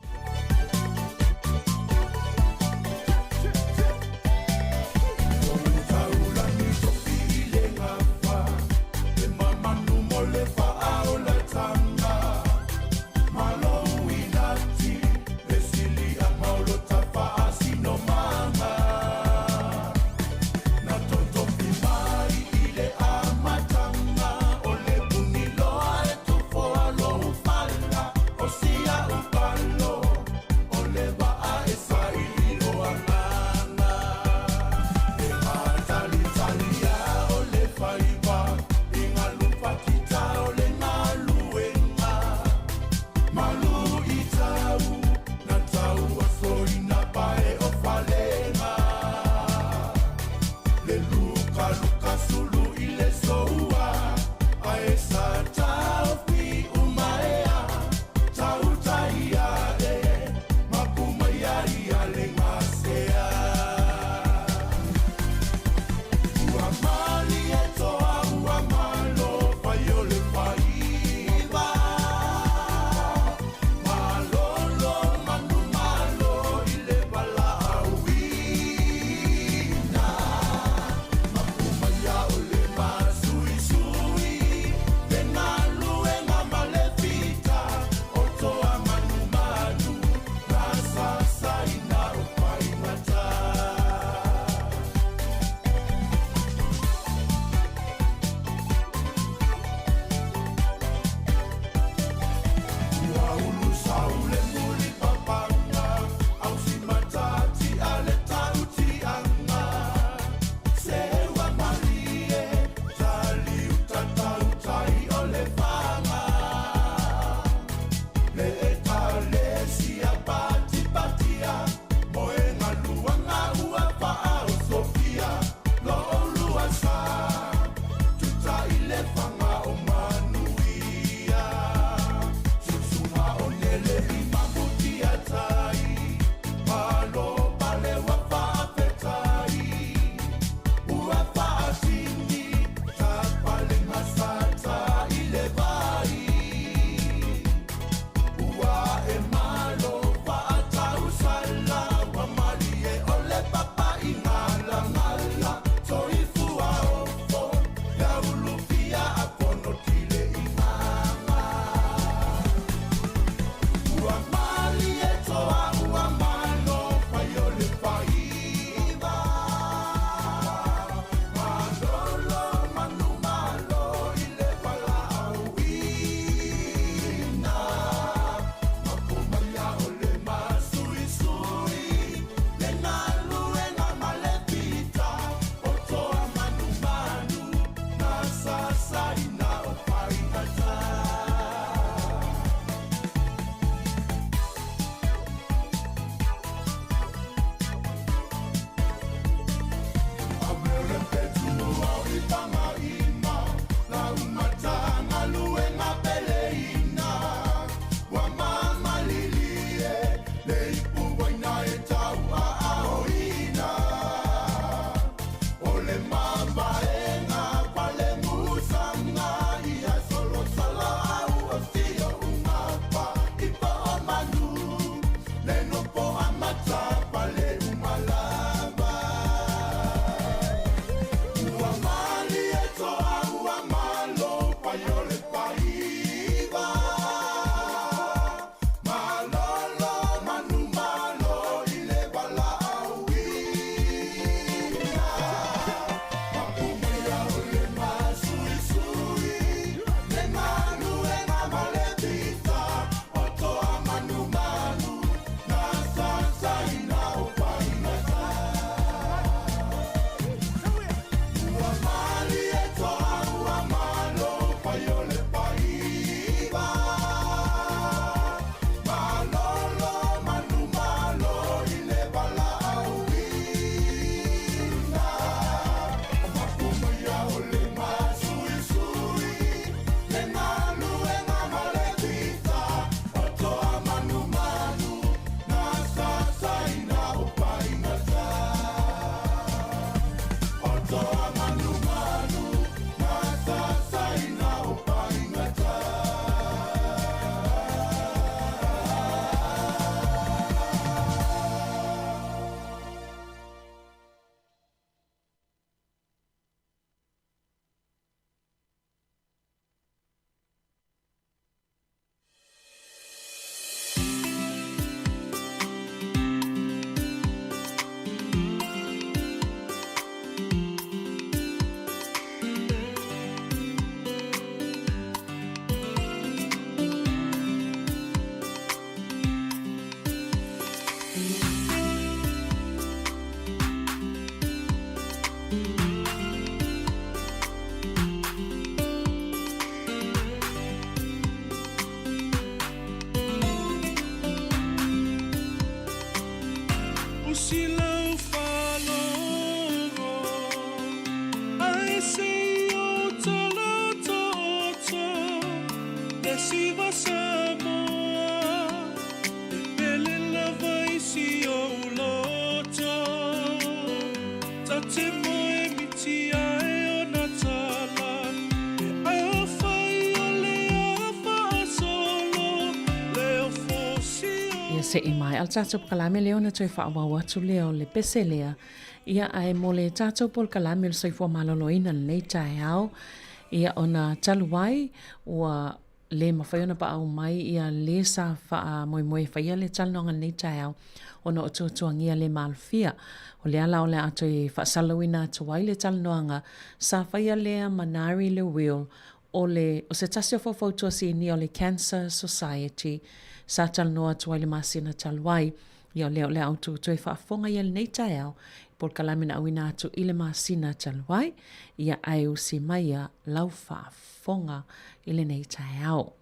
Siva Samoa, e pele lava i si ou loto. Ta te moe miti ae o na tala, e afai o le afa solo, le o fosi o. Ia seʻi mai a le tatou polokalame lea ona toe faaauau atu lea o le pese lea. Ia ae mo le tatou polokalame o le soifua maloloina lenei taeao, ia ona talu ai ua le mafai ona paau mai ia le sa faamoemoe e faia le talanoaga lenei taeao ona o tuatuagia le malofia. O le ala o le a toe faasalalauina atu ai le talanoaga sa faia lea ma Nari Lewil o le o se tasi o faufautua sinia o le Cancer Society sa talanoa atu ai le masina talu ai. Ia o lea o le a outou toe faafofoga i ai lenei taeao i polokalame na auina atu i le masina talu ai. Ia ae usi maia lau faafofoga i lenei taeao.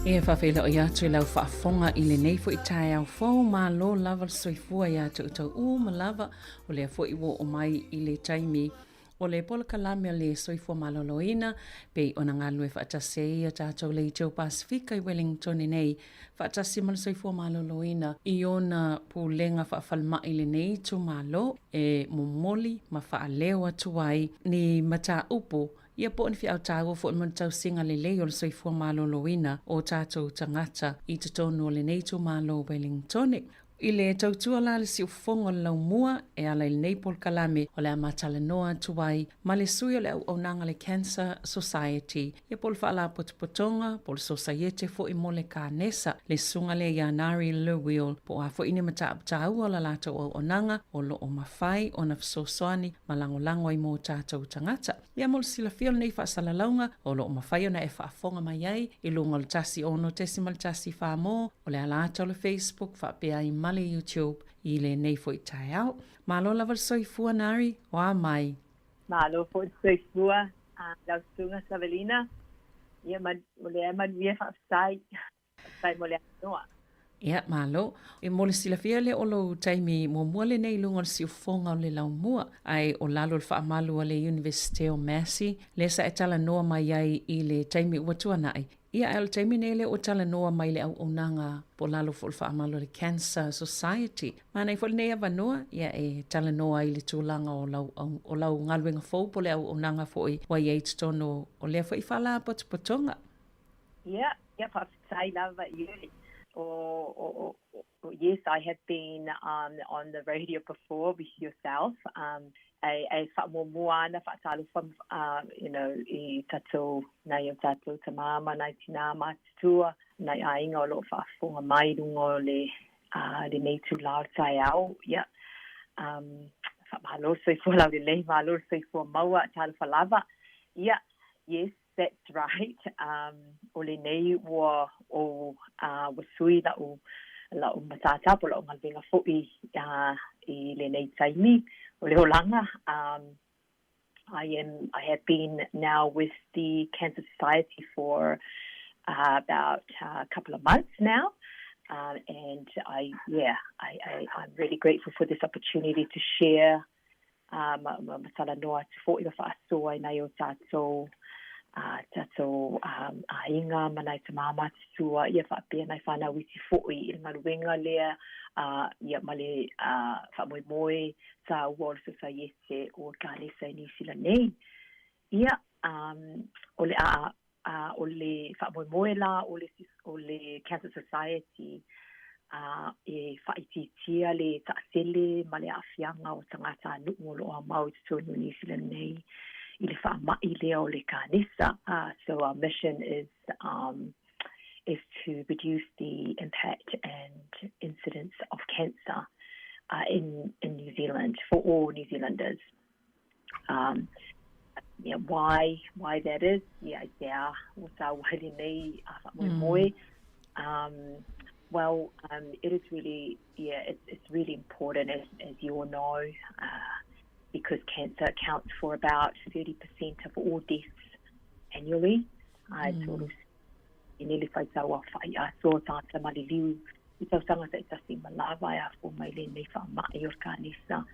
E faafeiloai atu i lau faafofoga i lenei foi taeao fou, malo lava le soifua iā te outou uma lava, o lea foi ua oo mai i le taimi o le polokalame o le soifua maloloina, pei ona galulue faatasi ai ia tatou Leitio Pasefika i Wellington nei, faatasi ma le soifua maloloina i ona pulega faafalemai i lenei itumalo e momoli ma faaleo atu ai ni mataupu ia po o ni feau taua foi mo le tausiga lelei o le soifua maloloina o tatou tagata i totonu o lenei itumalo Wellingtone. I le tautua la le siufofoga o le laumua e ala i lenei polokalame o le a matalanoa atu ai ma le sui o le auaunaga le Cancer Society ia po o le Faalapotopotoga po o le Sosaiete foi mo le Kanesa, le susuga lea ia Nari Lewil, po o a foi ni mataupu taua o la latou auaunaga o lo o mafai ona fesoasoani ma lagolago ai mo tatou tagata. Ia mo le silafia o lenei faasalalauga, o lo o mafai ona e faafofoga mai ai i luga o le 106.1 mo o le ala ata o le Facebook faapea ai ma le YouTube i lenei foi taeao. Malo lava le soifua Nari, o a mai? Malo foi le soifua a lau susuga Savelina. Ia ma, o lea manuia faafetai. Faafetai mo le avanoa. Ia, malo. E mo le silafia lea o lou taimi muamua lenei i luga o le siufofoga o le laumua, ae o lalo o le faamalu a le Iunivesite o Massey, lea sa e talanoa mai ai i le taimi ua tuanai. Ia, ae o le taimi nei lea ua talanoa mai le auaunaga po o lalo foi o le faamalu a le Cancer Society. Manaia foi lenei avanoa, ia, e talanoa ai i le tulaga o lau, o lau galuega fou po o le auaunaga foi ua i ai i totonu o lea foi faalapotopotoga. Ia, ia faafetai lava i oe. O, o, o, yes, I have been um, on the radio before with yourself. Um, e, e whaamuamua ana, whaatalofa, you know, i tatou, nai o tatou tamā ma nai tinā mātutua, nai aiga o lo o faafofoga mai i luga o le, uh, lenei itulā o le taeao. Ia, um, Faamalo le soifua laulelei, malo le soifua maua, talofa lava. Ia, yes, that's right. O lenei ua ou ua sui la'u la'u matata po o la'u galuega fo'i i lenei taimi o le olaga. I am I have been now with the Cancer Society for about a couple of months now. And I yeah, I I I'm really grateful for this opportunity to share ma ma ma talanoa atu fo'i ma fa'asoa i nai o tātou tātou aiga ma nai tamā matutua, ia fa'apea nai whānau iti fo'i i le galuega lea, ia ma le fa'amoemoe tāua o le Sosaiete o Ekalesa i Niu Sila nei. Ia, o le a o le fa'amoemoe la o le o le Cancer Society e fa'aitiitia le ta'asele ma le a'afiaga o tagatanu'u o lo'o aumau i totonu o Niu Sila nei i le fa'ama'i lea o le kanesa. So our mission is is to reduce the impact and incidence of cancer in in New Zealand for all New Zealanders. Yeah, why why that is, yeah, i te a ua tāua ai lenei fa'amoemoe. Well, it is really, yeah, it's, it's really important, as, as you all know, because cancer accounts for about 30% of all deaths annually. E nele whai tau a whai atoa tāta maliliu i tausaga ta'itasi ma lava e afua mai lenei fa'ama'i o le kanesa.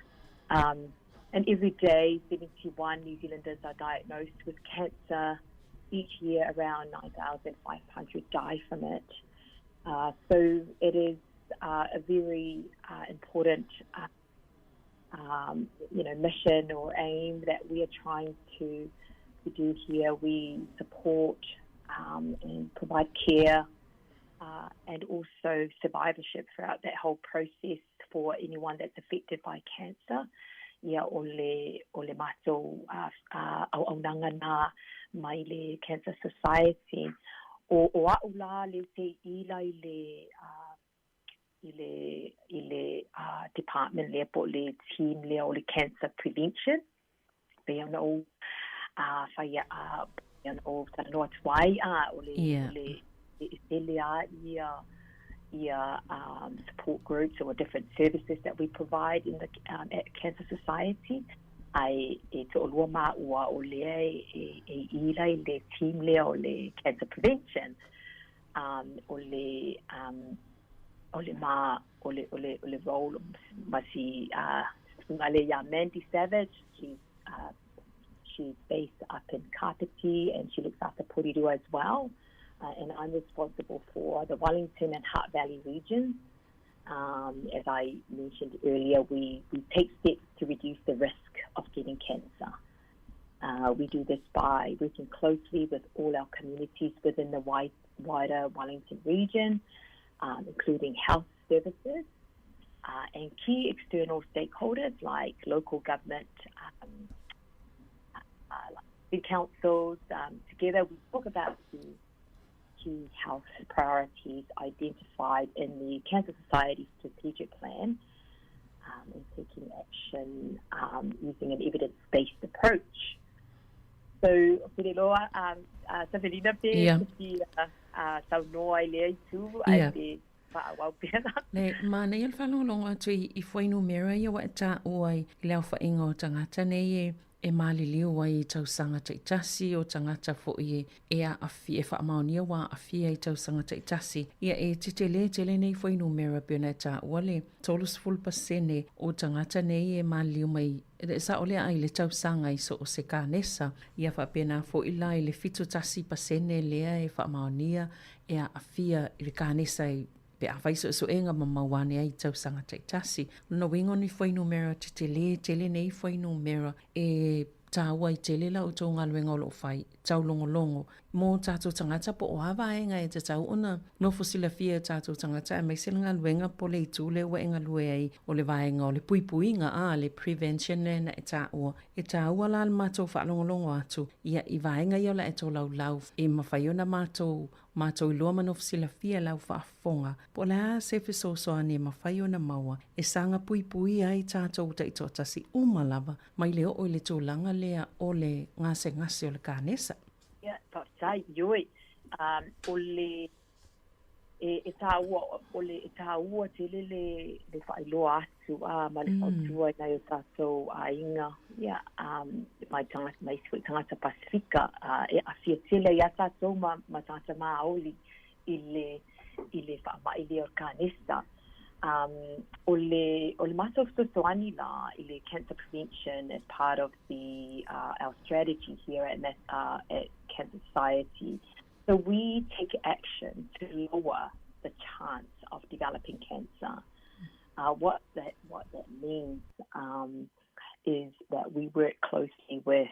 And every day, 71 New Zealanders are diagnosed with cancer. Each year, around 9,500 die from it. So it is a very important you know, mission or aim that we are trying to, to do here. We support and provide care and also survivorship throughout that whole process for anyone that's affected by cancer. Ia o le o le matou auaunaga na mai le Cancer Society. O o a'u la le te ila i le i le i le department lea po o le team lea o le cancer prevention. Pei ona ou fai pei ona ou talanoa atu ai o le o le e tele a ia ia support groups or different services that we provide in the at Cancer Society ai e to'alua māua o lea e e ila i le team lea o le cancer prevention o le o le ma o le o le o le role ma si susuga lea iā Mandy Savage. She's she's based up in Kapiti and she looks after Porirua as well. And I'm responsible for the Wellington and Hutt Valley regions. As I mentioned earlier, we, we take steps to reduce the risk of getting cancer. We do this by working closely with all our communities within the wide, wider Wellington region, including health services and key external stakeholders like local government, like city councils. Together, we talk about the key health priorities identified in the Cancer Society Strategic Plan and taking action using an evidence-based approach. So, Piriloa, Savelina pe te fia saunoa i lea itu, ai pe faaauau pea la. Le manaia le faalogologo atu i fuainumera ia ua e taua i le aofaiga o tagata nei e e maliliu ai i tausaga taitasi, o tagata foi e aafia, e faamaonia ua aafia i tausaga taitasi. Ia e tetele tele nei fuainumera pei ona e taua le 30% o tagata nei e maliliu mai e sao lea i le tausaga i so o se kanesa. Ia faapena foi la i le 71% lea e faamaonia e aafia i le kanesa i pe afai suesuega ma mau ane ai i tausaga taitasi. O lona uiga o ni fuainumera tetele tele nei fuainumera e tāua ai tele la outou galuega o lo o fai, taulogologo Mō tātou tagata po o a vaega e tatau ona nofo silafia e tātou tagata aemaise le galuega po le itu lea ua e galue ai o le vaega o le puipuiga a le prevention lea na e tāua. E tāua la le matou faalogologo atu ia i vaega ia o le a e tolaulau e mafai ona matou matou iloa ma nofo silafia lau faafofoga po o le a se fesoasoani e mafai ona maua e saga puipuia ai tātou taitoatasi uma lava mai le oo i le tulaga lea o le gasegase o le kanesa. Ia, faafetai, ioe. Um, o le e, e tāua, o le e tāua tele le, le whaailoa atu a ma le mm. fautua i nai o tātou aiga, ia, um, mai tangata, mai isi foi tagata Pasifika, uh, e aafia tele ia tātou ma, ma tagata Māori i le, i le faama'i lea o le kanesa. Um, o le, o le matou fesoasoani la i le cancer prevention as part of the, uh, our strategy here at, uh, at Cancer Society. So we take action to lower the chance of developing cancer. Uh, what that what that means um, is that we work closely with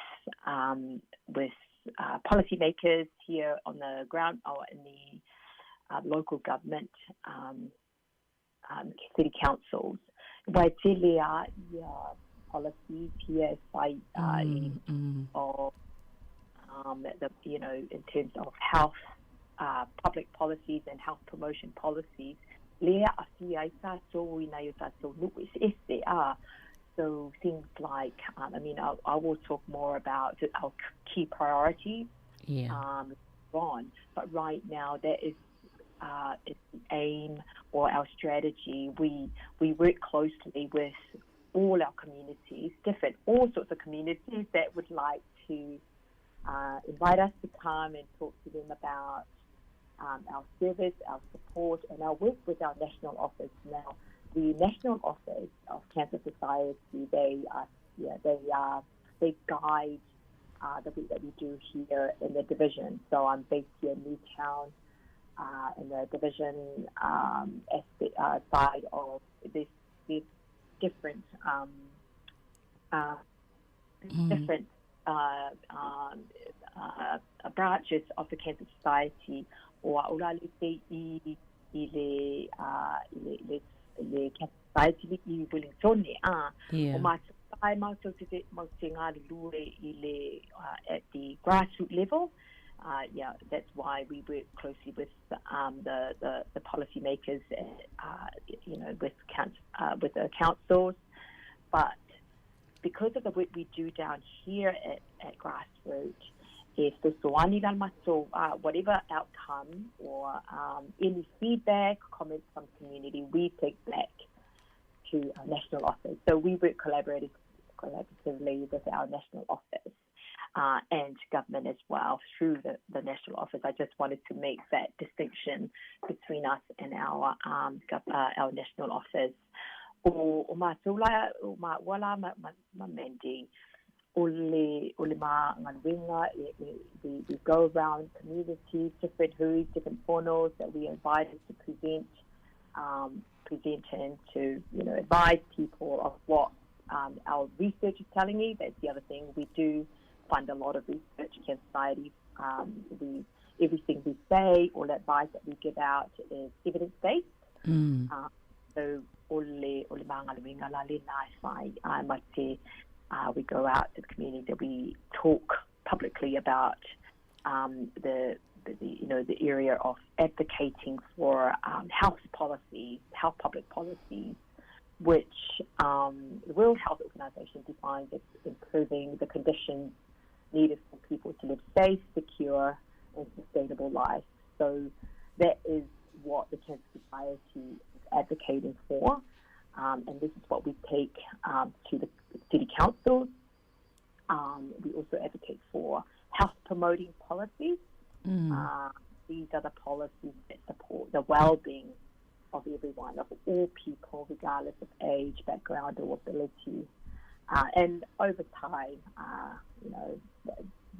um, with uh, policymakers here on the ground or in the uh, local government um, um, city councils. Wai tele a ia policies here e whai uh, mm, mm. o um, the, you know, in terms of health, uh, public policies and health promotion policies, lea aafia ai tātou i nai o tātou nu'u eseese, ā, so things like, um, I mean, I, I will talk more about our key priorities yeah. um, on, but right now that is uh, is the aim or our strategy. We we work closely with all our communities, different all sorts of communities that would like to uh, invite us to come and talk to them about um, our service, our support, and our work with our national office. Now, the National Office of Cancer Society, they are, yeah, they are, they guide uh, the work that we do here in the division. So I'm based here in Newtown, uh, in the division um, aspect, uh, side of this, this different um, uh, mm. different uh, um, uh, branches of the Cancer Society o a ula le te i i le uh, i le, le, le Cancer Society i Wellington a yeah. o mātou ai mātou te te mau te ngalulue i le uh, at the grassroots level uh, yeah, that's why we work closely with um, the, the, the policymakers, uh, you know, with, council, uh, with the councils. But because of the work we do down here at, at grassroots, if the Soani so uh, whatever outcome or um, any feedback, comments from community, we take back to our national office. So we work collaboratively with our national office uh, and government as well through the, the national office. I just wanted to make that distinction between us and our um, uh, our national office. O, o mātou la, o māua la ma, ma, ma Mandy, o le, o le mā galuega, e, e, we, we go around communities, different huis, different fonos that we invited to present, um, present and to, you know, advise people of what um, our research is telling you. That's the other thing. We do fund a lot of research. Cancer Society, um, we, everything we say, all advice that we give out is evidence-based. Mm. Uh, so o le, o le māgaluega la le nā e whai, uh, ma te, uh, we go out to the community that we talk publicly about um, the, the, you know, the area of advocating for um, health policies, health public policies, which um, the World Health Organization defines as improving the conditions needed for people to live safe, secure, and sustainable lives. So that is what the Cancer Society is advocating for. Um, and this is what we take um, to the city councils. Um, we also advocate for health promoting policies. Mm. Uh, these are the policies that support the well-being of everyone, of all people, regardless of age, background, or ability. Uh, and over time, uh, you know,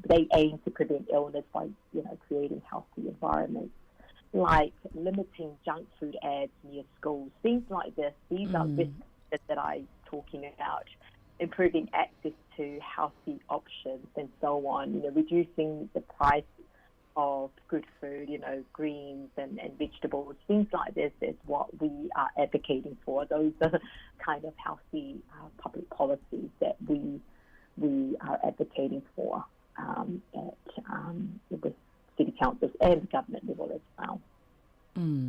they aim to prevent illness by, you know, creating healthy environments, like limiting junk food ads near schools, things like this. These mm. are risks that I'm talking about. Improving access to healthy options and so on, you know, reducing the price of good food, you know, greens and, and vegetables, things like this is what we are advocating for. Those are the kind of healthy public policies that we we are advocating for at with city councils and government level as well,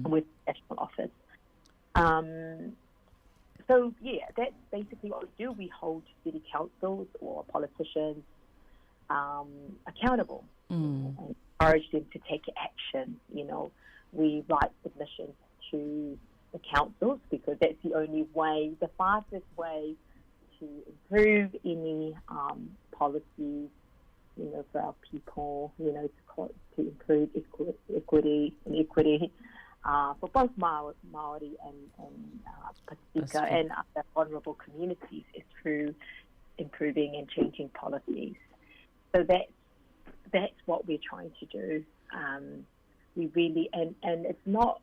with national office. So yeah, that's basically what we do. We hold city councils or politicians accountable and encourage them to take action. You know, we write submissions to the councils because that's the only way, the fastest way to improve any policies, you know, for our people, you know, to, to improve equity and equity for both Maori and, and Pasifika and other vulnerable communities is through improving and changing policies. So that's that's what we're trying to do. We really and, and it's not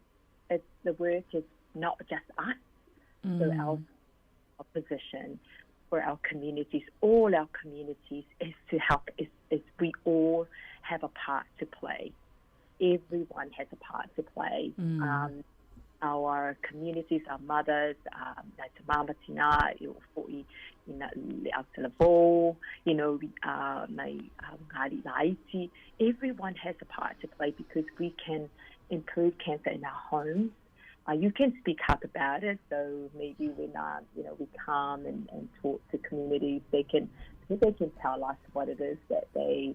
it's the work is not just us. So our, our position for our communities, all our communities, is to help. Is, is we all have a part to play. Everyone has a part to play. Our communities, our mothers, nai tamama tina, i o fo'i i na le autalavō, you know, nai ngāri laiti. Everyone has a part to play because we can improve cancer in our homes. You can speak up about it, so maybe when you know we come and, and talk to communities, they can they can tell us what it is that they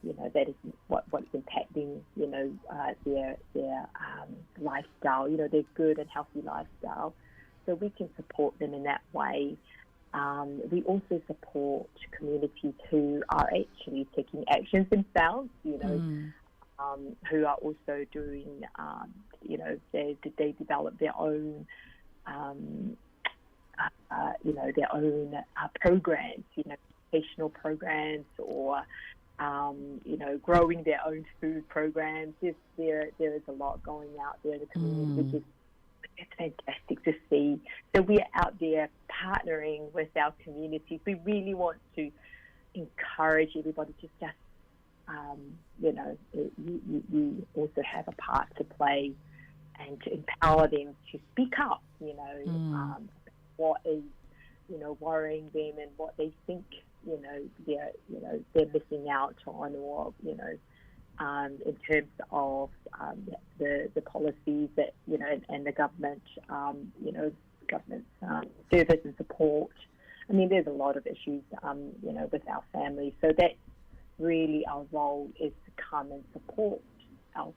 you know, that is what, what's impacting, you know, their their lifestyle, you know, their good and healthy lifestyle. So we can support them in that way. We also support communities who are actually taking actions themselves, you know, who are also doing, you know, they, they develop their own, you know, their own programs, you know, educational programs or, you know, growing their own food programs. There's, there, there is a lot going out there in the community, which is it's fantastic to see. So we are out there partnering with our communities. We really want to encourage everybody to just, you know, you, you, you also have a part to play and to empower them to speak up, you know, what is, you know, worrying them and what they think, you know, they're, you know, they're missing out on or, you know, in terms of the, the policies that, you know, and, and the government, you know, government's service and support. I mean, there's a lot of issues, you know, with our families. So that's really our role is to come and support our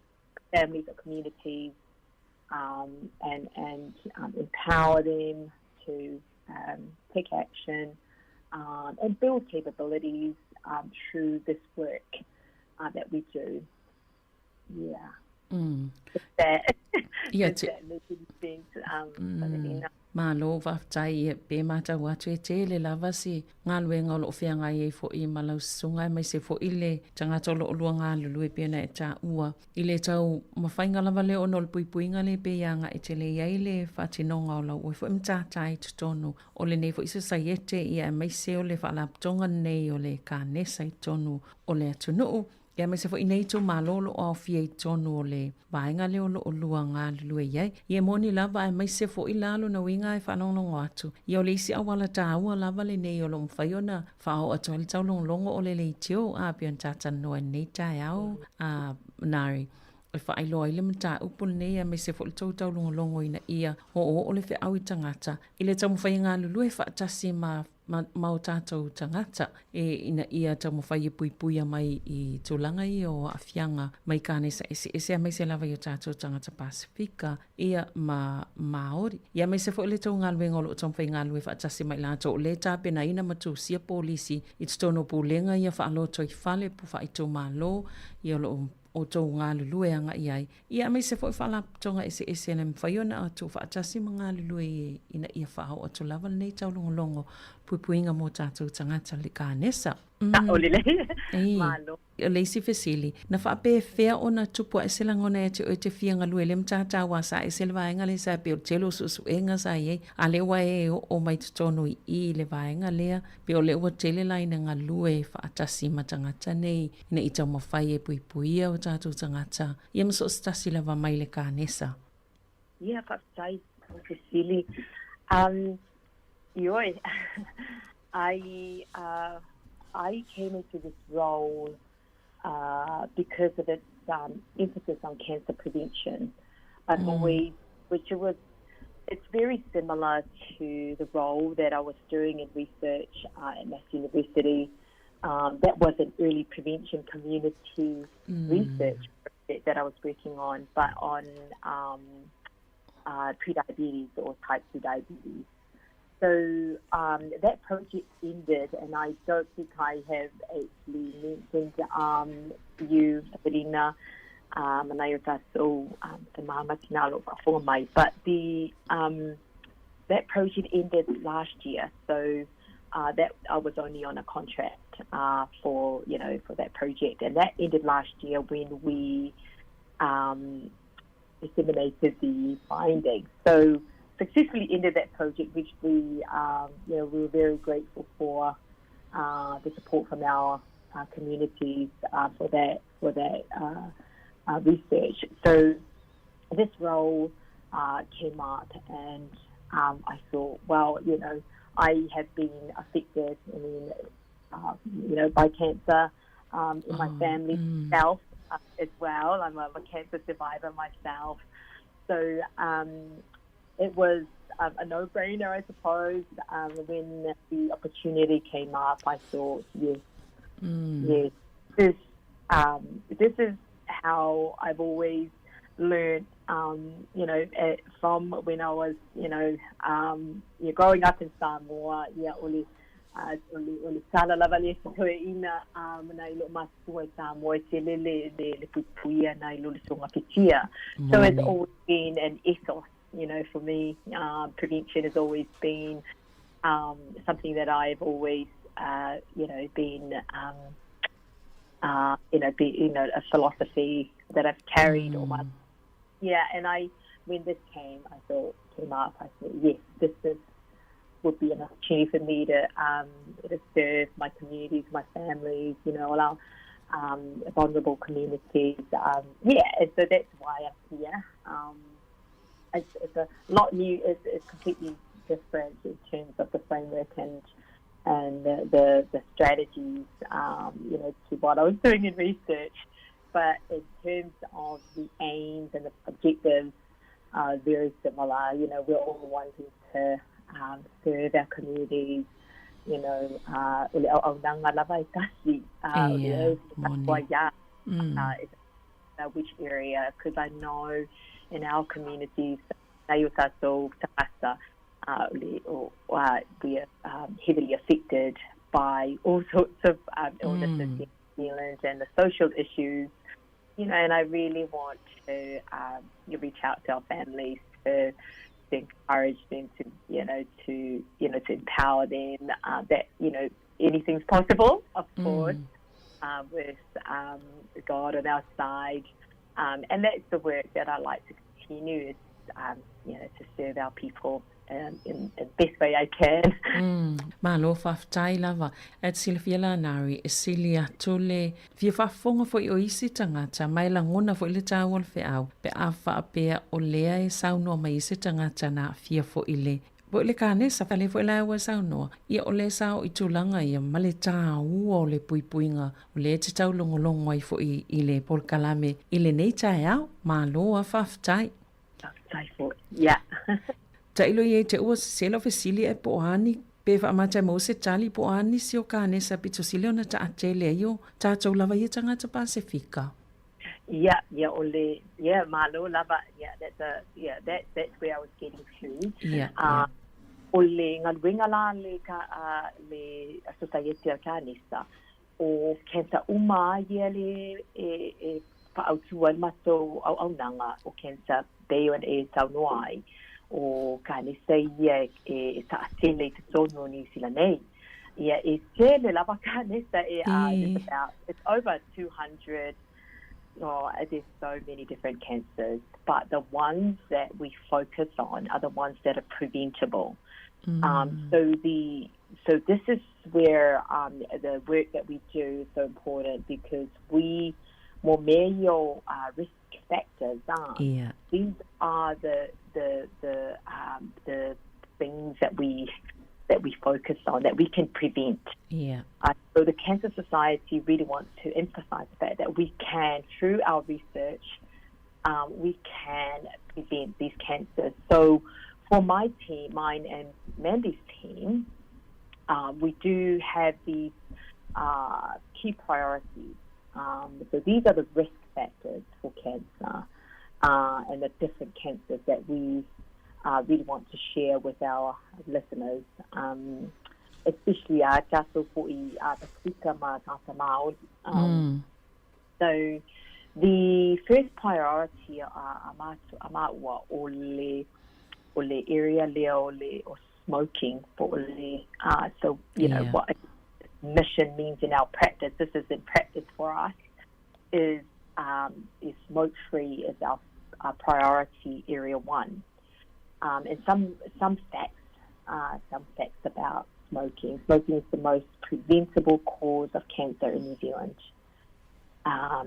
families, our communities, and, and empower them to take action and build capabilities through this work that we do. Yeah. That, Yeah, does that make any sense? Malo faafetai ia pe matau atu e tele lava se galuega o loo feagai ai foʻi ma lau susuga aemaise foʻi le tagata o loo lua galulue pei ona e taua i le taumafaiga lava lea ona o le puipuiga lea pei e agaʻi tele i ai le faatinoga o lau oe foʻi matata i totonu o lenei foʻi sosaiete ia aemaise o le faalapotoga lenei o le kanesa i totonu o le atunuu Ia aemaise foi nei itumalo o lo o aofia i totonu o le vaega lea o lo o lua galulue i ai. Ia e moni lava aemaise foi la lona uiga e faalogologo atu. Ia o le isi auala taua lava lenei o lo o mafai ona faaoo atu ai le taulogologo o le leitio a pei ona talatalanoa i lenei taeao a Nari e faailoa ai le mataupu lenei aemaise foi le tou taulogologo ina ia oooo le feau i tagata i le taumafai e galulue faatasi ma ma, ma o tātou tagata e, ina ia taumafai e puipuia mai i tulaga ia o aafiaga mai kanesa eseese aemaise lava i o tātou tagata Pasifika ia ma Māori. Ia aemaise foi le tou galuega o lo o taumafai galulue faatasi ma i latou o lē tapenaina ma tusia polisi i totonu o pulega ia faalotoifale po faaitumalo ia o lo o outou galulue agai ai, ia aemaise foi faalapotopotoga eseese e le mafai ona tuufaatasi ma galulue ina ia faaoo atu lava lenei taulogologo puipuiga mo tatou tagata le kanesa. Sa'o lelei. Malo. O le isi fesili, na faapefea ona tupu ae se lagona ia te oe e te fia galue i le matata aua sa ese le vaega lea sa pei o le tele o suesuega sa i ai, a lea ua e oo mai totonu i i i le vaega lea, pei o lea ua tele la ina galue faatasi ma tagata nei ina i taumafai e puipuia o tatou tagata ia ma so o se tasi lava mai le kanesa. Ia, faafetai mo le fesili. Ioe, I, uh, I came into this role uh, because of its um, emphasis on cancer prevention. I've always, which it was, it's very similar to the role that I was doing in research uh, at Mass University. Um, that was an early prevention community research project that I was working on, but on um, uh, prediabetes or type 2 diabetes. So um, that project ended, and I don't think I have actually mentioned um, you, Sabrina, um, and I so um, the mama tinalo for mai. But the um, that project ended last year, so uh, that I was only on a contract uh, for you know for that project, and that ended last year when we um, disseminated the findings. So successfully ended that project, which we um, you know we were very grateful for uh, the support from our uh, communities uh, for that for that uh, uh, research. So this role uh, came up, and um, I thought, well, you know, I have been affected. I mean, uh, you know, by cancer um, in my family myself as well. I'm a, a cancer survivor myself. So um, it was um, a no-brainer, I suppose. Um, when the opportunity came up, I thought, yes, yes, this um, this is how I've always learned, um, you know, eh, from when I was, you know, um, yeah, growing up in Samoa, yeah, o le, uh, o le, o le tala lava le toeina um, na i lo matua i Samoa e tele le, le, le puipuia na i lo le sogafitia. So it's always been an ethos, you know, for me. Uh, prevention has always been um, something that I've always, uh, you know, been, um, uh, you know, be, you know, a philosophy that I've carried all my yeah, and I when this came, I thought came up, I thought, yes, this is would be an opportunity for me to um, to serve my communities, my families, you know, all our um, vulnerable communities. Um, yeah, and so that's why I'm here. Um, it's, it's a lot new. It's, it's completely different in terms of the framework and and the the, the strategies, um, you know, to what I was doing in research. But in terms of the aims and the objectives, uh, very similar. You know, we're all wanting to um, serve our communities. You know, uh, o le auaunaga lava e tasi, uh, o le moni. ia, uh, it's, uh, which area, because I know in our communities, nai o tātou tagata, uh, o le, o, uh, we are um, heavily affected by all sorts of um, illnesses in New Zealand and the social issues, you know, and I really want to um, reach out to our families to, to encourage them to, you know, to, you know, to empower them uh, that, you know, anything's possible, of course, with um, God on our side. Um, and that's the work that I like to continue is, um, you know, to serve our people um, in, in the best way I can. Malo faafetai lava. E te silafia la Nari, e sili atu le fia faafofoga foi o isi tagata ma e lagona foi le taua o le feau pe a faapea o lea e saunoa mai ai se tagata na aafia foi i le po i le kanesa a lea foi la ua saunoa ia o lea sa oo i tulaga ia ma le taua o le puipuiga o lea e te taulogologo ai foi i le polokalame i lenei taeao. Malo a faafetai. Faafetai foi. Yeah. Tailo ia i te ua sesela o fesili ae po o a ni pe faamata e maua se tali po o a nisi o kanesa pito sili ona taatele ai o tatou lava ia tagata Pasefika. Yeah, yeah, o le, yeah, malo lava. Yeah, that's a, yeah, that, that's where I was getting to. Yeah. Uh, o le galuega la le, ka, uh, le Society a Kanesa, o cancer uma ia le e, e whaautu ai matou auaunaga o cancer pei ona e saunoa ai, o kanesa ia e, e, e taatele i totonu o Niu Sila nei. Ia, e tele lava kanesa e there's about, it's over 200, oh, there's so many different cancers, but the ones that we focus on are the ones that are preventable. So the so this is where the work that we do is so important because we mo mea risk factors are. Yeah. These are the the the the things that we that we focus on that we can prevent. Yeah. So the Cancer Society really wants to emphasize the fact that we can, through our research, we can prevent these cancers. So for my team, mine and Mandy's team, we do have these key priorities. So these are the risk factors for cancer and the different cancers that we really want to share with our listeners, especially tātou fo'i Pasifika ma tāta Māori. So the first priority a māua o le o le area lea o le o smoking po o le so you know what mission means in our practice, this is in practice for us, is is smoke free is our, our priority area one. And some some facts some facts about smoking. Smoking is the most preventable cause of cancer in New Zealand.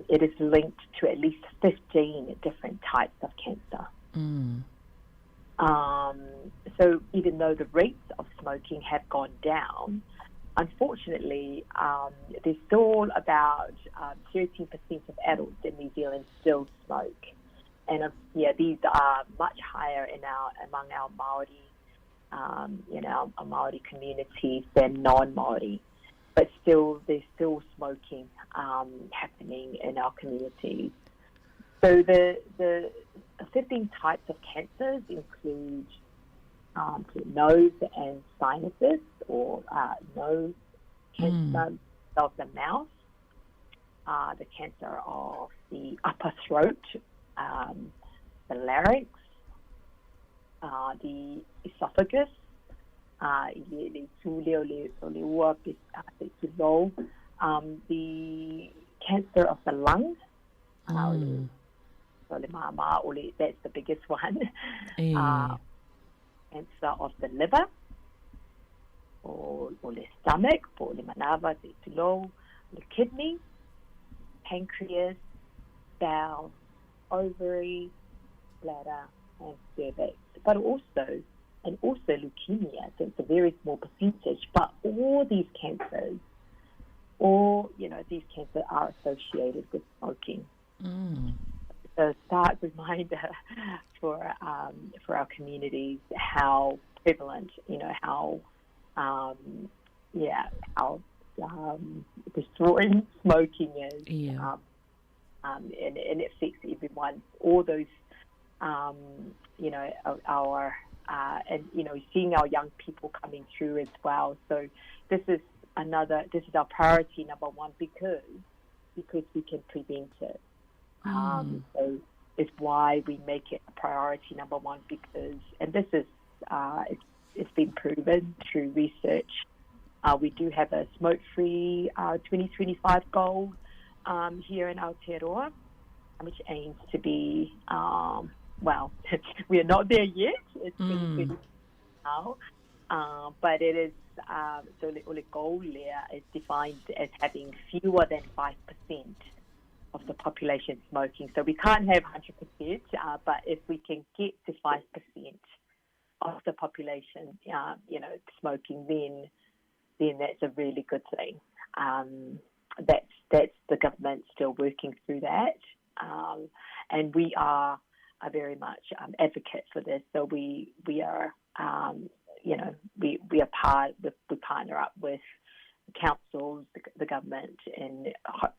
It is linked to at least 15 different types of cancer. So even though the rates of smoking have gone down, unfortunately, there's still about 13% of adults in New Zealand still smoke. And yeah, these are much higher in our among our Maori, our Maori communities than non-Maori. But still, there's still smoking happening in our communities. So the the 15 types of cancers include nose and sinuses, or nose cancer of the mouth, the cancer of the upper throat, the larynx, the esophagus, the cancer of the lung, that's the biggest one. Cancer of the liver, o le stomach, po o le manava, the kidney, pancreas, bowel, ovary, bladder, and cervix. But also, and also leukemia, so it's a very small percentage, but all these cancers, all, you know, these cancers are associated with smoking. So stark reminder for for our communities how prevalent, you know, how yeah, how destroying smoking is. Yeah. And, and it affects everyone. All those, you know, our and you know, seeing our young people coming through as well. So this is another. This is our priority number one because because we can prevent it. So it's why we make it a priority number one because, and this is it's, it's been proven through research. We do have a smoke-free 2025 goal here in Aotearoa, which aims to be, well, we are not there yet. It's 2025 now. But it is, so the o le goal there is defined as having fewer than 5% of the population smoking. So we can't have 100%, but if we can get to 5% of the population, you know, smoking, then then that's a really good thing. That's that's the government still working through that, and we are are very much advocate for this. So we we are, you know, we we are part we, we partner up with councils, the, the government, and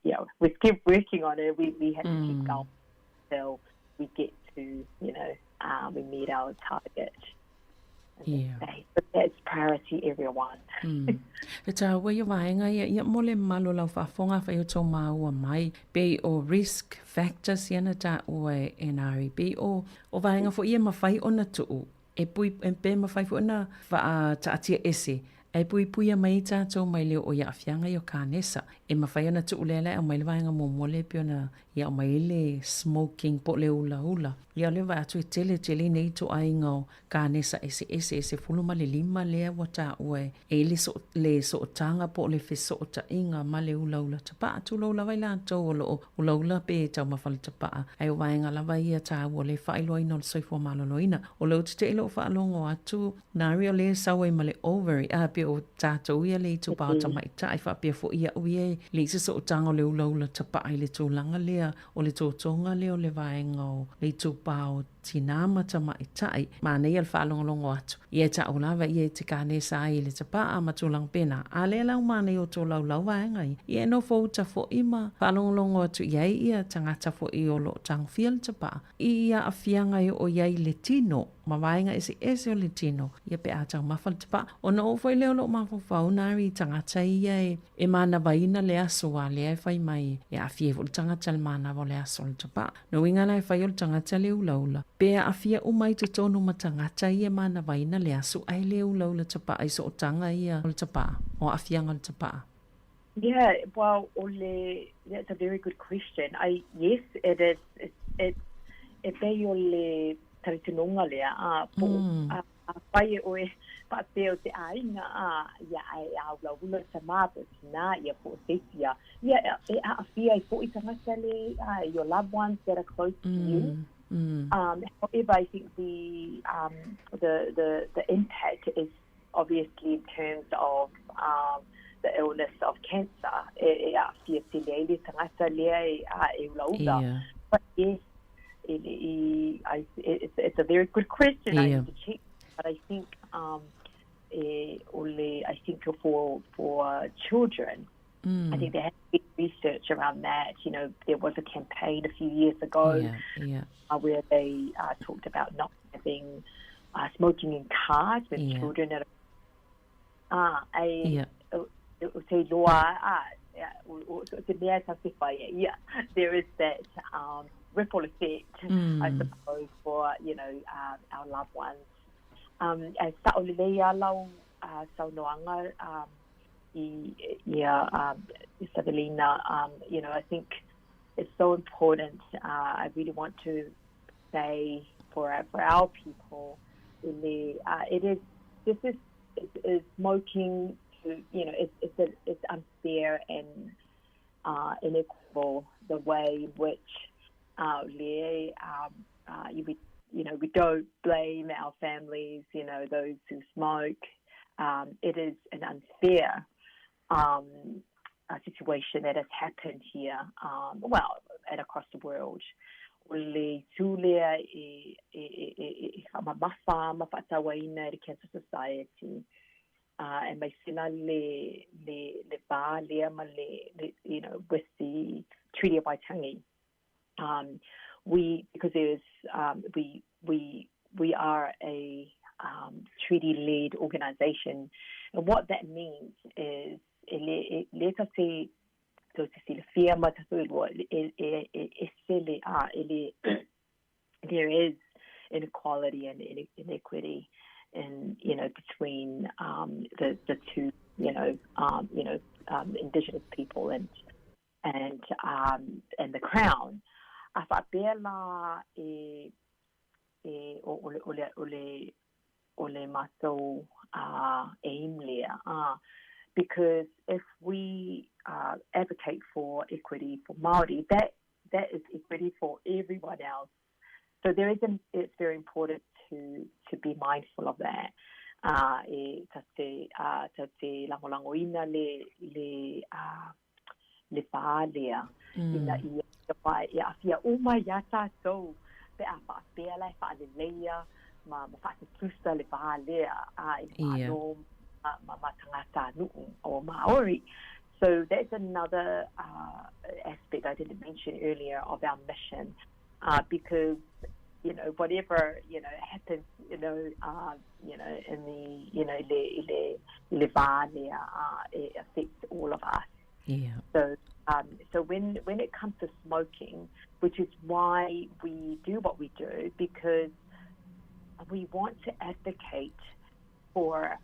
you know, we keep working on it. We we have to keep going until we get to, you know, we meet our target. Yeah. But that's priority area one. E tāua ia vaega ia, ia mo le mamalu o lau faafofoga afai o tou maua mai, pei o risk factors ia na tāua e NREB, o, o vaega foi ia e mafai ona tuu, e pui, e pe mafai foi ona faataatia ese. Ae puipuia mai ai tatou mai le oo i aafiaga ia o kanesa. E mafai ona tuu lea la e aumai le vaega muamua lea e pei ona ia aumai ai le smoking po o le ulaula. Ia o lea e vaai atu e tele tele nei ituaiga o kanesa eseese e 15 lea ua taua e i ai le sootaga po o le fesootaiga ma le ulaula tapaa. Tulou lava i latou o lo o ulaula pe taumafa le tapaa, ae o vaega lava ia taua o le faailoaina o le soifua maloloina. O lea ou te te i lou faalogo atu Nari o lea e sau ai ma le ovary, a pei o tatou ia le itupa o tamaitai faapea foi iaʻu ia e leai se sootaga o le ulaula tapaa i le tulaga lea o le totoga lea o le vaega o le itupa o tinā ma tamaitai. Manaia le faalogologo atu, ia e taʻu lava ia e te kanesa ai i le tapaa ma tulaga pena. A lea la ua manaia o tolaulau vaega ia, ia e nofo uta foi ma faalogologo atu i ai ia tagata foi o lo o tagofia le tapaa i aafiaga e oo i ai i le tino ma vaega eseese o le tino, ia pe a taumafa le tapaa. Ona oo foi lea o lou mafaufau nari i tagata ia e e manavaina le aso a lea e fai mai e aafia ai foi le tagata i le manava o le aso o le tapaa. No uiga la e fai o le tagata le ulaula, pe aafia uma ai totonu ma tagata ia e manavaina le aso ae le ulaula tapaa i sootaga ia o le tapaa, o aafiaga o le tapaa. Yeah, well, o le, that's a very good question. I, yes, it is, it's, it's, e pei o le talitonuga lea, a, po, mm. a, afai e ʻoe faapea o se ʻāina, a, ia, a e āulaula le tamā po o tinā, ia po o se isi, a, ia, e aafia ai foʻi tagata le, a, your loved ones that are close to you. However, I think the, the, the, the impact is obviously in terms of um, the illness of cancer, e, e aafia tele ai le tagata lea e, a, e ulaula. Yeah. But yes, it, it, I, it's, it's a very good question. Yeah. I need to check. But I think um, e, ole, I think for for children, mm. I think there has been research around that. You know, there was a campaign a few years ago yeah, yeah. Uh, where they uh, talked about not having uh, smoking in cars with yeah. children. At, ah, a, yeah. o te loa, ah, o te mea ta te whai, yeah, there is that um, ripple effect, mm. I suppose, for, you know, uh, our loved ones. Um, e sa'o lelei a lau uh, saunoaga um, i, ia um, Savelina, um, you know, I think it's so important. Uh, I really want to say for our, for our people, in the, uh, it is this is, is, is smoking. To, you know, it's it's, a, it's unfair and uh, inequitable the way in which uh, le, um, uh, you, you know, we don't blame our families, you know, those who smoke. Um, it is an unfair um, situation that has happened here, um, well, and across the world. O le tū lea e, e, e, e, e whamamafa ma whaatauaina e le Cancer Society. Uh, and mai sila le, le, le vā lea ma le, le, you know, with the Treaty of Waitangi. Um, we, because there's, um, we, we, we are a um, treaty-led organisation. And what that means is, e le, e le ta te, to te silafia ma tatou i lua, e, e, e ese le, a, e le, there is inequality and inequity in, you know, between um, the, the two, you know, um, you know, um, indigenous people and and um, and the crown. A faapea la e, e o, o, le, o, le, o le, o le matou uh, aim lea. Uh, because if we uh, advocate for equity for Māori, that, that is equity for everyone else. So there is an, it's very important to, to be mindful of that. Uh, e ta te, uh, ta te langolangoina le, le, uh, le vā lea, mm. ina ia wā e aafia uma iā tātou pe a faapea la e faaleleia ma, ma faatutusa le vā lea a i le Malo ma, ma, ma tagata nuu o Māori. So that's another uh, aspect I didn't mention earlier of our mission, uh, because you know whatever you know happens, you know, uh, you know in the you know le le le vā lea, uh, it affects all of us. Yeah. So um, so when when it comes to smoking, which is why we do what we do, because we want to advocate for,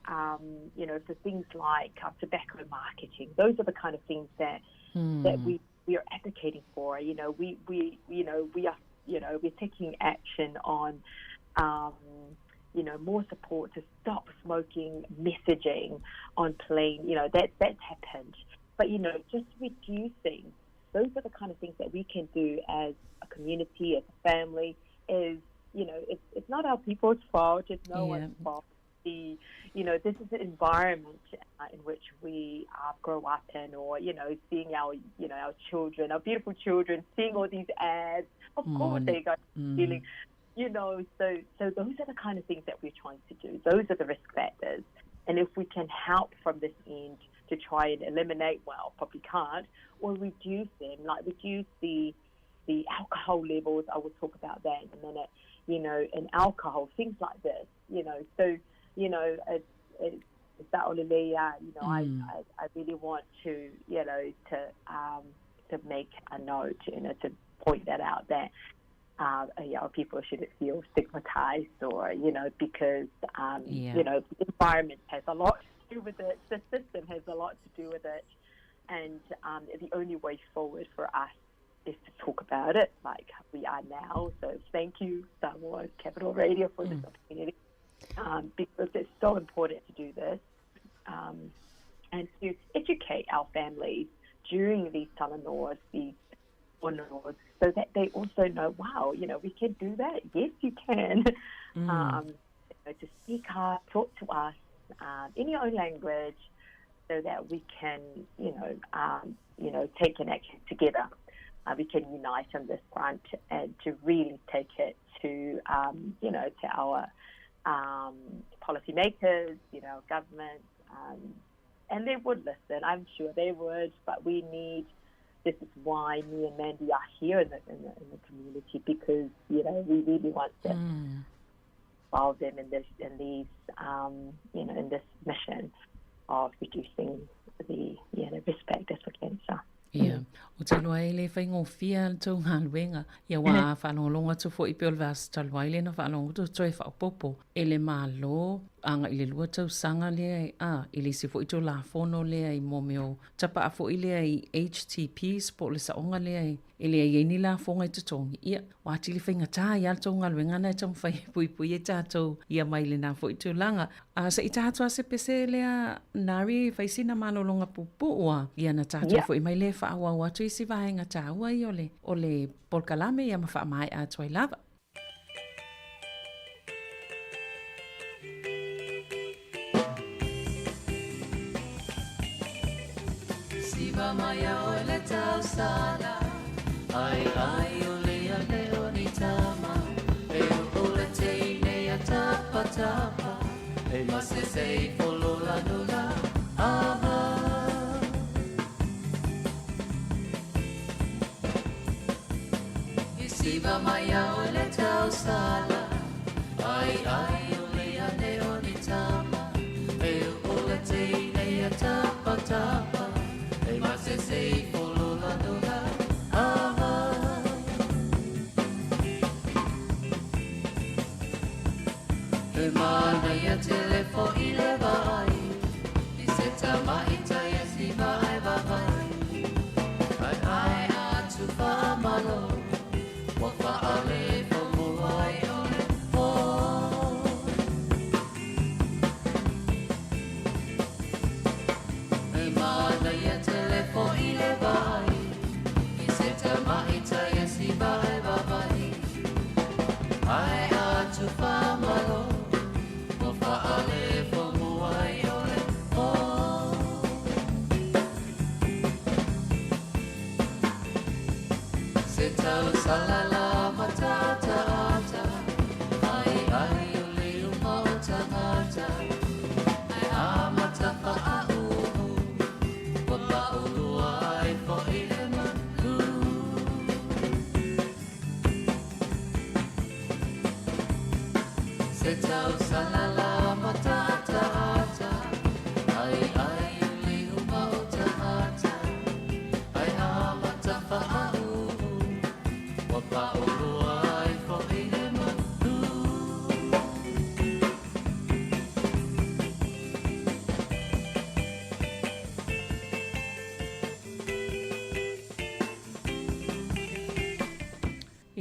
you know, for things like tobacco marketing. Those are the kind of things that that we are advocating for. You know, we you know, we are, you know, we're taking action on, you know, more support to stop smoking messaging on plane. You know, that's happened. But, you know, just reducing, those are the kind of things that we can do as a community, as a family, is, you know, it's not our people's fault, it's no one's fault. You know, this is the environment in which we grow up in, or, you know, seeing our, you know, our children, our beautiful children, seeing all these ads. Of course, they go feeling, you know, so those are the kind of things that we're trying to do. Those are the risk factors. And if we can help from this end to try and eliminate, well, probably can't, or reduce them, like reduce the alcohol levels. I will talk about that in a minute, you know, and alcohol, things like this, you know. So, you know, it's you know, I really want to, you know, to make a note, you know, to point that out that, you know, people shouldn't feel stigmatized or, you know, because, you know, the environment has a lot to do with it. The system has a lot to do with it. And the only way forward for us is to talk about it like we are now. So thank you, Samoa Capital Radio, for this opportunity, because it's so important to do this, and to educate our families during these talanoas, these honors, so that they also know, wow, you know, we can do that. Yes, you can. You know, to speak up, talk to us in your own language, so that we can, you know, take an action together. We can unite on this front and to really take it to, you know, to our policymakers, you know, government, and they would listen. I'm sure they would, but we need. This is why me and Mandy are here in the community, because, you know, we really want to involve them in this, in these, you know, in this mission of reducing the, you know, risk factors for cancer. Ia, o te loa e le whaingofia le tau galuega. Ia wā whaalongolongo atu fo i pe o le vasa talu ai le na whaalongo atu toe whaopopo. E le malo, anga i le lua tausaga lea e a, i le isi foi Tulafono lea i mō mea o tapaa foi lea i HTPs po o le saoga lea e e leai ai ni lafoga i totogi. Ia, ua atili faigata ai lava le tou galuega na e taumafai e puipui ai tatou ia mai lenā foi tulaga. A se i tatou lava se pese lea Nari e fai sina malologa puupuu a, ia na tatou foi mai lea e faaauau atu isi vaega taua ia o le o le polokalame ia ma faamaea atu ai lava. Siva mai a oe le tausala, Ai ai o le ane o ni tama, E o le teine a tapa tapa, E masese i folola nula ama. I siva mai a oe le tausala, Ai ai o le ane o ni tama, E o le teine a tapa tapa, E masese i folola nula ama. He manaia tele fo'i le vaai, I se tamaita ia siva ai vavai, Ai ai atu whaamalo, Ua whaale whamua ai o le pō. He manaia tele fo'i le vaai, I se tamaita ia siva ai vavai, Ai atu whaamalo, Ua whaale whamua ai o le pō. Se tausala la matata ata, Ai ai o le uma o tangata, Ai a matafa a uhu, Ua paulua ai fo'i le malu. Se tausala la matata ata, Ai ai o le uma o tangata, Ai a matafa a uhu, Ua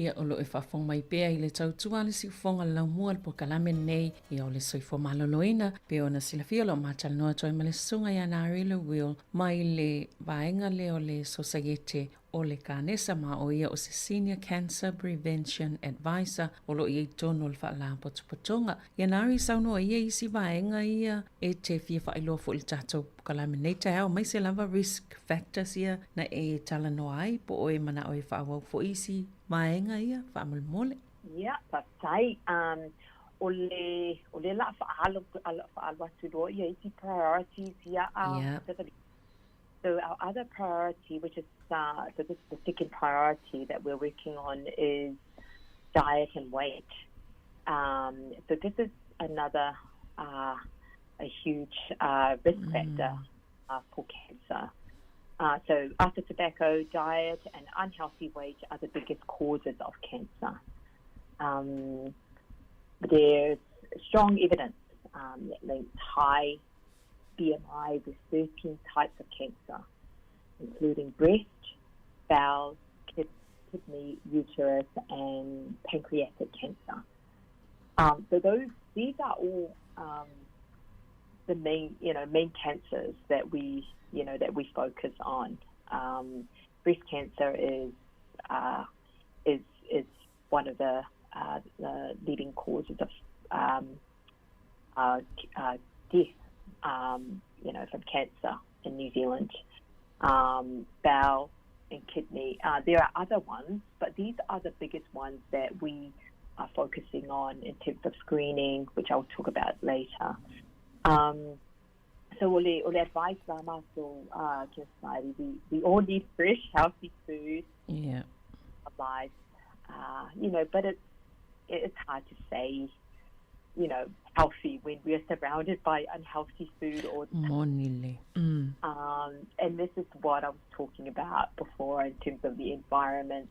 Ia, o lo o e faafofoga mai pea i le tautua a le siufofoga o le laumua o le polokalame lenei, ia o le soifua maloloina, pei ona silafia o lo o matalanoa atu ai ma le susuga ia Narilo Will mai le vaega lea o le Sosaiete o le Kanesa ma o ia o se Senior Cancer Prevention Advisor o lo o i ai totonu o le Faalapotopotoga. Ia Nari, saunoa ia i isi vaega ia e te fia faailoa foi i le tatou polokalame nei taeao, aemaise lava risk factors ia na e talanoa ai, po o e manao e faaauau foi isi vaega ia, faamolemole. Ia, faafetai. Um, o le, o le la faaalu, faaalu atu loa ia isi priorities ia a yeah. So our other priority, which is, uh, so this is the second priority that we're working on is diet and weight. Um, so this is another uh, a huge uh, risk factor uh, for cancer. Uh, so after tobacco, diet and unhealthy weight are the biggest causes of cancer. Um, there's strong evidence um, that links high BMI with 13 types of cancer, including breast, bowel, kidney, uterus, and pancreatic cancer. Um, so those these are all um, the main you know main cancers that we you know that we focus on. Um, breast cancer is uh, is is one of the, uh, the leading causes of um, uh, uh, death, um, you know, from cancer in New Zealand. Um, bowel and kidney. Uh, there are other ones, but these are the biggest ones that we are focusing on in terms of screening, which I'll talk about later. Um, so ole, ole advice la matou uh, society, we, we all need fresh, healthy food. Yeah. Alive. Uh, you know, but it's, it's hard to say, you know, healthy when we are surrounded by unhealthy food all the time. Moni le. Um, and this is what I was talking about before in terms of the environment,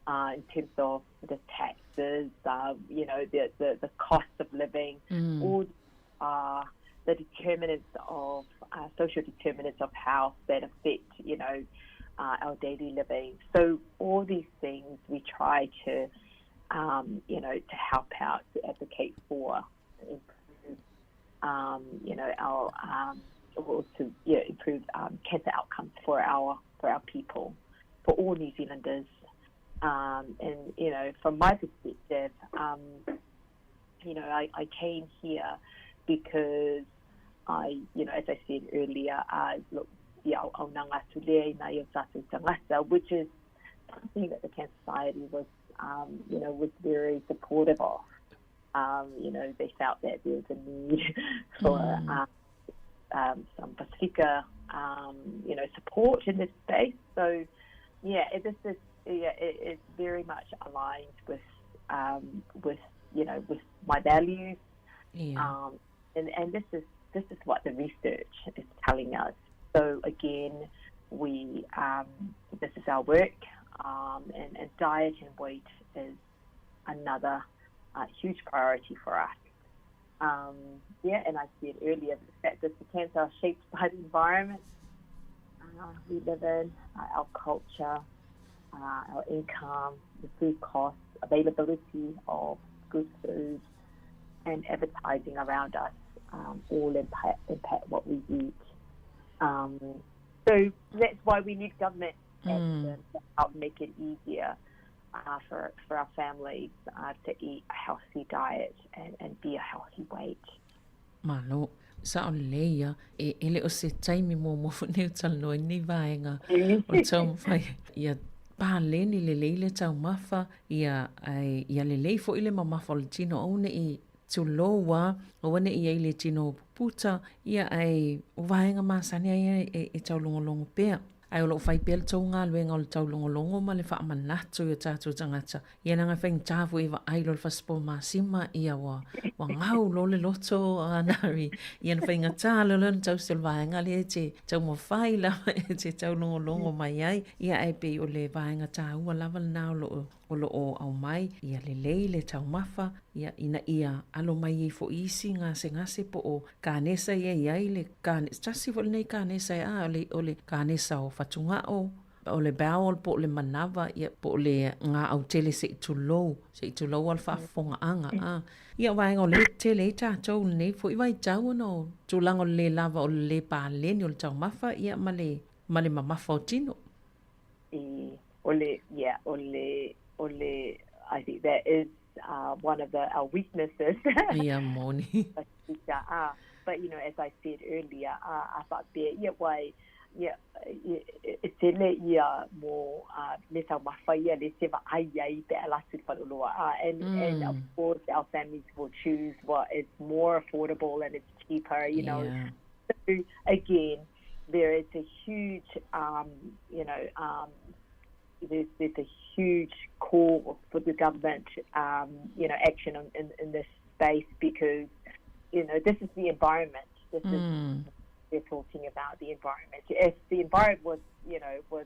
uh, in terms of the taxes, uh, you know, the, the, the cost of living, all uh, the determinants of uh, social determinants of health that affect, you know, uh, our daily living. So all these things we try to, um, you know, to help out, to advocate for, to improve, um, you know, our um, or to yeah, improve um, cancer outcomes for our for our people, for all New Zealanders. Um, and you know, from my perspective, um, you know, I, I came here because I, you know, as I said earlier, I look, yeah, which is something that the Cancer Society was, um, you know, was very supportive of. Um, you know, they felt that there was a need for um, um, some Pasifika, um, you know, support in this space. So, yeah, it, this is yeah, it, it's very much aligned with um, with you know with my values. Yeah. Um, and and this is this is what the research is telling us. So again, we um, this is our work, um, and, and diet and weight is another uh, huge priority for us. Um, yeah, and I said earlier the fact that the cancer are shaped by the environment uh, we live in, uh, our culture, uh, our income, the food costs, availability of good food, and advertising around us um, all impact, impact what we eat. Um, so that's why we need government action to help make it easier uh, for, for our families uh, to eat a healthy diet and, and be a healthy weight. Malo, sao lelei ia, e, e le o se taimi muamua foi lenei o talanoa i lenei vaega o le taumafai ia paleni lelei le taumafa, ia, ae ia lelei foi le mamafa o le tino, aua ne i tulou a, aua ne i ai le tino puputa, ia ae o vaega masani a ia e, e taulogologo pea. Ae o lo o fai pea le tou galuega o le taulogologo ma le faamanatu i o tatou tagata. Ia leaga e faigata foi e vaai loa le fasipoa masima, ia ua, ua gau loa le loto a Nari. Ia na faigata loa lea ona tausi o le vaega lea e te taumafai lava e te taulogologo mai ai. Ia ae pei o le vaega taua lava lena o lo o o lo o aumai, ia lelei le taumafa, ia, ina ia alo mai ai foi isi gasegase po o kanesa ia i ai le kane, tasi foi lenei kanesa e a, o le, o le kanesa o fatugao, O le bowel po o le manava, ia, po o le gaau tele se i tulou, se i tulou lava le faafofogaaga, a. Ia, o vaega o lea e tele ai tatou i lenei foi vaitau ona o tulaga o le le lava o le le paleni o le taumafa, ia, ma le, ma le mamafa o tino. I, o le, yeah, o le, o le, I think that is uh, one of the, our weaknesses. Ia, moni. Ah, but, you know, as I said earlier, ah, a faapea, ia, wai, ia, e tele ia mo uh, me taumafa ia le se vaai ai pe a alu atu i le faleoloa. Uh, and, mm. and of course our families will choose what is more affordable and it's cheaper, you know. Yeah. So again, there is a huge, um, you know, um, there's, there's a huge call for the government, um, you know, action in, in, in this space because, you know, this is the environment. This mm. is they're talking about the environment. If the environment was, you know, was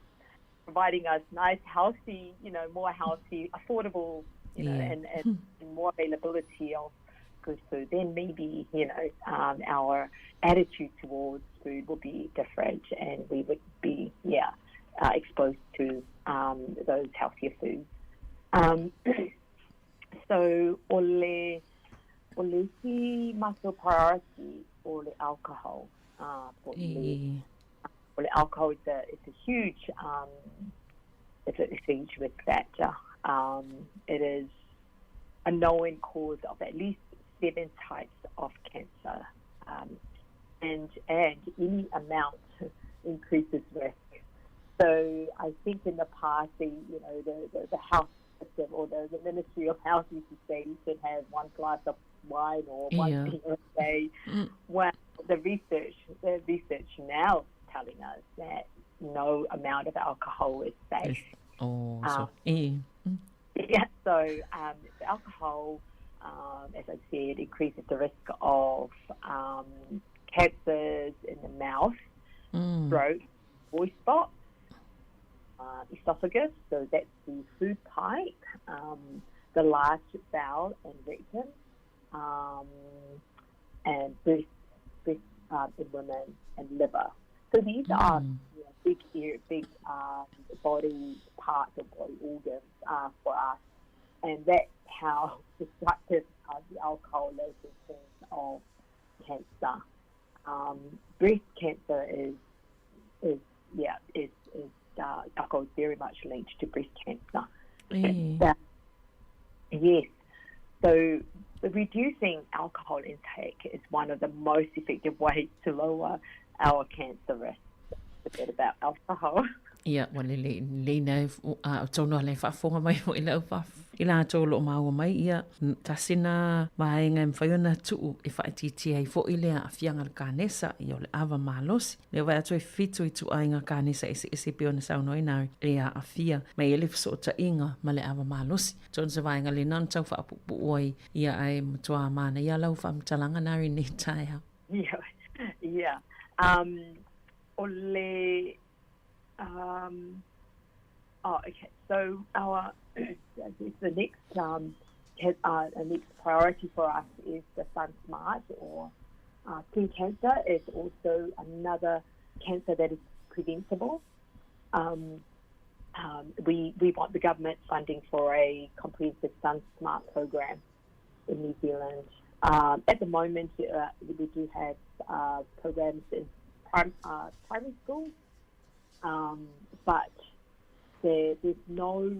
providing us nice, healthy, you know, more healthy, affordable, you know, yeah. and, and, and more availability of good food, then maybe, you know, um, our attitude towards food will be different and we would be, yeah, uh, exposed to um, those healthier foods. Um, so, o le, o le isi matou priority o le alcohol. Uh, o le, o le alcohol is a, it's a huge, um, it's a, it's a huge risk factor. Um, it is a known cause of at least seven types of cancer. Um, and, and any amount increases risk. So I think in the past, the, you know, the, the, the health system or the, the Ministry of Health used to say you should have one glass of wine or one yeah. beer a day. Mm. Well, the research, the research now is telling us that no amount of alcohol is safe. Yes. Oh, so, um, eh. Yeah, so um, alcohol, um, as I said, increases the risk of um, cancers in the mouth, mm. throat, voice box, uh, esophagus, so that's the food pipe, um, the large bowel and rectum, um, and breast, breast um, in women, and liver. So these mm. are you know, big, big um, body parts or body organs uh, for us, and that's how destructive uh, the alcohol is in terms of cancer. Um, breast cancer is is yeah is is uh, alcohol is very much linked to breast cancer. Mm. Uh, yes, so reducing alcohol intake is one of the most effective ways to lower our cancer risk. A bit about alcohol. Ia, ua lelei, lelei na e, a, o tonu ala e faafofoga mai foi lau faf. I latou o lo o maua mai, ia, tasi na vaega e mafai ona tuu e faaitiitia ai foi le aafiaga o le kanesa, ia o le ava malosi. Lea vaai atu e fitu ituaiga kanesa eseese e pei ona saunoa ai na e aafia mai ai le fesootaiga ma le ava malosi. Tonu se vaega lena ona tau faapuupuu ai, ia ae matua manaia lau faamatalaga na i lenei taeao. Yeah, yeah. Um, o le Um, oh, okay. So our the next um, uh, the next priority for us is the Sun Smart or uh, skin cancer is also another cancer that is preventable. Um, um, we, we want the government funding for a comprehensive Sun Smart program in New Zealand. Um, at the moment, uh, we do have uh, programs in prim uh, primary schools, um, but there, there's no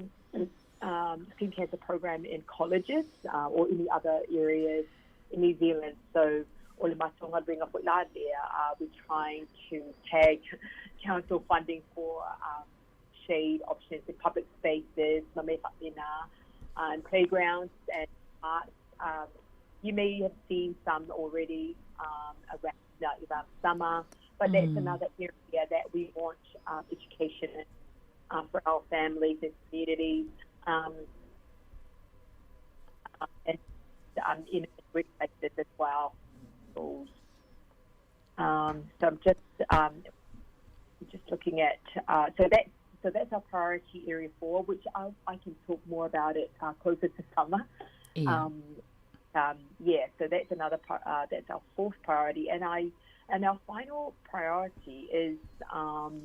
um, skin cancer program in colleges uh, or any other areas in New Zealand. So, o le matonga ringa foi la lea, uh, we're trying to tag council funding for um, shade options in public spaces, ma me whapena, uh, and playgrounds and parks. Um, you may have seen some already um, around, uh, around summer, but that's mm. another area that we want um, education um, for our families and communities. Um, and um, in workplaces as well. Schools. Um, so I'm just um, just looking at uh, so that's so that's our priority area four, which I, I can talk more about it uh, closer to summer. Yeah. Um, um, yeah, so that's another uh, that's our fourth priority, and I and our final priority is um,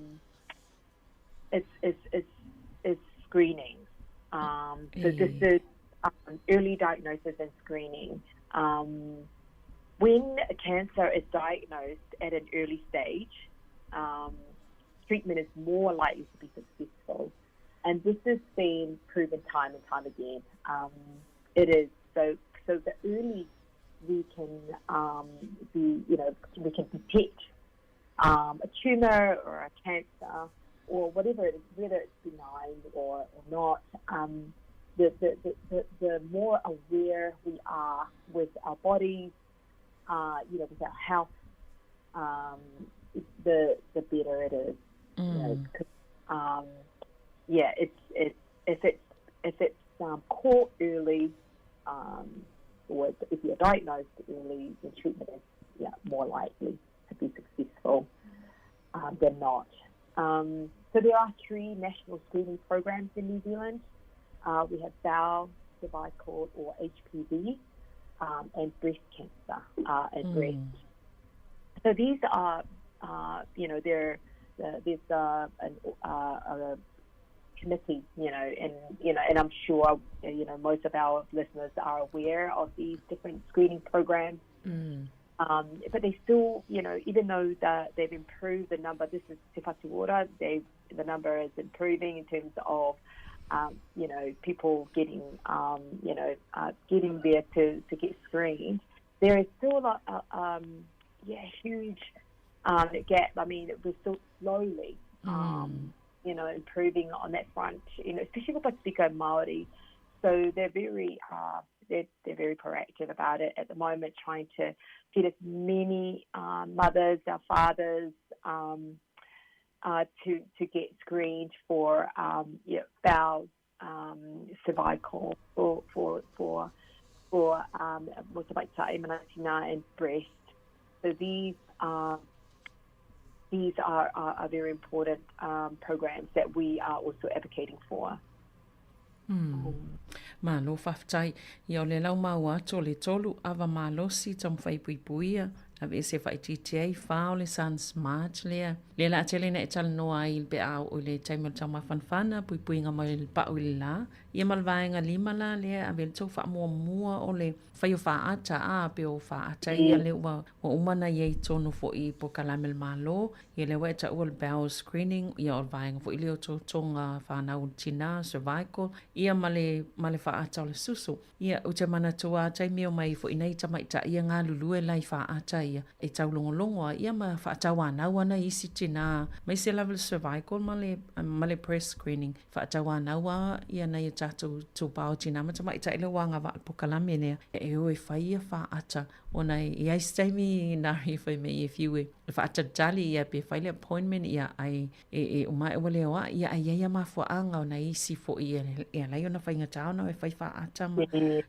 is is is is screening. So this is early diagnosis and screening. When cancer is diagnosed at an early stage, treatment is more likely to be successful. And this has been proven time and time again. It is so so the early we can be, you know, we can detect a tumor or a cancer or whatever it is, whether it's benign or, or not, the, the, the, the, more aware we are with our bodies, you know, with our health, the the better it is. You know, yeah, it's it's if it's if it's caught early, or if you're diagnosed early, the treatment is yeah, more likely to be successful than not. So there are three national screening programs in New Zealand. We have bowel, cervical, or HPV, and breast cancer and breast. So these are, you know, there, there's an, a committee, you know, and you know, and I'm sure you know most of our listeners are aware of these different screening programs. But they still, you know, even though the, they've improved the number, this is Te Whatu Ora, they, the number is improving in terms of, you know, people getting, you know, getting there to, to get screened. There is still a, a yeah, huge gap. I mean, we're still slowly, you know, improving on that front, you know, especially with Pasifika Māori. So they're very, they're, they're very proactive about it at the moment, trying to get as many mothers, our fathers, to, to get screened for you know, bowel, cervical, for, for, for, for and breast. So these are these are, are, are very important programs that we are also advocating for. Malo faafetai. Ia o le lau maua atu o le tolu ava malosi taumafai puipuia aveese faaitiitia ai fa o le SunSmart lea. Lea la tele na e talanoa ai pe a oo i le taimi o le taumafanafana puipuiga mai le pau i le la. Ia ma le vaega lima la lea ave le tou faamuamua o le fai o faata a pe o faata ia lea ua ua uma ona i ai tonu foi i polokalame a le Malo. Ia lea ua e taua le bowel screening ia o le vaega foi lea o totoga fanau tina cervical ia ma le ma le faata o le susu. Ia ou te manatua a taimi e omai ai foi nai tamaitai ia galulue la i faata ia e taulogologo a ia ma faatauanau ana i isi tina aemaise lava le cervical ma le ma le breast screening faatauanau a ia nai o tatou tupao tina ma tamaitai lea ua agavaa i le polokalame lea e o e fai ia faata ona e i ai se taimi nā i fai mai e fiu e faatalitali ia pe fai le appointment ia ai e e uma ae ua le o ae ia ae i ai a mafuaaga ona isi foi e e ala ai ona faigata ona e fai faata ma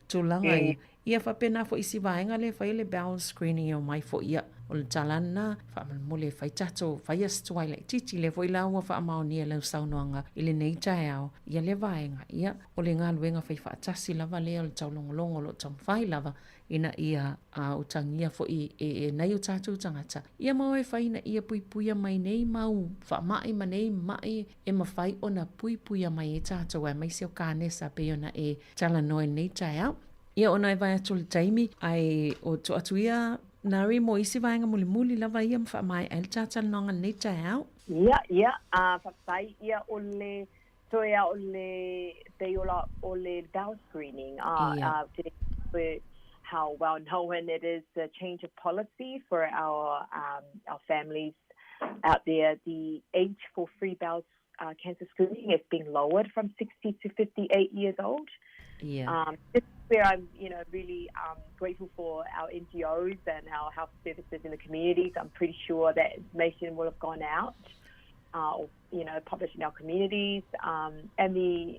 tulaga ia. Ia faapena foi isi vaega lea e fai le bowel screening e omai foi ia o le tala lena faamolemole e fai tatou fai a se tuai laitiiti lea foi la ua faamaonia i lau saunoaga i lenei taeao ia lea vaega ia o le galuega faifaatasi lava lea o le taulogologo o lo o taumafai lava ina ia utagia foi e nai o tatou tagata, ia ma o e fai ina ia puipuia mai nei mau faamai ma nei maʻi e mafai ona puipuia mai ai tatou aemaise o kanesa pei ona e talanoa i lenei taeao. Ia ona e vae atu i le taimi, ae o tuu atu ia Nari mo isi vaega mulimuli lava ia ma faamaea ai le ta talanoaga i lenei taeao. Ia, ia, faafetai ia o le toe a o le pei ola o le bowel screening a how well known it is the change of policy for our our families out there the age for free bowel cancer screening has been lowered from 60 to 58 years old. Yeah. This is where I'm, you know, really grateful for our NGOs and our health services in the communities. I'm pretty sure that information will have gone out or, you know, published in our communities. And the,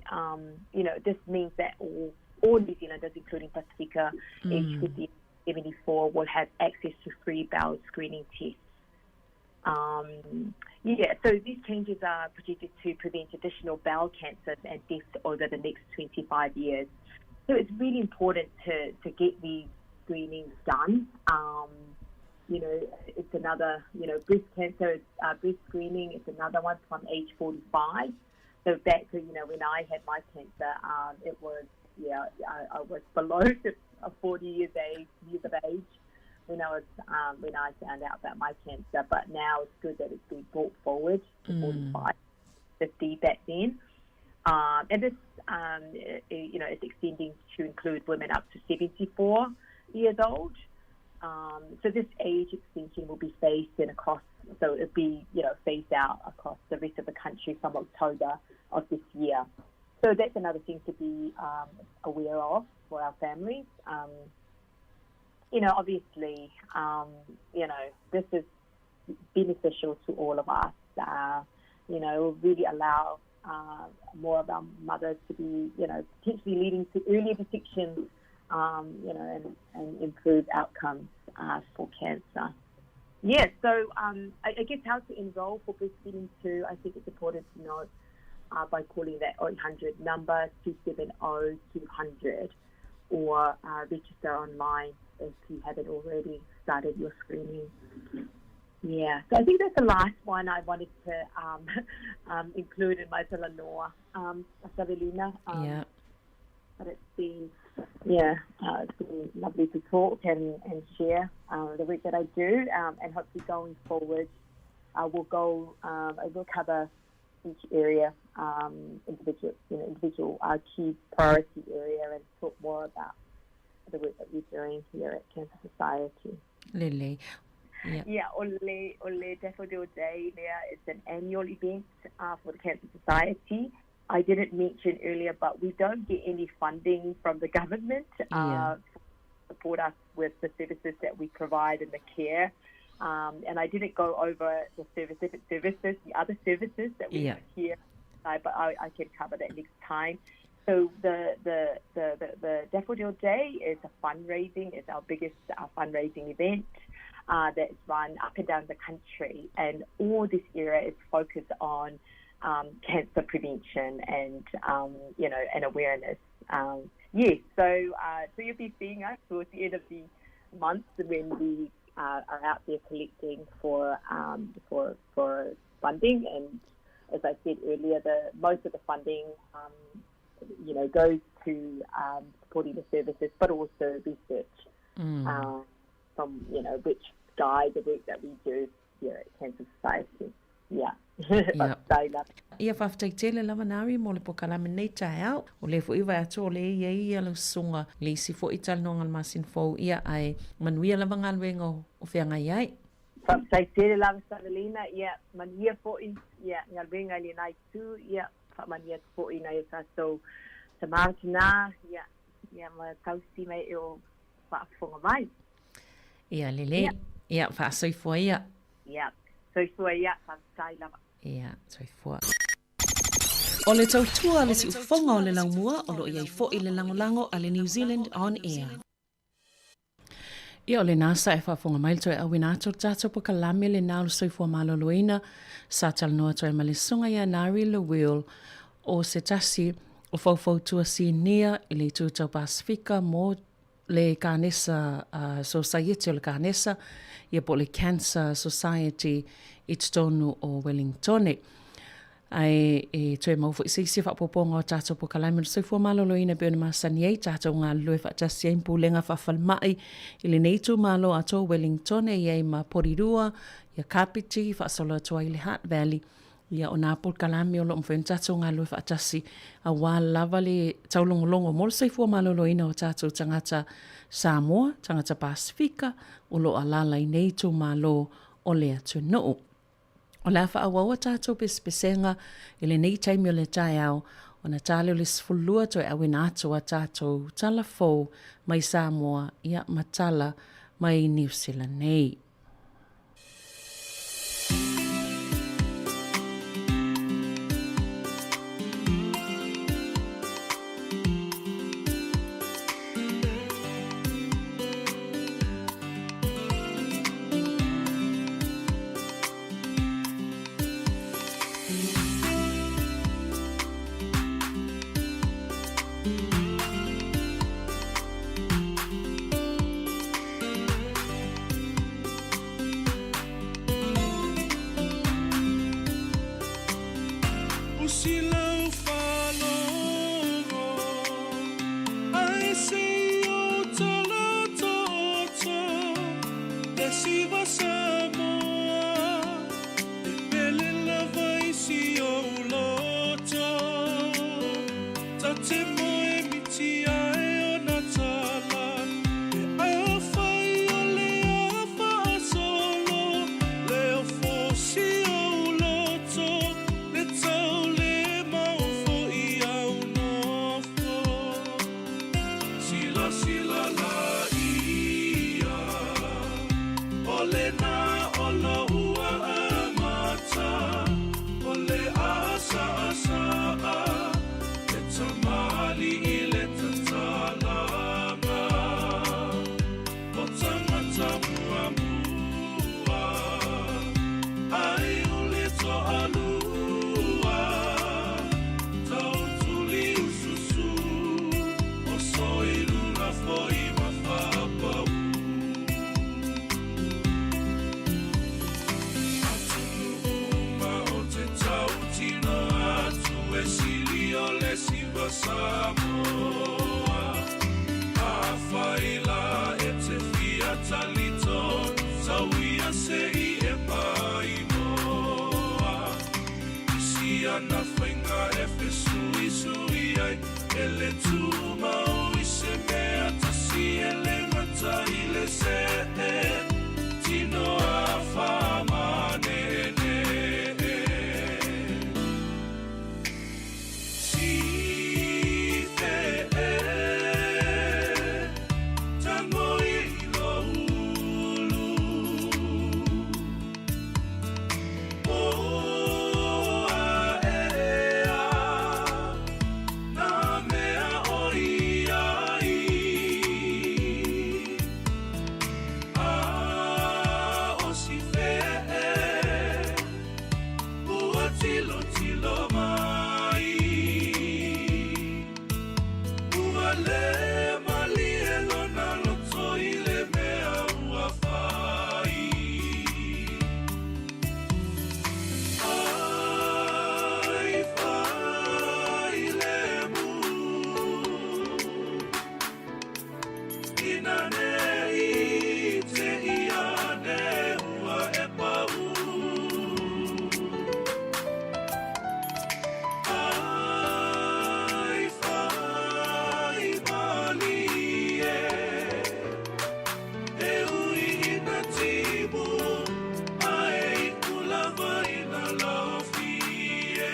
you know, this means that all, all New Zealanders, including Pasifika, aged 50 74, will have access to free bowel screening tests. Yeah, so these changes are projected to prevent additional bowel cancers and deaths over the next 25 years. So it's really important to, to get these screenings done. You know, it's another, you know, breast cancer, breast screening is another one from age 45. So back to, you know, when I had my cancer, it was, yeah, I was below 40 years age, years of age when I was when I found out about my cancer. But now it's good that it's been brought forward to 45, 50 back then. And this, you know, it's extending to include women up to 74 years old. So this age extension will be phased in across, so it'll be, you know, phased out across the rest of the country from October of this year. So that's another thing to be aware of for our families. You know, obviously, you know, this is beneficial to all of us. You know, it will really allow more of our mothers to be, you know, potentially leading to earlier detection, you know, and improved outcomes for cancer. Yeah, so I guess how to enroll for breastfeeding too, I think it's important to note by calling that 0800 number 270 200 or register online if you haven't already started your screening. Yeah, so I think that's the last one I wanted to include in my talanoa, Savelina. Yeah. But it's been, yeah, it's been lovely to talk and share the work that I do, and hopefully going forward, we'll go, I will cover each area, individual, you know, individual key priority area, and talk more about the work that we're doing here at Cancer Society. Lelei. Yeah. Yeah, o le Daffodil Day there is an annual event for the Cancer Society. I didn't mention earlier, but we don't get any funding from the government to support us with the services that we provide and the care. And I didn't go over the service, different services, the other services that we have here, but I can cover that next time. So the Daffodil Day is a fundraising, it's our biggest fundraising event that's run up and down the country, and all this area is focused on cancer prevention and you know, and awareness. Yes, so so you'll be seeing us towards the end of the month when we are out there collecting for funding. And as I said earlier, the most of the funding you know, goes to supporting the services, but also research from, you know, which guide the work that we do here at Cancer Society. Yeah. Yep. Ia faafetai tele lava Nari mo le polokalame nei taeao. O lea foi vaai atu o lea e i ai ia lau susuga le isi foi talanoaga i le masina fou ia ae manuia lava galuega o feagai ai. Faafetai tele lava Savelina, ia manuia foi ia galuega i lenā itu, ia faamanuia atu foi i nai o tatou tama tinā, ia ia ma tausi mai e o faafofoga mai. Ia lelei, ia faasoifua ia. Ia, soifua ia, faafetai lava. Ia, soifua. O le tautua a le siufofoga o le laumua o lo o i ai foi le lagolago a le New Zealand On Air. Ia, o lenā sa e faafofoga mai le toe auina atu o le tatou polokalame lenā o le soifua maloloina sa talanoa atu ai ma le Susuga ia Nari Lewil o se tasi o faufautua sinia i le Itu Tau Pasefika mo le Kanesa Sosaiete o le Kanesa, ia po o le Cancer Society i totonu o Wellingtone. Ae e toe mau foi se isi faaopoopoga o tatou polokalame o le soifua maloloina e pei ona masani ai tatou galulue faatasi ai ma pulega faafalemai i lenei itumalo atoa o Wellingtone i ai ma Porirua, ia Kapiti, faasolo atu ai i le Hutt Valley. Ia, o nā polokalame o lo o mafai ona tatou galulue faatasi aua lava le taulogologo mo le soifua maloloina o tatou tagata Samoa, tagata Pasefika o lo o alaala i nei itumalo o le atunuu. O le a faaauau a tatou pesepesega i lenei taimi o le taeao, ona ta lea o le 12 toe auina atu a tatou tala fou mai Samoa, ia, ma tala mai Niu Sila nei. siva Samoa E pele lava i si ou loto Ta te moe miti ae ona tala E afai o le a faasolo Leo fosi ou loto Le tau le mau fo'i au nofo Silasila laia O lena o lou amata O le asaasaa E tamalii le tatalaga O tagata muamua Ai o le toalua Tautuliususu O soilula foi ma faapau Atunuu uma o te tautino atu e sili o le siva Samoa Afai la e te fia talito tau ia se i e paimoa I si ana faiga e fesuisui ai e le tumau i se mea tasi e le gata i le see tino a faamaneenee. Si fe e tango i lo ulu O a e a nā mea o i ai A o si fe e ua tilotilo mai Ua le malie lona loto i le mea ua fai Ai fai le mu Ina ne i te i ane ua e pau Ai fai malie E ui ina timu Ae iu lava ina laofie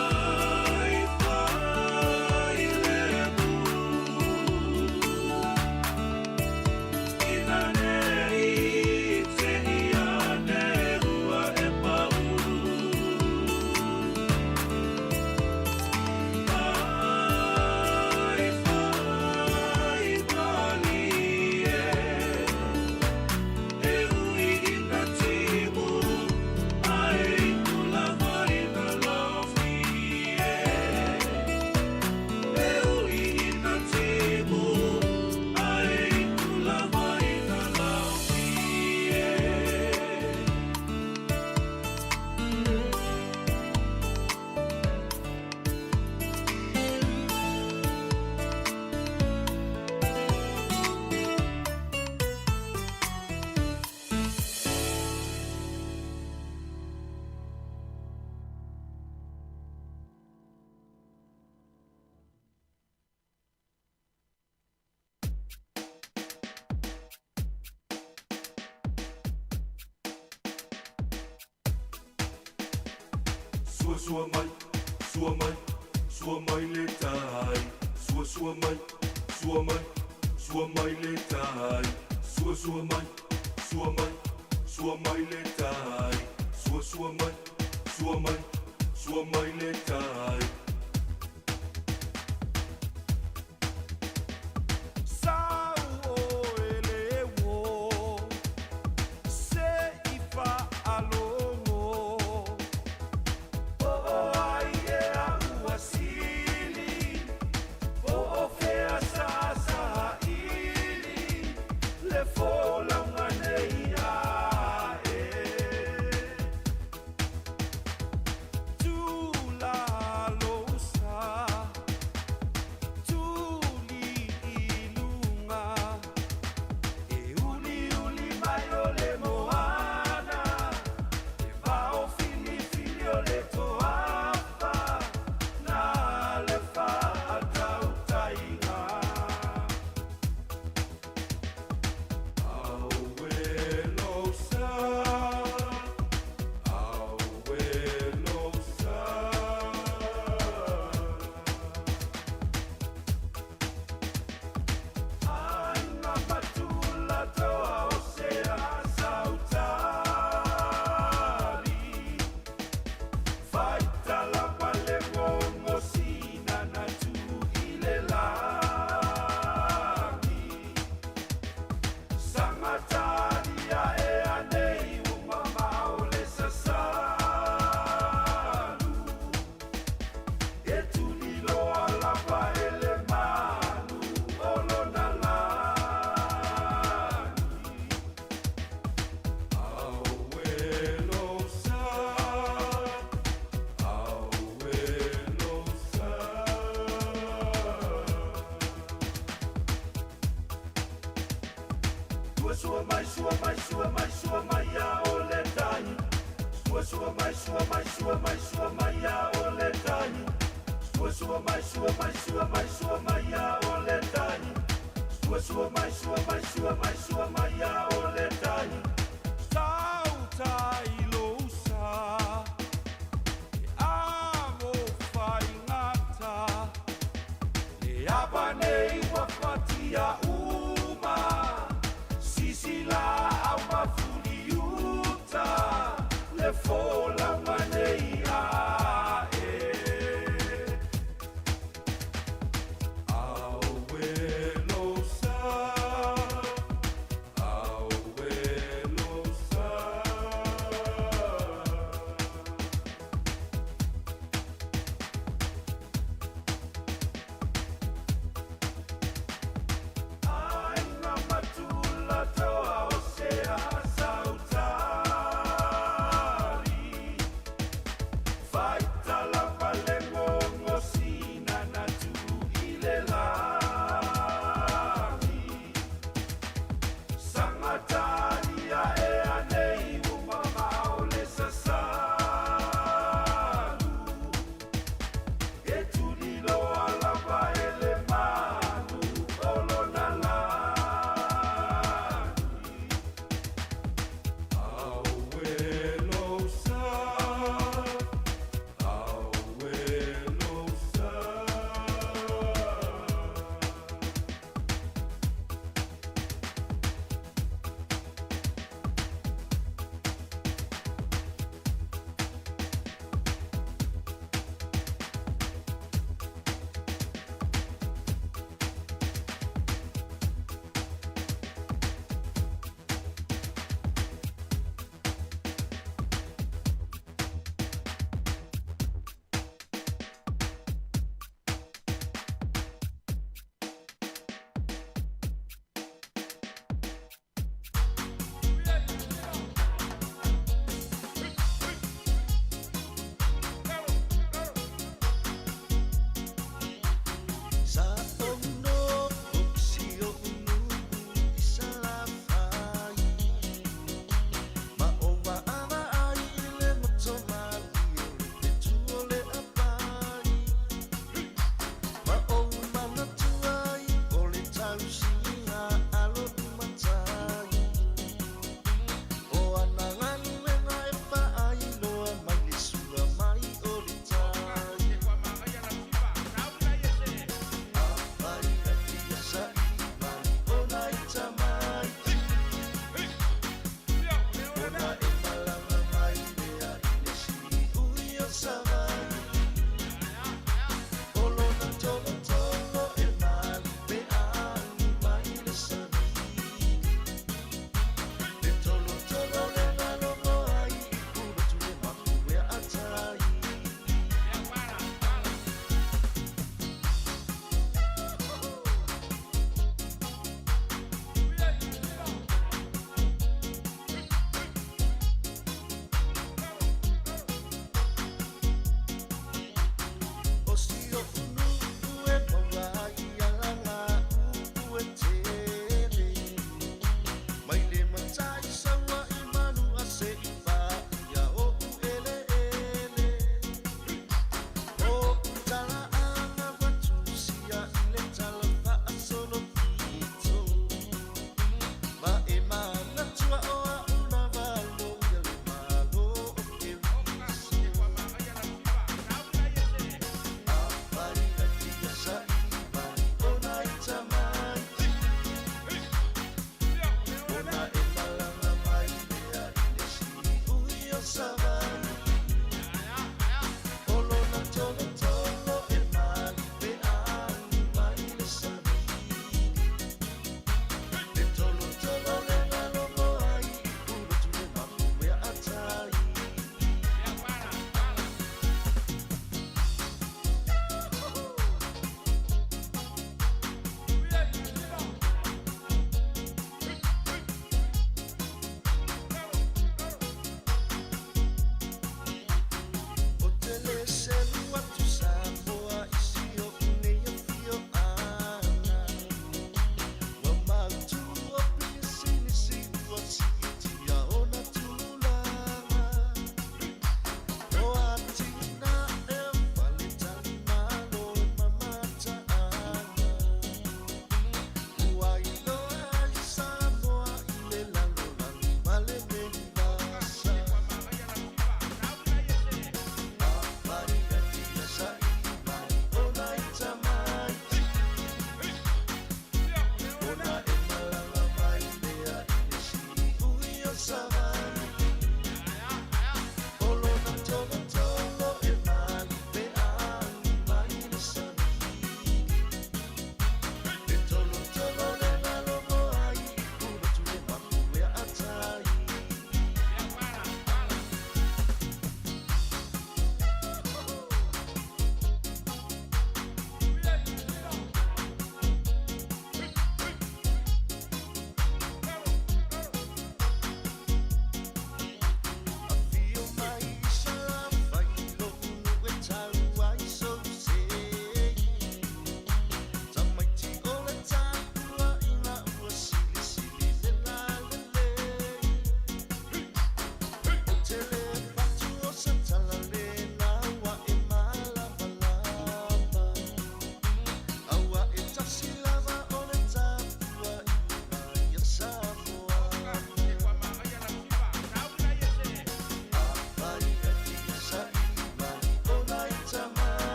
Ai fai le mu Ina ne i te i ane ua e pau Ai fai malie E ui ina timu Ae iu lava ina laofie E ui ina timu Ae iu lava ina laofie. Sua sua mai, sua mai, sua mai le tai. Sua sua mai, sua mai, sua mai le tai. Sua sua mai, sua mai, sua mai le tai. Sua sua mai, sua mai, sua mai le tai. Sau oe le uo, se i faalogo, po o ai ea ua sili, po o fea sa saili, le folauga nei ae. Tulalosa, tuli i luga. Sua sua mai sua mai sua mai sua mai ia o le tai. Sua sua mai sua mai sua mai sua mai ia o le tai. Sua sua mai sua mai sua mai sua mai ia o le tai. Sua sua mai sua mai sua mai sua mai ia o le tai. Tautai lousa e amo faigata le ava nei ua fatia uma sisi la au mafuliuta le folauga nei ae. Auelosa, auelosa.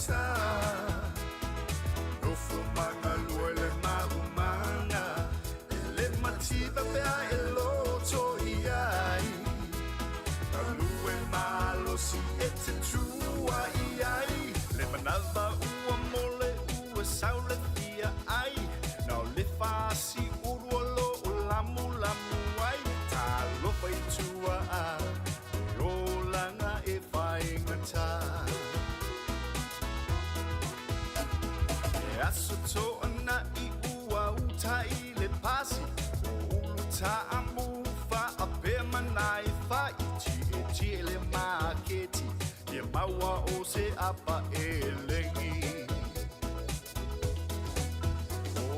faigata. Nofo magalue le maumaga e le mativa pea e loto i ai. Galue malosi e te tua i ai. Le manava ua mole ua sau le fia ai. Na o le fasi urua lo o lamu lamu ai. Talofa i tua a le olaga e faigata. E aso to'a i ua uta i le pasi. O ulu taamu faapea manai fai. Tietie le maketi ia maua o se apa e legi.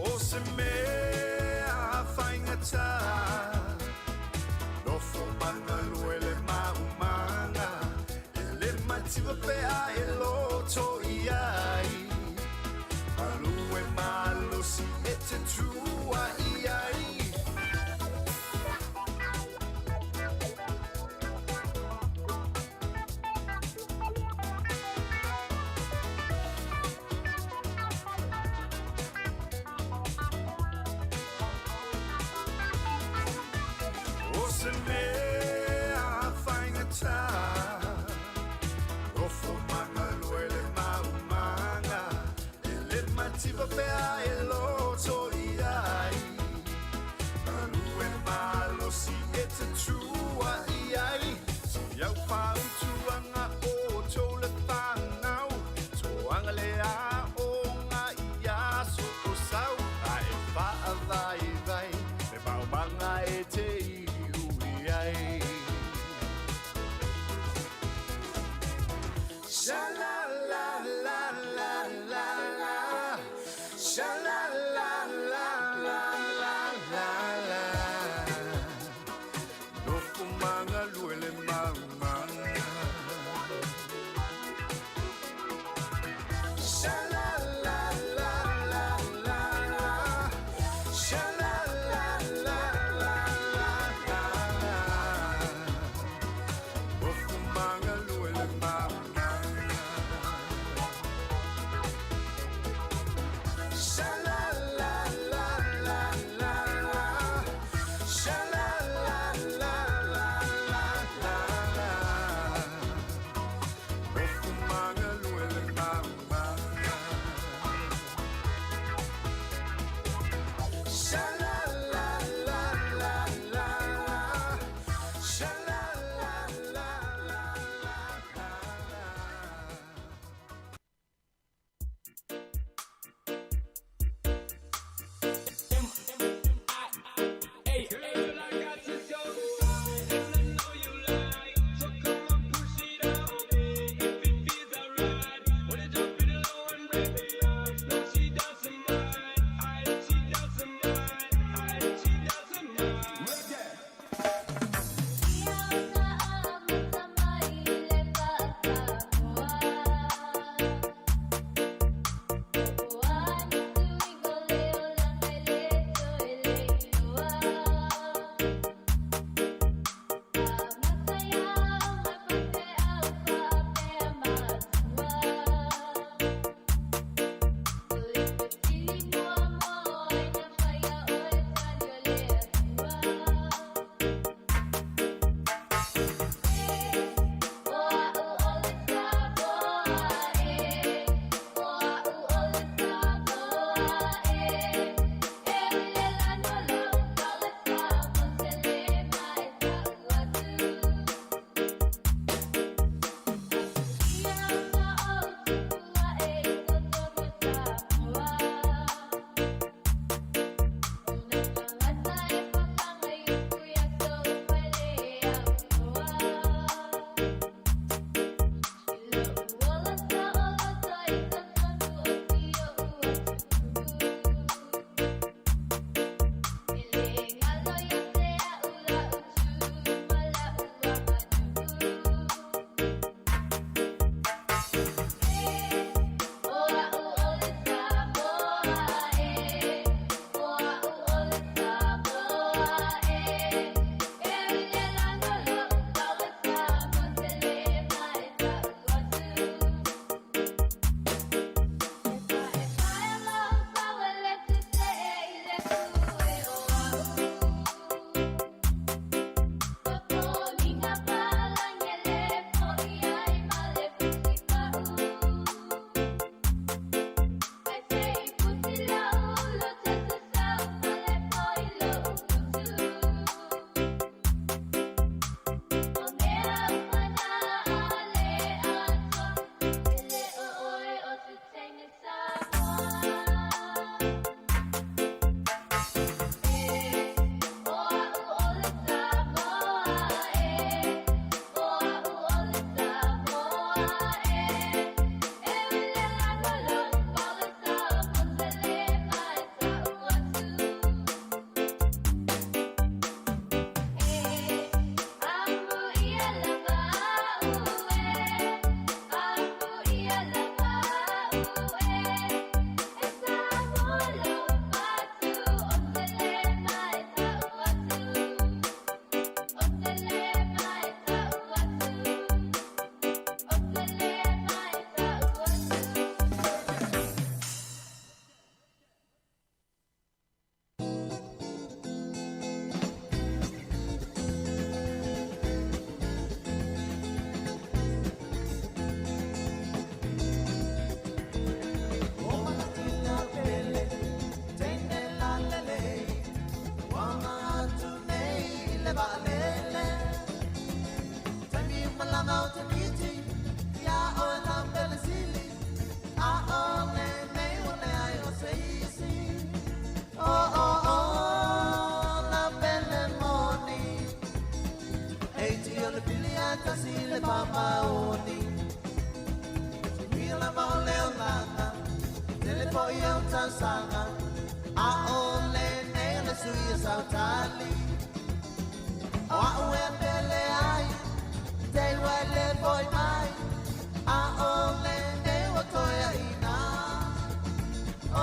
O se mea faigata. Nofo magalue le maumaga e le mativa pea e loto i ai. Galue malosi e te tua i ai. O se mea faigata. Nofo magalue le maumaga e le mativa pea e loto i ai. Galue malosi e te tua i ai. Si au fautuaga o tou le fanau. Toaga le aoga i aso o sau. Ae faavaivai le maumaga e te iui ai. Sha la la la la la la. Sha la la la la la la la. Nofo magalue le maumaga. Sha la la la la la la. Sha la la la la la la la. Nofo magalue le maumaga. Sha la la la la la la. Sha la la la la la la la. Nofo magalue le maumaga. Sha la la la la la la. Sha la la la la la la la. tausaga A o lenei o le sui o sautali O a'u e pele ai Te ua e le foi mai A o lenei ua toe aina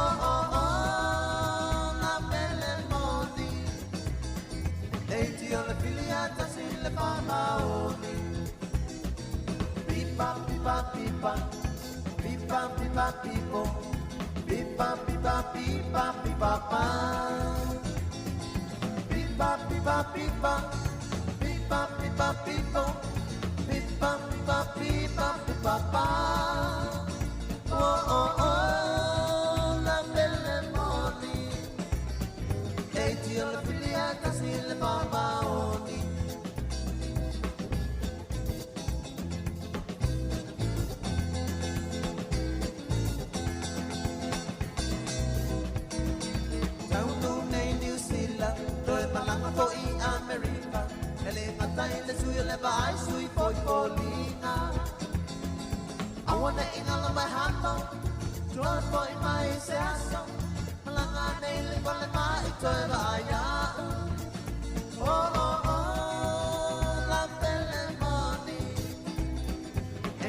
Oh oh oh La pele moni E ti o le pili a tasi le whamaoni Pipa pipa pipa Pipa pipa pipo Pipa pipa pipa pipa pa Pipa pipa pipa Pipa pipa pipo Pipa pipa pipa pipa pa Oh oh oh La pele moni E ti o le pili a tasi le whamaoni Taunu nei New Zealand Toe malanga fo i Amerika E le ngata i le sui o le vaai sui foi foliga Aua ne i ngalo mai hano Toe foi mai se aso Malanga nei le pale mai toe vaai au Oh oh oh La pele moni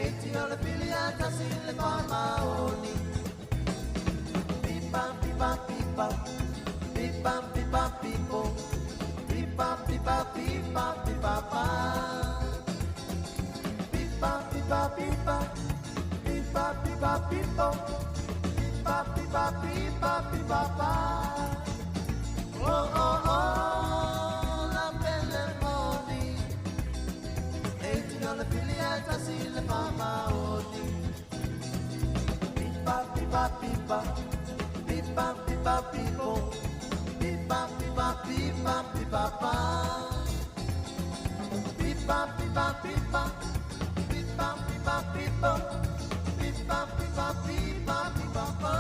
E ti o le pili a tasi le whamaoni Pipa pipa pipa Pipa pipa pipo Pipa pipa pipa pipa pa Pipa pipa pipa Pipa pipa pipo Pipa pipa pipa pipa pa Oh oh oh La pele moni E ti o le pili a tasi le whamaoni Pipa pipa pipa Pipa pipa pipo Pipa pipa pipa pipa pa Pipa pipa pipa Pipa pipa pipo Pipa pipa pipa pipa pa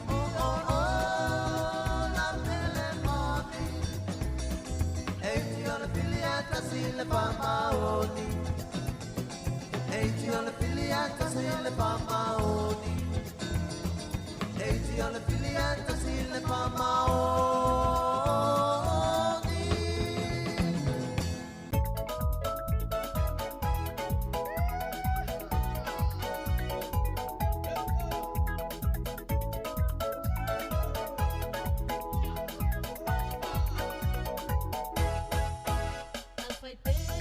Oh oh oh La pele moni E ti o le pili a tasi le whamaoni E ti o le pili a tasi le whamaoni E ti o le pili a tasi le whamaoni Alfai pese,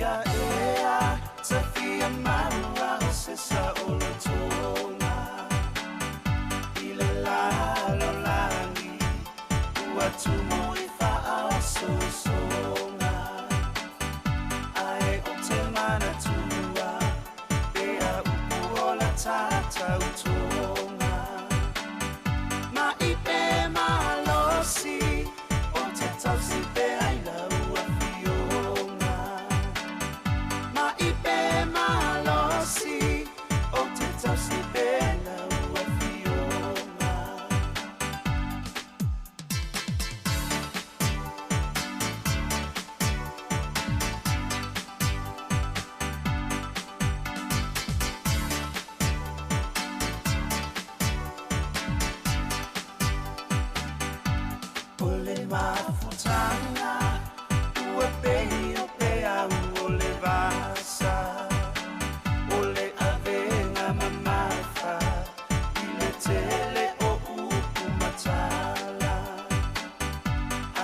Ia ea ta fia maua o se saolotoga i le lalolagi ua tumu i faaosoosoga ae o te manatua pea upu o la tatautoga ma i pe malosi o te tausi pea i lau afioga ma i pe malosi o te tausi pea i lau afioga. O le mafutaga ua pei o peau o le vasa o le avega mamafa i le tele o upu matala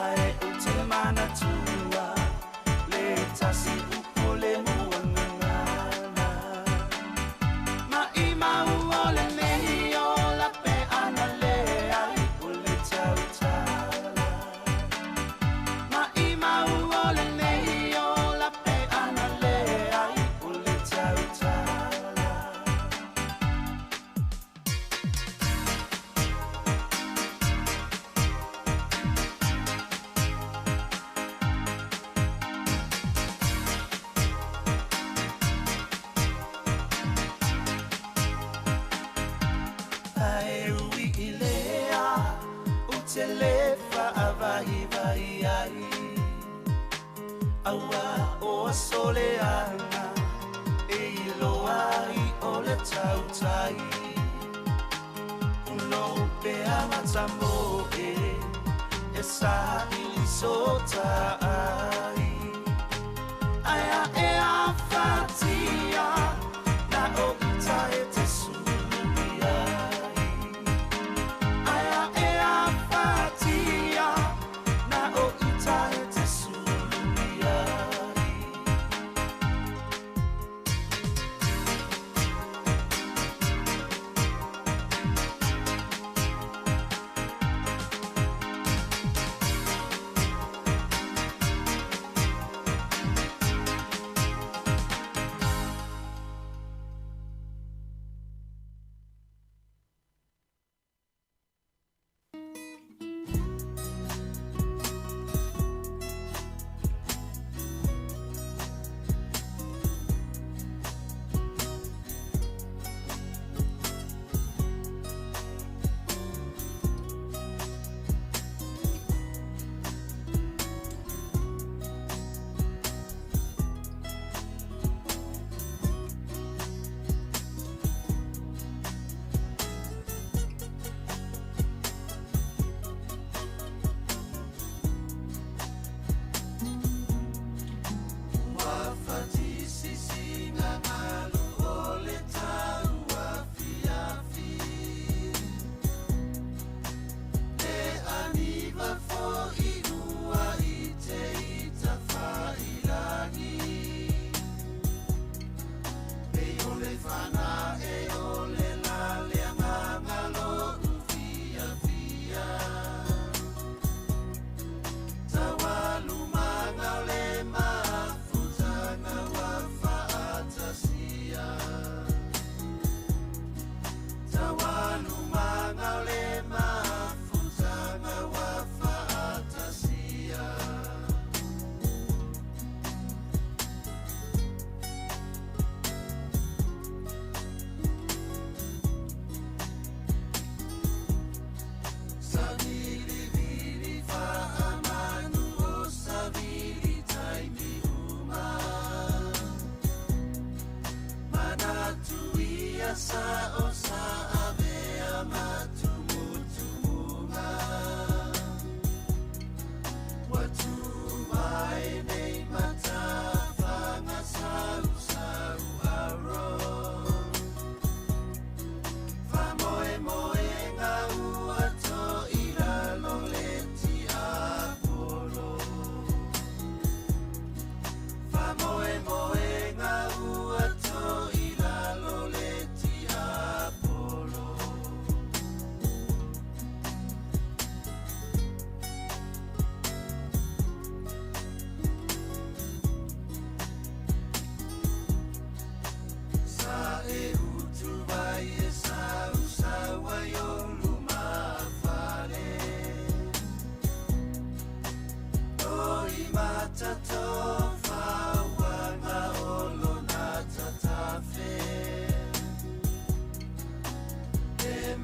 ae ou te manatua le tasi upu o le muagagana ma i mau o lenei ola pe ana leai o le tautala ma i mau o lenei ola pe ana leai o le tautala. Ae ui i lea o te le faavaivai ai aua o aso leaga e iloa ai o le tautai unou pea matamoe e saili sota ai ae ae afatia na o uta e te sulu ai ae ae afatia na o uta e te sulu ai.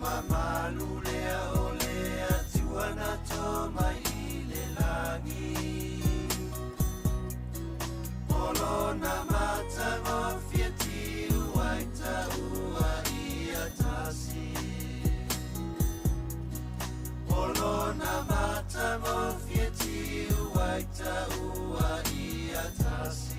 mamalu lea o le Atua na tō mai i le lagi. O lona matagofie tiu ai taua ia tasi. O lona matagofie tiu ai taua ia tasi.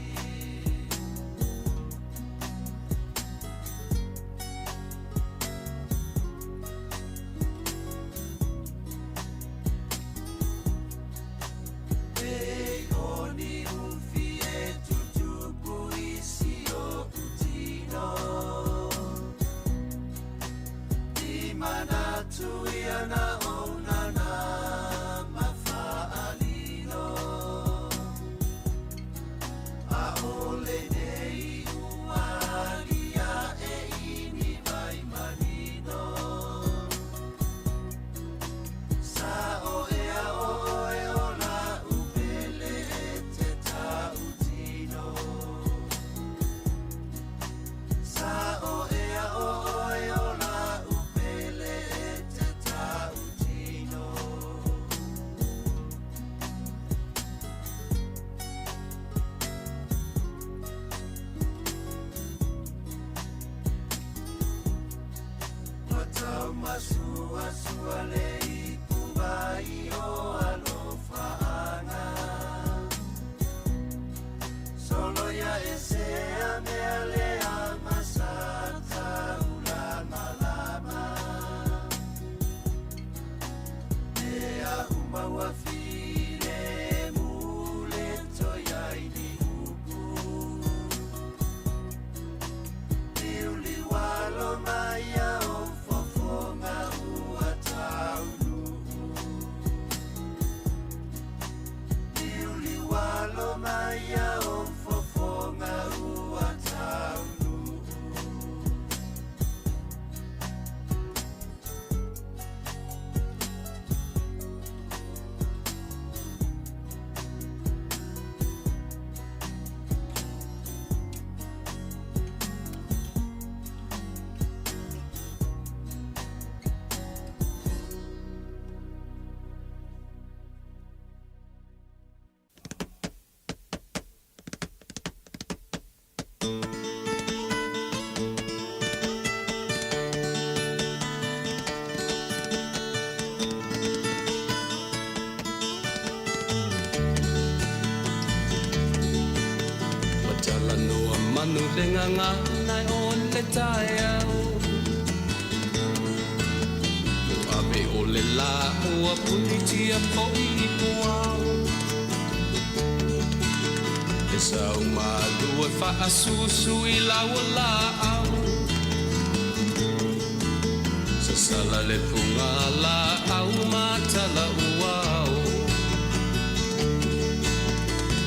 E o ni ufi e tutupu i si o utino. I manatu ia na ona na mawhaalino. A ole nei ualia e ini vai manino. Sa o ea o oe o la upele e te tautino. Sa o ea o oe o la upele e te tautino. Matau masua sua le ipu vai o alofaanga. Solo ia e se a mea le a masata ula malama. E a umaua file mule toi ai ni upu. Iuli walo mai a o fofonga ua taunu. Iuli walo mai a o fofonga ua taunu. Ua talanoa manu le gagana o le taeao. Ua ave o le lā ua punitia foʻi i puao. E sau malu e faasusu i laua laau. Sasala le puga laau matala uao.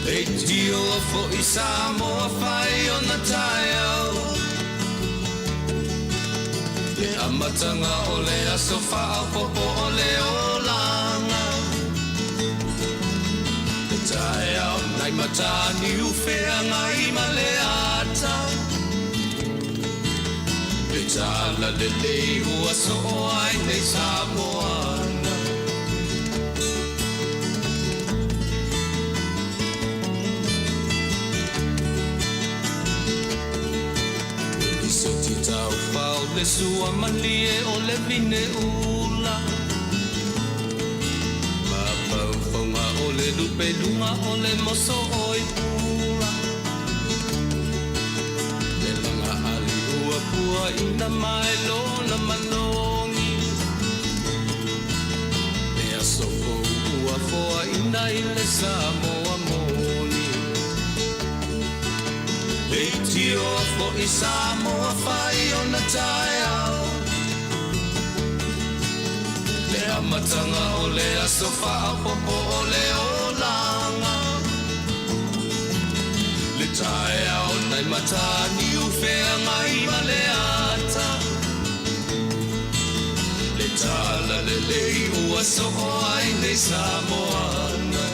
E tio foʻi Samoa fai ona taeao. Le amataga o le aso faaopoopo o le olaga. Le taeao nai mataniu feagai ma le ata. Le tala lelei ua soo ai nei Samoana. Lisoti taufao le sua malie o le vine ula. Mafaufaga o le lupeluga o le moso oi pula. Le laga ali ua pua ina mai lona malogi. Le aso fou ua foaina i le Samoa moni. E tio foʻi Samoa fai ona taeao. Le amataga o le aso faaopoopo o le olaga. Le taeao nai mataniu feagai ma le ata. Le tala lelei ua soo ai nei Samoana.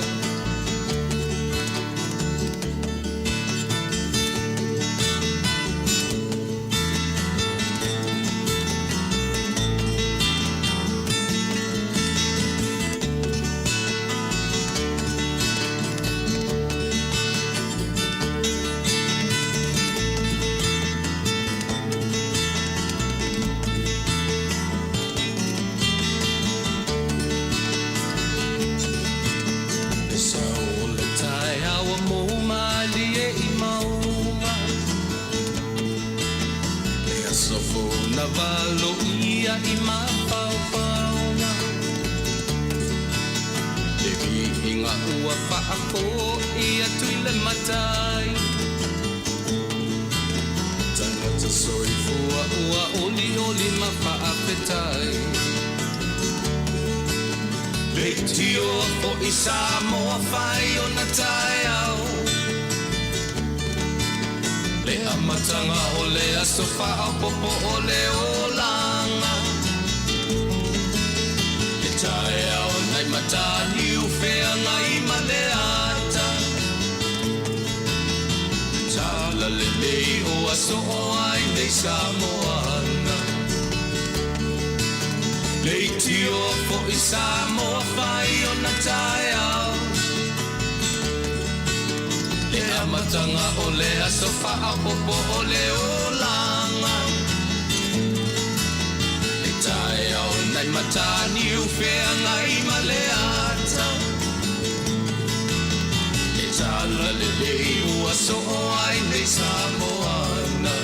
mafaofaoga. Le viiga ua faafo'i atu i le Matai. Tagata soifua ua olioli ma faafetai. Leitioa fo'i Samoa fai ona taeao. Le amataga o le aso faaopoopo o le olaga. Le taeao nai Mataniu Feagai ma le ata. Tala lenei o aso o ai nei Samoana. Leitioa fo'i Samoa fai ona taeao. Le amataga o le aso faaopoopo o le olaga. Le taeao nai Mataniu Feagai ma le ata. Le tala lelei ua soo ai nei Samoana.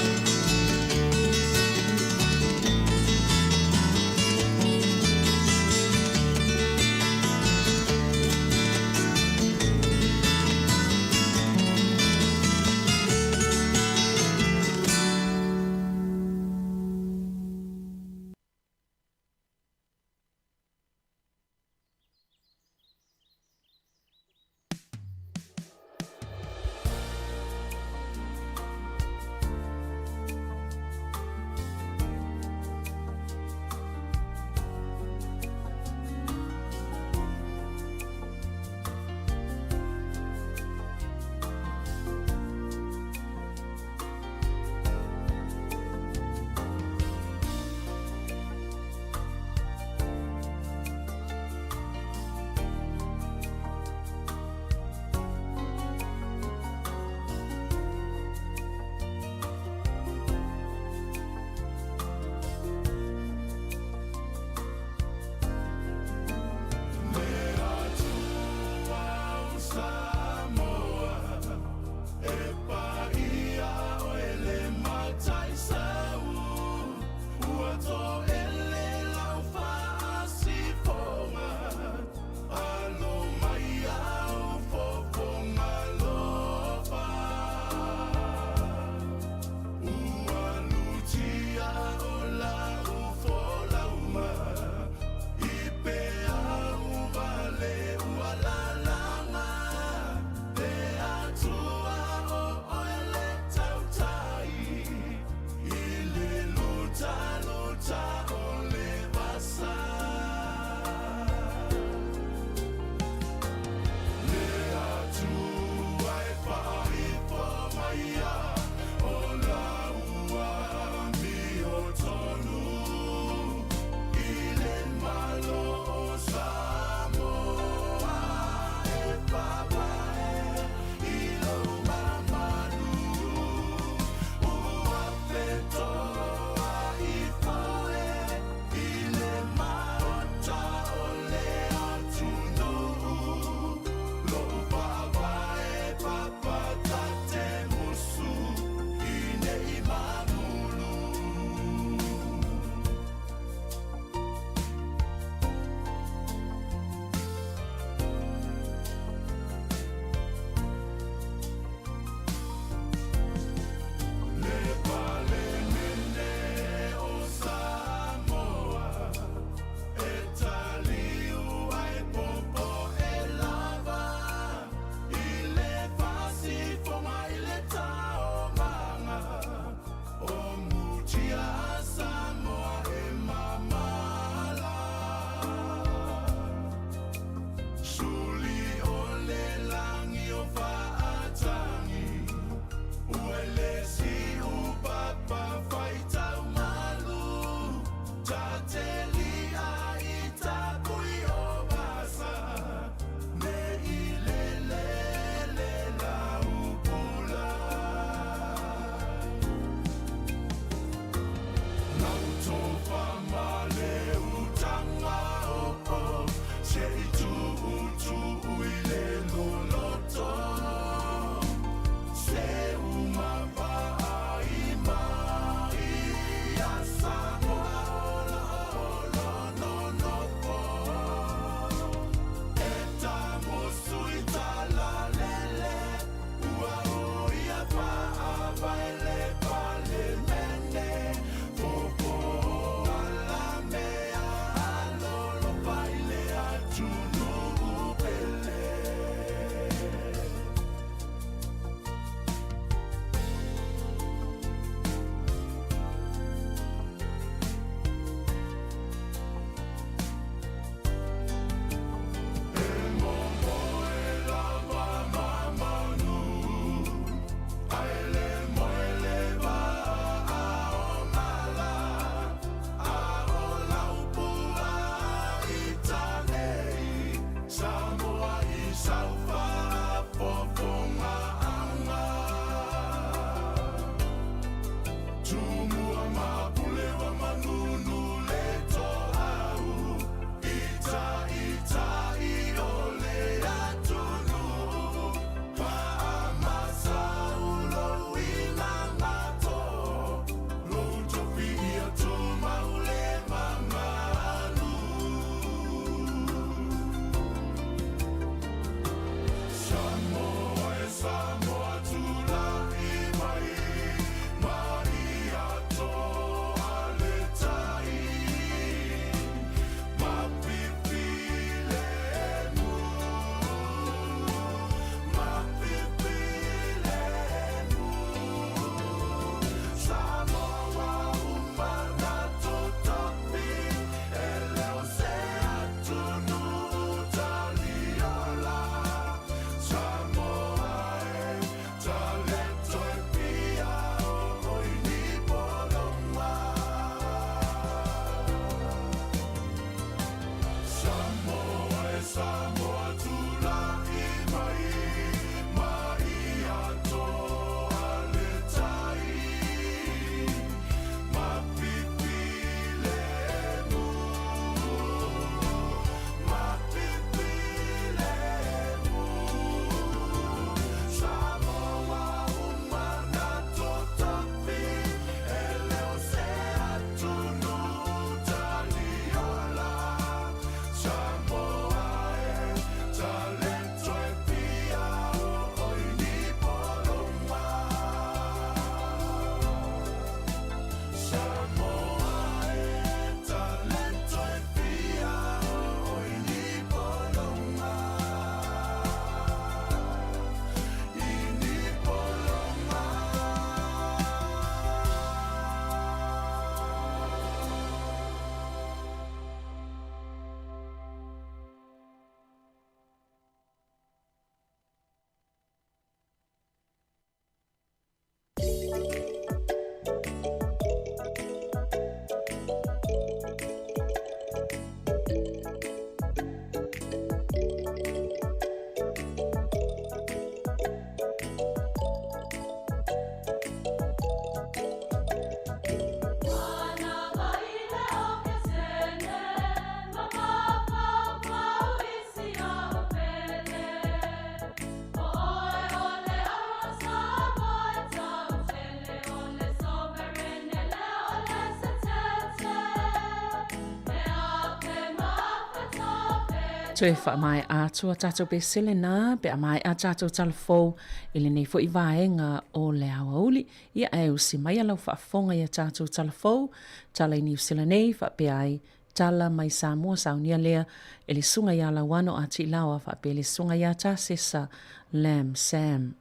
Toe faamaea atu a tatou pesele na pe a maea tatou tala fou i lenei foi vaega o le aoauli. Ia ae usi maia lau faafofoga i a tatou tala fou, tala i Niu Sila nei faapea ai tala mai Samoa saunia lea e le susuga ia Lauano a Tiilaoa faapea le susuga ia Tasesa Lam Sam.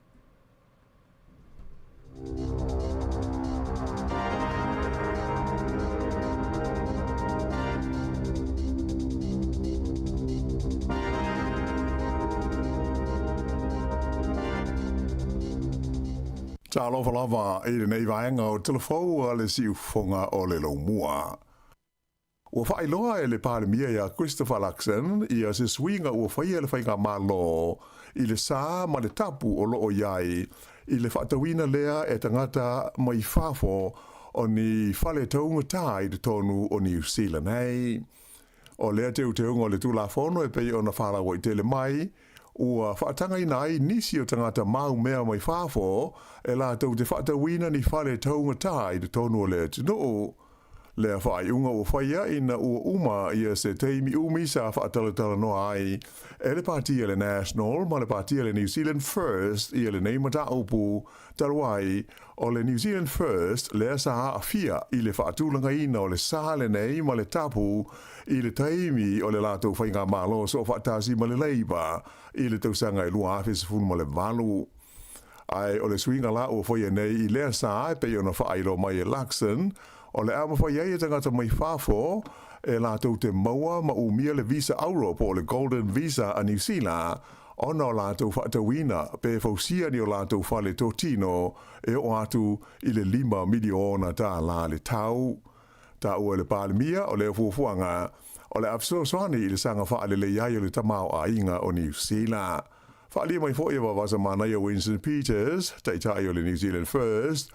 Talofa lava i lenei vaega o Telefou a le Siufofoga o le Lomua. Ua faailoa e le Palemia ia Christopher Luxon ia se suiga ua faia e le Faigamalo i le sa ma le tapu o lo o i ai i le faatauina lea e tagata mai fafo o ni fale taugata i totonu o Niu Sila nei. O lea teuteuga o le Tulafono e pei ona faalauaitele mai, ua faatagaina ai nisi o tagata maumea mai fafo e latou te faatauina ni fale taugata i totonu o le atunuu. Lea faaiuga ua faia ina ua uma ia se taimi umi sa faatalatalanoa ai e le Pati a le National ma le Pati a le New Zealand First ia lenei mataupu talu ai o le New Zealand First lea sa aafia i le faatulagaina o le sa lenei ma le tapu i le taimi o le latou faigamalo soofaatasi ma le Labour i le tausaga e 2018. Ae o le suiga la ua faia nei i lea sa e pei ona faailoa mai e Luxon, o le a mafai ai e tagata mai fafo e latou te maua ma umia le visa auro po o le Golden Visa a Niu Sila ona o latou faatauina pe fausia ni o latou fale totino e oo atu i le $5 miliona le tau. Taua e le Palemia o lea fuafuaga o le a fesoasoani i le saga faalelei ai o le tamaoaiga o Niu Sila. Faaalia mai foi e Vavasa Manaia Winston Peters, Taitai o le New Zealand First,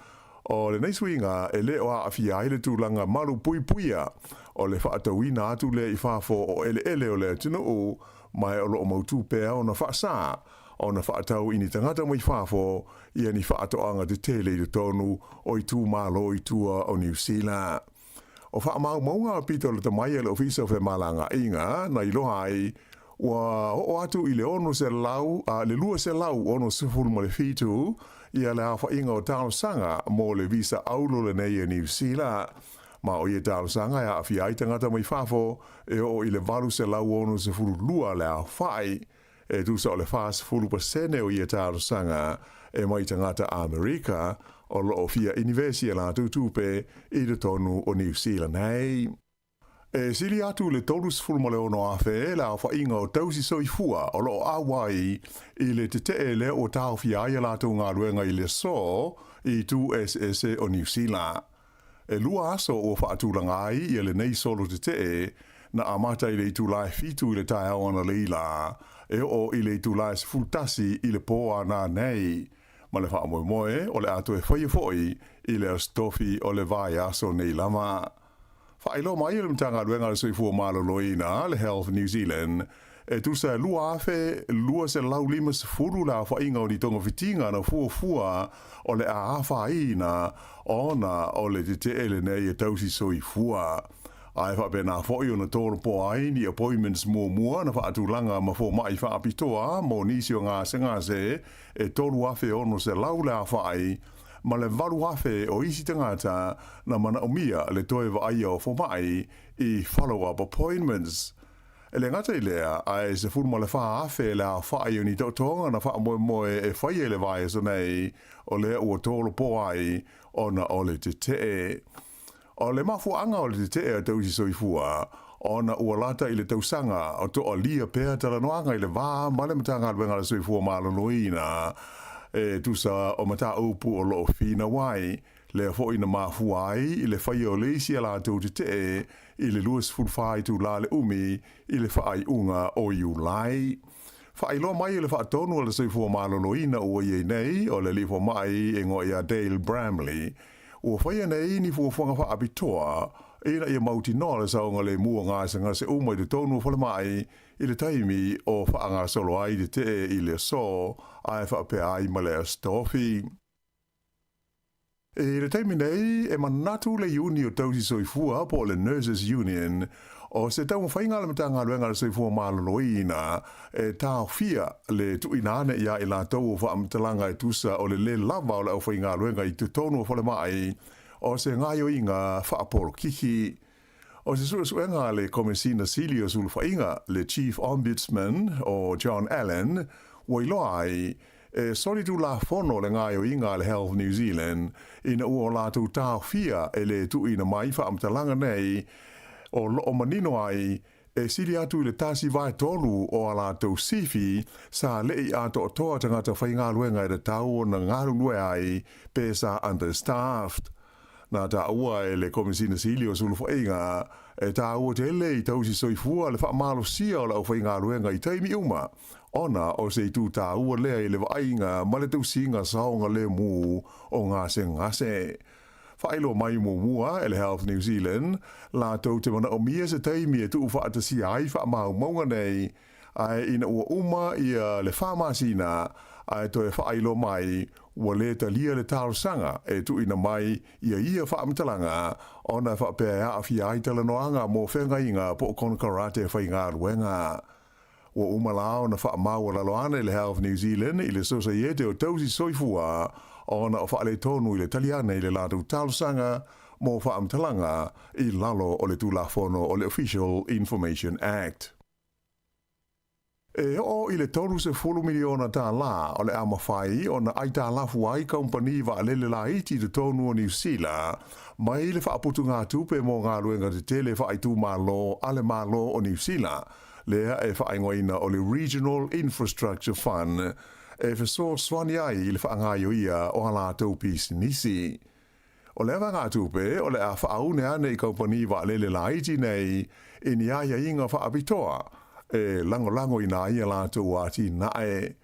o lenei suiga e le o aafia ai le tulaga malu puipuia o le faatauina atu lea i fafo o eleele o le atunuu, ma o lo o mautū pea ona faasā ona faatau i ni tagata mai fafo ia ni faatoaga tetele i totonu o itumalo i tua o Niu Sila. O faamaumauga a pito lata mai a le Ofisa o Femalagaaiga na iloa ai ua oo atu i le 600 a le 267 ia le aofaiga o talosaga mo le visa auro lenei e Niu Sila. Ma o ia talosaga e aafia ai tagata mai fafo e oo i le 862 le aofai, e tusa o le 40% o ia talosaga e mai tagata Amerika o lo o fia inivesi e latou tupe i totonu o Niu Sila nei. E sili atu le 36,000 le aofaiga o tausi soifua o lo o auai i le tetee lea ua taofia ai a latou galuega i le aso i itu eseese o Niu Sila. E lua aso ua faatulaga ai ia lenei solo tetee na amata i le itula e 7 i le taeao analeila e oo i le itula e 11 i le pō ana nei, ma le faamoemoe o le a toe faia foi i le Aso Tofi o le vaiaso nei lava. Faailoa mai e le Matagaluega a le Soifua Maloloina, le Health New Zealand, e tusa e 2,250 le aofaiga o ni togafitiga na fuafua o le a afaina ona o le tetee lenei e tausi soifua. Ae faapena foi ona tolopo ai ni appointments muamua na faatulaga ma fomai faapitoa mo nisi o gasegase e 3,600 le aofai ma le 8,000 o isi tagata na manaomia le toe vaaia o fomai i follow-up appointments. E le gata i lea, ae 14,000 le aofai o ni taotoga na faamoemoe e faia i le vaiaso nei o lea ua tolopo ai ona o le tetee. O le mafuaaga o le tetee a tausi soifua, ona ua lata i le tausaga o toalia pea talanoaga i le va ma le Matagaluega a le Soifua Maloloina e tusa o mataupu o lo o finau ai, lea foi na mafua ai i le faia o le isi a latou tetee i le 24 itula le umi i le faaiuga o Iulai. Faailoa mai e le Faatonu a le Soifua Maloloina ua i ai nei o le alii fomai e igoa ia Dale Bramley, ua faia nei ni fuafuaga faapitoa ina ia mautinoa le saogalemu o gasegase uma i totonu o falemai i le taimi o faagasolo ai tetee i le aso ae faapea ai ma le Aso Tofi. I le taimi nei, e manatu le iuni o tausi soifua po o le Nurses Union. O se taumafaiga a le Matagaluega a le Soifua Maloloina e taofia le tuuina ane ia i latou o faamatalaga e tusa o le lē lava o le aufaigaluega i totonu o falemai o se gaoioiga faapolokiki. O se suesuega a le Komesina Sili o Sulufaiga, le Chief Ombudsman o John Allen, ua iloa ai, e solitulafono le gaoioiga a le Health New Zealand ina ua o latou taofia e le tuuina mai faamatalaga nei o loo manino ai e sili atu i le 1/3 o a latou sifi sa le'i atoatoa tagata faigaluega e tatau ona galulue ai pe sa understaffed. Na taua e le Komesina Sili o Sulufaiga e tāua tele i tausi soifua le faamalosia o le aufaigaluega i taimi uma, ona o se itu tāua lea i le vaaiga ma le tausiga saogalemu o gasegase. Faailoa mai muamua e le Health New Zealand latou te manaomia se taimi e tuufaatasia ai faamaumauga nei, ae ina ua uma ia le 4 masina ae toe faailoa mai ua lē talia le talosaga e tuuina mai ia ia faamatalaga ona e faapea e aafia ai talanoaga mo feagaiga po o konekarate faigaluega. Ua uma la ona faamaualalo ane le Health New Zealand i le Sosaiete o Tausi Soifua ona o faaletonu i le tali ane i le latou talosaga mo faamatalaga i lalo o le Tulafono o le Official Information Act. E oo i le $30 miliona o le a mafai ona aitalafu ai kaumpani vaalele laiti i totonu o Niu Sila mai le faaputugatupe mo galuega tetele faaitumalo a le Malo o Niu Sila, lea e faaigoaina o le Regional Infrastructure Fund, e fesoasoani ai i le faagaoioia o a latou pisinisi. O lea vaegatupe o le a faaune ane i kaumpani vaalele laiti nei i ni aiaiga faapitoa e lagolagoina ai a latou atinae.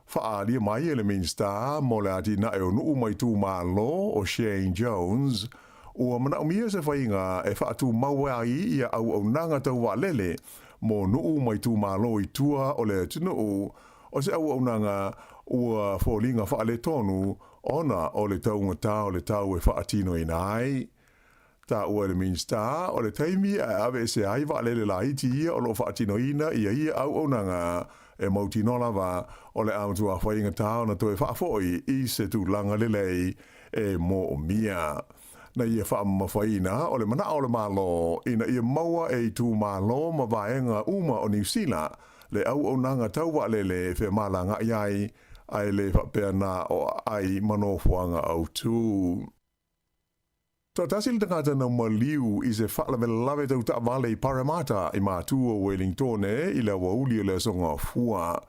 Faaalia mai e le Minisita mo le Atinae o Nuu ma Itumalo o Shane Jones, ua manaomia se faiga e faatumau ai ia auaunaga tau vaalele mo nuu ma itumalo i tua o le atunuu, o se auaunaga ua foliga faaletonu ona o le taugata o le tau e faatinoina ai. Taua e le Minisita, o le taimi e aveese ai vaalele laiti ia o loo faatinoina ia ia auaunaga, e mautinoa lava o le a matua faigata ona toe faafoi i se tulaga lelei e moomia. Na ia faamamafaina o le manao o le Malo ina ia maua e itumalo ma vaega uma o Niu Sila le auaunaga tau vaalele e femalagaai ai, ae le faapea na o aai ma nofoaga autū. Toatasi le tagata na maliu i se faalavelave tau taavale i Paremata i matu o Wellingtone i le aoauli o le Aso Gafua.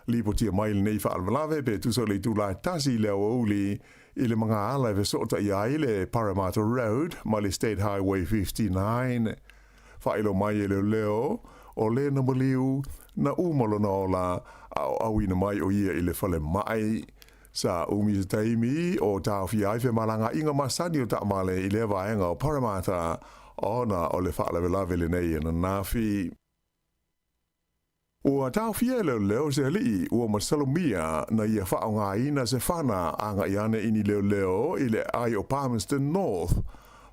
Lipotia mai lenei faalavelave pe tusa o le itula e 1 i le aoauli i le magaala e fesootai ai le Paremata Road ma le State Highway 59. Faailoa mai e leoleo, o le na maliu, na uma lona ola a o auina mai o ia i le falemai. Sa umi se taimi o taofia ai femalagaaiga masani o taavale i lea vaega o Paremata ona o le faalavelave lenei ananafi. Ua taofia e leoleo se alii ua masalomia na ia faaaogaina se fana agai ane i ni leoleo i le aai o Palmerston North.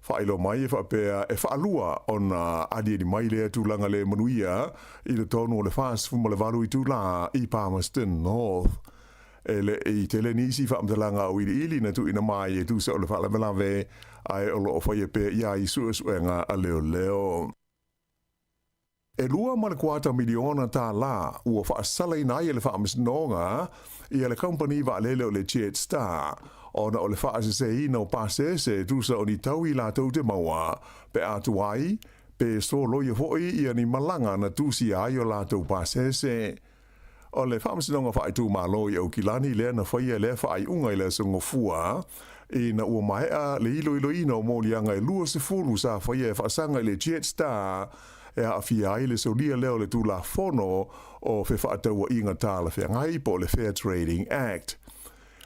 Faailoa mai e faapea e faalua ona aliali mai lea tulaga le manuia i totonu o le 48 itulā i Palmerston North. E le i tele nisi faamatalaga auiliili na tuuina mai e tusa o le faalavelave, ae o loo faia pea i ai suesuega a leoleo. E $2.25 miliona ua faasalaina ai e le Faamasinoga ia le kaumpani vaalele o le Jetstar ona o le faaseseina o pasese e tusa o ni taui latou te maua pe a tuai pe soloia foi ia ni malaga na tusia ai o latou pasese. O le Faamasinoga Faaitumalo i Aukilani lea na faia lea faaiuga i le Aso Gafua ina ua maea le iloiloina o moliaga e 20 sa faia e faasaga i le Jetstar e aafia ai le solia lea o le Tulafono o Fefaatauaiga Talafeagai po o le Fair Trading Act.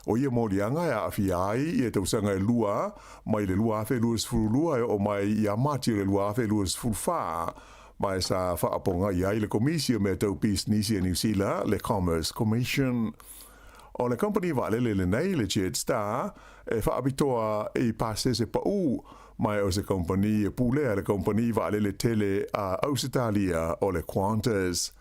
O ia moliaga e aafia ai ia tausaga e 2 mai le 2022 e oo mai ia Mati o le 2024, ma e sa faapogai ai le Komisi o Mea Tau Pisinisi a Niu Sila, le Commerce Commission. O le company vaalele lenei, le Jetstar, e faapitoa i pasese pau Ma o se kamupani e pulea e le kamupani vaalele tele a Ausetalia o le Qantas.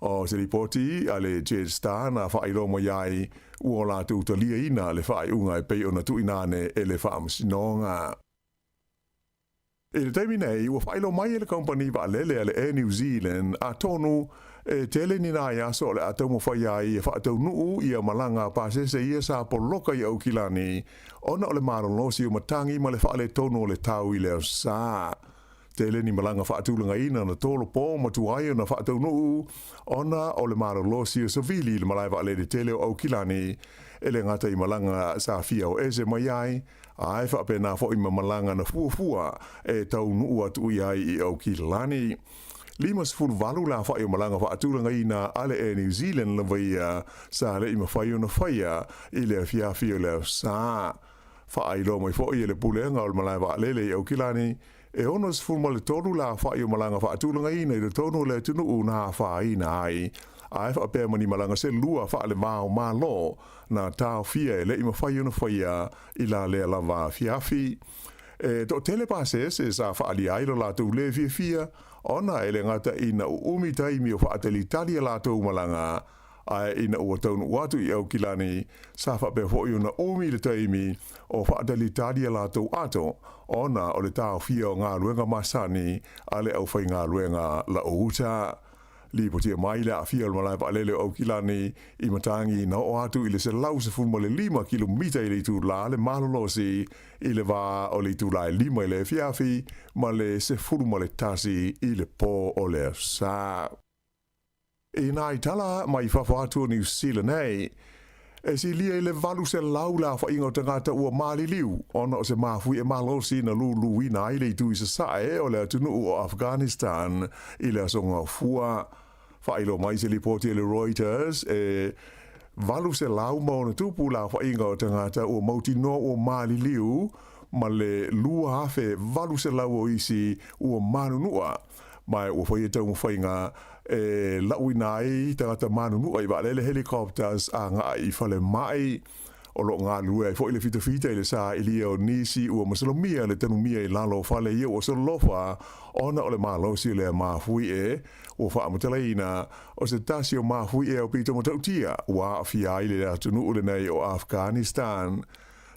O se lipoti a le Jetstar na faailoa mai ai ua latou taliaina le faaiuga e pei ona tuuina ane e le Faamasinoga. I le taimi nei, ua faailoa mai e le kamupani vaalele a le Air New Zealand atonu e tele ni nai aso o le a taumafai ai e faataunuu ia malaga a pasese ia sa poloka i Aukilani ona o le malolosi o matagi ma le faaletonu o le tau i le Aso Sa. Tele ni malaga faatulagaina na tolopo ma tuai ona faataunuu ona o le malolosi o savili i le malae vaalele tele o Aukilani, e le gata i malaga sa fia o ese mai ai, Ae faapena foi ma malaga na fuafua e taunuu atu i ai i Aukilani. 58 le aofai o malaga faatulagaina a le Air New Zealand lava ia sa le i mafai ona faia i le afiafi o le Aso Sa. Faailoa mai foi e le Pulega o le Malae Vaalele i Aukilani, e 63 le aofai o malaga faatulagaina i totonu o le atunuu na afaina ai, ae faapea ma ni malaga se lua faale-va o Malo na taofia e le i mafai ona faia i la lea lava afiafi. E toatele pasese sa faaalia ai lo latou le fiafia ona e le gata ina uumi taimi o faatalitali a latou malaga, ae ina ua taunuu atu i Aukilani, sa faapea foi ona umi le taimi o faatalitali a latou ato ona o le taofia o galuega masani a le aufaigaluega lauuta. Lipotia mai le aafia o le malae vaalele o Aukilani i matagi na oo atu i le 115 kilomita i le itula le malolosi i le va o le itula e 5 i le afiafi ma le 11 i le po o le Aso Sa. I nai tala mai fafo atu o Niu Sila nei, e silia i le 800 le aofaiga o tagata ua maliliu ona o se mafuie malosi na luluina ai le itu i sasae o le atunuu o Afghanistan i le Aso Gafua. Faailoa mai se lipoti a le Reuters, e 800 ma ono tupu le aofaiga o tagata ua mautinoa ua maliliu ma le 2,800 o isi ua manunua. Ma ua faia taumafaiga e lauina ai tagata manunua i vaalele helicopters agai i falemai. O lo o galulue ai foi le fitafita i le sailia o nisi ua masalomia le tanumia i lalo o fale ia ua solofa ona o le malosi o lea mafuie. Ua faamatalaina o se tasi o mafuie aupito matautia ua aafia ai le atunuu lenei o Afghanistan.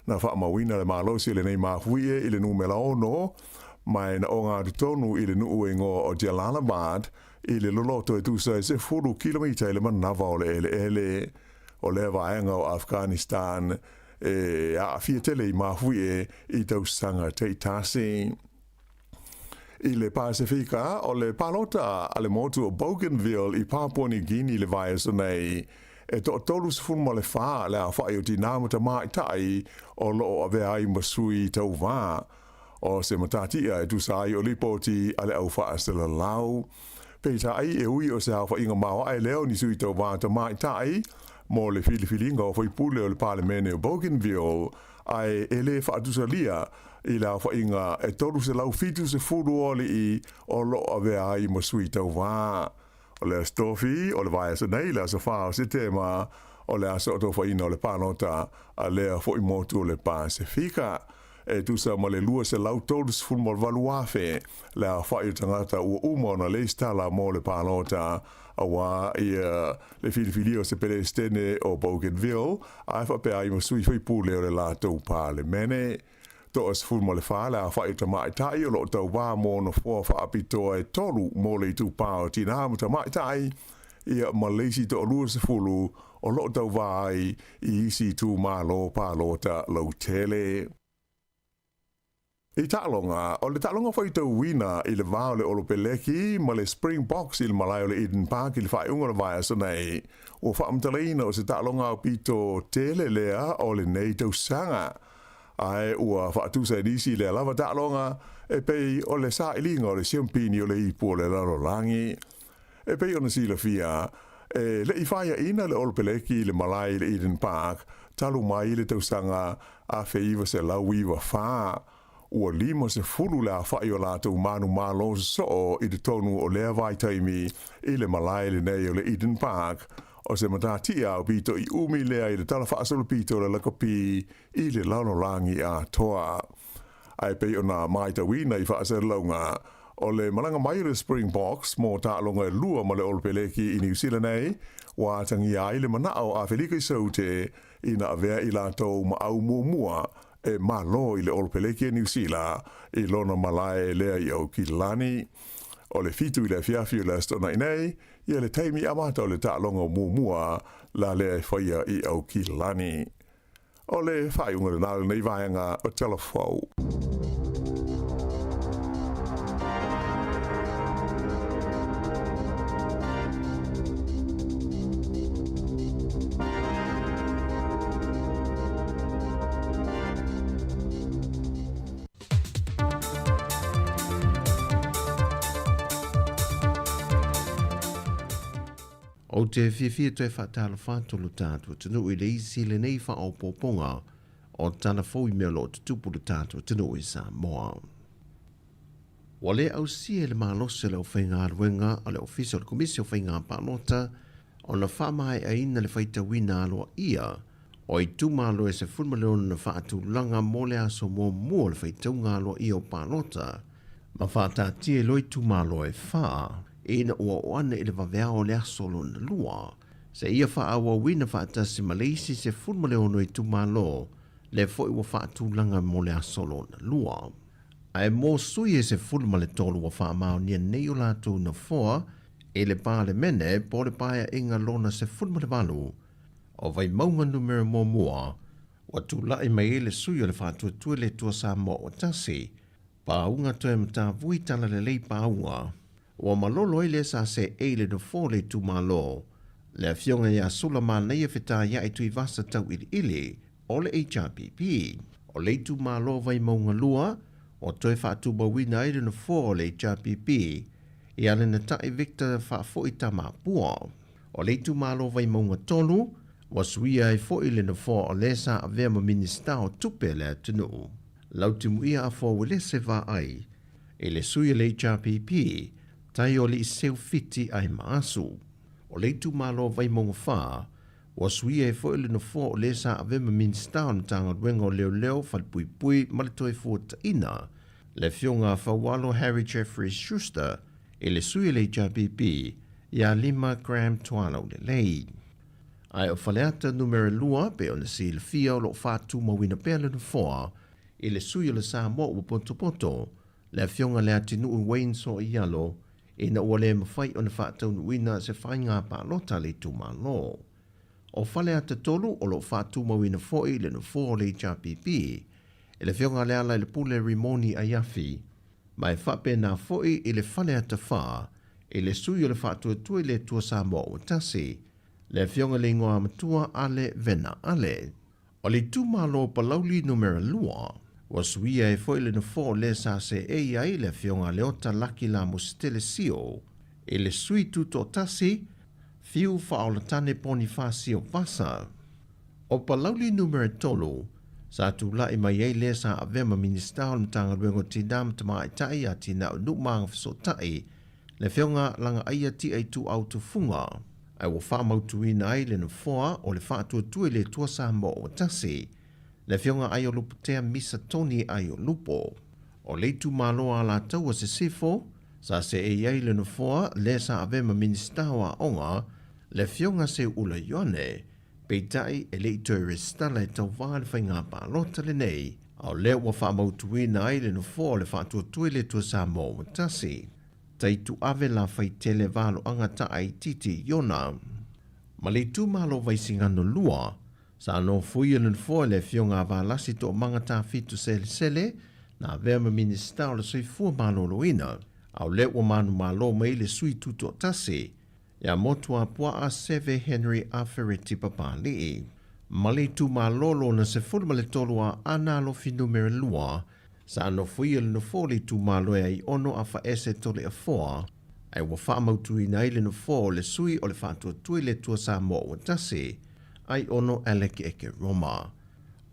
Na faamauina le malosi o lenei mafuie i le numera 6, ma e na oga atu tonu i le nuu e igoa o Jalalabad i le loloto e tusa e 10 kilomita i le manava o le eleele. O lea vaega o Afghanistan e aafia tele i mafuie i tausaga taitasi. I le Pasefika, o le palota a le motu o Bougainville i Papua New Guinea i le vaiaso nei, e toa-34 le aofai o tinā ma tamaitai o lo o avea ai ma sui tauva. O se matatia e tusa ai o lipoti a le au faasalalau. Peitai, e ui o se aofaiga maoae lea o ni sui tauva tamaitai mo le filifiliga o faipule o le Palemene o Bougainville, ae e le faatusalia i le aofaiga e 370 o alii o lo o avea ai ma sui tauva. O le Aso Tofi o le vaiaso nei, le aso 4 o Setema, o le aso atofaina o le palota a lea foi motu o le Pasefika. E tusa ma le 238,000 le aofai o tagata ua uma ona lesitala mo le palota, aua ia le filifilia o se Peresetene o Bougainville, ae faapea ai ma sui faipule o le latou Palemene. 14 le aofai o tamaitai o lo o tauva mo nofoa faapitoa e tolu mo le itupa o tinā ma tamaitai, ia ma le isi toa-20 o lo o tauva ai i isi itumalo palota lautele. I taaloga, o le taaloga faitauina i le va o le Olopeleki ma le Springboks i le malae o le Eden Park i le faaiuga o le vaiaso nei, ua faamatalaina o se taaloga aupito tele lea o lenei tausaga. Ae ua faatusa e nisi lea lava taaloga e pei o le sailiga o le siampini o le ipu o le lalolagi. E pei ona silafia, e le i faiaina le Olopeleki i le malae i le Eden Park talu mai le tausaga 1994. Ua 50 le aofai o latou manumalo sosoo i totonu o lea vaitaimi i le malae lenei o le Eden Park. O se matatia aupito i umi lea i le talafaasolopito o le lakapi i le lalolagi atoa. Ae pei ona matauina i faasalalauga o le malaga mai o le Springboks mo taaloga e lua ma le Olopeleki i Niu Sila nei, ua atagia ai le manao o Afelika i Saute ina avea i latou ma au muamua e malo i le Olopeleki a Niu Sila i lona malae lea i Aukilani. O le 7 i le afiafi o le Aso Toonai nei, ia le taimi amata o le taaloga muamua la lea e faia i Aukilani. O le faaiuga lena o lenei vaega o Tala Fou. Ou te fiafia toe faatalofa atu lo tatou atunuu i le isi lenei faaopoopoga o tala fou i mea o lo o tutupu i lo tatou atunuu i Samoa. Ua le ausia e le malosi o le aufaigaluega a le Ofisa o le Komisi o Faiga Palota ona faamaeaina le faitauina aloaia o itumalo e 16 faatulaga mo le aso muamua o le faitauga aloaia o palota ma faataatia i loa itumalo e fa ina ua oo ane i le vaveao o le aso lona lua seia faaauauina faatasi ma le isi 16 itumalo lea foi ua faatulaga mo le aso lona lua. Ae mo sui e 13 ua faamaonia nei o latou nofoa i le Palemene po o le Paeaiga lona 18 o Vaimauga Numera Muamua, ua tulai mai ai le sui o le Faatuatua i le Atua Samoa ua tasi, Pauga toe matavui talalelei pauga, ua malolo ai le SACA i le nofoa o le itumalo, le Afioga ia Sulamanaia Fetaia'i Tuivasa Tauiliili o le HRPP. O le itumalo Vaimauga 2, ua toe faatumauina ai le nofoa o le HRPP ia Lenatai Victor Faafoi Tamapua. O le itumalo Vaimauga 3, ua suia ai foi le nofoa o le sa avea ma Minisita o Tupe a le atunuu, Lautimuia Afoa Uelese Vaai, i le sui o le HRPP, Taioli Seufiti Aimaasu. O le itumalo Vaimauga 4, ua suia ai foi le nofoa o le sa avea ma Minisita o le Matagaluega o Leoleo, Falepuipui ma le Toefuataina, le Afioga a Faualo Harry Jeffrey Schuster, i le sui o le HRPP iā Lima Graham Tualaulelei. Ae o Faleata Numera 2 pei ona silafia o lo o faatumauina pea le nofoa i le sui o le Samoa ua potopoto, le Afioga Leatinuu Wayne Soialo, ina ua le mafai ona faataunuuina se faiga palota a le itumalo. O Faleata 3 o lo o faatumauina foi le nofoa o le HRPP i le Afioga Lealailepule Rimoni Aiafi, Ma e faapena foi i le Faleata 4, i le sui o le Faatuatua i le Atua Samoa ua tasi, le Afioga i le Igoamatua Ale Vena Ale. O le itumalo o Palauli Numera 2, ua suia ai foi le nofoa o le sa seei ai le Afioga Leota Laki Lamositele Sio i le sui tutoatasi, Fiu Faaolatane Ponifasio Vasa. O Palauli Numera 3, sa tulai mai ai lea sa avea ma Minisita o le Matagaluega o Tinā ma Tamaitai ia Tina'u Nu'u ma Agafesootai, le Afioga Lagaaia Ti'a Ituau Tufuga, ae ua faamautuina ai le nofoa o le Faatuatua i le Atua Samoa ua Tasi, le Afioga Aiolupotea Misa Tony Aiolupo. O le itumalo Alataua Sisifo, sa seei ai le nofoa lea sa avea ma Minisita o Aoga, le Afioga Seuula Ioane, Peitai, e le i toe resitala e tauva le faiga palota lenei, a o lea ua faamautuina ai le nofoa o le Faatuatua i le Atua Samoa ua tasi. Taituave Lafaitele Valoaga Taaititi Iona. Ma le itumalo Vaisigano 2, sa nofoia le nofoa e le Afioga a Valasi Toomaga Tafitu Selesele, na avea ma Minisita o le Soifua Maloloina, a o lea ua manumalo mai le sui tutoatasi, Ia Motuapuaa Seve Henry Afereti Papali'i, ma le itumalo lona 13 a Aana Alofi Numera 2, sa nofoia le nofoa o le itumalo e Aiono Afaese Toleafoa, ae ua faamautuina ai le nofoa o le sui o le Faatuatua i le Atua Samoa ua Tasi, Aiono Alec Ekeroma.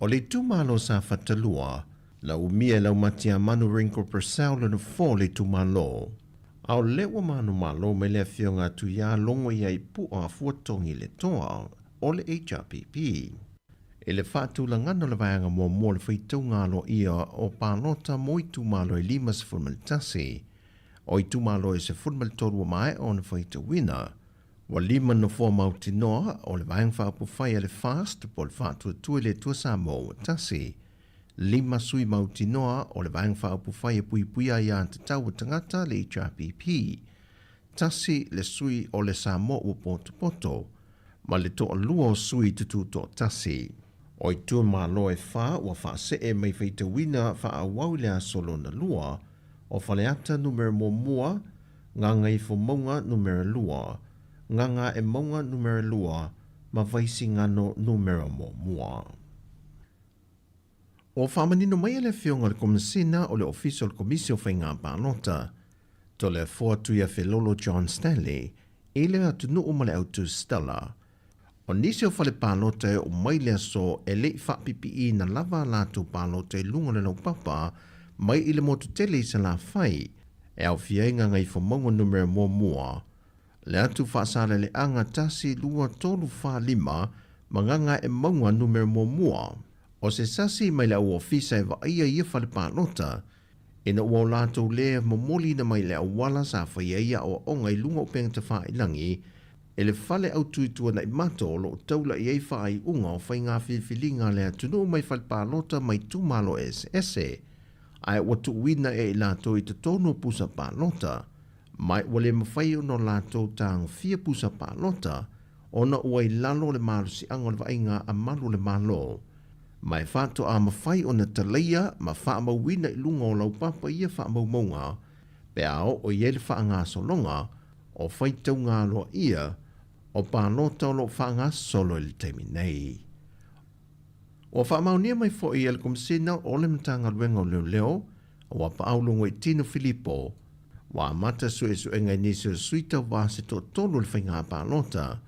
O le itumalo Safata 2, na umia e Laumatiamanu Ringo Purcell le nofoa o le itumalo. A o lea ua manumalo mai le afioga atu iā Logoiaipuʻa Fuatogi Letoa o le HRPP. I le faatulagaga o le vaega muamua o le faitauga aloaia o palota mo itumalo e 51, o itumalo e 13 ua maea ona faitauina, ua lima nofoa mautinoa o le Vaega Faaupufai a le FAST po o le Faatuatua i le Atua Samoa ua tasi, lima sui mautinoa o le Vaega Faaupufai e Puipuia Aia Tatau a Tagata le HRPP, tasi le sui o le Samoa ua potopoto, ma le toalua o sui tututoatasi. O itumalo e fa ua faasee mai faitauina faaauau i le aso lona lua, o Faleata Numera muamua, Gagaifomauga Numera lua, Gagaemauga Numera lua ma Vaisigano Numera muamua. Ua faamanino mai e le Afioga i le Komesina o le Ofisa o le Komisi o Faiga Palota, Toleafoa Tuiafelolo John Stanley, i le atunuu ma le autusitala. O nisi o fale palota e oo mai le aso e le i faapipiiina lava a latou palota i luga o le laupapa mai i le motu tele i Salafai, e aofia ai Gagaifomauga Numera Muamua, le atu Faasaleleaga 1, 2, 3, 4, 5 ma Gagaemauga Numera Muamua. O se sasi mai le au ofisa e vaaia ia fale palota, Ina ua o latou lē momoliina mai le auala sa fai ai aoaoga i luga o upegatafailagi e le fale autuituanaʻi-mato o lo o taula i ai faaiuga o faiga filifiliga a le atunuu mai fale palota mai itumalo eseese, ae ua tuuina e i latou i totonu o pusa palota, ma ua le mafai ona o latou tagofia pusa palota ona ua i lalo o le malosiaga o le vaaiga a malu o le Malo. Ma e faatoa mafai ona talaia ma faamauina i luga o laupapa ia faamaumauga pe a oo i ai le faagasologa o faitauga aloaia o palota o lo o faagasolo i le taimi nei. Ua faamaonia mai foi e le Komesina o le Matagaluega o Leoleo ua Apaau Logoitino Filipo, ua amata suesuega i nisi o sui tauva se toatolu o le faiga palota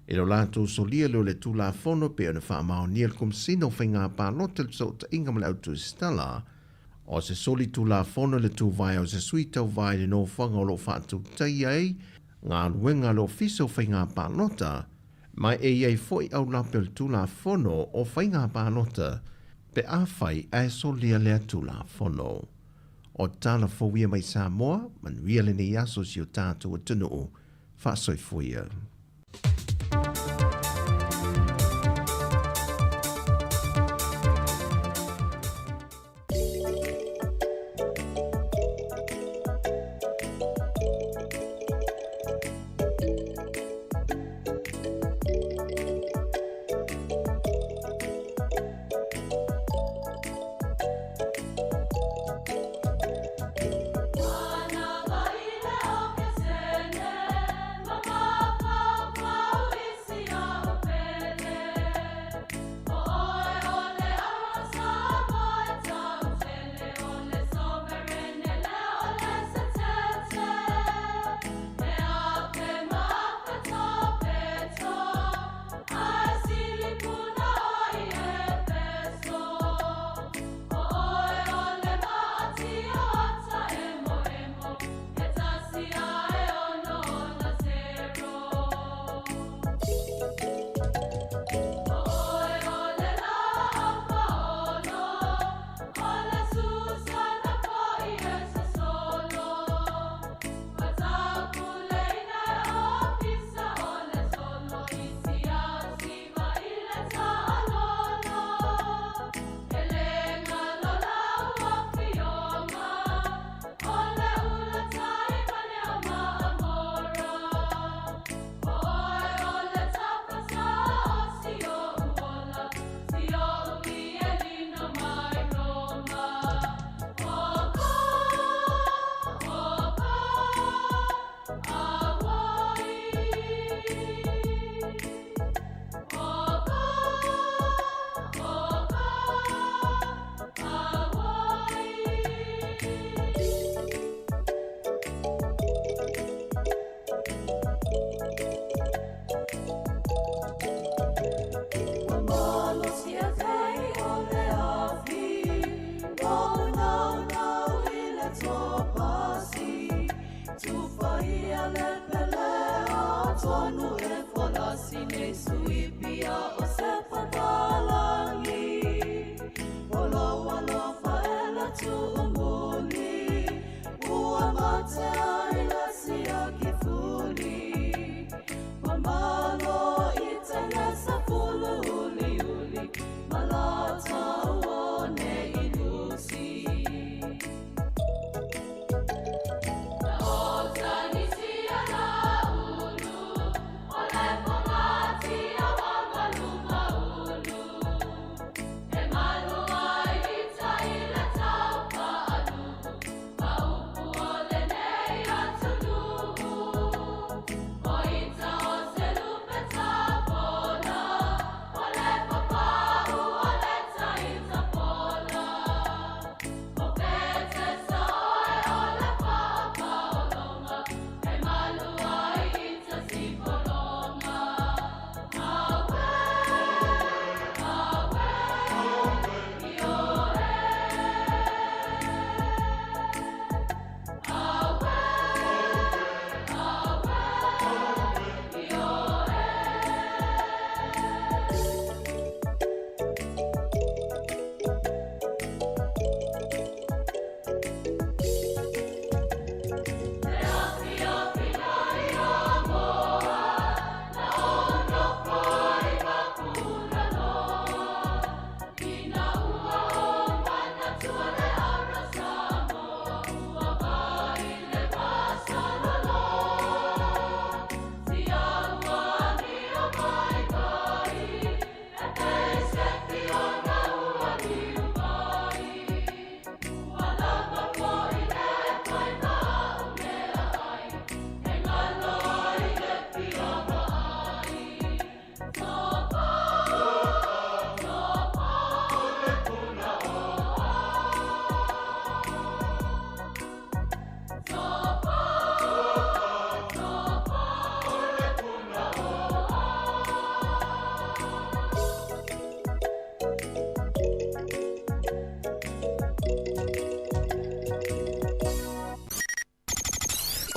i lo latou solia lea o le Tulafono pei ona faamaonia e le Komesina o Faiga Palota i le Fesootaiga ma le Autusitala o se soli Tulafono i le tuvae o se sui tauva i le nofoaga o lo o faatautaia ai galuega a le Ofisa o Faiga Palota ma e i ai foi aulape o le Tulafono o Faiga Palota pe afai ae solia lea Tulafono. O tala fou ia mai Samoa, manuia lenei aso si o tatou atunuu. Faasoifua ia.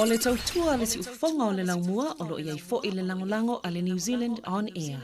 O le tautua a le siufofoga o le laumua o lo o i ai foi le lagolago a le New Zealand On Air.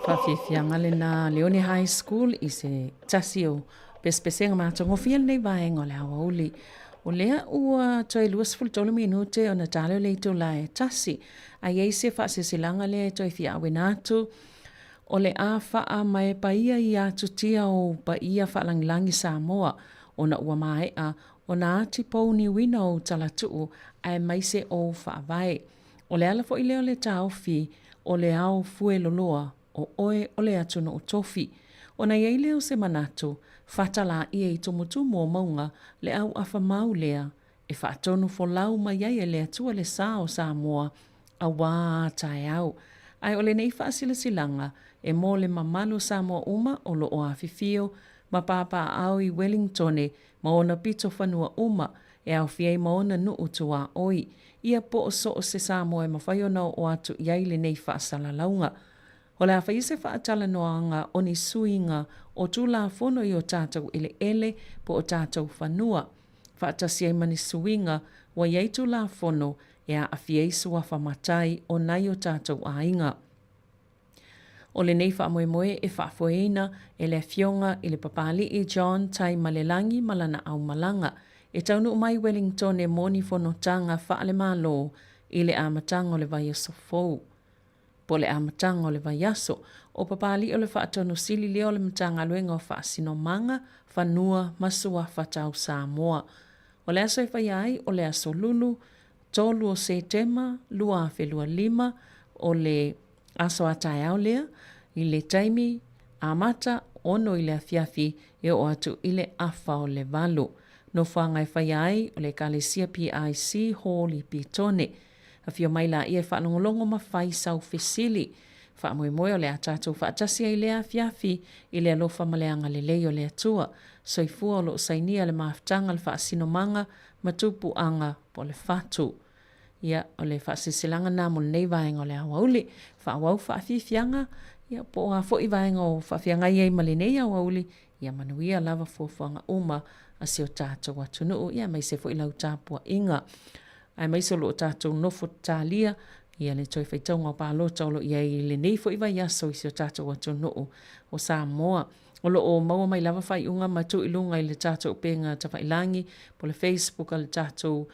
Faafiafiaga lena Leone High School i se tasi o pesepesega matagofie lenei vaega o le aoauli. O lea ua toe 23 minute ona tala o le itula e tasi. A i ai se faasilasilaga lea e toe fia auina atu, o le a faamaepaia i atutia o ou paia faalagilagi Samoa ona ua maea ona ati pouniuina ou talatuu aemaise ou faavae. O le ala foi lea o le taofi o le ao fueloloa o oe o le atunuu tofi. Ona i ai lea o se manatu, fatalaia i tumutumu o mauga le auafa mau lea e faatonu folau mai ai e le Atua le sa o Samoa auā a taeao. Ae o lenei faasilasilaga e mo le mamalu o Samoa uma o lo o afifio ma papaaao i Welingtone ma ona pito fanua uma e aofia ai ma ona nuu tuaoi, ia po o so o se Samoa e mafai ona oo atu i ai lenei faasalalauga. O le a faia se faatalanoaga o ni suiga o Tulafono i o tatou eleele po o tatou fanua, faatasi ai ma ni suiga ua i ai Tulafono e aafia ai suafa matai o nai o tatou aiga. O lenei faamoemoe e faafoeina e le Afioga i le Papali'i John Taimalelagi ma lana aumalaga e taunuu mai Welingtone mo ni fonotaga faale-Malo i le amataga o le vaiaso fou. Po o le amataga o le vaiaso, o Papali'i o le Faatonu Sili lea o le Matagaluega o Faasinomaga, Fanua ma Suafa Tau Samoa. O le aso e faia ai o le Aso Lulu, 3 o Setema 2025, o le aso a taeao lea, i le taimi amata 6 i le afiafi e oo atu i le afa o le 8. Nofoaga e faia ai o le Ekalesia PIC Hall i Petone. Afio mai laia e faalogologo ma fai sau fesili. Faamoemoe o le a tatou faatasi ai lea afiafi i le alofa ma le agalelei o le Atua. Soifua o lo o sainia le mafutaga, le faasinomaga ma tupuaga po o le fatu. Ia, o le faasilasilaga lena mo lenei vaega o le aoauli. Faaauau faafiafiaga, ia, po o a foi vaega o faafeagai ai ma lenei aoauli, ia manuia lava fuafuaga uma a si o tatou atunuu, ia aemaise foi lau tapuaiga. Aemaise o lo o tatou nofo talia ia le toe faitauga o palota o lo o i ai i lenei foi vaiaso i si o tatou atunuu o Samoa. O lo o maua mai lava faaiuga ma tuu i luga i le tatou upega tafailagi po o le Facebook a le tatou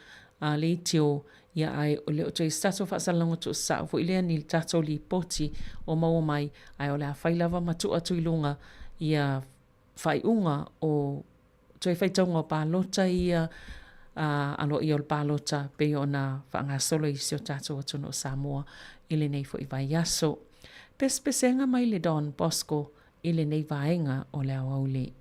leitio, ia ae o le o toe se tatou faasalalauga tuusao foi lea ni le tatou lipoti o maua mai, ae o le a fai lava ma tuu atu i luga ia faaiuga o toe faitauga o palota ia aloaia o le palota pei ona faagasolo i si o tatou atunuu o Samoa i lenei foi vaiaso. Pesepesega mai le Don Bosco i lenei vaega o le aoauli.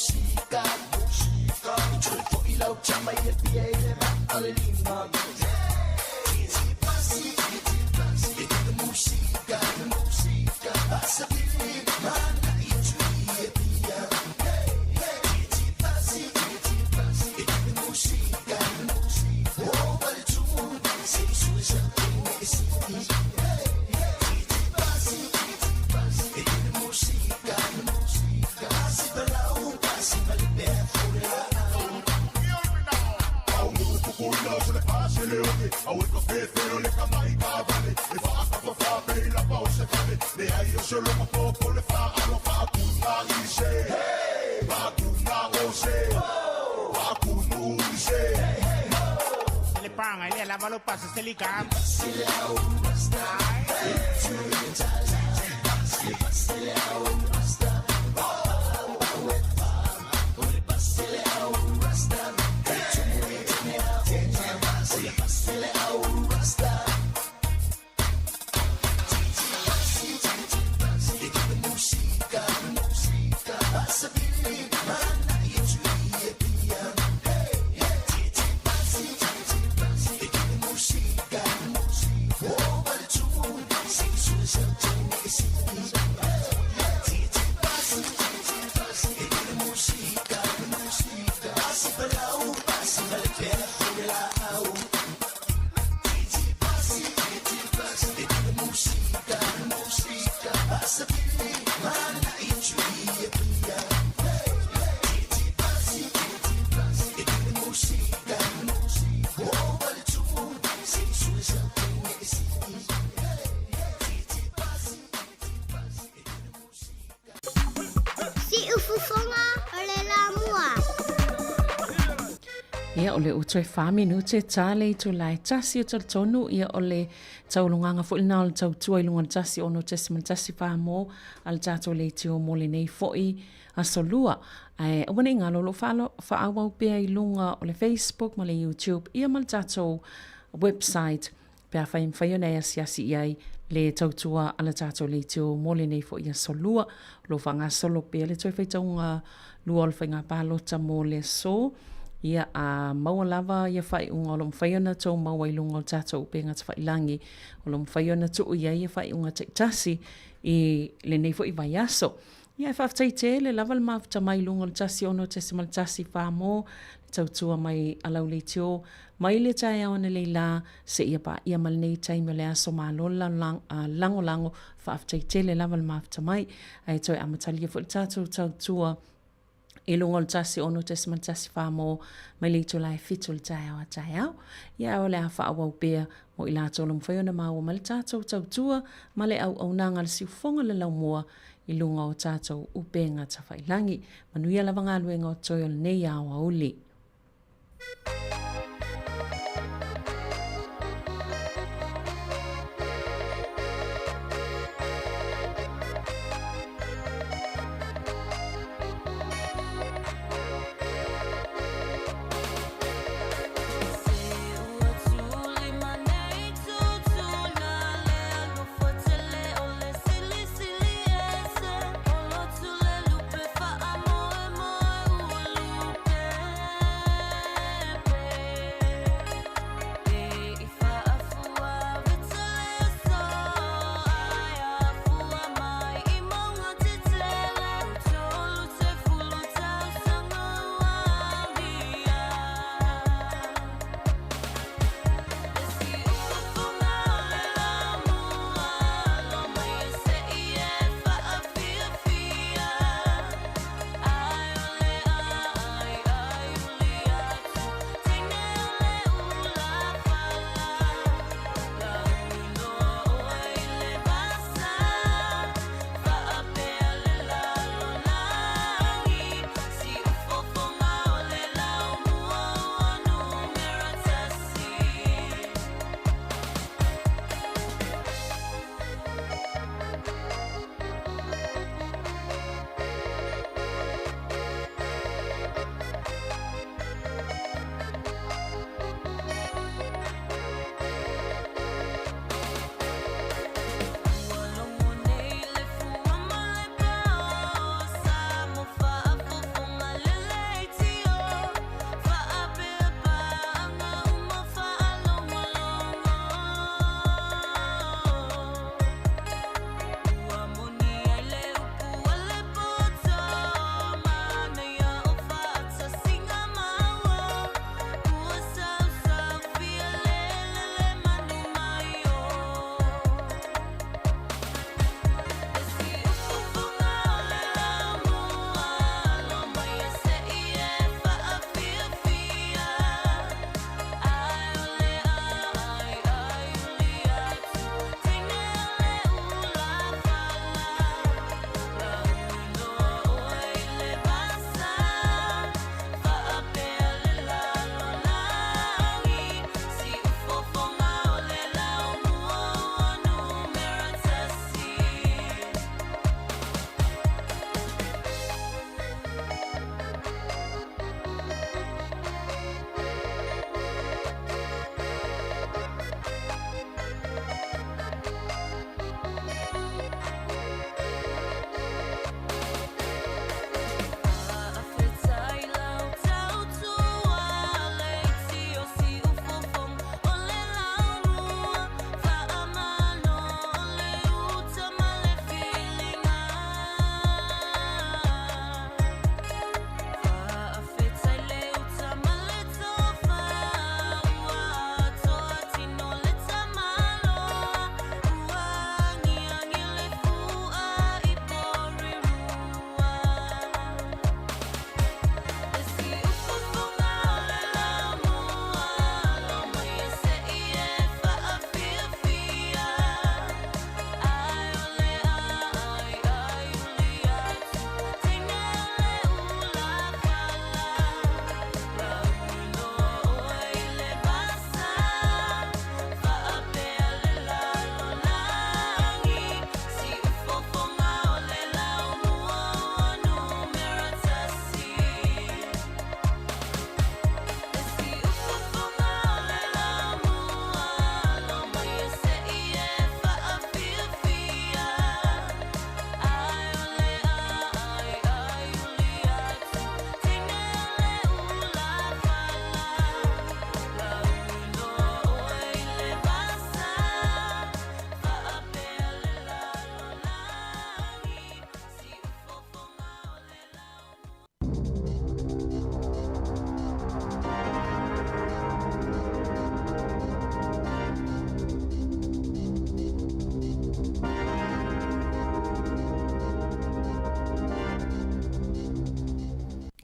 musika Tuli foi lau tama i le pia i le maa le lima Siufofoga o le lamua. Ia, o le ua toe fa minute ta le itula e tasi o talitonu, ia o le tauloganga foi lena o le tautua i luga o le 106.1 mo a le tatou leitio mo lenei foi aso lua. Ae aua ne i galo o lo o faaauau pea i luga o le Facebook ma le YouTube ia ma le tatou website pe afai e mafai ona e asiasi i ai le tautua a le tatou leitio mo lenei foi aso lua. O lo o faagasolo pea le toe faitauga lua o le faiga palota mo le aso. Ia, a maua lava ia faaiuga o lo o mafai ona tou maua i luga o le tatou upega tafailagi, o lo o mafai ona tuu i ai ia faaiuga taitasi i lenei foi vaiaso. Ia, e faafetai tele lava le mafuta mai i luga o le 106.1 mo le tautua mai a lau leitio mai le taeao analeila seia paia ma lenei taimi o le aso. Malo le lagolago, faafetai tele lava le mafuta mai. Ae toe amatalia foi le tatou tautua i luga o le 106.1 mo mai le itula e 7 o le taeao a taeao. Ia, o le a faaauau pea mo i latou o lo o mafai ona maua mai le tatou tautua ma le auaunaga a le siufofoga le laumua i luga o tatou upega tafailagi. Manuia lava galuega o totoe o lenei aoauli.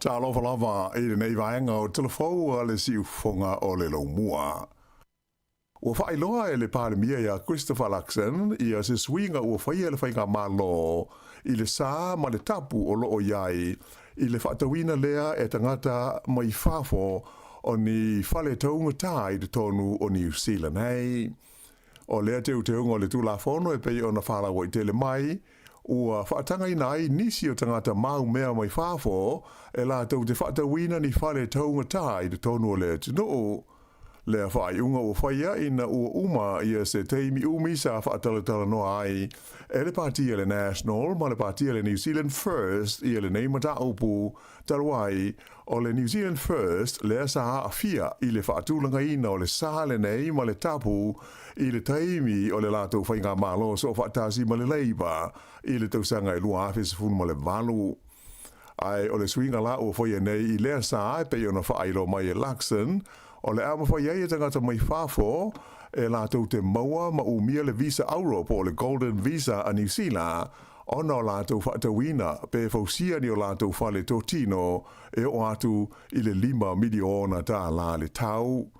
Talofa lava i lenei vaega o Tala Fou a le Siufofoga o le Lomua. Ua faailoa e le Palemia ia Christopher Luxon ia se suiga ua faia e le Faigamalo i le sa ma le tapu o lo o i ai i le faatauina lea e tagata mai fafo o ni fale taugata i totonu o Niu Sila nei. O lea teuteuga o le Tulafono e pei ona faalauaitele mai, ua faatagaina ai nisi o tagata maumea mai fafo e latou te faatauina ni fale taugata i totonu o le atunuu. Lea faaiuga ua faia ina ua uma ia se taimi umi sa faatalatalanoa ai e le Pati a le National ma le Pati a le New Zealand First ia lenei mataupu talu ai o le New Zealand First lea sa aafia i le faatulagaina o le sa lenei ma le tapu i le taimi o le latou faigamalo soofaatasi ma le Labour i le tausaga e 2018. Ae o le suiga la ua faia nei i lea sa e pei ona faailoa mai e Luxon, o le a mafai ai e tagata mai fafo e latou te maua ma umia le visa auro po o le Golden Visa a Niu Sila ona o latou faatauina pe fausia ni o latou fale totino e oo atu i le $5 miliona le tau.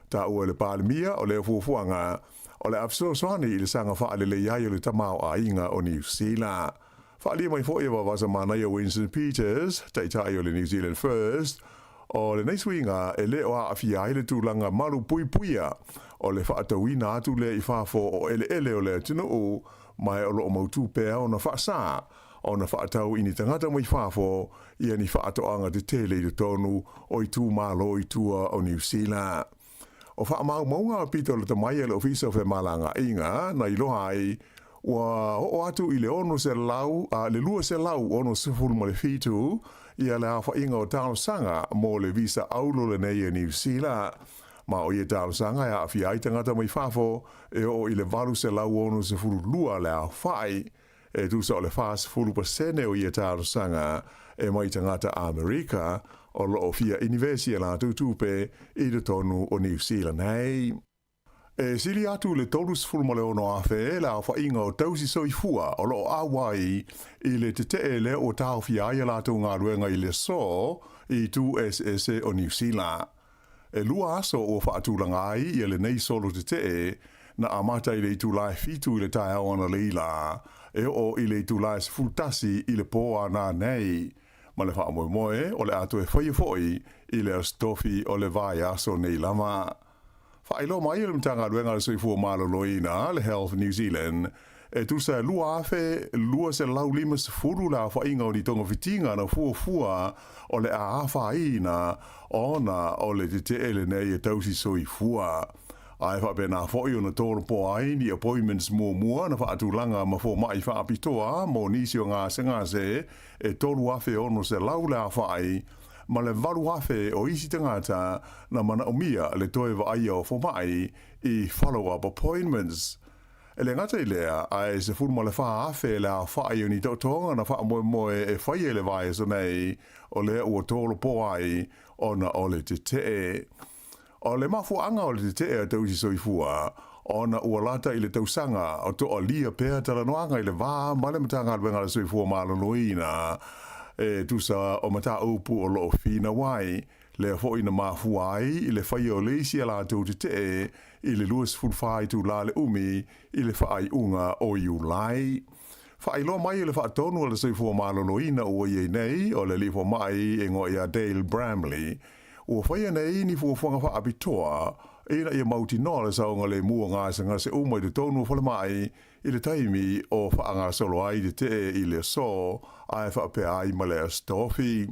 Taua e le Palemia o lea fuafuaga o le a fesoasoani i le saga faalelei ai o le tamaoaiga o Niu Sila. Faaalia mai foi e Vaovasamanaia Winston Peters, taitai o le New Zealand First, o lenei suiga e le o aafia ai le tulaga malu puipuia o le faatauina atu lea i fafo o eleele o le atunuu, ma o lo o mautū pea ona faasā ona faatau i ni tagata mai fafo ia ni faatoaga tetele i totonu o itumalo i tua o Niu Sila. O faamaumauga pito lata mai a le Ofisa o Femalagaaiga na iloa ai ua oo atu i le 600 a le 267 ia le aofaiga o talosaga mo le visa auro lenei e Niu Sila. Ma o ia talosaga e aafia ai tagata mai fafo e oo i le 862 le aofai. E tusa o le 40% o ia talosaga e mai tagata Amerika o lo o fia inivesi e latou tupe i totonu o Niu Sila nei. E sili atu le 36,000 le aofaiga o tausi soifua o lo o auai i le tetee lea ua taofia ai a latou galuega i le aso i itu eseese o Niu Sila. E 2 aso ua faatulaga ai ia lenei solo tetee na amata i le itula e 7 i le taeao analeila e oo i le itula e 11 i le pō ana nei. Ma le faamoemoe o le a toe faia foi i le Aso Tofi o le vaiaso nei lava. Faailoa mai e le Matagaluega a le Soifua Maloloina, le Health New Zealand, e tusa e 2,250 le aofaiga o ni togafitiga na fuafua o le a afaina ona o le tetee lenei e tausi soifua. Ae faapena foi ona tolopo ai ni appointments muamua na faatulaga ma fomaʻi faapitoa mo nisi o gasegase e 3,600 le aofai ma le 8,000 o isi tagata na manaomia le toe vaaia o fomaʻi i follow-up appointments. E le gata i lea, ae 14,000 le aofai o ni taotoga na faamoemoe e faia i le vaiaso nei o lea ua tolopo ai ona o le tetee. O le mafuaaga o le tetee a tausi soifua, ona ua lata i le tausaga o toalia pea talanoaga i le va ma le Matagaluega a le Soifua Maloloina e tusa o mataupu o lo o finau ai, lea foi na mafua ai i le faia o le isi a latou tetee i le 24 itula le umi i le faaiuga o Iulai. Faailoa mai e le Faatonu a le Soifua Maloloina ua i ai nei o le alii fomai e igoa ia Dale Bramley, ua faia nei ni fuafuaga faapitoa ina ia mautinoa le saogalemu o gasegase uma i totonu o falemai i le taimi o faagasolo ai tetee i le aso ae faapea ai ma le Aso Tofi.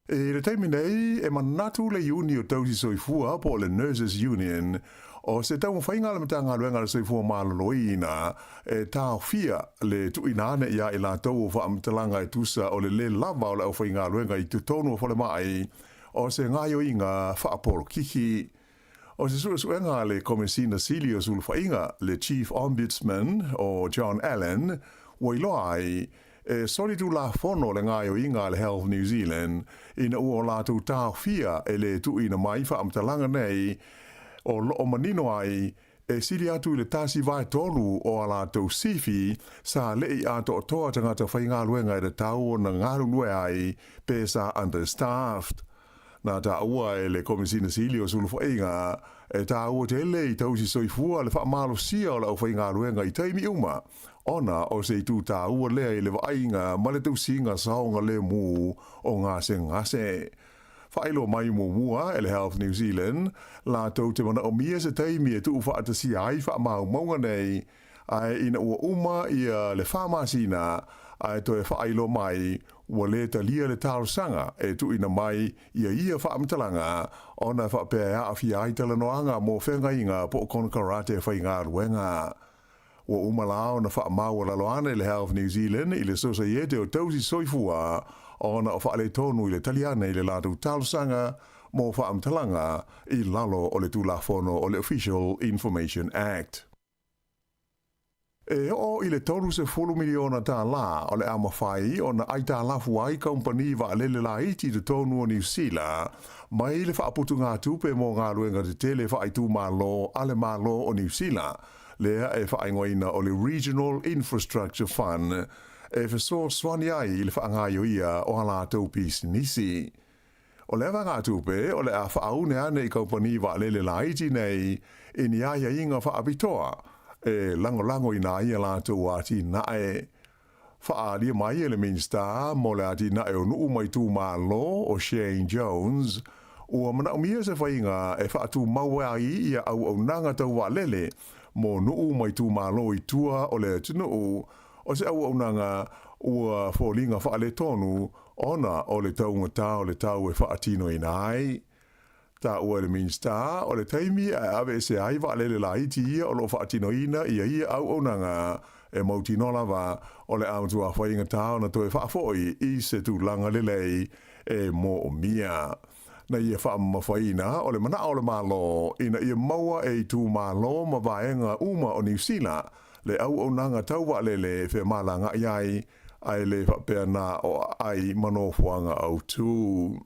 I le taimi nei, e manatu le Iuni o Tausi Soifua po o le Nurses Union o se taumafaiga a le Matagaluega a le Soifua Maloloina e taofia le tuuina ane iā i latou o faamatalaga e tusa o le lē lava o le aufaigaluega i totonu o falemai o se gaoioiga faapolokiki. O se suesuega a le Komesina Sili o Sulufaiga, le Chief Ombudsman o John Allen, ua iloa ai, e solitulafono le gaoioiga a le Health New Zealand ina ua o latou taofia e lē tuuina mai faamatalaga nei o lo o manino ai. e sili atu i le 1/3 o a latou sifi sa le i atoatoa tagata faigaluega e tatau ona galulue ai pe sa understaffed. Na taua e le Komesina Sili o Sulufaiga e taua tele i tausi soifua le faamalosia o le aufaigaluega i taimi uma, ona o se itu taua lea i le vaaiga ma le tausiga saogalemu o gasegase. Faailoa mai muamua e le Health New Zealand latou te manaomia se taimi e tuufaatasia ai faamaumauga nei, ae ina ua uma ia le 4 masina ae toe faailoa mai ua lē talia le talosaga e tuuina mai ia ia faamatalaga ona e faapea e aafia ai talanoaga mo feagaiga po o konekarate faigaluega. Ua uma la ona faamaualalo ane le Health New Zealand i le Sosaiete o Tausi Soifua ona o faaletonu i le tali ane i le latou talosaga mo faamatalaga i lalo o le Tulafono o le Official Information Act. E oo i le $30 miliona o le a mafai ona aitalafu ai kamupani vaalele laiti i totonu o Niu Sila mai le faaputugatupe mo galuega tetele faaitumalo a le Malo o Niu Sila, lea e faaigoaina o le Regional Infrastructure Fund, e fesoasoani ai i le faagaoioia o a latou pisinisi. O lea vaegatupe o le a faaune ane i kamupani vaalele laiti nei i ni aiaiga faapitoa e lagolagoina ai a latou atinae. Faaalia mai e le Minisita mo le Atinae o Nuu ma Itumalo o Shane Jones, ua manaomia se faiga e faatumau ai ia auaunaga tau vaalele mo nuu ma itumalo i tua o le atunuu, o se auaunaga ua foliga faaletonu ona o le taugata o le tau e faatinoina ai. Taua e le Minisita, o le taimi ae aveese ai vaalele laiti ia o loo faatinoina ia ia auaunaga, e mautinoa lava o le a matua faigata ona toe faafoi i se tulaga lelei e moomia. Na ia faamamafaina o le manao o le Malo ina ia maua e itumalo ma vaega uma o Niu Sila le auaunaga tau vaalele e femalagaai ai, ae le faapea na o aai ma nofoaga autū.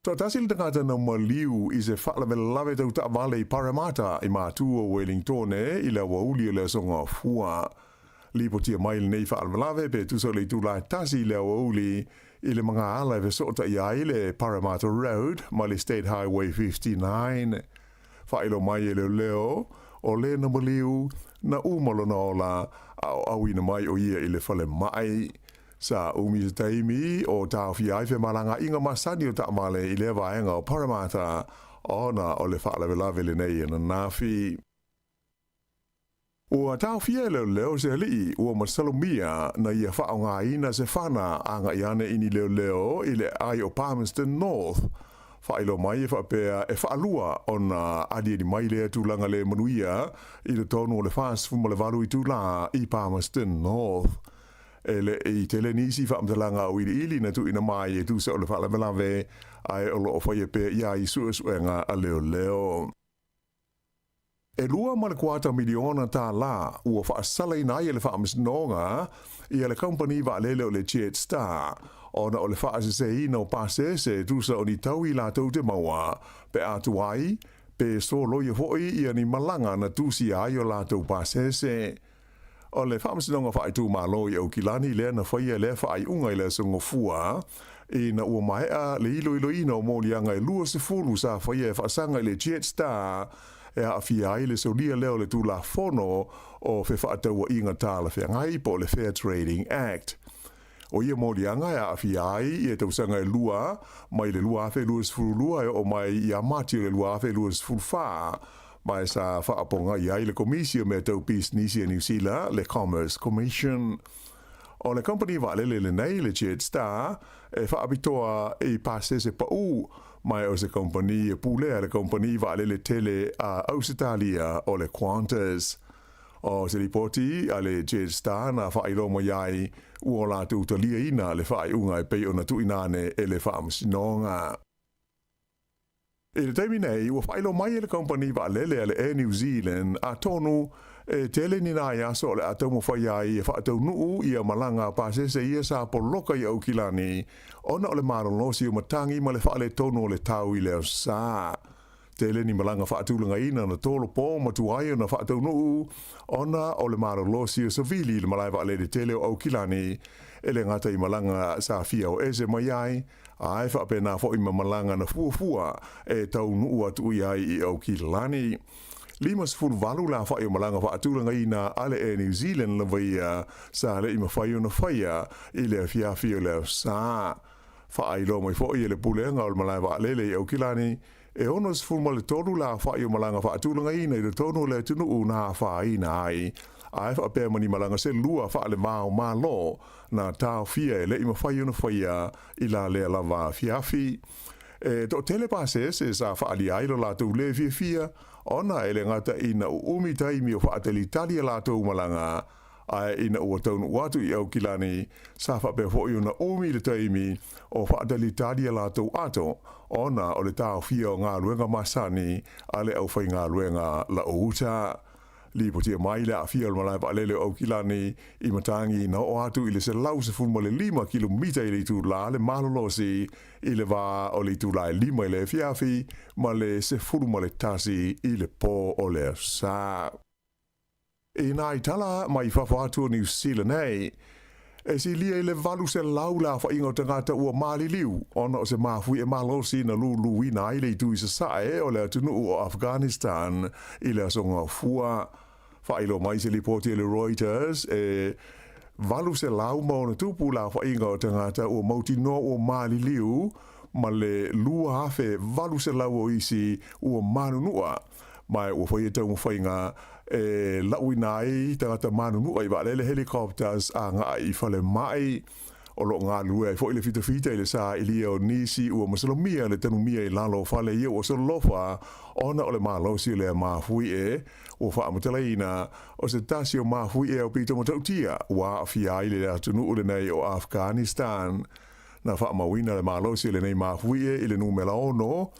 Toatasi le tagata na maliu i se faalavelave tau taavale i Paremata i matu o Wellingtone i le aoauli o le Aso Gafua. Lipotia mai lenei faalavelave pe tusa o le itula e 1 i le aoauli i le magaala e fesootai ai le Paremata Road ma le State Highway 59. Faailoa mai e leoleo, o le na maliu, na uma lona ola a o auina mai o ia i le falemai. Sa umi se taimi o taofia ai femalagaaiga masani o taavale i lea vaega o Paremata ona o le faalavelave lenei ananafi. Ua taofia e leoleo se alii ua masalomia na ia faaaogaina se fana agai ane i ni leoleo i le aai o Palmerston North. Faailoa mai e faapea e faalua ona aliali mai lea tulaga le manuia i totonu o le 48 itulā i Palmerston North. E le i tele nisi faamatalaga auiliili na tuuina mai e tusa o le faalavelave, ae o lo o faia pea i ai suesuega a leoleo. E $2.25 miliona ua faasalaina ai e le Faamasinoga ia le kamupani vaalele o le Jetstar ona o le faaseseina o pasese e tusa o ni taui latou te maua pe a tuai pe soloia foi ia ni malaga na tusia ai o latou pasese. O le Faamasinoga Faaitumalo i Aukilani lea na faia lea faaiuga i le Aso Gafua ina ua maea le iloiloina o moliaga e 20 sa faia e faasaga i le Jetstar e aafia ai le solia lea o le Tulafono o Fefaatauaiga Talafeagai po o le Fair Trading Act. O ia moliaga e aafia ai ia tausaga e 2 mai le 2022 e oo mai ia Mati o le 2024, ma e sa faapogai ai le Komisi o Mea Tau Pisinisi a Niu Sila, le Commerce Commission. O le kamupani vaalele lenei, le Jetstar, e faapitoa i pasese paū, ma o se kamupani e pulea e le kamupani vaalele tele a Ausetalia o le Qantas. O se lipoti a le Jetstar na faailoa mai ai ua latou taliaina le faaiuga e pei ona tuuina ane e le Faamasinoga. I le taimi nei, ua faailoa mai e le kamupani vaalele a le Air New Zealand atonu e tele ni nai aso o le a taumafai ai e faataunuu ia malaga pasese ia sa poloka i Aukilani ona o le malolosi o matagi ma le faaletonu o le tau i le aso Sa. Tele ni malaga faatulagaina na tolopo ma tuai ona faataunuu ona o le malolosi o savili i le malae vaalele tele o Aukilani e le gata i malaga sa fia o ese mai ai, ae faapena foi ma malaga na fuafua e taunuu atu i ai i Aukilani. 58 le aofai o malaga faatulagaina a le Air New Zealand lava ia sa le i mafai ona faia i le afiafi o le Aso Sa. Faailoa mai foi e le Pulega o le Malae Vaalele i Aukilani, e 63 le aofai o malaga faatulagaina i totonu o le atunuu na afaina ai, ae faapea ma ni malaga se lua faale-va o Malo na taofia e le i mafai ona faia i la lea lava afiafi. E toatele pasese sa faaalia ai lo latou le fiafia ona e le gata ina uumi taimi o faatalitali a latou malaga, ae ina ua taunuu atu i Aukilani, sa faapea foi ona umi le taimi o faatalitali a latou ato ona o le taofia o galuega masani a le aufaigaluega lau uta. Lipotia mai le aafia o le malae vaalele o Aukilani i matagi na oo atu i le 115 kilomita i le itula le malolosi i le va o le itula e 5 i le afiafi ma le 11 i le po o le Aso Sa. I nai tala mai fafo atu o Niu Sila nei, e silia i le 800 le aofaiga o tagata ua maliliu ona o se mafuie malosi na luluina ai le itu i sasae o le atunuu o Afghanistan i le aso Gaofua. Faailoa mai se lipoti a le Reuters, e 800 ma ono tupu le aofaiga o tagata ua mautinoa ua maliliu ma le 2,800 o isi ua manunua, ma ua faia taumafaiga e lauina ai tagata manunua i vaalele helicopters agai i falemai. O loo galulue ai foi le fitafita i le sailia o nisi ua masalomia le tanumia i lalo o fale ia ua solofa ona o le malosi o lea mafuie. Ua faamatalaina o se tasi o mafuie aupito matautia ua aafia ai le atunuu lenei o Afghanistan. Na faamauina le malosi o lenei mafuie i le numera 6,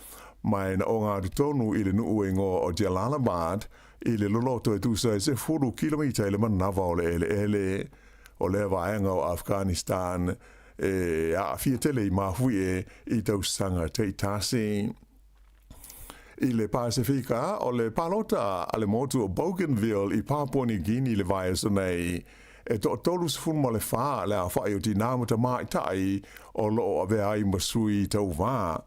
ma e na oga atu tonu i le nuu e igoa o Jalalabad i le loloto e tusa e 10 kilomita i le manava o le eleele. O lea vaega o Afghanistan e aafia tele i mafuie i tausaga taitasi. I le Pasefika, o le palota a le motu o Bougainville i Papua New Guinea i le vaiaso nei, e 34 le aofai o tinā ma tamaitai o loo avea ai ma sui tauvā.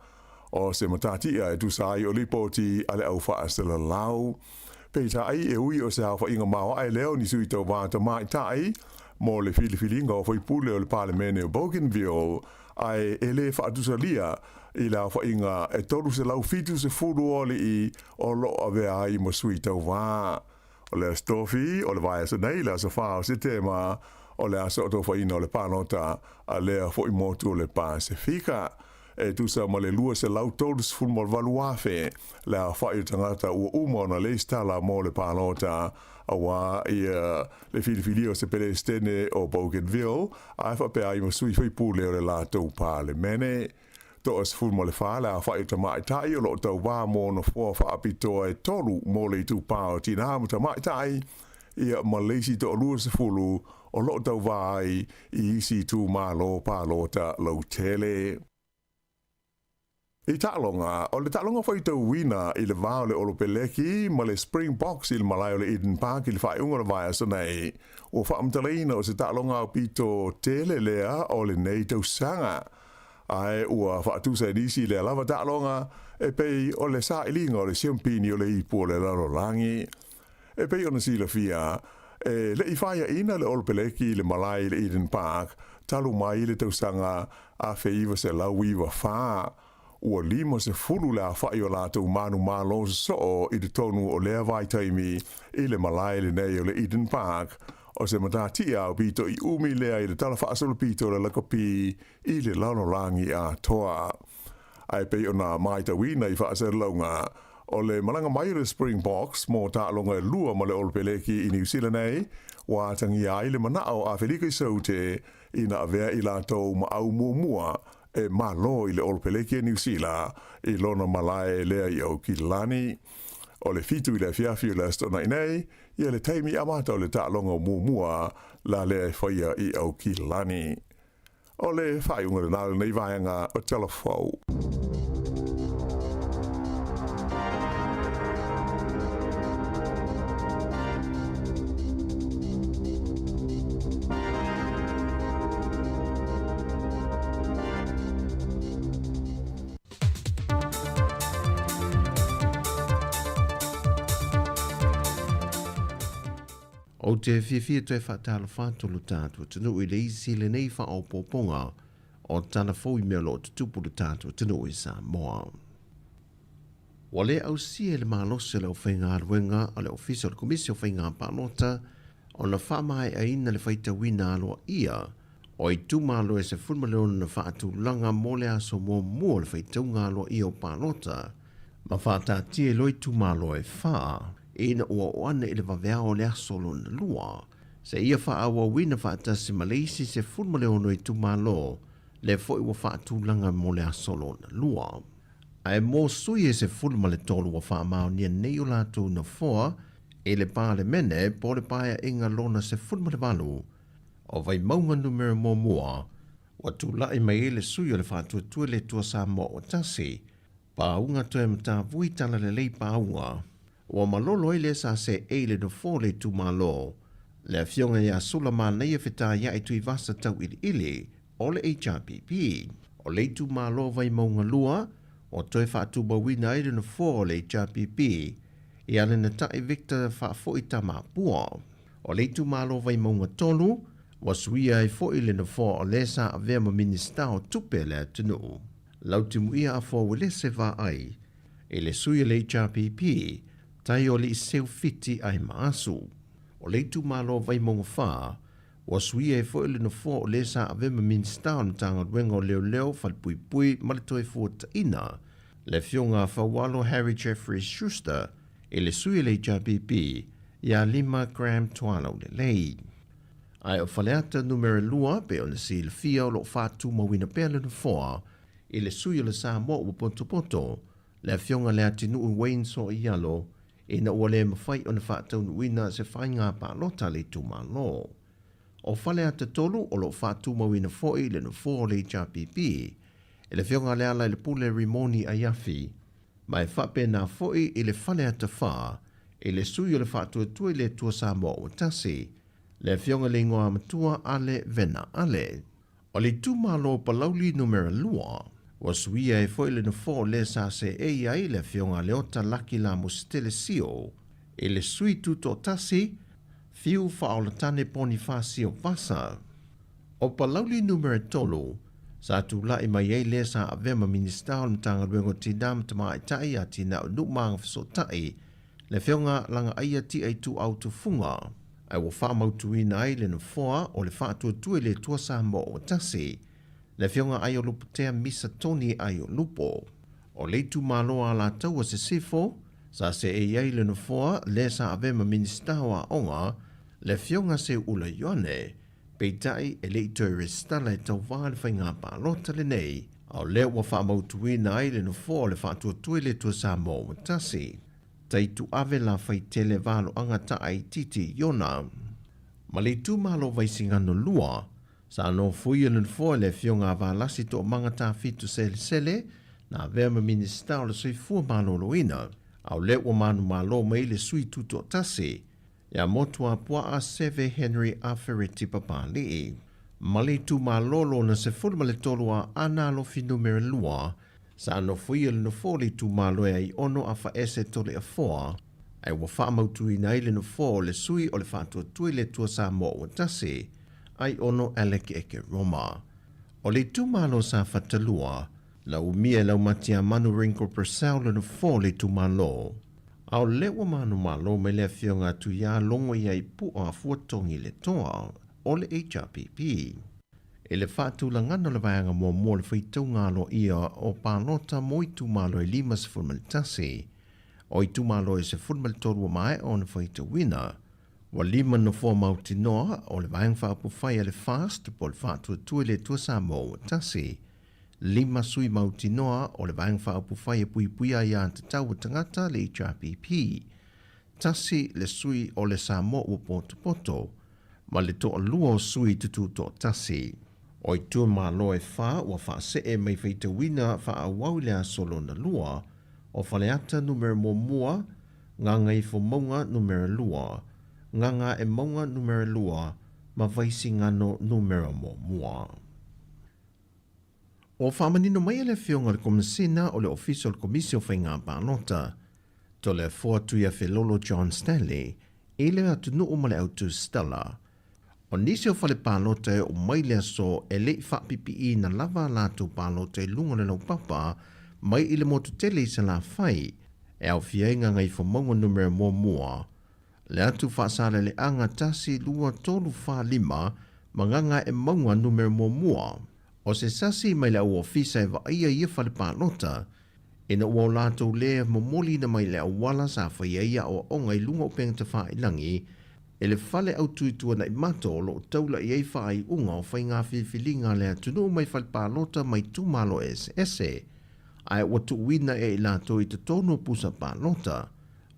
O se matatia e tusa ai o lipoti a le au faasalalau. Peitai, e ui o se aofaiga maoae lea o ni sui tauvā tamaitai mo le filifiliga o faipule o le Palemene o Bougainville, ae e le faatusalia i le aofaiga e 370 o alii o loo avea ai ma sui tauvā. O le aso Tofi o le vaiaso nei, le aso 4 o Setema, o le aso atofaina o le palota a lea foi motu o le Pasefika. E tusa ma le 238,000 le aofai o tagata ua uma ona lesitala mo le palota auā ia le filifilia o se Peresetene o Bougainville ae faapea ai ma sui faipule o le latou Palemene. 14 le aofai o tamaitai o loo tauvā mo nofoa faapitoa e tolu mo le itupā o tinā ma tamaitai, ia ma le isi 20 o loo tauvā ai i isi itumalo palota lautele. I taaloga, o le taaloga faitauina i le va o le Olopeleki ma le Springboks i le malae o le Eden Park i le faaiuga o le vaiaso nei, ua faamatalaina o se taaloga aupito tele lea o lenei tausaga. Ae ua faatusa e nisi lea lava taaloga e pei o le sailiga o le siampini o le ipu o le lalolagi. E pei ona silafia, e le i faiaina le Olopeleki i le malae i le Eden Park talu mai le tausaga 1994. Ua 50 le aofai o latou manumalo sosoo i totonu o lea vaitaimi i le malae lenei o le Eden Park. O se matatia aupito i umi lea i le tala faasolopito o le lakapi i le lalolagi atoa. Ae pei ona matauina i faasalalauga, o le malaga mai o le Springboks mo taaloga e lua ma le Olopeleki i Niu Sila nei, ua atagia ai le manao o Afelika i Saute ina avea i latou ma au muamua e malo i le Olopeleki a Niu Sila i lona malae lea i Aukilani. O le 7 i le afiafi o le Aso Toonai nei, ia le taimi amata o le taaloga muamua la lea e faia i Aukilani. O le faaiuga lena o lenei vaega o Tala Fou. Ou te fiafia toe faatalofa atu lo tatou atunuu i le isi lenei faaopoopoga o tala fou i mea o lo o tutupu i lo tatou atunuu i Samoa. Ua le ausia e le malosi o le aufaigaluega a le Ofisa o le Komisi o Faiga Palota ona faamaeaina le faitauina aloaia o itumalo e 16 na faatulaga mo le aso muamua o le faitauga aloaia o palota ma faataatia i loa itumalo e fa ina ua oo ane i le vaveao o le aso lona lua seia faaauauina faatasi ma le isi 16 itumalo lea foi ua faatulaga mo le aso lona lua. Ae mo sui e 13 ua faamaonia nei o latou nofoa i le Palemene po o le Paeaiga lona 18 o Vaimauga Numera Muamua, ua tulai mai ai le sui o le Faatuatua i le Atua Samoa ua Tasi, Pauga toe matavui talalelei pauga, ua malolo ai le SACA i le nofoa o le itumalo, le Afioga ia Sulamanaia Fetaia'i Tuivasa Tauiliili o le HRPP. O le itumalo Vaimauga 2 ua toe faatumauina ai le nofoa o le HRPP ia Lenatai Victor Faafoi Tamapua. O le itumalo Vaimauga 3 ua suia ai foi le nofoa o le sa avea ma Minisita o Tupe a le atunuu, Lautimuia Afoa Uelese Vaai, i le sui o le HRPP, Taioli Seufiti Aimaasu. O le itumalo Vaimauga 4 Ua suia ai foi le nofoa o le sa avea ma Minisita o le Matagaluega o Leoleo, Falepuipui ma le Toefuataiga, le Afioga a Faualo Harry Jeffrey Schuster, i le sui o le HRPP, ia Lima Graham Tualaulelei. Ae o Faleata Numera 2, pei ona silafia o lo o faatumauina pea le nofoa i le sui o le Samoa ua potopoto, le Afioga Leatinuu Wayne Soialo, ina ua le mafai ona faataunuuina se faiga palota a le itumalo. O Faleata 3 o lo o faatumauina foi le nofoa o le HRPP i le Afioga Lealailepule Rimoni Aiafi, ma e faapena foi i le Faleata 4 i le sui o le Faatuatua i le Atua Samoa ua Tasi, le Afioga i le Igoamatua Ale Vena Ale. O le itumalo o Palauli Numera 2, ua suia ai foi le nofoa o le sa seei ai le Afioga Leota Laki Lamositele Sio i le sui tutoatasi, Fiu Faaolatane Ponifasio Vasa. O Palauli Numera 3, sa tulai mai ai le sa avea ma Minisita o le Matagaluega o Tinā ma Tamaitai, Atinae o Nuu ma Agafesootai, le Afioga Lagaaia Tiaituau Tufuga, ae ua faamautuina ai le nofoa o le Faatuatua i le Atua Samoa ua Tasi, le Afioga Aiolupotea Misa Tony Aiolupo. O le itumalo Alataua Sisifo, sa seei ai le nofoa lea sa avea ma Minisita o Aoga, le Afioga Seuula Ioane, peitai e le i toe resitala e tauva le faiga palota lenei, a o lea ua faamautuina ai le nofoa o le Faatuatua i le Atua Samoa ua Tasi. Taituave Lafaitele Valoaga Taaititi Iona. Ma le itumalo Vaisigano 2, sa nofoia le nofoa e le Afioga a Valasi Toomaga Tafitu Selesele, na avea ma Minisita o le Soifua Maloloina, a o lea ua manumalo mai le sui tutoatasi ia Motuapuaa Seve Henry Afereti Papalii. Ma le itumalo lona 13 a Aana Alofi Numera 2, Sa nofoia le nofoa o le itumalo e Aiono Afaese Toleafoa, ae ua faamautuina ai le nofoa o le sui o le Faatuatua i le Atua Samoa ua Tasi, Aiono Alec Eke Roma. O le itumalo Safata 2, na umia e Laumatiamanu Ringo Purcell le nofoa o le itumalo, a o lea ua manumalo mai le afioga a Tuiā Logo i Aipu'a Fuatogi Letoa o le HRPP. I le faatulagana o le vaega muamua o le faitauga aloaia o palota mo itumalo e 51, o itumalo e 13 ua maea ona faitauina, ua lima nofoa mautinoa o le Vaega Faaupufai a le FAST po o le Faatuatua i le Atua Samoa ua tasi, lima sui mautinoa o le Vaega Faaupufai e Puipuia Aiatatau a Tagata le HRPP, tasi le sui o le Samoa ua potopoto, ma le toalua o sui tututoatasi. O itumalo e fa ua faasee mai faitauina faaauau i le aso lona lua, o Faleata Numera muamua, Gagaifomauga Numera lua, Gagaemauga Numera lua ma Vaisigano Numera muamua. Ua faamanino mai e le Afioga i le Komesina o le Ofisa o le Komisi o Faiga Palota, Toleafoa Tuiafelolo John Stanley, i le atunuu ma le autusitala. O nisi o fale palota e oo mai le aso e le i faapipiiina lava a latou palota i luga o le laupapa mai i le motu tele i Salafai, e aofia ai Gagaifomauga Numera Muamua, le atu Faasaleleaga 1, 2, 3, 4, 5 ma Gagaemauga Numera Muamua. O se sasi mai le au ofisa e vaaia ia fale palota, ina ua o latou lē momoliina mai le auala sa faia ai aoaoga i luga o upega tafailagi e le fale autuituanaʻi mato o lo o taula i ai faaiuga o faiga filifiliga a le atunuu mai fale palota mai itumalo eseese, ae ua tuuina e i latou i totonu o pusa palota,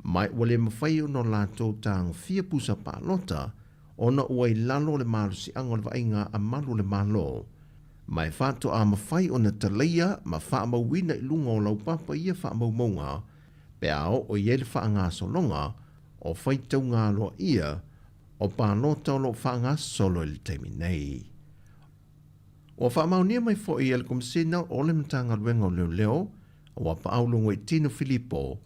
ma ua le mafai ona latou tagofia pusa palota ona ua i lalo o le malosiaga o le vaaiga a malu o le Malo, ma e faatoa mafai ona talaia ma faamauina i luga o laupapa ia faamaumauga pe a oo i ai le faagasologa o faitauga aloaia o palota o lo o faagasolo i le taimi nei. Ua faamaonia mai foi e le Komesina o le Matagaluega o Leoleo o Apaau Logoitino Filipo,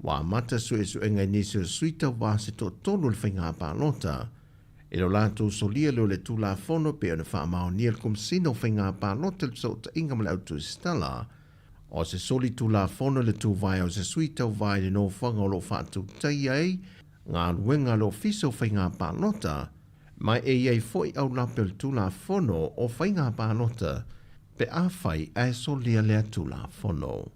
ua amata suesuega i nisi o sui tauva se toatolu o le faiga palota i lo latou solia lea o le Tulafono pei ona faamaonia e le Komesina o Faiga Palota i le Fesootaiga ma le Autusitala o se soli Tulafono i le tuvae o se sui tauva i le nofoaga o lo o faatautaia ai galuega a le Ofisa o Faiga Palota, ma e i ai foi aulape o le Tulafono o Faiga Palota pe afai ae solia lea Tulafono.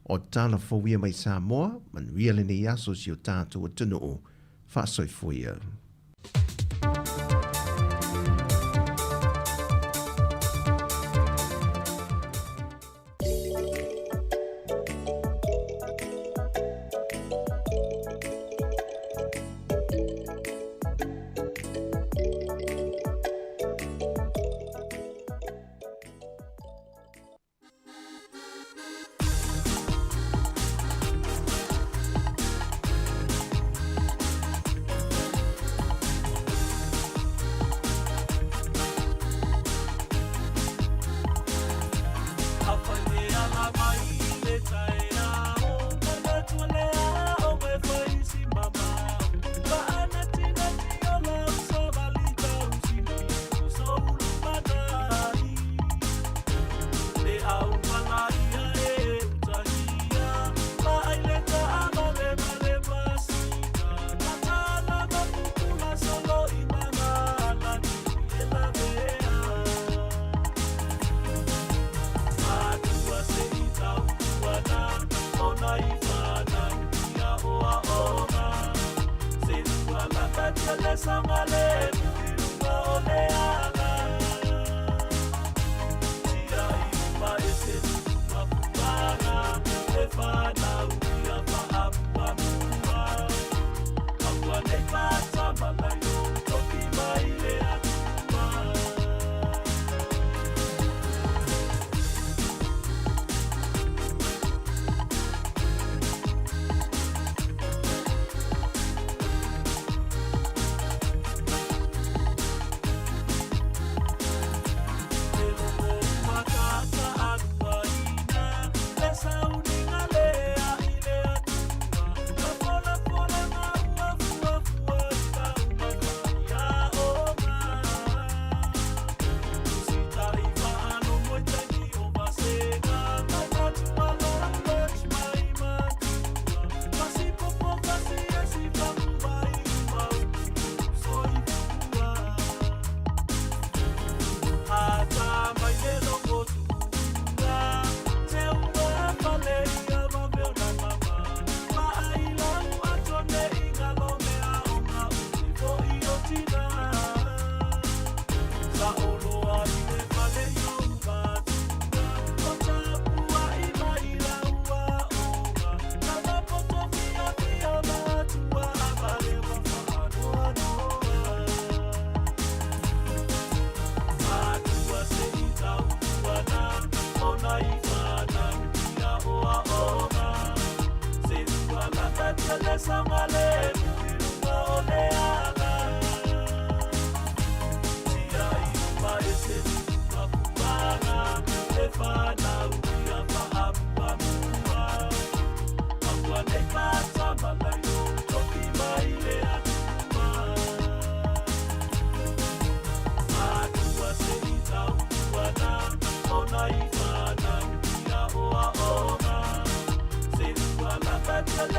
O tala fou ia mai Samoa, manuia lenei aso i si o tatou atunuu. Faasoifua ia.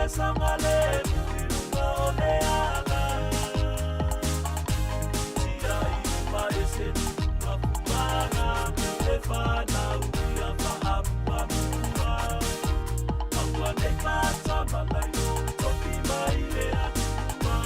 saogalemu i luga o le ala. Tiai uma e se mafuaga e fanau ia faamuamua. Aua nei faatamalaio tofi mai le Atua.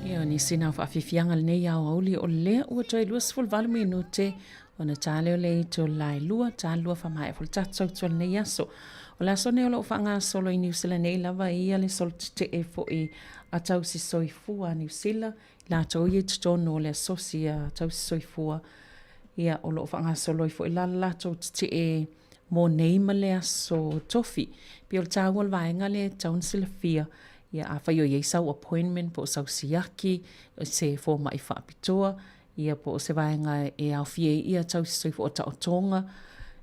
Ia, o nisi na o faafiafiaga lenei aoauli o lea ua toe 28 minute ona ta leo le ito lae lua, ta lua famaea fo le tatou tau lenei aso. O le aso nei o loo faagasolo i Niu Sila nei lava ia le solo tetee foi a tausi soifua a Niu Sila, latou ia i totonu o le asosi a tausi soifua, ia o loo faagasolo ai foi la le latou tetee mo nei ma le aso tofi. Pei o le taua o le vaega lea e tatau ona silafia, ia afai o i ai sau appointment po o sau siaki, se fomai faapitoa, ia po o se vaega e aofia ai ia tausi soifua o taotoga,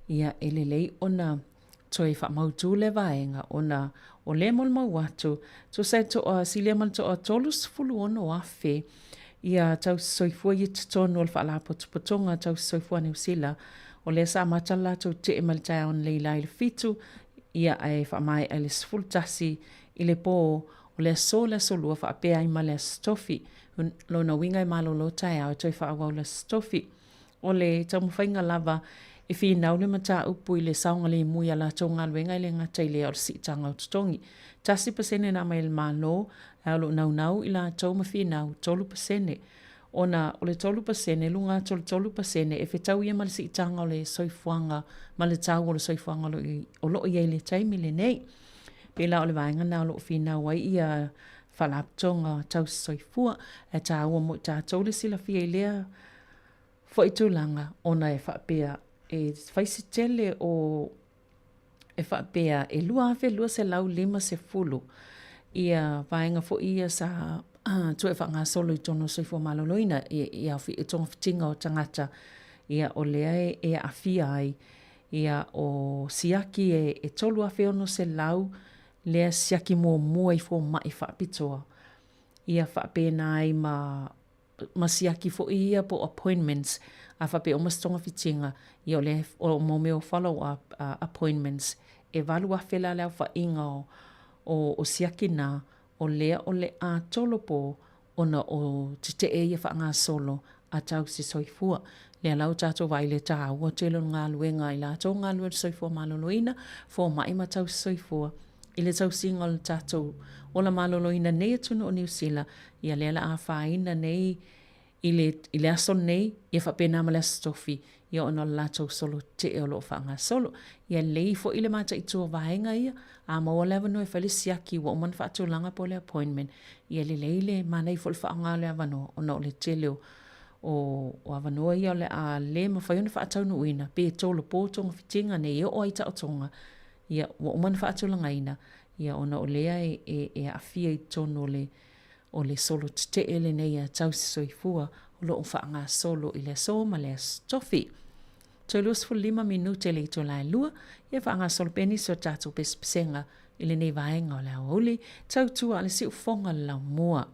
ia e lelei ona toe faamautu lea vaega ona o lea e molimau atu, tusa e toa silia ma le toa 36,000 Ia tausisoifua ia i totonu o le Faalapotopotoga Tausisoifua a Niu Sila, o lea sa amata le latou tee mai le taeao analeila i le 7, ia ae faamaea i le 11 i le po o le aso le Aso Lua faapea ai ma le Aso Tofi. Lona uiga e malolo taeao e toe faaauau le Aso Tofi. O le taumafaiga lava e finau le mataupu i le saogalemu i a latou galuega e le gata i lea o le siitaga o totogi. 1% na aumai e le Malo, ae o lo o naunau i latou ma finau 3%. Ona o le 3%, luga atu o le 3% e fetau ia ma le siitaga o le soifuaga ma le tau o le soifuaga o lo o i ai i le taimi lenei. Pei la o le vaega lena o lo o finau ai ia Faalapotopotoga Tausisoifua, ae taua mo i tatou le silafia i lea foi tulaga ona e faapea e fai se tele o e faapea e 2,250 ia vaega foi ia sa toe faagasolo i totonu o le soifua maloloina i togafitiga o tagata ia o lea e aafia ai ia o siaki e 3,600 lea siaki muamua i fomai faapitoa ia faapena ai ma ma siaki foi ia po o appointments a faapea uma se togafitiga, ia o lea o mo mea o follow up appointments e 8,000 la le aofaiga o o siaki na o lea o le a tolopo ona o tetee ia faagasolo a tausisoifua. Lea la ua tatou vaai i le taua tele o le galuega i latou galulue i le soifua maloloina, fomai ma tausisoifua i le tausiga o le tatou ola maloloina nei atunuu o Niu Sila, ia lea la a afaina nei i le, i le aso nei, ia faapena ma le aso tofi, ia ona o le latou solo tetee o lo o faagasolo. Ia lelei foi le mataitu o vaega ia, a maua le avanoa e fai le siaki ua uma ona faatulaga po o le appointment, ia lelei le manaia foi o le faaaoga o le avanoa ona o le tele o o avanoa ia o le a le mafai ona faataunuuina pe tolopo togafitiga nei e oo ai taotoga ia ua uma ona faatulagaina ia ona o lea e, e, e aafia i totonu o le o le solo tetee lenei a tausisoifua o lo o faagasolo i le aso ma le aso tofi. Toe 25 minute le itula e 2, ia faagasolo pea nisi o tatou pesepesega i lenei vaega o le aoauli, tautua a le siufofoga o le laumua.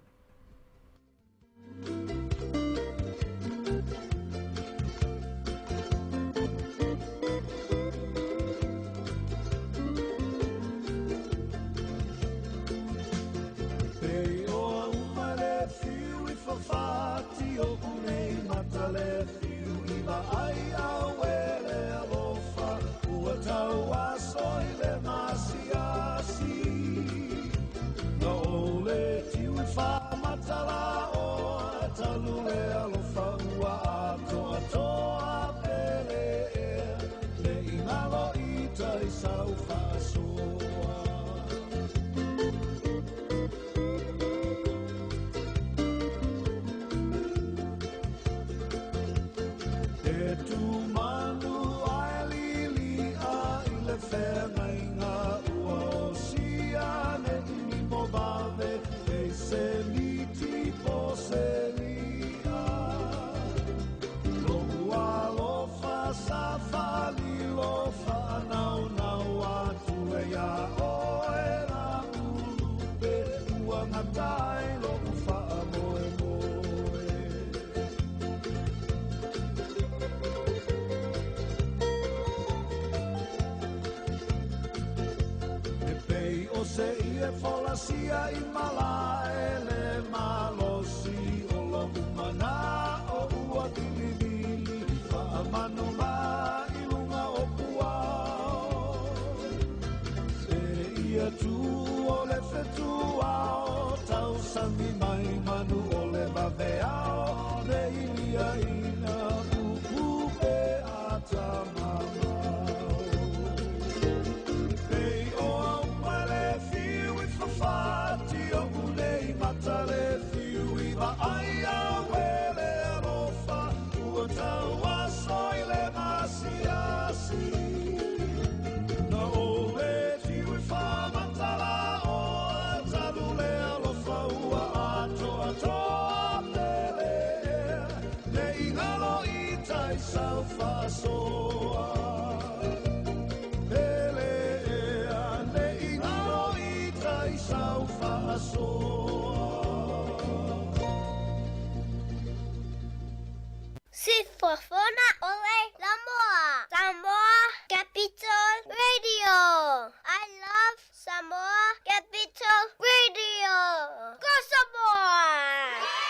Faafofoga o le Samoa. Samoa Capital Radio. I love Samoa Capital Radio. Go Samoa!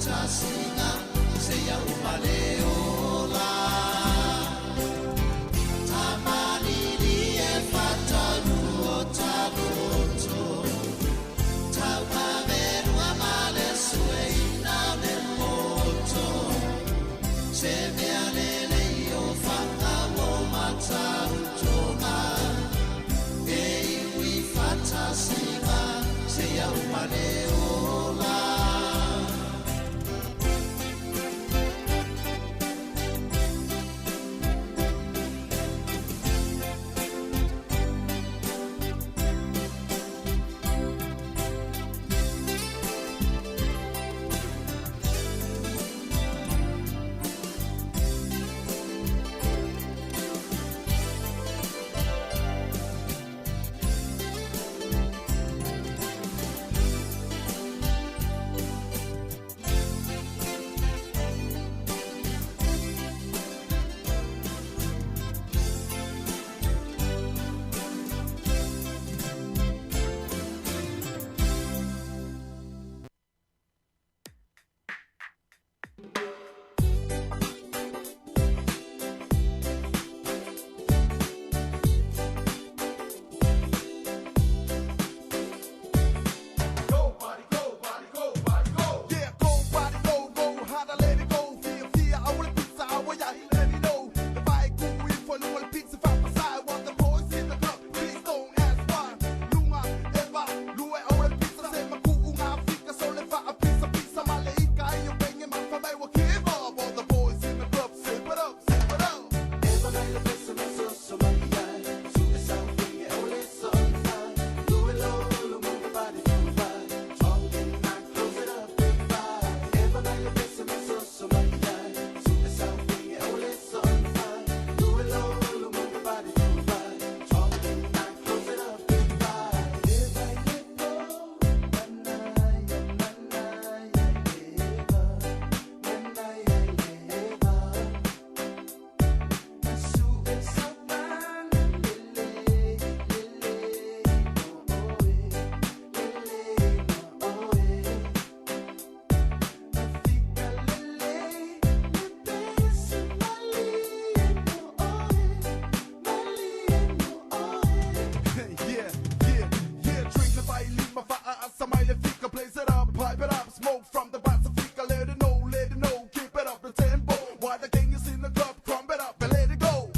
fatasiga seia uma le ola. Tamalili e fatalu o taloto, tauavelua ma le sueina o le poto. Se mea lelei o faga o matautoga, e iu i fatasiga seia uma le ola. Go, buddy, go, buddy, go, buddy, go. Yeah, go, buddy, go, go. Harder, let it go. Fia, fia, I want a pizza, I want ya, let me know. If I go in for a pizza, if I side, want the boys in the club, please don't ask why. Lunga, eva, lue, I want a pizza, say my kuu, nga, fika, so le fa, a pizza, pizza, ma le ika, yo, bang, my fa, will give up. All the boys in the club, sip it up, sip it up. Eva, la, pizza, so, so, my, yeah. Su, esa, ole, so, fa, lue, lo, lo, move your body, move body. Talking, I close it up, goodbye. Eva, la, pizza, so, so, my, yeah. Su, esa, ole, so, fa, lue, lo, lo, move your body, move body. Talking, I close it up, goodbye. Eva, Yeah, yeah, yeah. Drink the fire, leave my fire, I fika, blaze it up, pipe it up, smoke from the Pacifica. Let it know, let it know, keep it up the tempo. While the gang is in the club, crumb it up and let it go.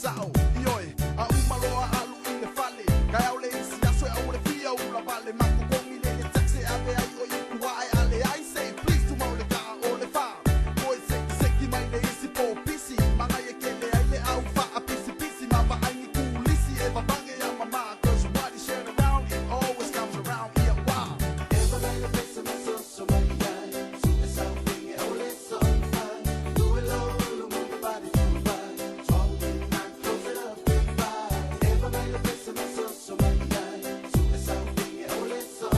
Sao, ioi, a umaloa alu i le fale. Ka au le isi aso e au le fia ula vale. Mako kongi le le taxi ave ai o i kua e ale ai say please tu mau le ka o le fa. Koi seki seki mai le isi po pisi. Manga ye kele ai le au fa a pisi pisi. Ma va ai ni kulisi e va vange ya mama. Cause what is shared around, it always comes around. Ia wa. Eva mai le pesa me so so mai ya. Su esa finge o le so fa. Do it low, lo move your body to body. Talking, I close it up, goodbye. Eva mai le pesa me so so mai ya. Su esa finge o le so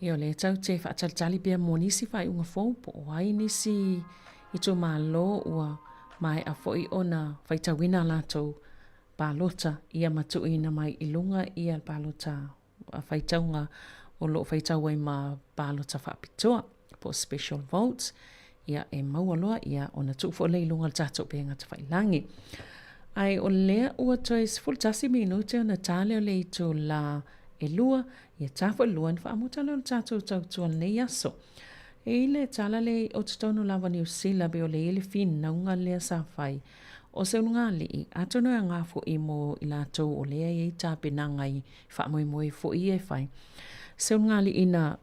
Ia o lea tatou te faatalitali pea mo nisi faaiuga fou po o ai nisi itumalo ua maea foi ona faitauina a latou palota ia ma tuuina mai i luga ia palota faitauga o lo o faitau ai ma palota faapitoa po o special votes ia e maua loa ia ona tuu foi lea i luga o le tatou upega tafailagi. Ae o lea ua toe 11 minute ona ta lea o le itulā e 2, ia ta foi le 2 ona faamuta lea o le tatou tautua i lenei aso. E i le tala lea o totonu lava o Niu Sila pei o lea i ai le finauga lea sa fai o se ulugalii, atonu e aoga foi mo i latou o lea e i ai tapenaga i faamoemoe foi ia e fai. Se ulugalii na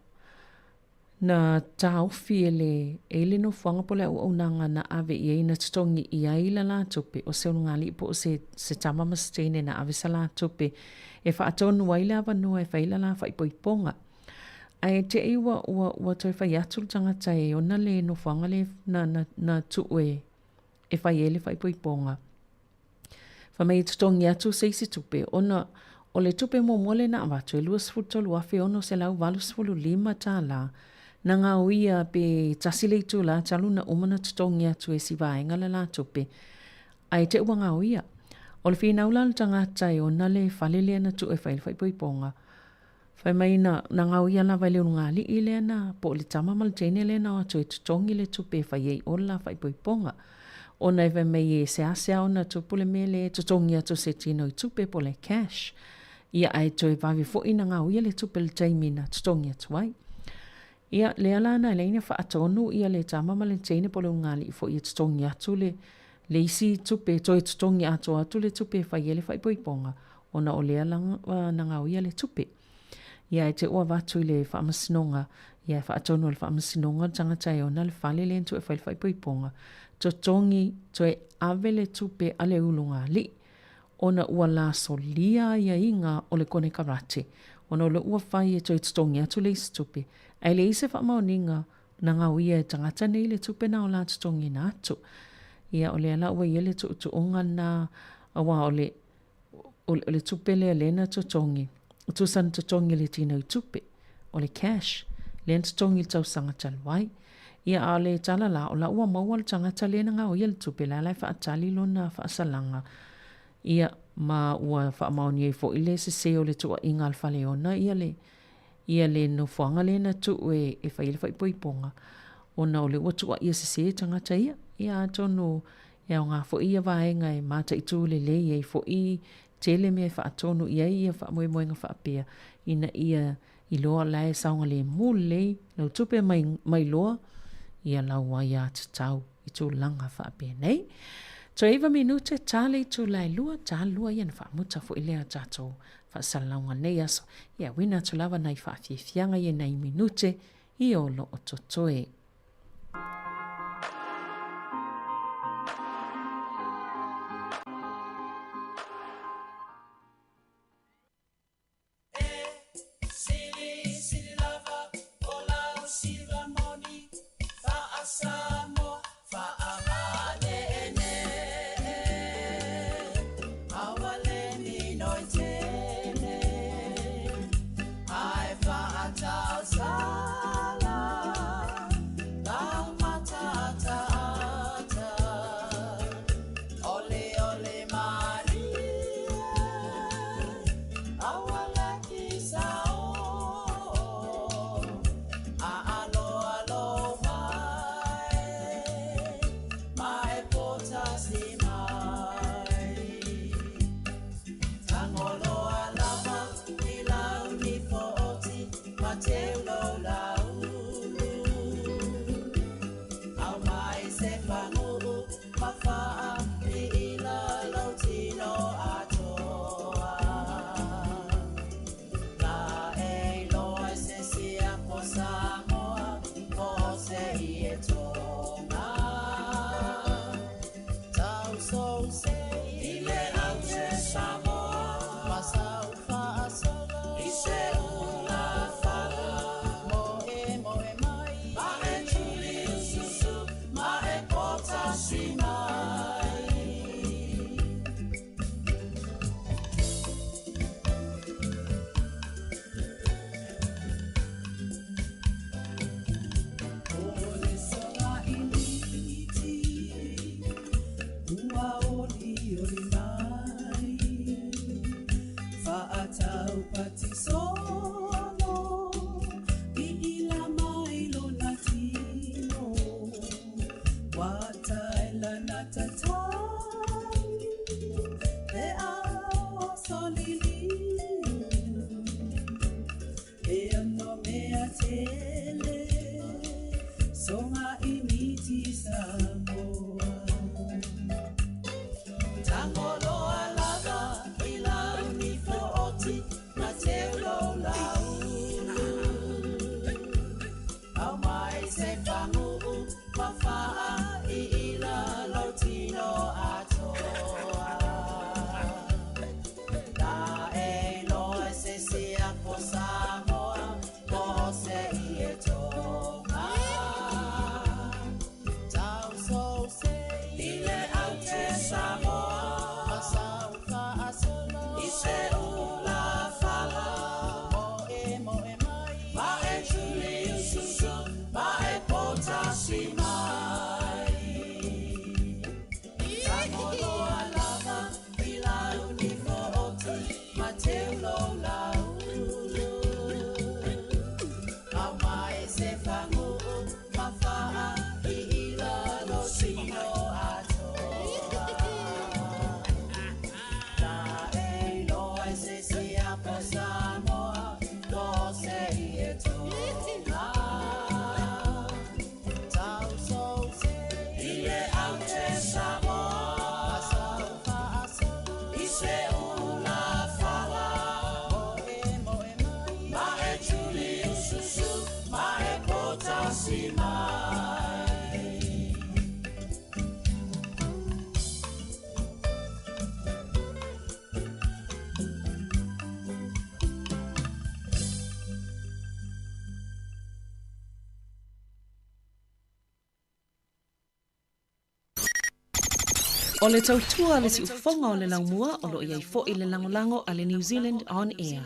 Na taofi e le e le nofoaga po o le auaunaga na ave i ai na totogi i ai la la tupe o se ulugalii po o se se tama ma se teine na ave sa la tupe e faatonu ai le avanoa e fai ai la la faaipoipoga. Ae te i ua ua ua toe fai atu le tagata e ona le nofoaga le na na na tuu e e fai ai le faaipoipoga. Fai mai e totogi atu se isi tupe ona o le tupe muamua lea na avatu e $23,685 na gaoia pe tasi le itulā talu na uma na totogi atu e si vaega le la tupe ae te ua gaoia. O le finau la o le tagata e ona le fale lea na tuu e fai ai le faaipoipoga Fai mai na, na gaoia lava e le ulugalii lea na, po o le tama ma le teine lea na o atu e totogi le tupe e fai ai o le la faaipoipoga. Ona e fai mai e seasea ona tupu le mea lea e totogi atu se tino i tupe po o le cash. Ia ae toe vave foi na gaoia le tupe i le taimi na totogi atu ai. Ia, lea la na leai na faatonu ia le tama ma le teine po o le ulugalii foi e totogi atu le, le isi tupe, toe totogi atoa atu le tupe e fai ai le faaipoipoga, ona o lea la na gaoia le tupe. Ia, e te ua avatu i le faamasinoga, ia e faatonu e le faamasinoga le tagata e ona le fale lea na tuu e fai le faaipoipoga, totogi toe ave le tupe a le ulugalii, ona ua lasolia aiaiga o le konekarate, ona o lea ua fai e toe totogi atu le isi tupe, ae leai se faamaoniga na gaoia e tagata nei le tupe na o la totogiina atu. Ia, o lea la ua i ai le tuutuuga lena, aua o le, o le tupe lea lea na totogi, tusa na totogi e le tino i tupe, o le cash, lea na totogi i le tausaga talu ai. Ia, a o le tala la, o la ua maua le tagata lea na gaoia le tupe, la la e faatali lona faasalaga, ia, ma ua faamaoni ai foi le sese o le tuuaiga a le Faleona, ia le, ia le nofoaga lea na tuu e, e fai ai le faaipoipoga, ona o lea ua tuuaia sese tagata ia. Ia, atonu e aoga foi ia vaega e mataitu lelei ai foi tele mea e faatonu i ai ia faamoemoega faapea, ina ia iloa la e saogalemu lelei lau tupe mai, mai loa ia lau aiatatau i tulaga faapenei. Toe 9 minute ta le itula e 2, ta 2 ia na faamuta foi lea tatou faasalalauga nei aso. Ia uina atu lava nai faafiafiaga ia nai minute i o lo o totoe. O le tautua le siufofoga o le laumua o lo o i ai foi le lagolago a le New Zealand On Air.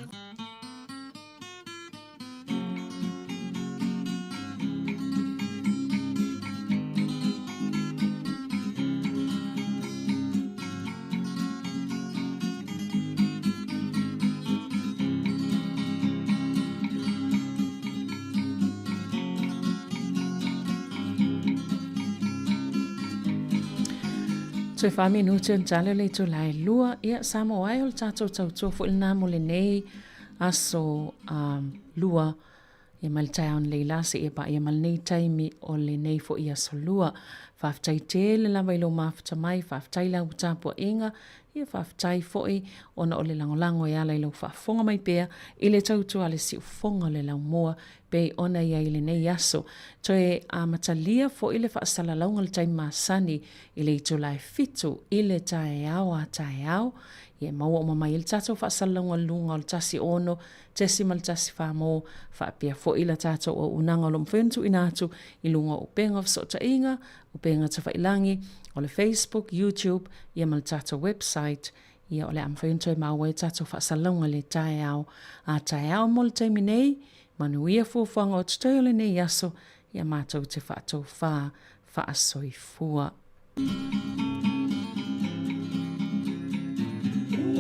Toe wha minute ona tale o le itula e lua. Ia, Samoa ai o le tātou tautua foi lena mo lenei aso um, lua. Ia mai le taeao nei la seia paia ma lenei taimi o lenei foi aso lua. Faafetai tele lava i lou mafuta mai, faafetai lau tapuaiga, ia faafetai foi ona o le lagolago e ala i lau faafofoga mai pea i le tautua a le siufofoga o le laumua pei ona i ai i lenei aso. Toe amatalia foi le faasalalauga o le taimi masani i le itula e 7 i le taeao a taeao, ia e maua uma mai ai le tatou faasalalauga i luga o le 16.14 mo faapea foi la tatou auaunaga o lo o mafai ona tuuina atu i luga o upega o fesootaiga, upega tafailangi, o le Facebook, YouTube, ia ma le tatou website, ia o le a mafai ona toe maua ai tatou faasalalauga i le taeao a taeao mo le taimi nei, manuia fuafuaga o totoe o lenei aso, ia matou te faatofā faasoifua.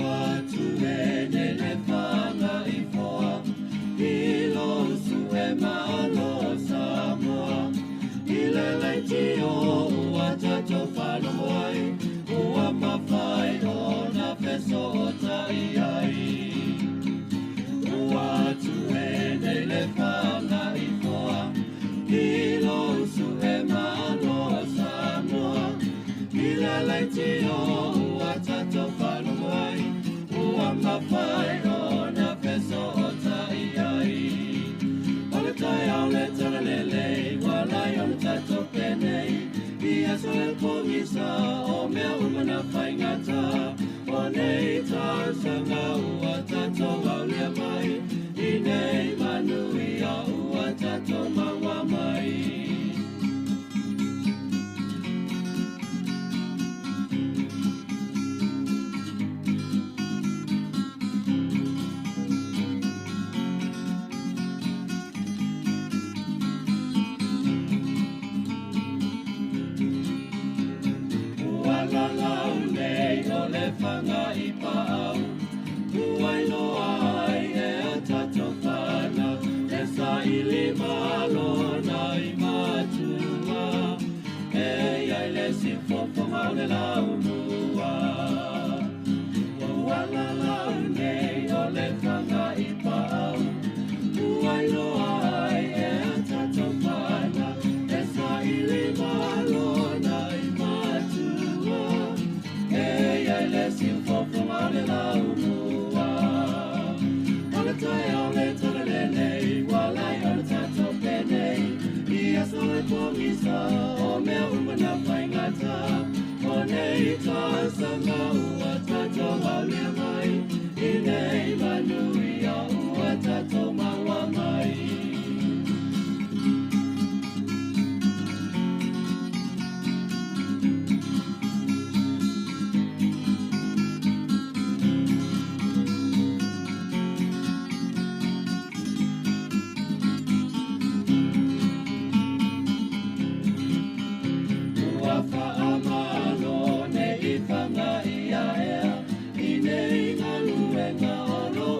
Ua tuene le fanga i foa, i lo usu e malo Samoa. I le leitio ua tatou faalogo ai, ua mafai ona fesootai ai. Ua tuene le fanga i foa, i lo usu e malo Samoa. I le leitio ua tatou faalogo ai, ua mafai ona fesootai ai. O le taeao le talalelei, ua lai ona tatou penei, i aso e pogisa, o mea uma na faigata. O nei tausaga ua tatou aulia mai, i nei manuia ua tatou maua mai. Ua lalau nei o le fanga i paau, ua iloa ai sa O mea uma na faigata O nei tausaga ua tatou aulia mai I nei manuia ua tatou maua.